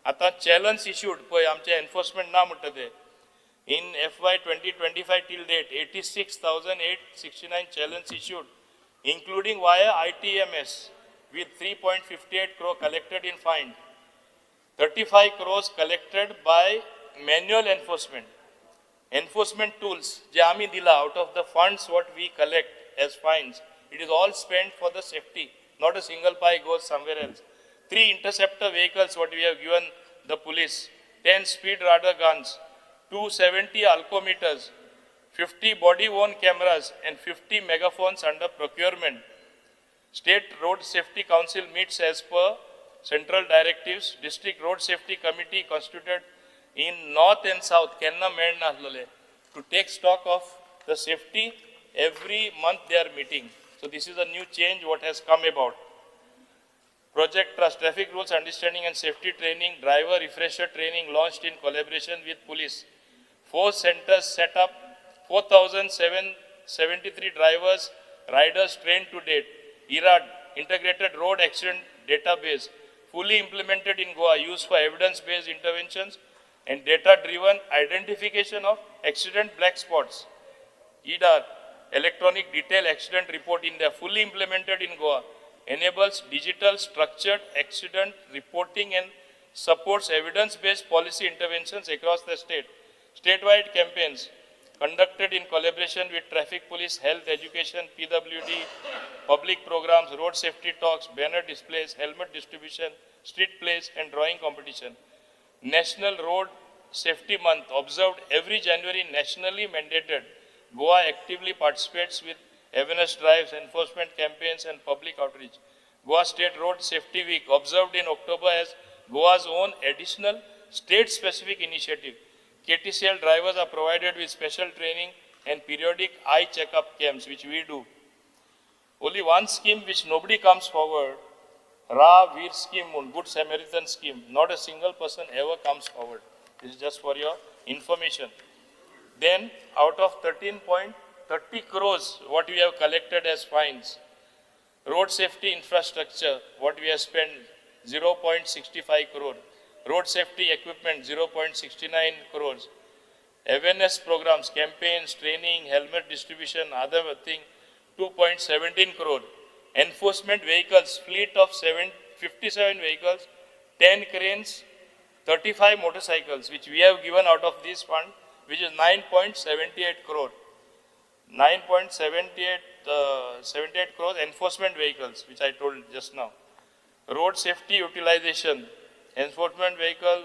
Speaker 4: आता challenge issued पळय आमचे एन्फोर्समेंट ना म्हणटा ते. In FY 2025 till date 86,869 challenge issued including via ITMS with 3.58 crore collected in fine, 35 crores collected by manual enforcement. Enforcement tools जे आमी दिला out of the funds what we collect as fines, it is all spent for the safety, not a single pie goes somewhere else. 3 interceptor vehicles what we have given the police, 10 speed radar guns, 270 alcometers, 50 body-worn cameras and 50 megaphones under procurement. State Road Safety Council meets as per central directives. District Road Safety Committee constituted in North and South, Kenna Melna ahlole, to take stock of the safety. Every month they are meeting. So this is a new change what has come about. Project Trust, traffic rules understanding and safety training, driver refresher training launched in collaboration with police. 4 centers set up, 4,773 drivers, riders trained to date. IRAD, Integrated Road Accident Database, fully implemented in Goa, used for evidence-based interventions and data-driven identification of accident black spots. EDAR, Electronic Detail Accident Report India, fully implemented in Goa, enables digital structured accident reporting and supports evidence-based policy interventions across the state. Statewide campaigns conducted in collaboration with traffic police, health, education, PWD, public programs, road safety talks, banner displays, helmet distribution, street plays, and drawing competition. National Road Safety Month, observed every January, nationally mandated. Goa actively participates with awareness drives, enforcement campaigns, and public outreach. Goa State Road Safety Week, observed in October as Goa's own additional state-specific initiative. KTCL drivers are provided with special training and periodic eye checkup camps, which we do. Only one scheme which nobody comes forward, Ra Veer scheme, Good Samaritan scheme, not a single person ever comes forward. This is just for your information. Then, out of 13.30 crores, what we have collected as fines, road safety infrastructure, what we have spent, 0.65 crore. Road safety equipment, 0.69 crores. Awareness programs, campaigns, training, helmet distribution, other thing, 2.17 crore. Enforcement vehicles, fleet of 57 vehicles, 10 cranes, 35 motorcycles, which we have given out of this fund, which is 9.78 crore. 9.78 crores enforcement vehicles, which I told just now. Road safety utilization, enforcement vehicle,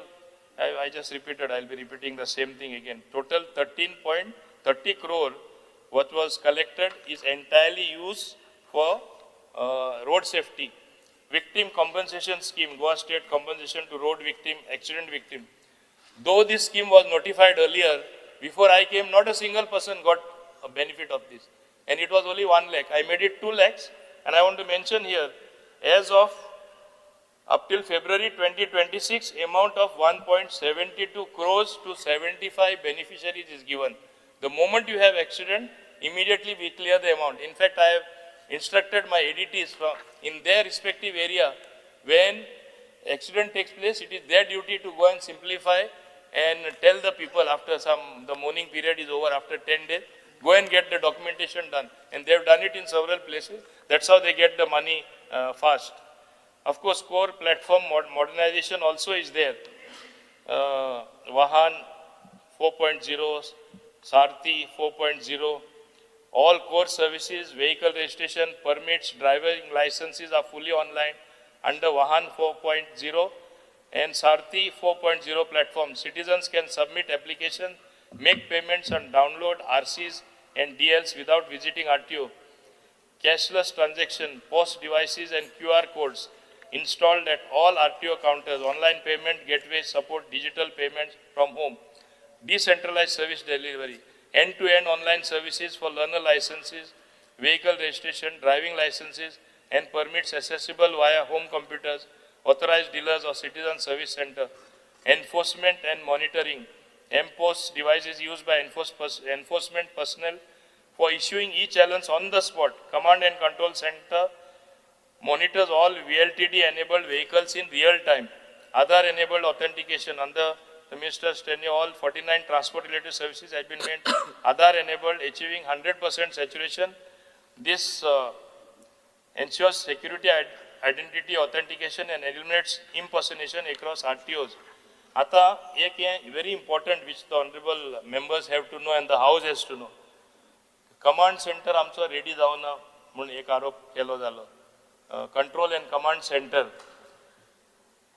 Speaker 4: I just repeated, I'll be repeating the same thing again. Total 13.30 crore, what was collected is entirely used for road safety. Victim compensation scheme, Goa State compensation to road victim, accident victim. Though this scheme was notified earlier, before I came, not a single person got a benefit of this. And it was only 1 lakh. I made it 2 lakhs. And I want to mention here, as of up till February 2026, amount of 1.72 crores to 75 beneficiaries is given. The moment you have accident, immediately we clear the amount. In fact, I have instructed my ADTs from in their respective area, when accident takes place, it is their duty to go and simplify and tell the people after the mourning period is over, after 10 days, go and get the documentation done. And they have done it in several places. That's how they get the money fast. Of course, core platform modernization also is there. Vahan 4.0, Sarthi 4.0, all core services, vehicle registration, permits, driving licenses are fully online under Vahan 4.0 and Sarthi 4.0 platform. Citizens can submit applications, make payments and download RCs and DLs without visiting RTO. Cashless transaction, POS devices and QR codes installed at all RTO counters. Online payment gateways support digital payments from home. Decentralized service delivery, end-to-end online services for learner licenses, vehicle registration, driving licenses, and permits accessible via home computers, authorized dealers or citizen service center. Enforcement and monitoring, MPOS devices used by enforcement personnel for issuing e-challans on the spot. Command and control center monitors all VLTD-enabled vehicles in real time. Aadhaar-enabled authentication under the minister's tenure, all 49 transport-related services have been made Aadhaar-enabled, achieving 100% saturation. This ensures security, identity, authentication, and eliminates impersonation across RTOs. Ata, ek very important which the honorable members have to know and the house has to know. Command center आमचो ready जावना म्हूण एक आरोप केलो जालो. Control and command center.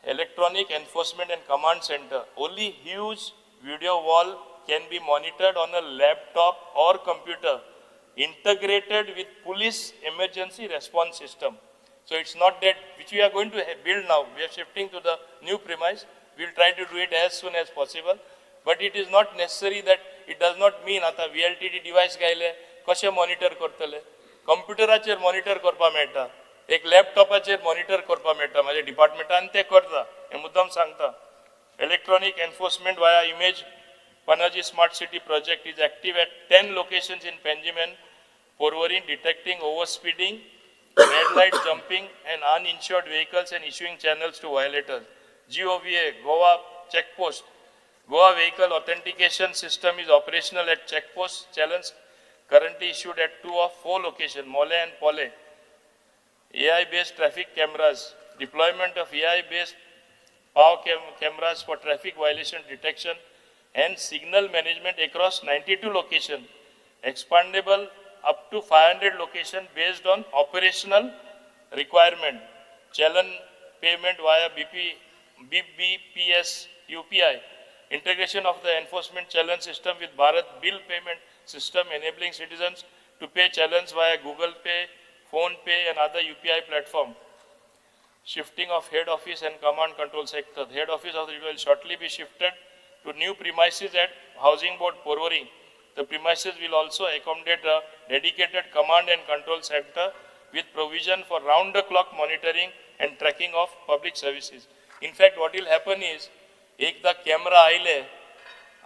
Speaker 4: Electronic Enforcement and Command Center. Only huge video wall can be monitored on a laptop or computer integrated with police emergency response system. So it's not that, which we are going to build now. We are shifting to the new premise. We will try to do it as soon as possible. But it is not necessary that, it does not mean आता VLTD device गायले, कशे monitor करतले? कंप्युटराचेर monitor करपा मेळटा, एक लॅपटॉपाचेर monitor करपा मेळटा. म्हाज्या डिपार्टमेंटान ते करता, हे मुद्दाम सांगता. Electronic enforcement via image. Panaji Smart City project is active at 10 locations in Panjim and Porvorim, detecting overspeeding, red light jumping and uninsured vehicles and issuing channels to violators. GOVA, Goa Checkpost, Goa Vehicle Authentication System is operational at checkpost. Challenge currently issued at 2 of 4 locations, Mole and Pole. AI-based traffic cameras, deployment of AI-based power cameras for traffic violation detection and signal management across 92 locations, expandable up to 500 locations based on operational requirement. Challan payment via BBPS UPI, integration of the enforcement challan system with Bharat bill payment system, enabling citizens to pay challans via Google Pay, Phone Pay and other UPI platform. Shifting of head office and command control sector. The head office of the will shortly be shifted to new premises at Housing Board Porvorim. The premises will also accommodate a dedicated command and control center with provision for round-the-clock monitoring and tracking of public services. In fact, what will happen is, ek the camera aile,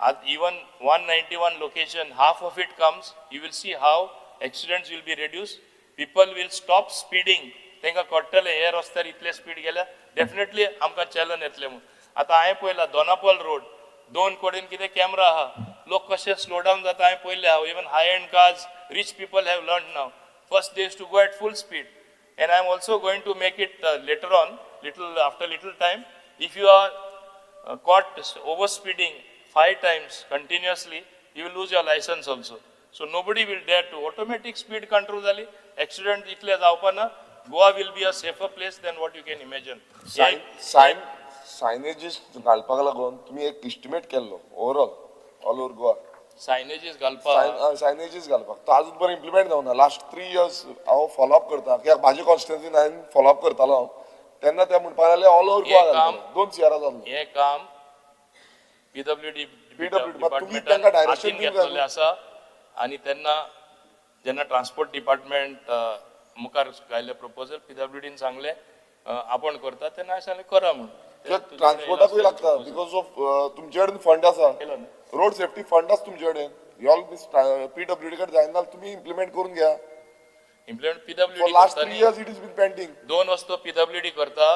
Speaker 4: at even 191 location, half of it comes, you will see how accidents will be reduced. People will stop speeding. Tenka kottale हे रस्त्यार इतले speed गेल्या, definitely आमकां चलन येतले म्हणून. आतां हांवें पळयला दोनापोल रोड, दोन कडेन कितें कॅमरा आहा, लोक कशे स्लो डावन जाता हांवें पळयल्ले आहा. Even high end cars, rich people have learn now. First they used to go at full speed. And I am also going to make it later on, little after little time, if you are caught over speeding 5 times continuously, you will lose your license also. So nobody will dare to. Automatic speed control जाली, accident इतले जावपा ना. Goa will be a safer place than what you can imagine.
Speaker 16: Signages घालपाक लागून तुम्ही एक estimate केल्लो overall all over Goa.
Speaker 4: Signages घालपाक,
Speaker 16: सायनेजीस घालपाक तो आजून पर्यंत इम्प्लिमेंट जावना. लास्ट 3 इयर्स हांव फॉलो अप करता, कित्याक म्हाजे कॉन्स्टिट्युएन्सीन हांवें फॉलो अप करतालो हांव, तेन्ना ते म्हणपाक लागले ऑल ओवर गोवा घालतले. 2 CR जाल्लो.
Speaker 4: हें काम PWD डिपार्टमेंटान हातीन घेतलेलें आसा. आनी तेन्ना जेन्ना ट्रान्सपोर्ट डिपार्टमेंट मुखार घायल्लें प्रपोजल, PWDन सांगलें आपण करता, तेन्ना हांवें सांगलें करा म्हणून.
Speaker 16: ट्रान्सपोर्टाकूय लागता because of तुमचे कडेन फंड आसा, रोड सेफ्टी फंड आसा तुमचे कडेन. ऑल PWD कडेन जायना तुमी इम्प्लिमेंट करून घ्या.
Speaker 4: Implement PWD
Speaker 16: last 3 years it is been pending.
Speaker 4: 2 वस्तू PWD करता.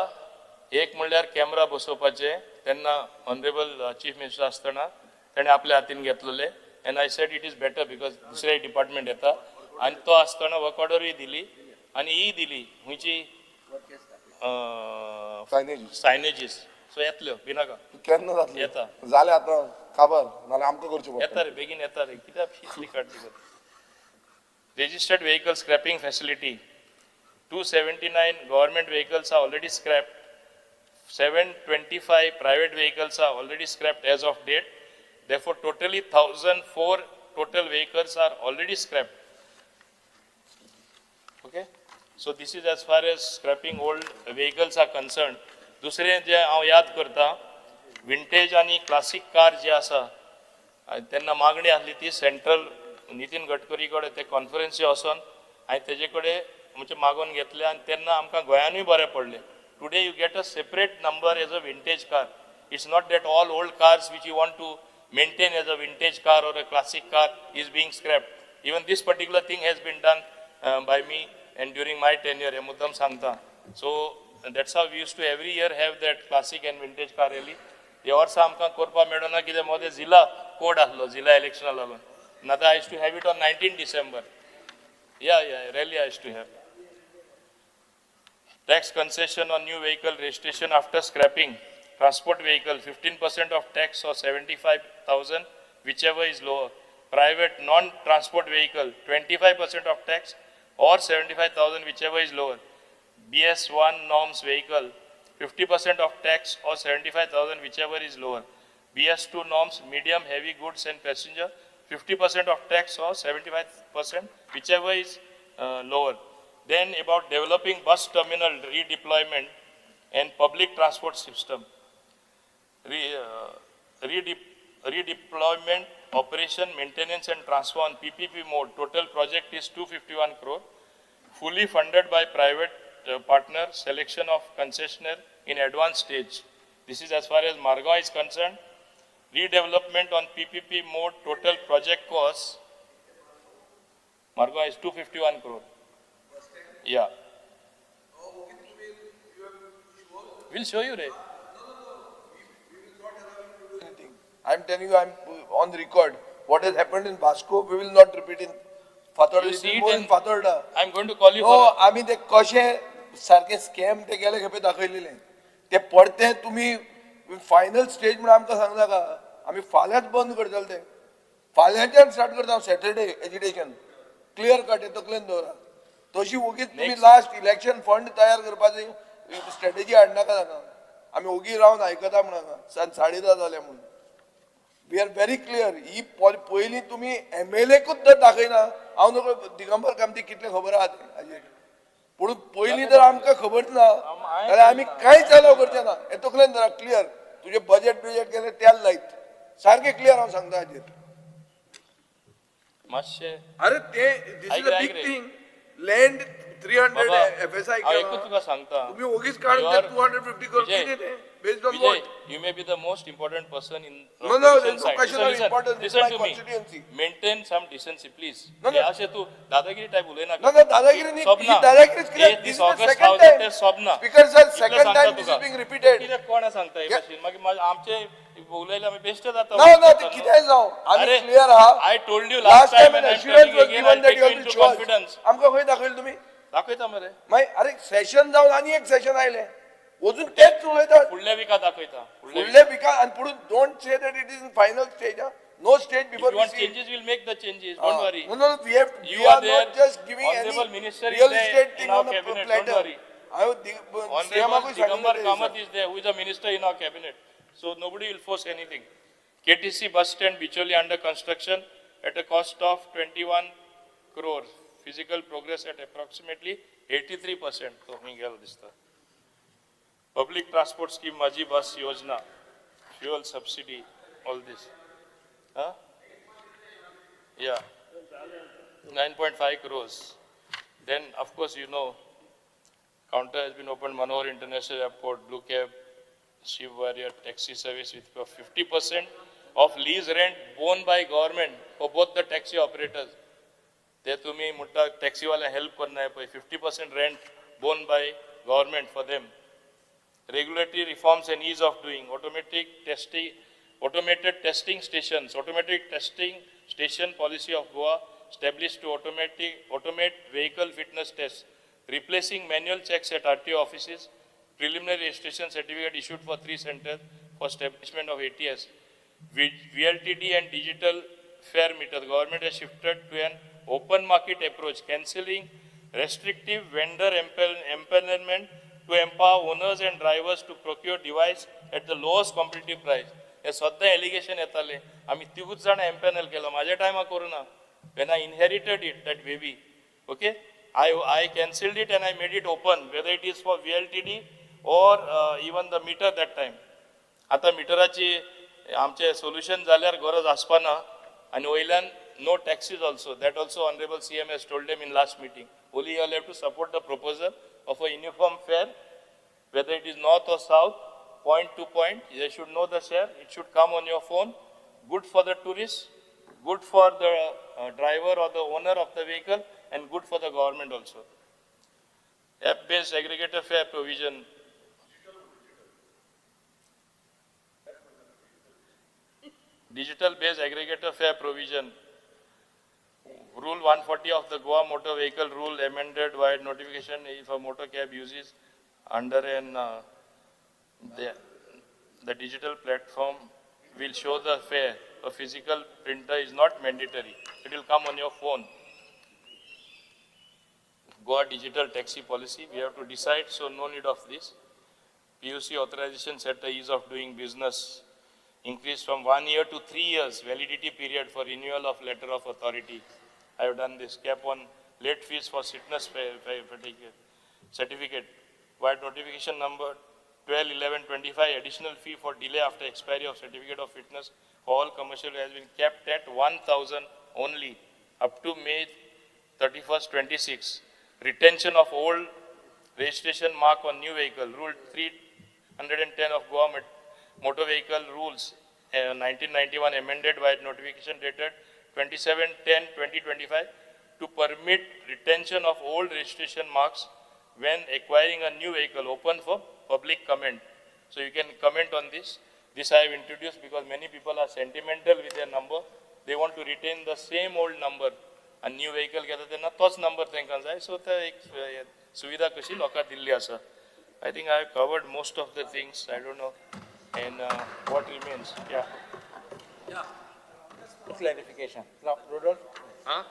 Speaker 4: एक म्हणल्यार कॅमरा बसोवपाचे, तेन्ना ऑनरेबल चीफ मिनिस्टर आसतना तेणें आपल्या हातीन घेतलेले. And I said it is better because दुसरे डिपार्टमेंट येता. आनी तो आसतना वर्क ऑर्डरूय दिली आनी ही दिली खंयची सायनेजीस. सो येतल्यो भिनाका.
Speaker 16: केन्ना जातलें?
Speaker 4: येता
Speaker 16: जालें आतां काबार, नाल्यार आमकां करचें पडटलें.
Speaker 4: येता रे, बेगीन येता रे, कित्याक इतली काडली. Registered vehicle scrapping facility, 279 government vehicles are already scrapped, 725 private vehicles are already scrapped as of date. Therefore, totally 1004 total vehicles are already scrapped. Okay, so this is as far as scrapping old vehicles are concerned. दुसरें जे हांव याद करता, vintage आनी classic car जे आसा, तेन्ना मागणी आसली ती सेंट्रल नितीन गडकरी कडेन ते कॉन्फरन्सी वचोन हांवें तेजे कडेन म्हणजे मागोवन घेतले आनी तेन्ना आमकां गोंयानूय बरें पडलें. Today you get a separate number as a vintage car. It's not that all old cars which you want to maintain as a vintage car or a classic car is being scrapped. Even this particular thing has been done by me and during my tenure, हे मुद्दाम सांगता. So that's how we used to every year have that classic and vintage car rally. ह्या वर्सा आमकां करपाक मेळना कित्याक मदें जिल्ला कोड आसलो, जिल्ला इलेक्शना लागून. नातर I used to have it on 19 December. Yeah, rally I used to have. Tax concession on new vehicle registration after scrapping. Transport vehicle 15% of tax or 75,000, whichever is lower. Private non-transport vehicle 25% of tax or 75,000, whichever is lower. BS1 norms vehicle 50% of tax or 75,000, whichever is lower. BS2 norms, medium, heavy goods and passenger, 50% of tax or 75%, whichever is lower. Then about developing bus terminal redeployment and public transport system. Redeployment, operation, maintenance and transfer on PPP mode. Total project is 251 crore. Fully funded by private partner, selection of concessionaire in advanced stage. This is as far as Margao is concerned. Redevelopment on PPP mode, total project cost, Margao is 251 crore. Yeah. We'll show you, Ray.
Speaker 17: I'm telling you, I'm on record. What has happened in Vasco, we will not repeat in Fatorda. In Fatorda.
Speaker 4: I'm going to call you.
Speaker 17: No, I mean, the कशे सारखे scam ते गेले खेपे दाखयलेले ते परते तुम्ही final stage म्हणून आमकां सांगनाका. आमी फाल्यांच बंद करतले ते. फाल्यांच्यान स्टार्ट करता सॅटर्डे एजिटेशन. क्लियर कट तकलेन दवरा. तशी ओगीच तुम्ही लास्ट इलेक्शन फंड तयार करपाची स्ट्रॅटेजी हाडनाका सांगा. आमी ओगी रावन आयकता म्हण हांगा 10:30 जाल्या म्हणून. We are very clear. ही पयलीं तुमी एमएलएकूच जर दाखयना, हांव नको दिगंबर कामती कितलें खबर आहा तें हाजेर. पूण पयलीं जर आमकां खबर ना जाल्यार आमी कांयच अलाव करचे ना. हें तकलेन दवरा क्लियर. तुजें बजेट बिजेट गेलें तेल लायत सारकें क्लियर हांव सांगता हाजेर.
Speaker 4: मातशें
Speaker 17: अरे ते this is a big thing. Land 300 FSI
Speaker 4: एकूच तुका सांगता,
Speaker 17: तुमी ओगीच काडून 250 करोड कितें तें based on what?
Speaker 4: You may be the most important person in
Speaker 17: No, no, there's no question of importance.
Speaker 4: Listen to me. Maintain some decency, please.
Speaker 17: No, no.
Speaker 4: अशें तूं दादागिरी टायप उलयनाका.
Speaker 17: No, no, दादागिरी न्ही. ही दादागिरीच कित्याक? This is the second time. Speaker sir, second time this is being repeated.
Speaker 4: कित्याक कोणा सांगता हे भाशेन? मागीर आमचे उलयले आमी बेश्टे जाता.
Speaker 17: No, no, ते कितेंय जावं, आमी क्लियर आहा.
Speaker 4: I told you last time and
Speaker 17: assurance was given that you have to show us. आमकां खंय दाखयलें तुमी?
Speaker 4: दाखयता मरे.
Speaker 17: मागीर अरे सेशन जावन आनी एक सेशन आयलें, वचून तेच उलयतात.
Speaker 4: फुडल्या विका दाखयता.
Speaker 17: फुडल्या विका. आनी पुणून don't say that it is in final stage. No stage before
Speaker 4: we see. Changes, will make the changes. Don't worry.
Speaker 17: No, no, we have, we are not just giving any real estate thing on a platter.
Speaker 4: Honourable Digambar Kamat is there, who is a minister in our cabinet. So nobody will force anything. KTC bus stand Bicholi under construction at a cost of 21 crore. Physical progress at approximately 83%. तो खंय गेलो दिसता. Public transport scheme, Mhaji Bus Yojana, fuel subsidy, all this. Huh? Yeah, 9.5 crores. Then of course you know, counter has been opened, Manohar International Airport, Blue Cab, Shiv Warrior taxi service with 50% of lease rent borne by government for both the taxi operators. ते तुम्ही म्हणटा टॅक्सीवाल्या help करना पळय, 50% rent borne by government for them. Regulatory reforms and ease of doing, automated testing stations, automatic testing station policy of Goa established to automate vehicle fitness tests, replacing manual checks at RTO offices, preliminary registration certificate issued for 3 centers for establishment of ATS, VLTD and digital fare meter. The government has shifted to an open market approach, cancelling restrictive vendor empanelment to empower owners and drivers to procure device at the lowest competitive price. हे सद्दां allegation येताले, आमी तिगूच जाणां empanel केलो. म्हाज्या टायमार करूना. When I inherited it, that baby, okay, I cancelled it and I made it open, whether it is for VLTD or even the meter that time. आतां मिटराची आमचें सोल्युशन जाल्यार गरज आसपाना. आनी वयल्यान no taxes also. That also Honorable CM has told them in last meeting. Only you all have to support the proposal of a uniform fare, whether it is north or south, point to point. They should know the share. It should come on your phone. Good for the tourists, good for the driver or the owner of the vehicle, and good for the government also. App-based aggregator fare provision. Digital-based aggregator fare provision. Rule 140 of the Goa Motor Vehicle Rule amended by notification if a motor cab uses under an the digital platform will show the fare. A physical printer is not mandatory. It will come on your phone. Goa digital taxi policy, we have to decide, so no need of this. PUC authorization set the ease of doing business. Increase from 1 year to 3 years validity period for renewal of letter of authority. I have done this. Cap on late fees for fitness certificate. Vide notification number 12/11/25, additional fee for delay after expiry of certificate of fitness for all commercial has been capped at 1,000 only up to May 31st, 26. Retention of old registration mark on new vehicle. Rule 310 of Goa Motor Vehicle Rules 1991 amended by notification dated 27/10/2025 to permit retention of old registration marks when acquiring a new vehicle, open for public comment. So you can comment on this. This I have introduced because many people are sentimental with their number. They want to retain the same old number. A new vehicle घेता तेन्ना तोच number तांकां जाय. So ते एक सुविधा कशी लोकांक दिल्ली आसा. I think I have covered most of the things. I don't know. And what remains? Yeah.
Speaker 18: Yeah. Clarification. Now, Rudolph.
Speaker 4: Huh?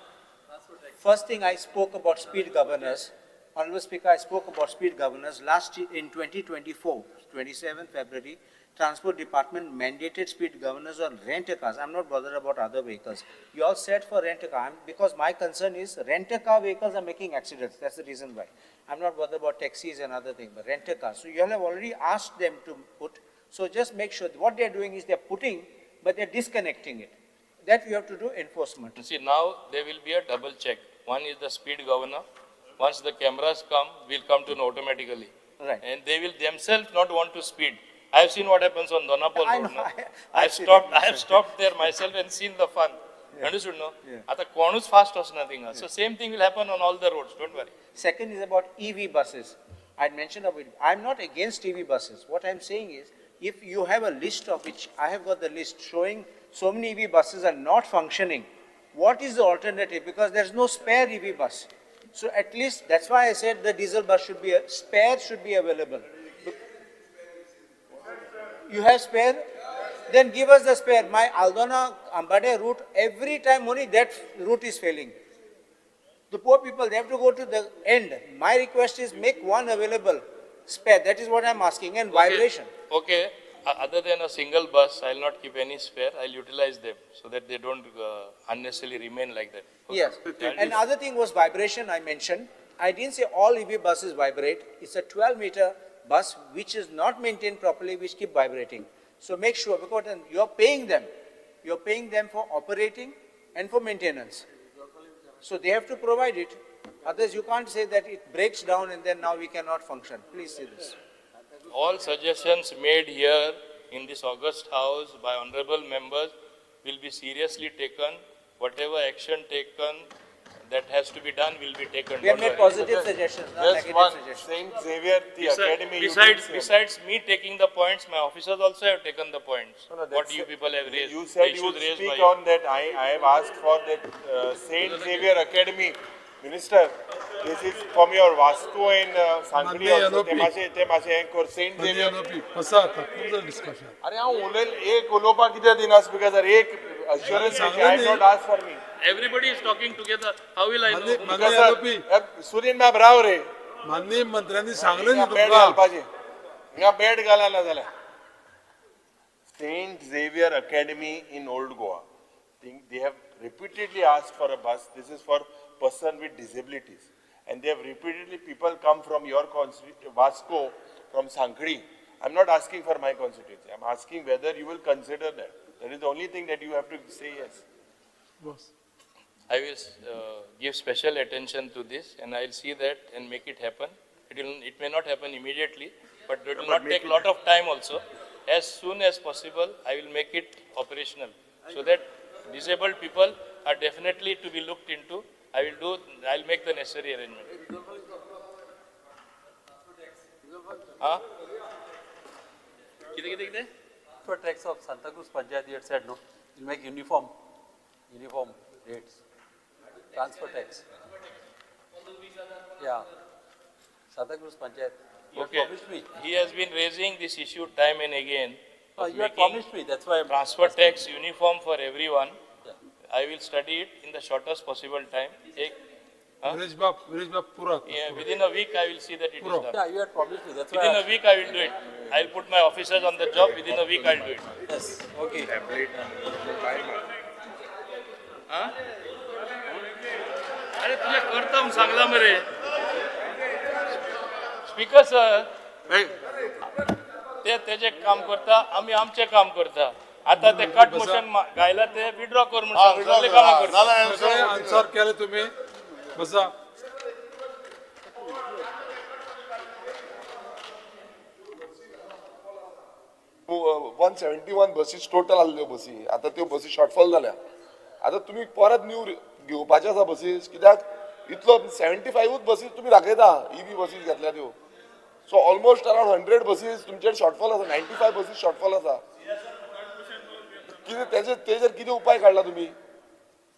Speaker 5: First thing, I spoke about speed governors. Honorable Speaker, I spoke about speed governors. Last year, in 2024, 27 February, Transport Department mandated speed governors on rent-a-cars. I'm not bothered about other vehicles. You all said for rent-a-car, because my concern is rent-a-car vehicles are making accidents. That's the reason why. I'm not bothered about taxis and other things, but rent-a-cars. So you all have already asked them to put. So just make sure what they're doing is they're putting, but they're disconnecting it. That you have to do enforcement.
Speaker 4: See, now there will be a double check. One is the speed governor. Once the cameras come, we'll come to know automatically.
Speaker 5: Right.
Speaker 4: And they will themselves not want to speed. I have seen what happens on Donapol Road. No? I have stopped there myself and seen the fun. Yeah. Understood, no?
Speaker 5: Yeah.
Speaker 4: Ata konus fast was nothing. So same thing will happen on all the roads. Don't worry.
Speaker 5: Second is about EV buses. I mentioned about it. I'm not against EV buses. What I'm saying is, if you have a list of which I have got the list showing so many EV buses are not functioning, what is the alternative? Because there's no spare EV bus. So at least that's why I said the diesel bus should be, spare should be available. You have spare? Then give us the spare. My Aldona Ambade route, every time only that route is failing. The poor people, they have to go to the end. My request is make one available, spare. That is what I'm asking, and okay. Vibration.
Speaker 4: Okay, other than a single bus, I'll not keep any spare. I'll utilize them so that they don't unnecessarily remain like that. Okay.
Speaker 5: Yes. And other thing was vibration I mentioned. I didn't say all EV buses vibrate. It's a 12-meter bus which is not maintained properly, which keep vibrating. So make sure, because you're paying them. You're paying them for operating and for maintenance. So they have to provide it. Otherwise, you can't say that it breaks down and then now we cannot function. Please see this.
Speaker 4: All suggestions made here in this august house by honorable members will be seriously taken. Whatever action taken that has to be done will be taken.
Speaker 5: We have made positive suggestions, not negative suggestions.
Speaker 3: Saint Xavier, the academy.
Speaker 4: Besides me taking the points, my officers also have taken the points.
Speaker 3: No,
Speaker 4: what you people have raised.
Speaker 3: You said you would speak on that. I have asked for that Saint Xavier Academy. Minister, this is from your Vasco and Sankhali also. ते माशे हें Saint Xavier.
Speaker 15: Discussion.
Speaker 3: अरे हांव उलयल एक उलोवपाक कित्याक दिना speaker sir, एक assurance I have not asked for me.
Speaker 4: Everybody is talking together. How will I know?
Speaker 3: Surin बाब राव रे.
Speaker 15: माननीय मंत्र्यांनी सांगलें न्ही
Speaker 3: तुमकां. बेड घालपाचें. हिंगा बेड घाला ना जाल्यार. Saint Xavier Academy in Old Goa. They have repeatedly asked for a bus. This is for person with disabilities, and they have repeatedly people come from your Vasco, from Sankhali. I'm not asking for my constituency. I'm asking whether you will consider that. That is the only thing that you have to say yes.
Speaker 15: Boss.
Speaker 4: I will give special attention to this, and I'll see that and make it happen. It may not happen immediately, but it will not take a lot of time also. As soon as possible, I will make it operational, so that disabled people are definitely to be looked into. I'll make the necessary arrangement. Huh? Kite?
Speaker 6: For tax of Santa Cruz Panchayat, you had said no. You'll make uniform rates. Transfer tax. Yeah. Santa Cruz Panchayat. You
Speaker 4: okay.
Speaker 6: Promised me.
Speaker 4: He has been raising this issue time and again.
Speaker 6: You had promised me. That's why I'm
Speaker 4: transfer tax uniform for everyone.
Speaker 6: Yeah.
Speaker 4: I will study it in the shortest possible time.
Speaker 15: Viresh बाब, पुरो.
Speaker 4: Within a week I will see that it is done.
Speaker 6: Yeah, you had promised me, that's why.
Speaker 4: Within a week I will do it. I will put my officers on the job. Within a week I will do it.
Speaker 6: Yes, okay.
Speaker 4: हा? अरे, तुझ्या करता म्हणून सांगला मरे. Speaker sir, ते तेजे काम करता, आमी आमचें काम करता. आता ते कट मोशन घायला, ते विड्रॉ कर म्हणून सांग. सगळे कामां करता.
Speaker 15: सगळे आन्सर केले तुम्ही, बसा.
Speaker 16: 171 बसीस टोटल आसल्यो बसी. आतां त्यो बसी शॉर्टफॉल जाल्या. आतां तुमी परत न्यू घेवपाच्यो आसा बसीस, कित्याक इतलो 75ूच बसीस तुमी दाखयता. इवी बसीस घेतल्या त्यो, सो ऑलमोस्ट अरावंड 100 बसीस तुमचेर शॉर्टफॉल आसा. 95 बसीस शॉर्टफॉल आसा. कितें तेजे तेजेर कितें उपाय काडला तुमी?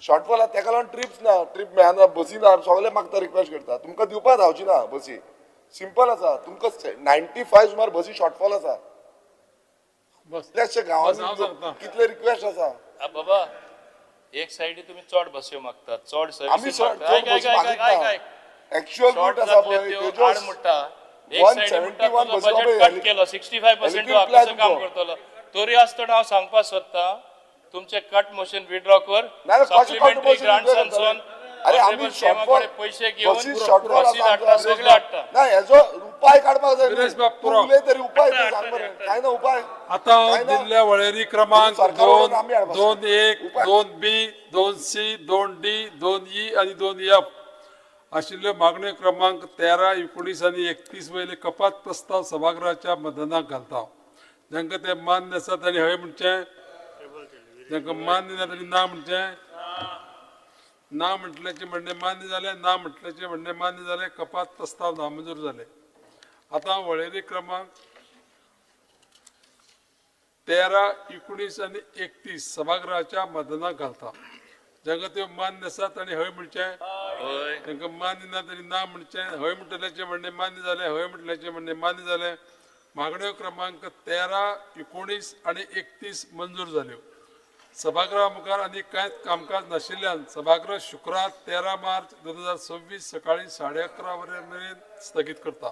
Speaker 16: शॉर्टफॉल आसा, तेका लागून ट्रिप्स ना, ट्रीप मेळना, बसी ना. सगळे मागता, रिक्वेस्ट करता, तुमकां दिवपाक जावची ना बसी. सिंपल आसा, तुमकां 95 सुमार बसी शॉर्टफॉल आसा.
Speaker 15: बस.
Speaker 16: कितल्याशे
Speaker 15: बस, हांव
Speaker 16: गांवांनी
Speaker 15: सांगता.
Speaker 16: कितले रिक्वेस्ट आसा.
Speaker 4: आ बाबा, एक सायडी तुम्ही चड बस्यो मागतात, चड
Speaker 16: आमी
Speaker 4: सर्विसीस
Speaker 16: चड
Speaker 4: मागतात.
Speaker 16: चड बसी
Speaker 4: आयक, आयक, आयक, आयक.
Speaker 16: एक्चुअल
Speaker 4: शॉर्ट
Speaker 16: रूट आसा
Speaker 4: जातले
Speaker 16: पळय
Speaker 4: त्यो
Speaker 16: तेज्यो.
Speaker 4: आड मोडटा. एक सायडी म्हणटा,
Speaker 16: 171
Speaker 4: तुजो
Speaker 16: बसी
Speaker 4: बजेट
Speaker 16: पळय,
Speaker 4: कट केलो 65%,
Speaker 16: एलिक्विड प्लॅन
Speaker 4: कसो काम
Speaker 16: तुमचो.
Speaker 4: करतलो? तरी आसतना हांव सांगपाक सोदता, तुमचे कट मोशन विड्रॉ कर.
Speaker 16: ना, ना, कशें cut
Speaker 4: supplementary
Speaker 16: motion
Speaker 4: grants
Speaker 16: withdraw
Speaker 4: सोन.
Speaker 16: अरे, आमी शॉर्टफॉल
Speaker 4: पयशे घेवन
Speaker 16: बसीस शॉर्टफॉल
Speaker 4: बसीस
Speaker 16: आसा.
Speaker 4: हाडटा, सगळे हाडटा.
Speaker 16: ना, हेजो उपाय काडपाक जाय.
Speaker 15: विरेश बाब,
Speaker 16: तूं
Speaker 15: पुरो.
Speaker 16: उलय तरी उपाय तरी सांग मरे. काय ना उपाय?
Speaker 15: आता हांव
Speaker 16: काय ना?
Speaker 15: दिल्ल्या वळेरी क्रमांक
Speaker 16: सरकार
Speaker 15: 2,
Speaker 16: वरून आमी हाडपाक.
Speaker 15: 2 1, 2 बी, 2 सी, 2 डी, 2 ई आनी 2 एफ आशिल्ल्यो मागण्यो क्रमांक 13, 19 आनी 31 वयले कपात प्रस्ताव सभागृहाच्या मतदानाक घालता. जांकां ते मान्य आसा तांणी हय म्हणचें, जांकां मान्य ना तांणी ना म्हणचें. ना म्हटल्याचें म्हणणें मान्य जालें. ना म्हटल्याचें म्हणणें मान्य जालें. कपात प्रस्ताव नामंजूर जाले. आतां वळेरी क्रमांक 13, 19 आनी 31 सभागृहाच्या मतदानाक घालता. जांकां त्यो मान्य आसा तांणी हय म्हणचें, तांकां मान्य ना तांणी ना म्हणचें. हय म्हणटल्याचें म्हणणें मान्य जालें. हय म्हटल्याचें म्हणणें मान्य जालें. मागण्यो क्रमांक 13, 19 आनी 31 मंजूर जाल्यो. सभागृहा मुखार आनी कांयच कामकाज नाशिल्ल्यान सभागृह शुक्रार 13 मार्च 2026 सकाळी 11:30 वरां मेरेन स्थगीत करता.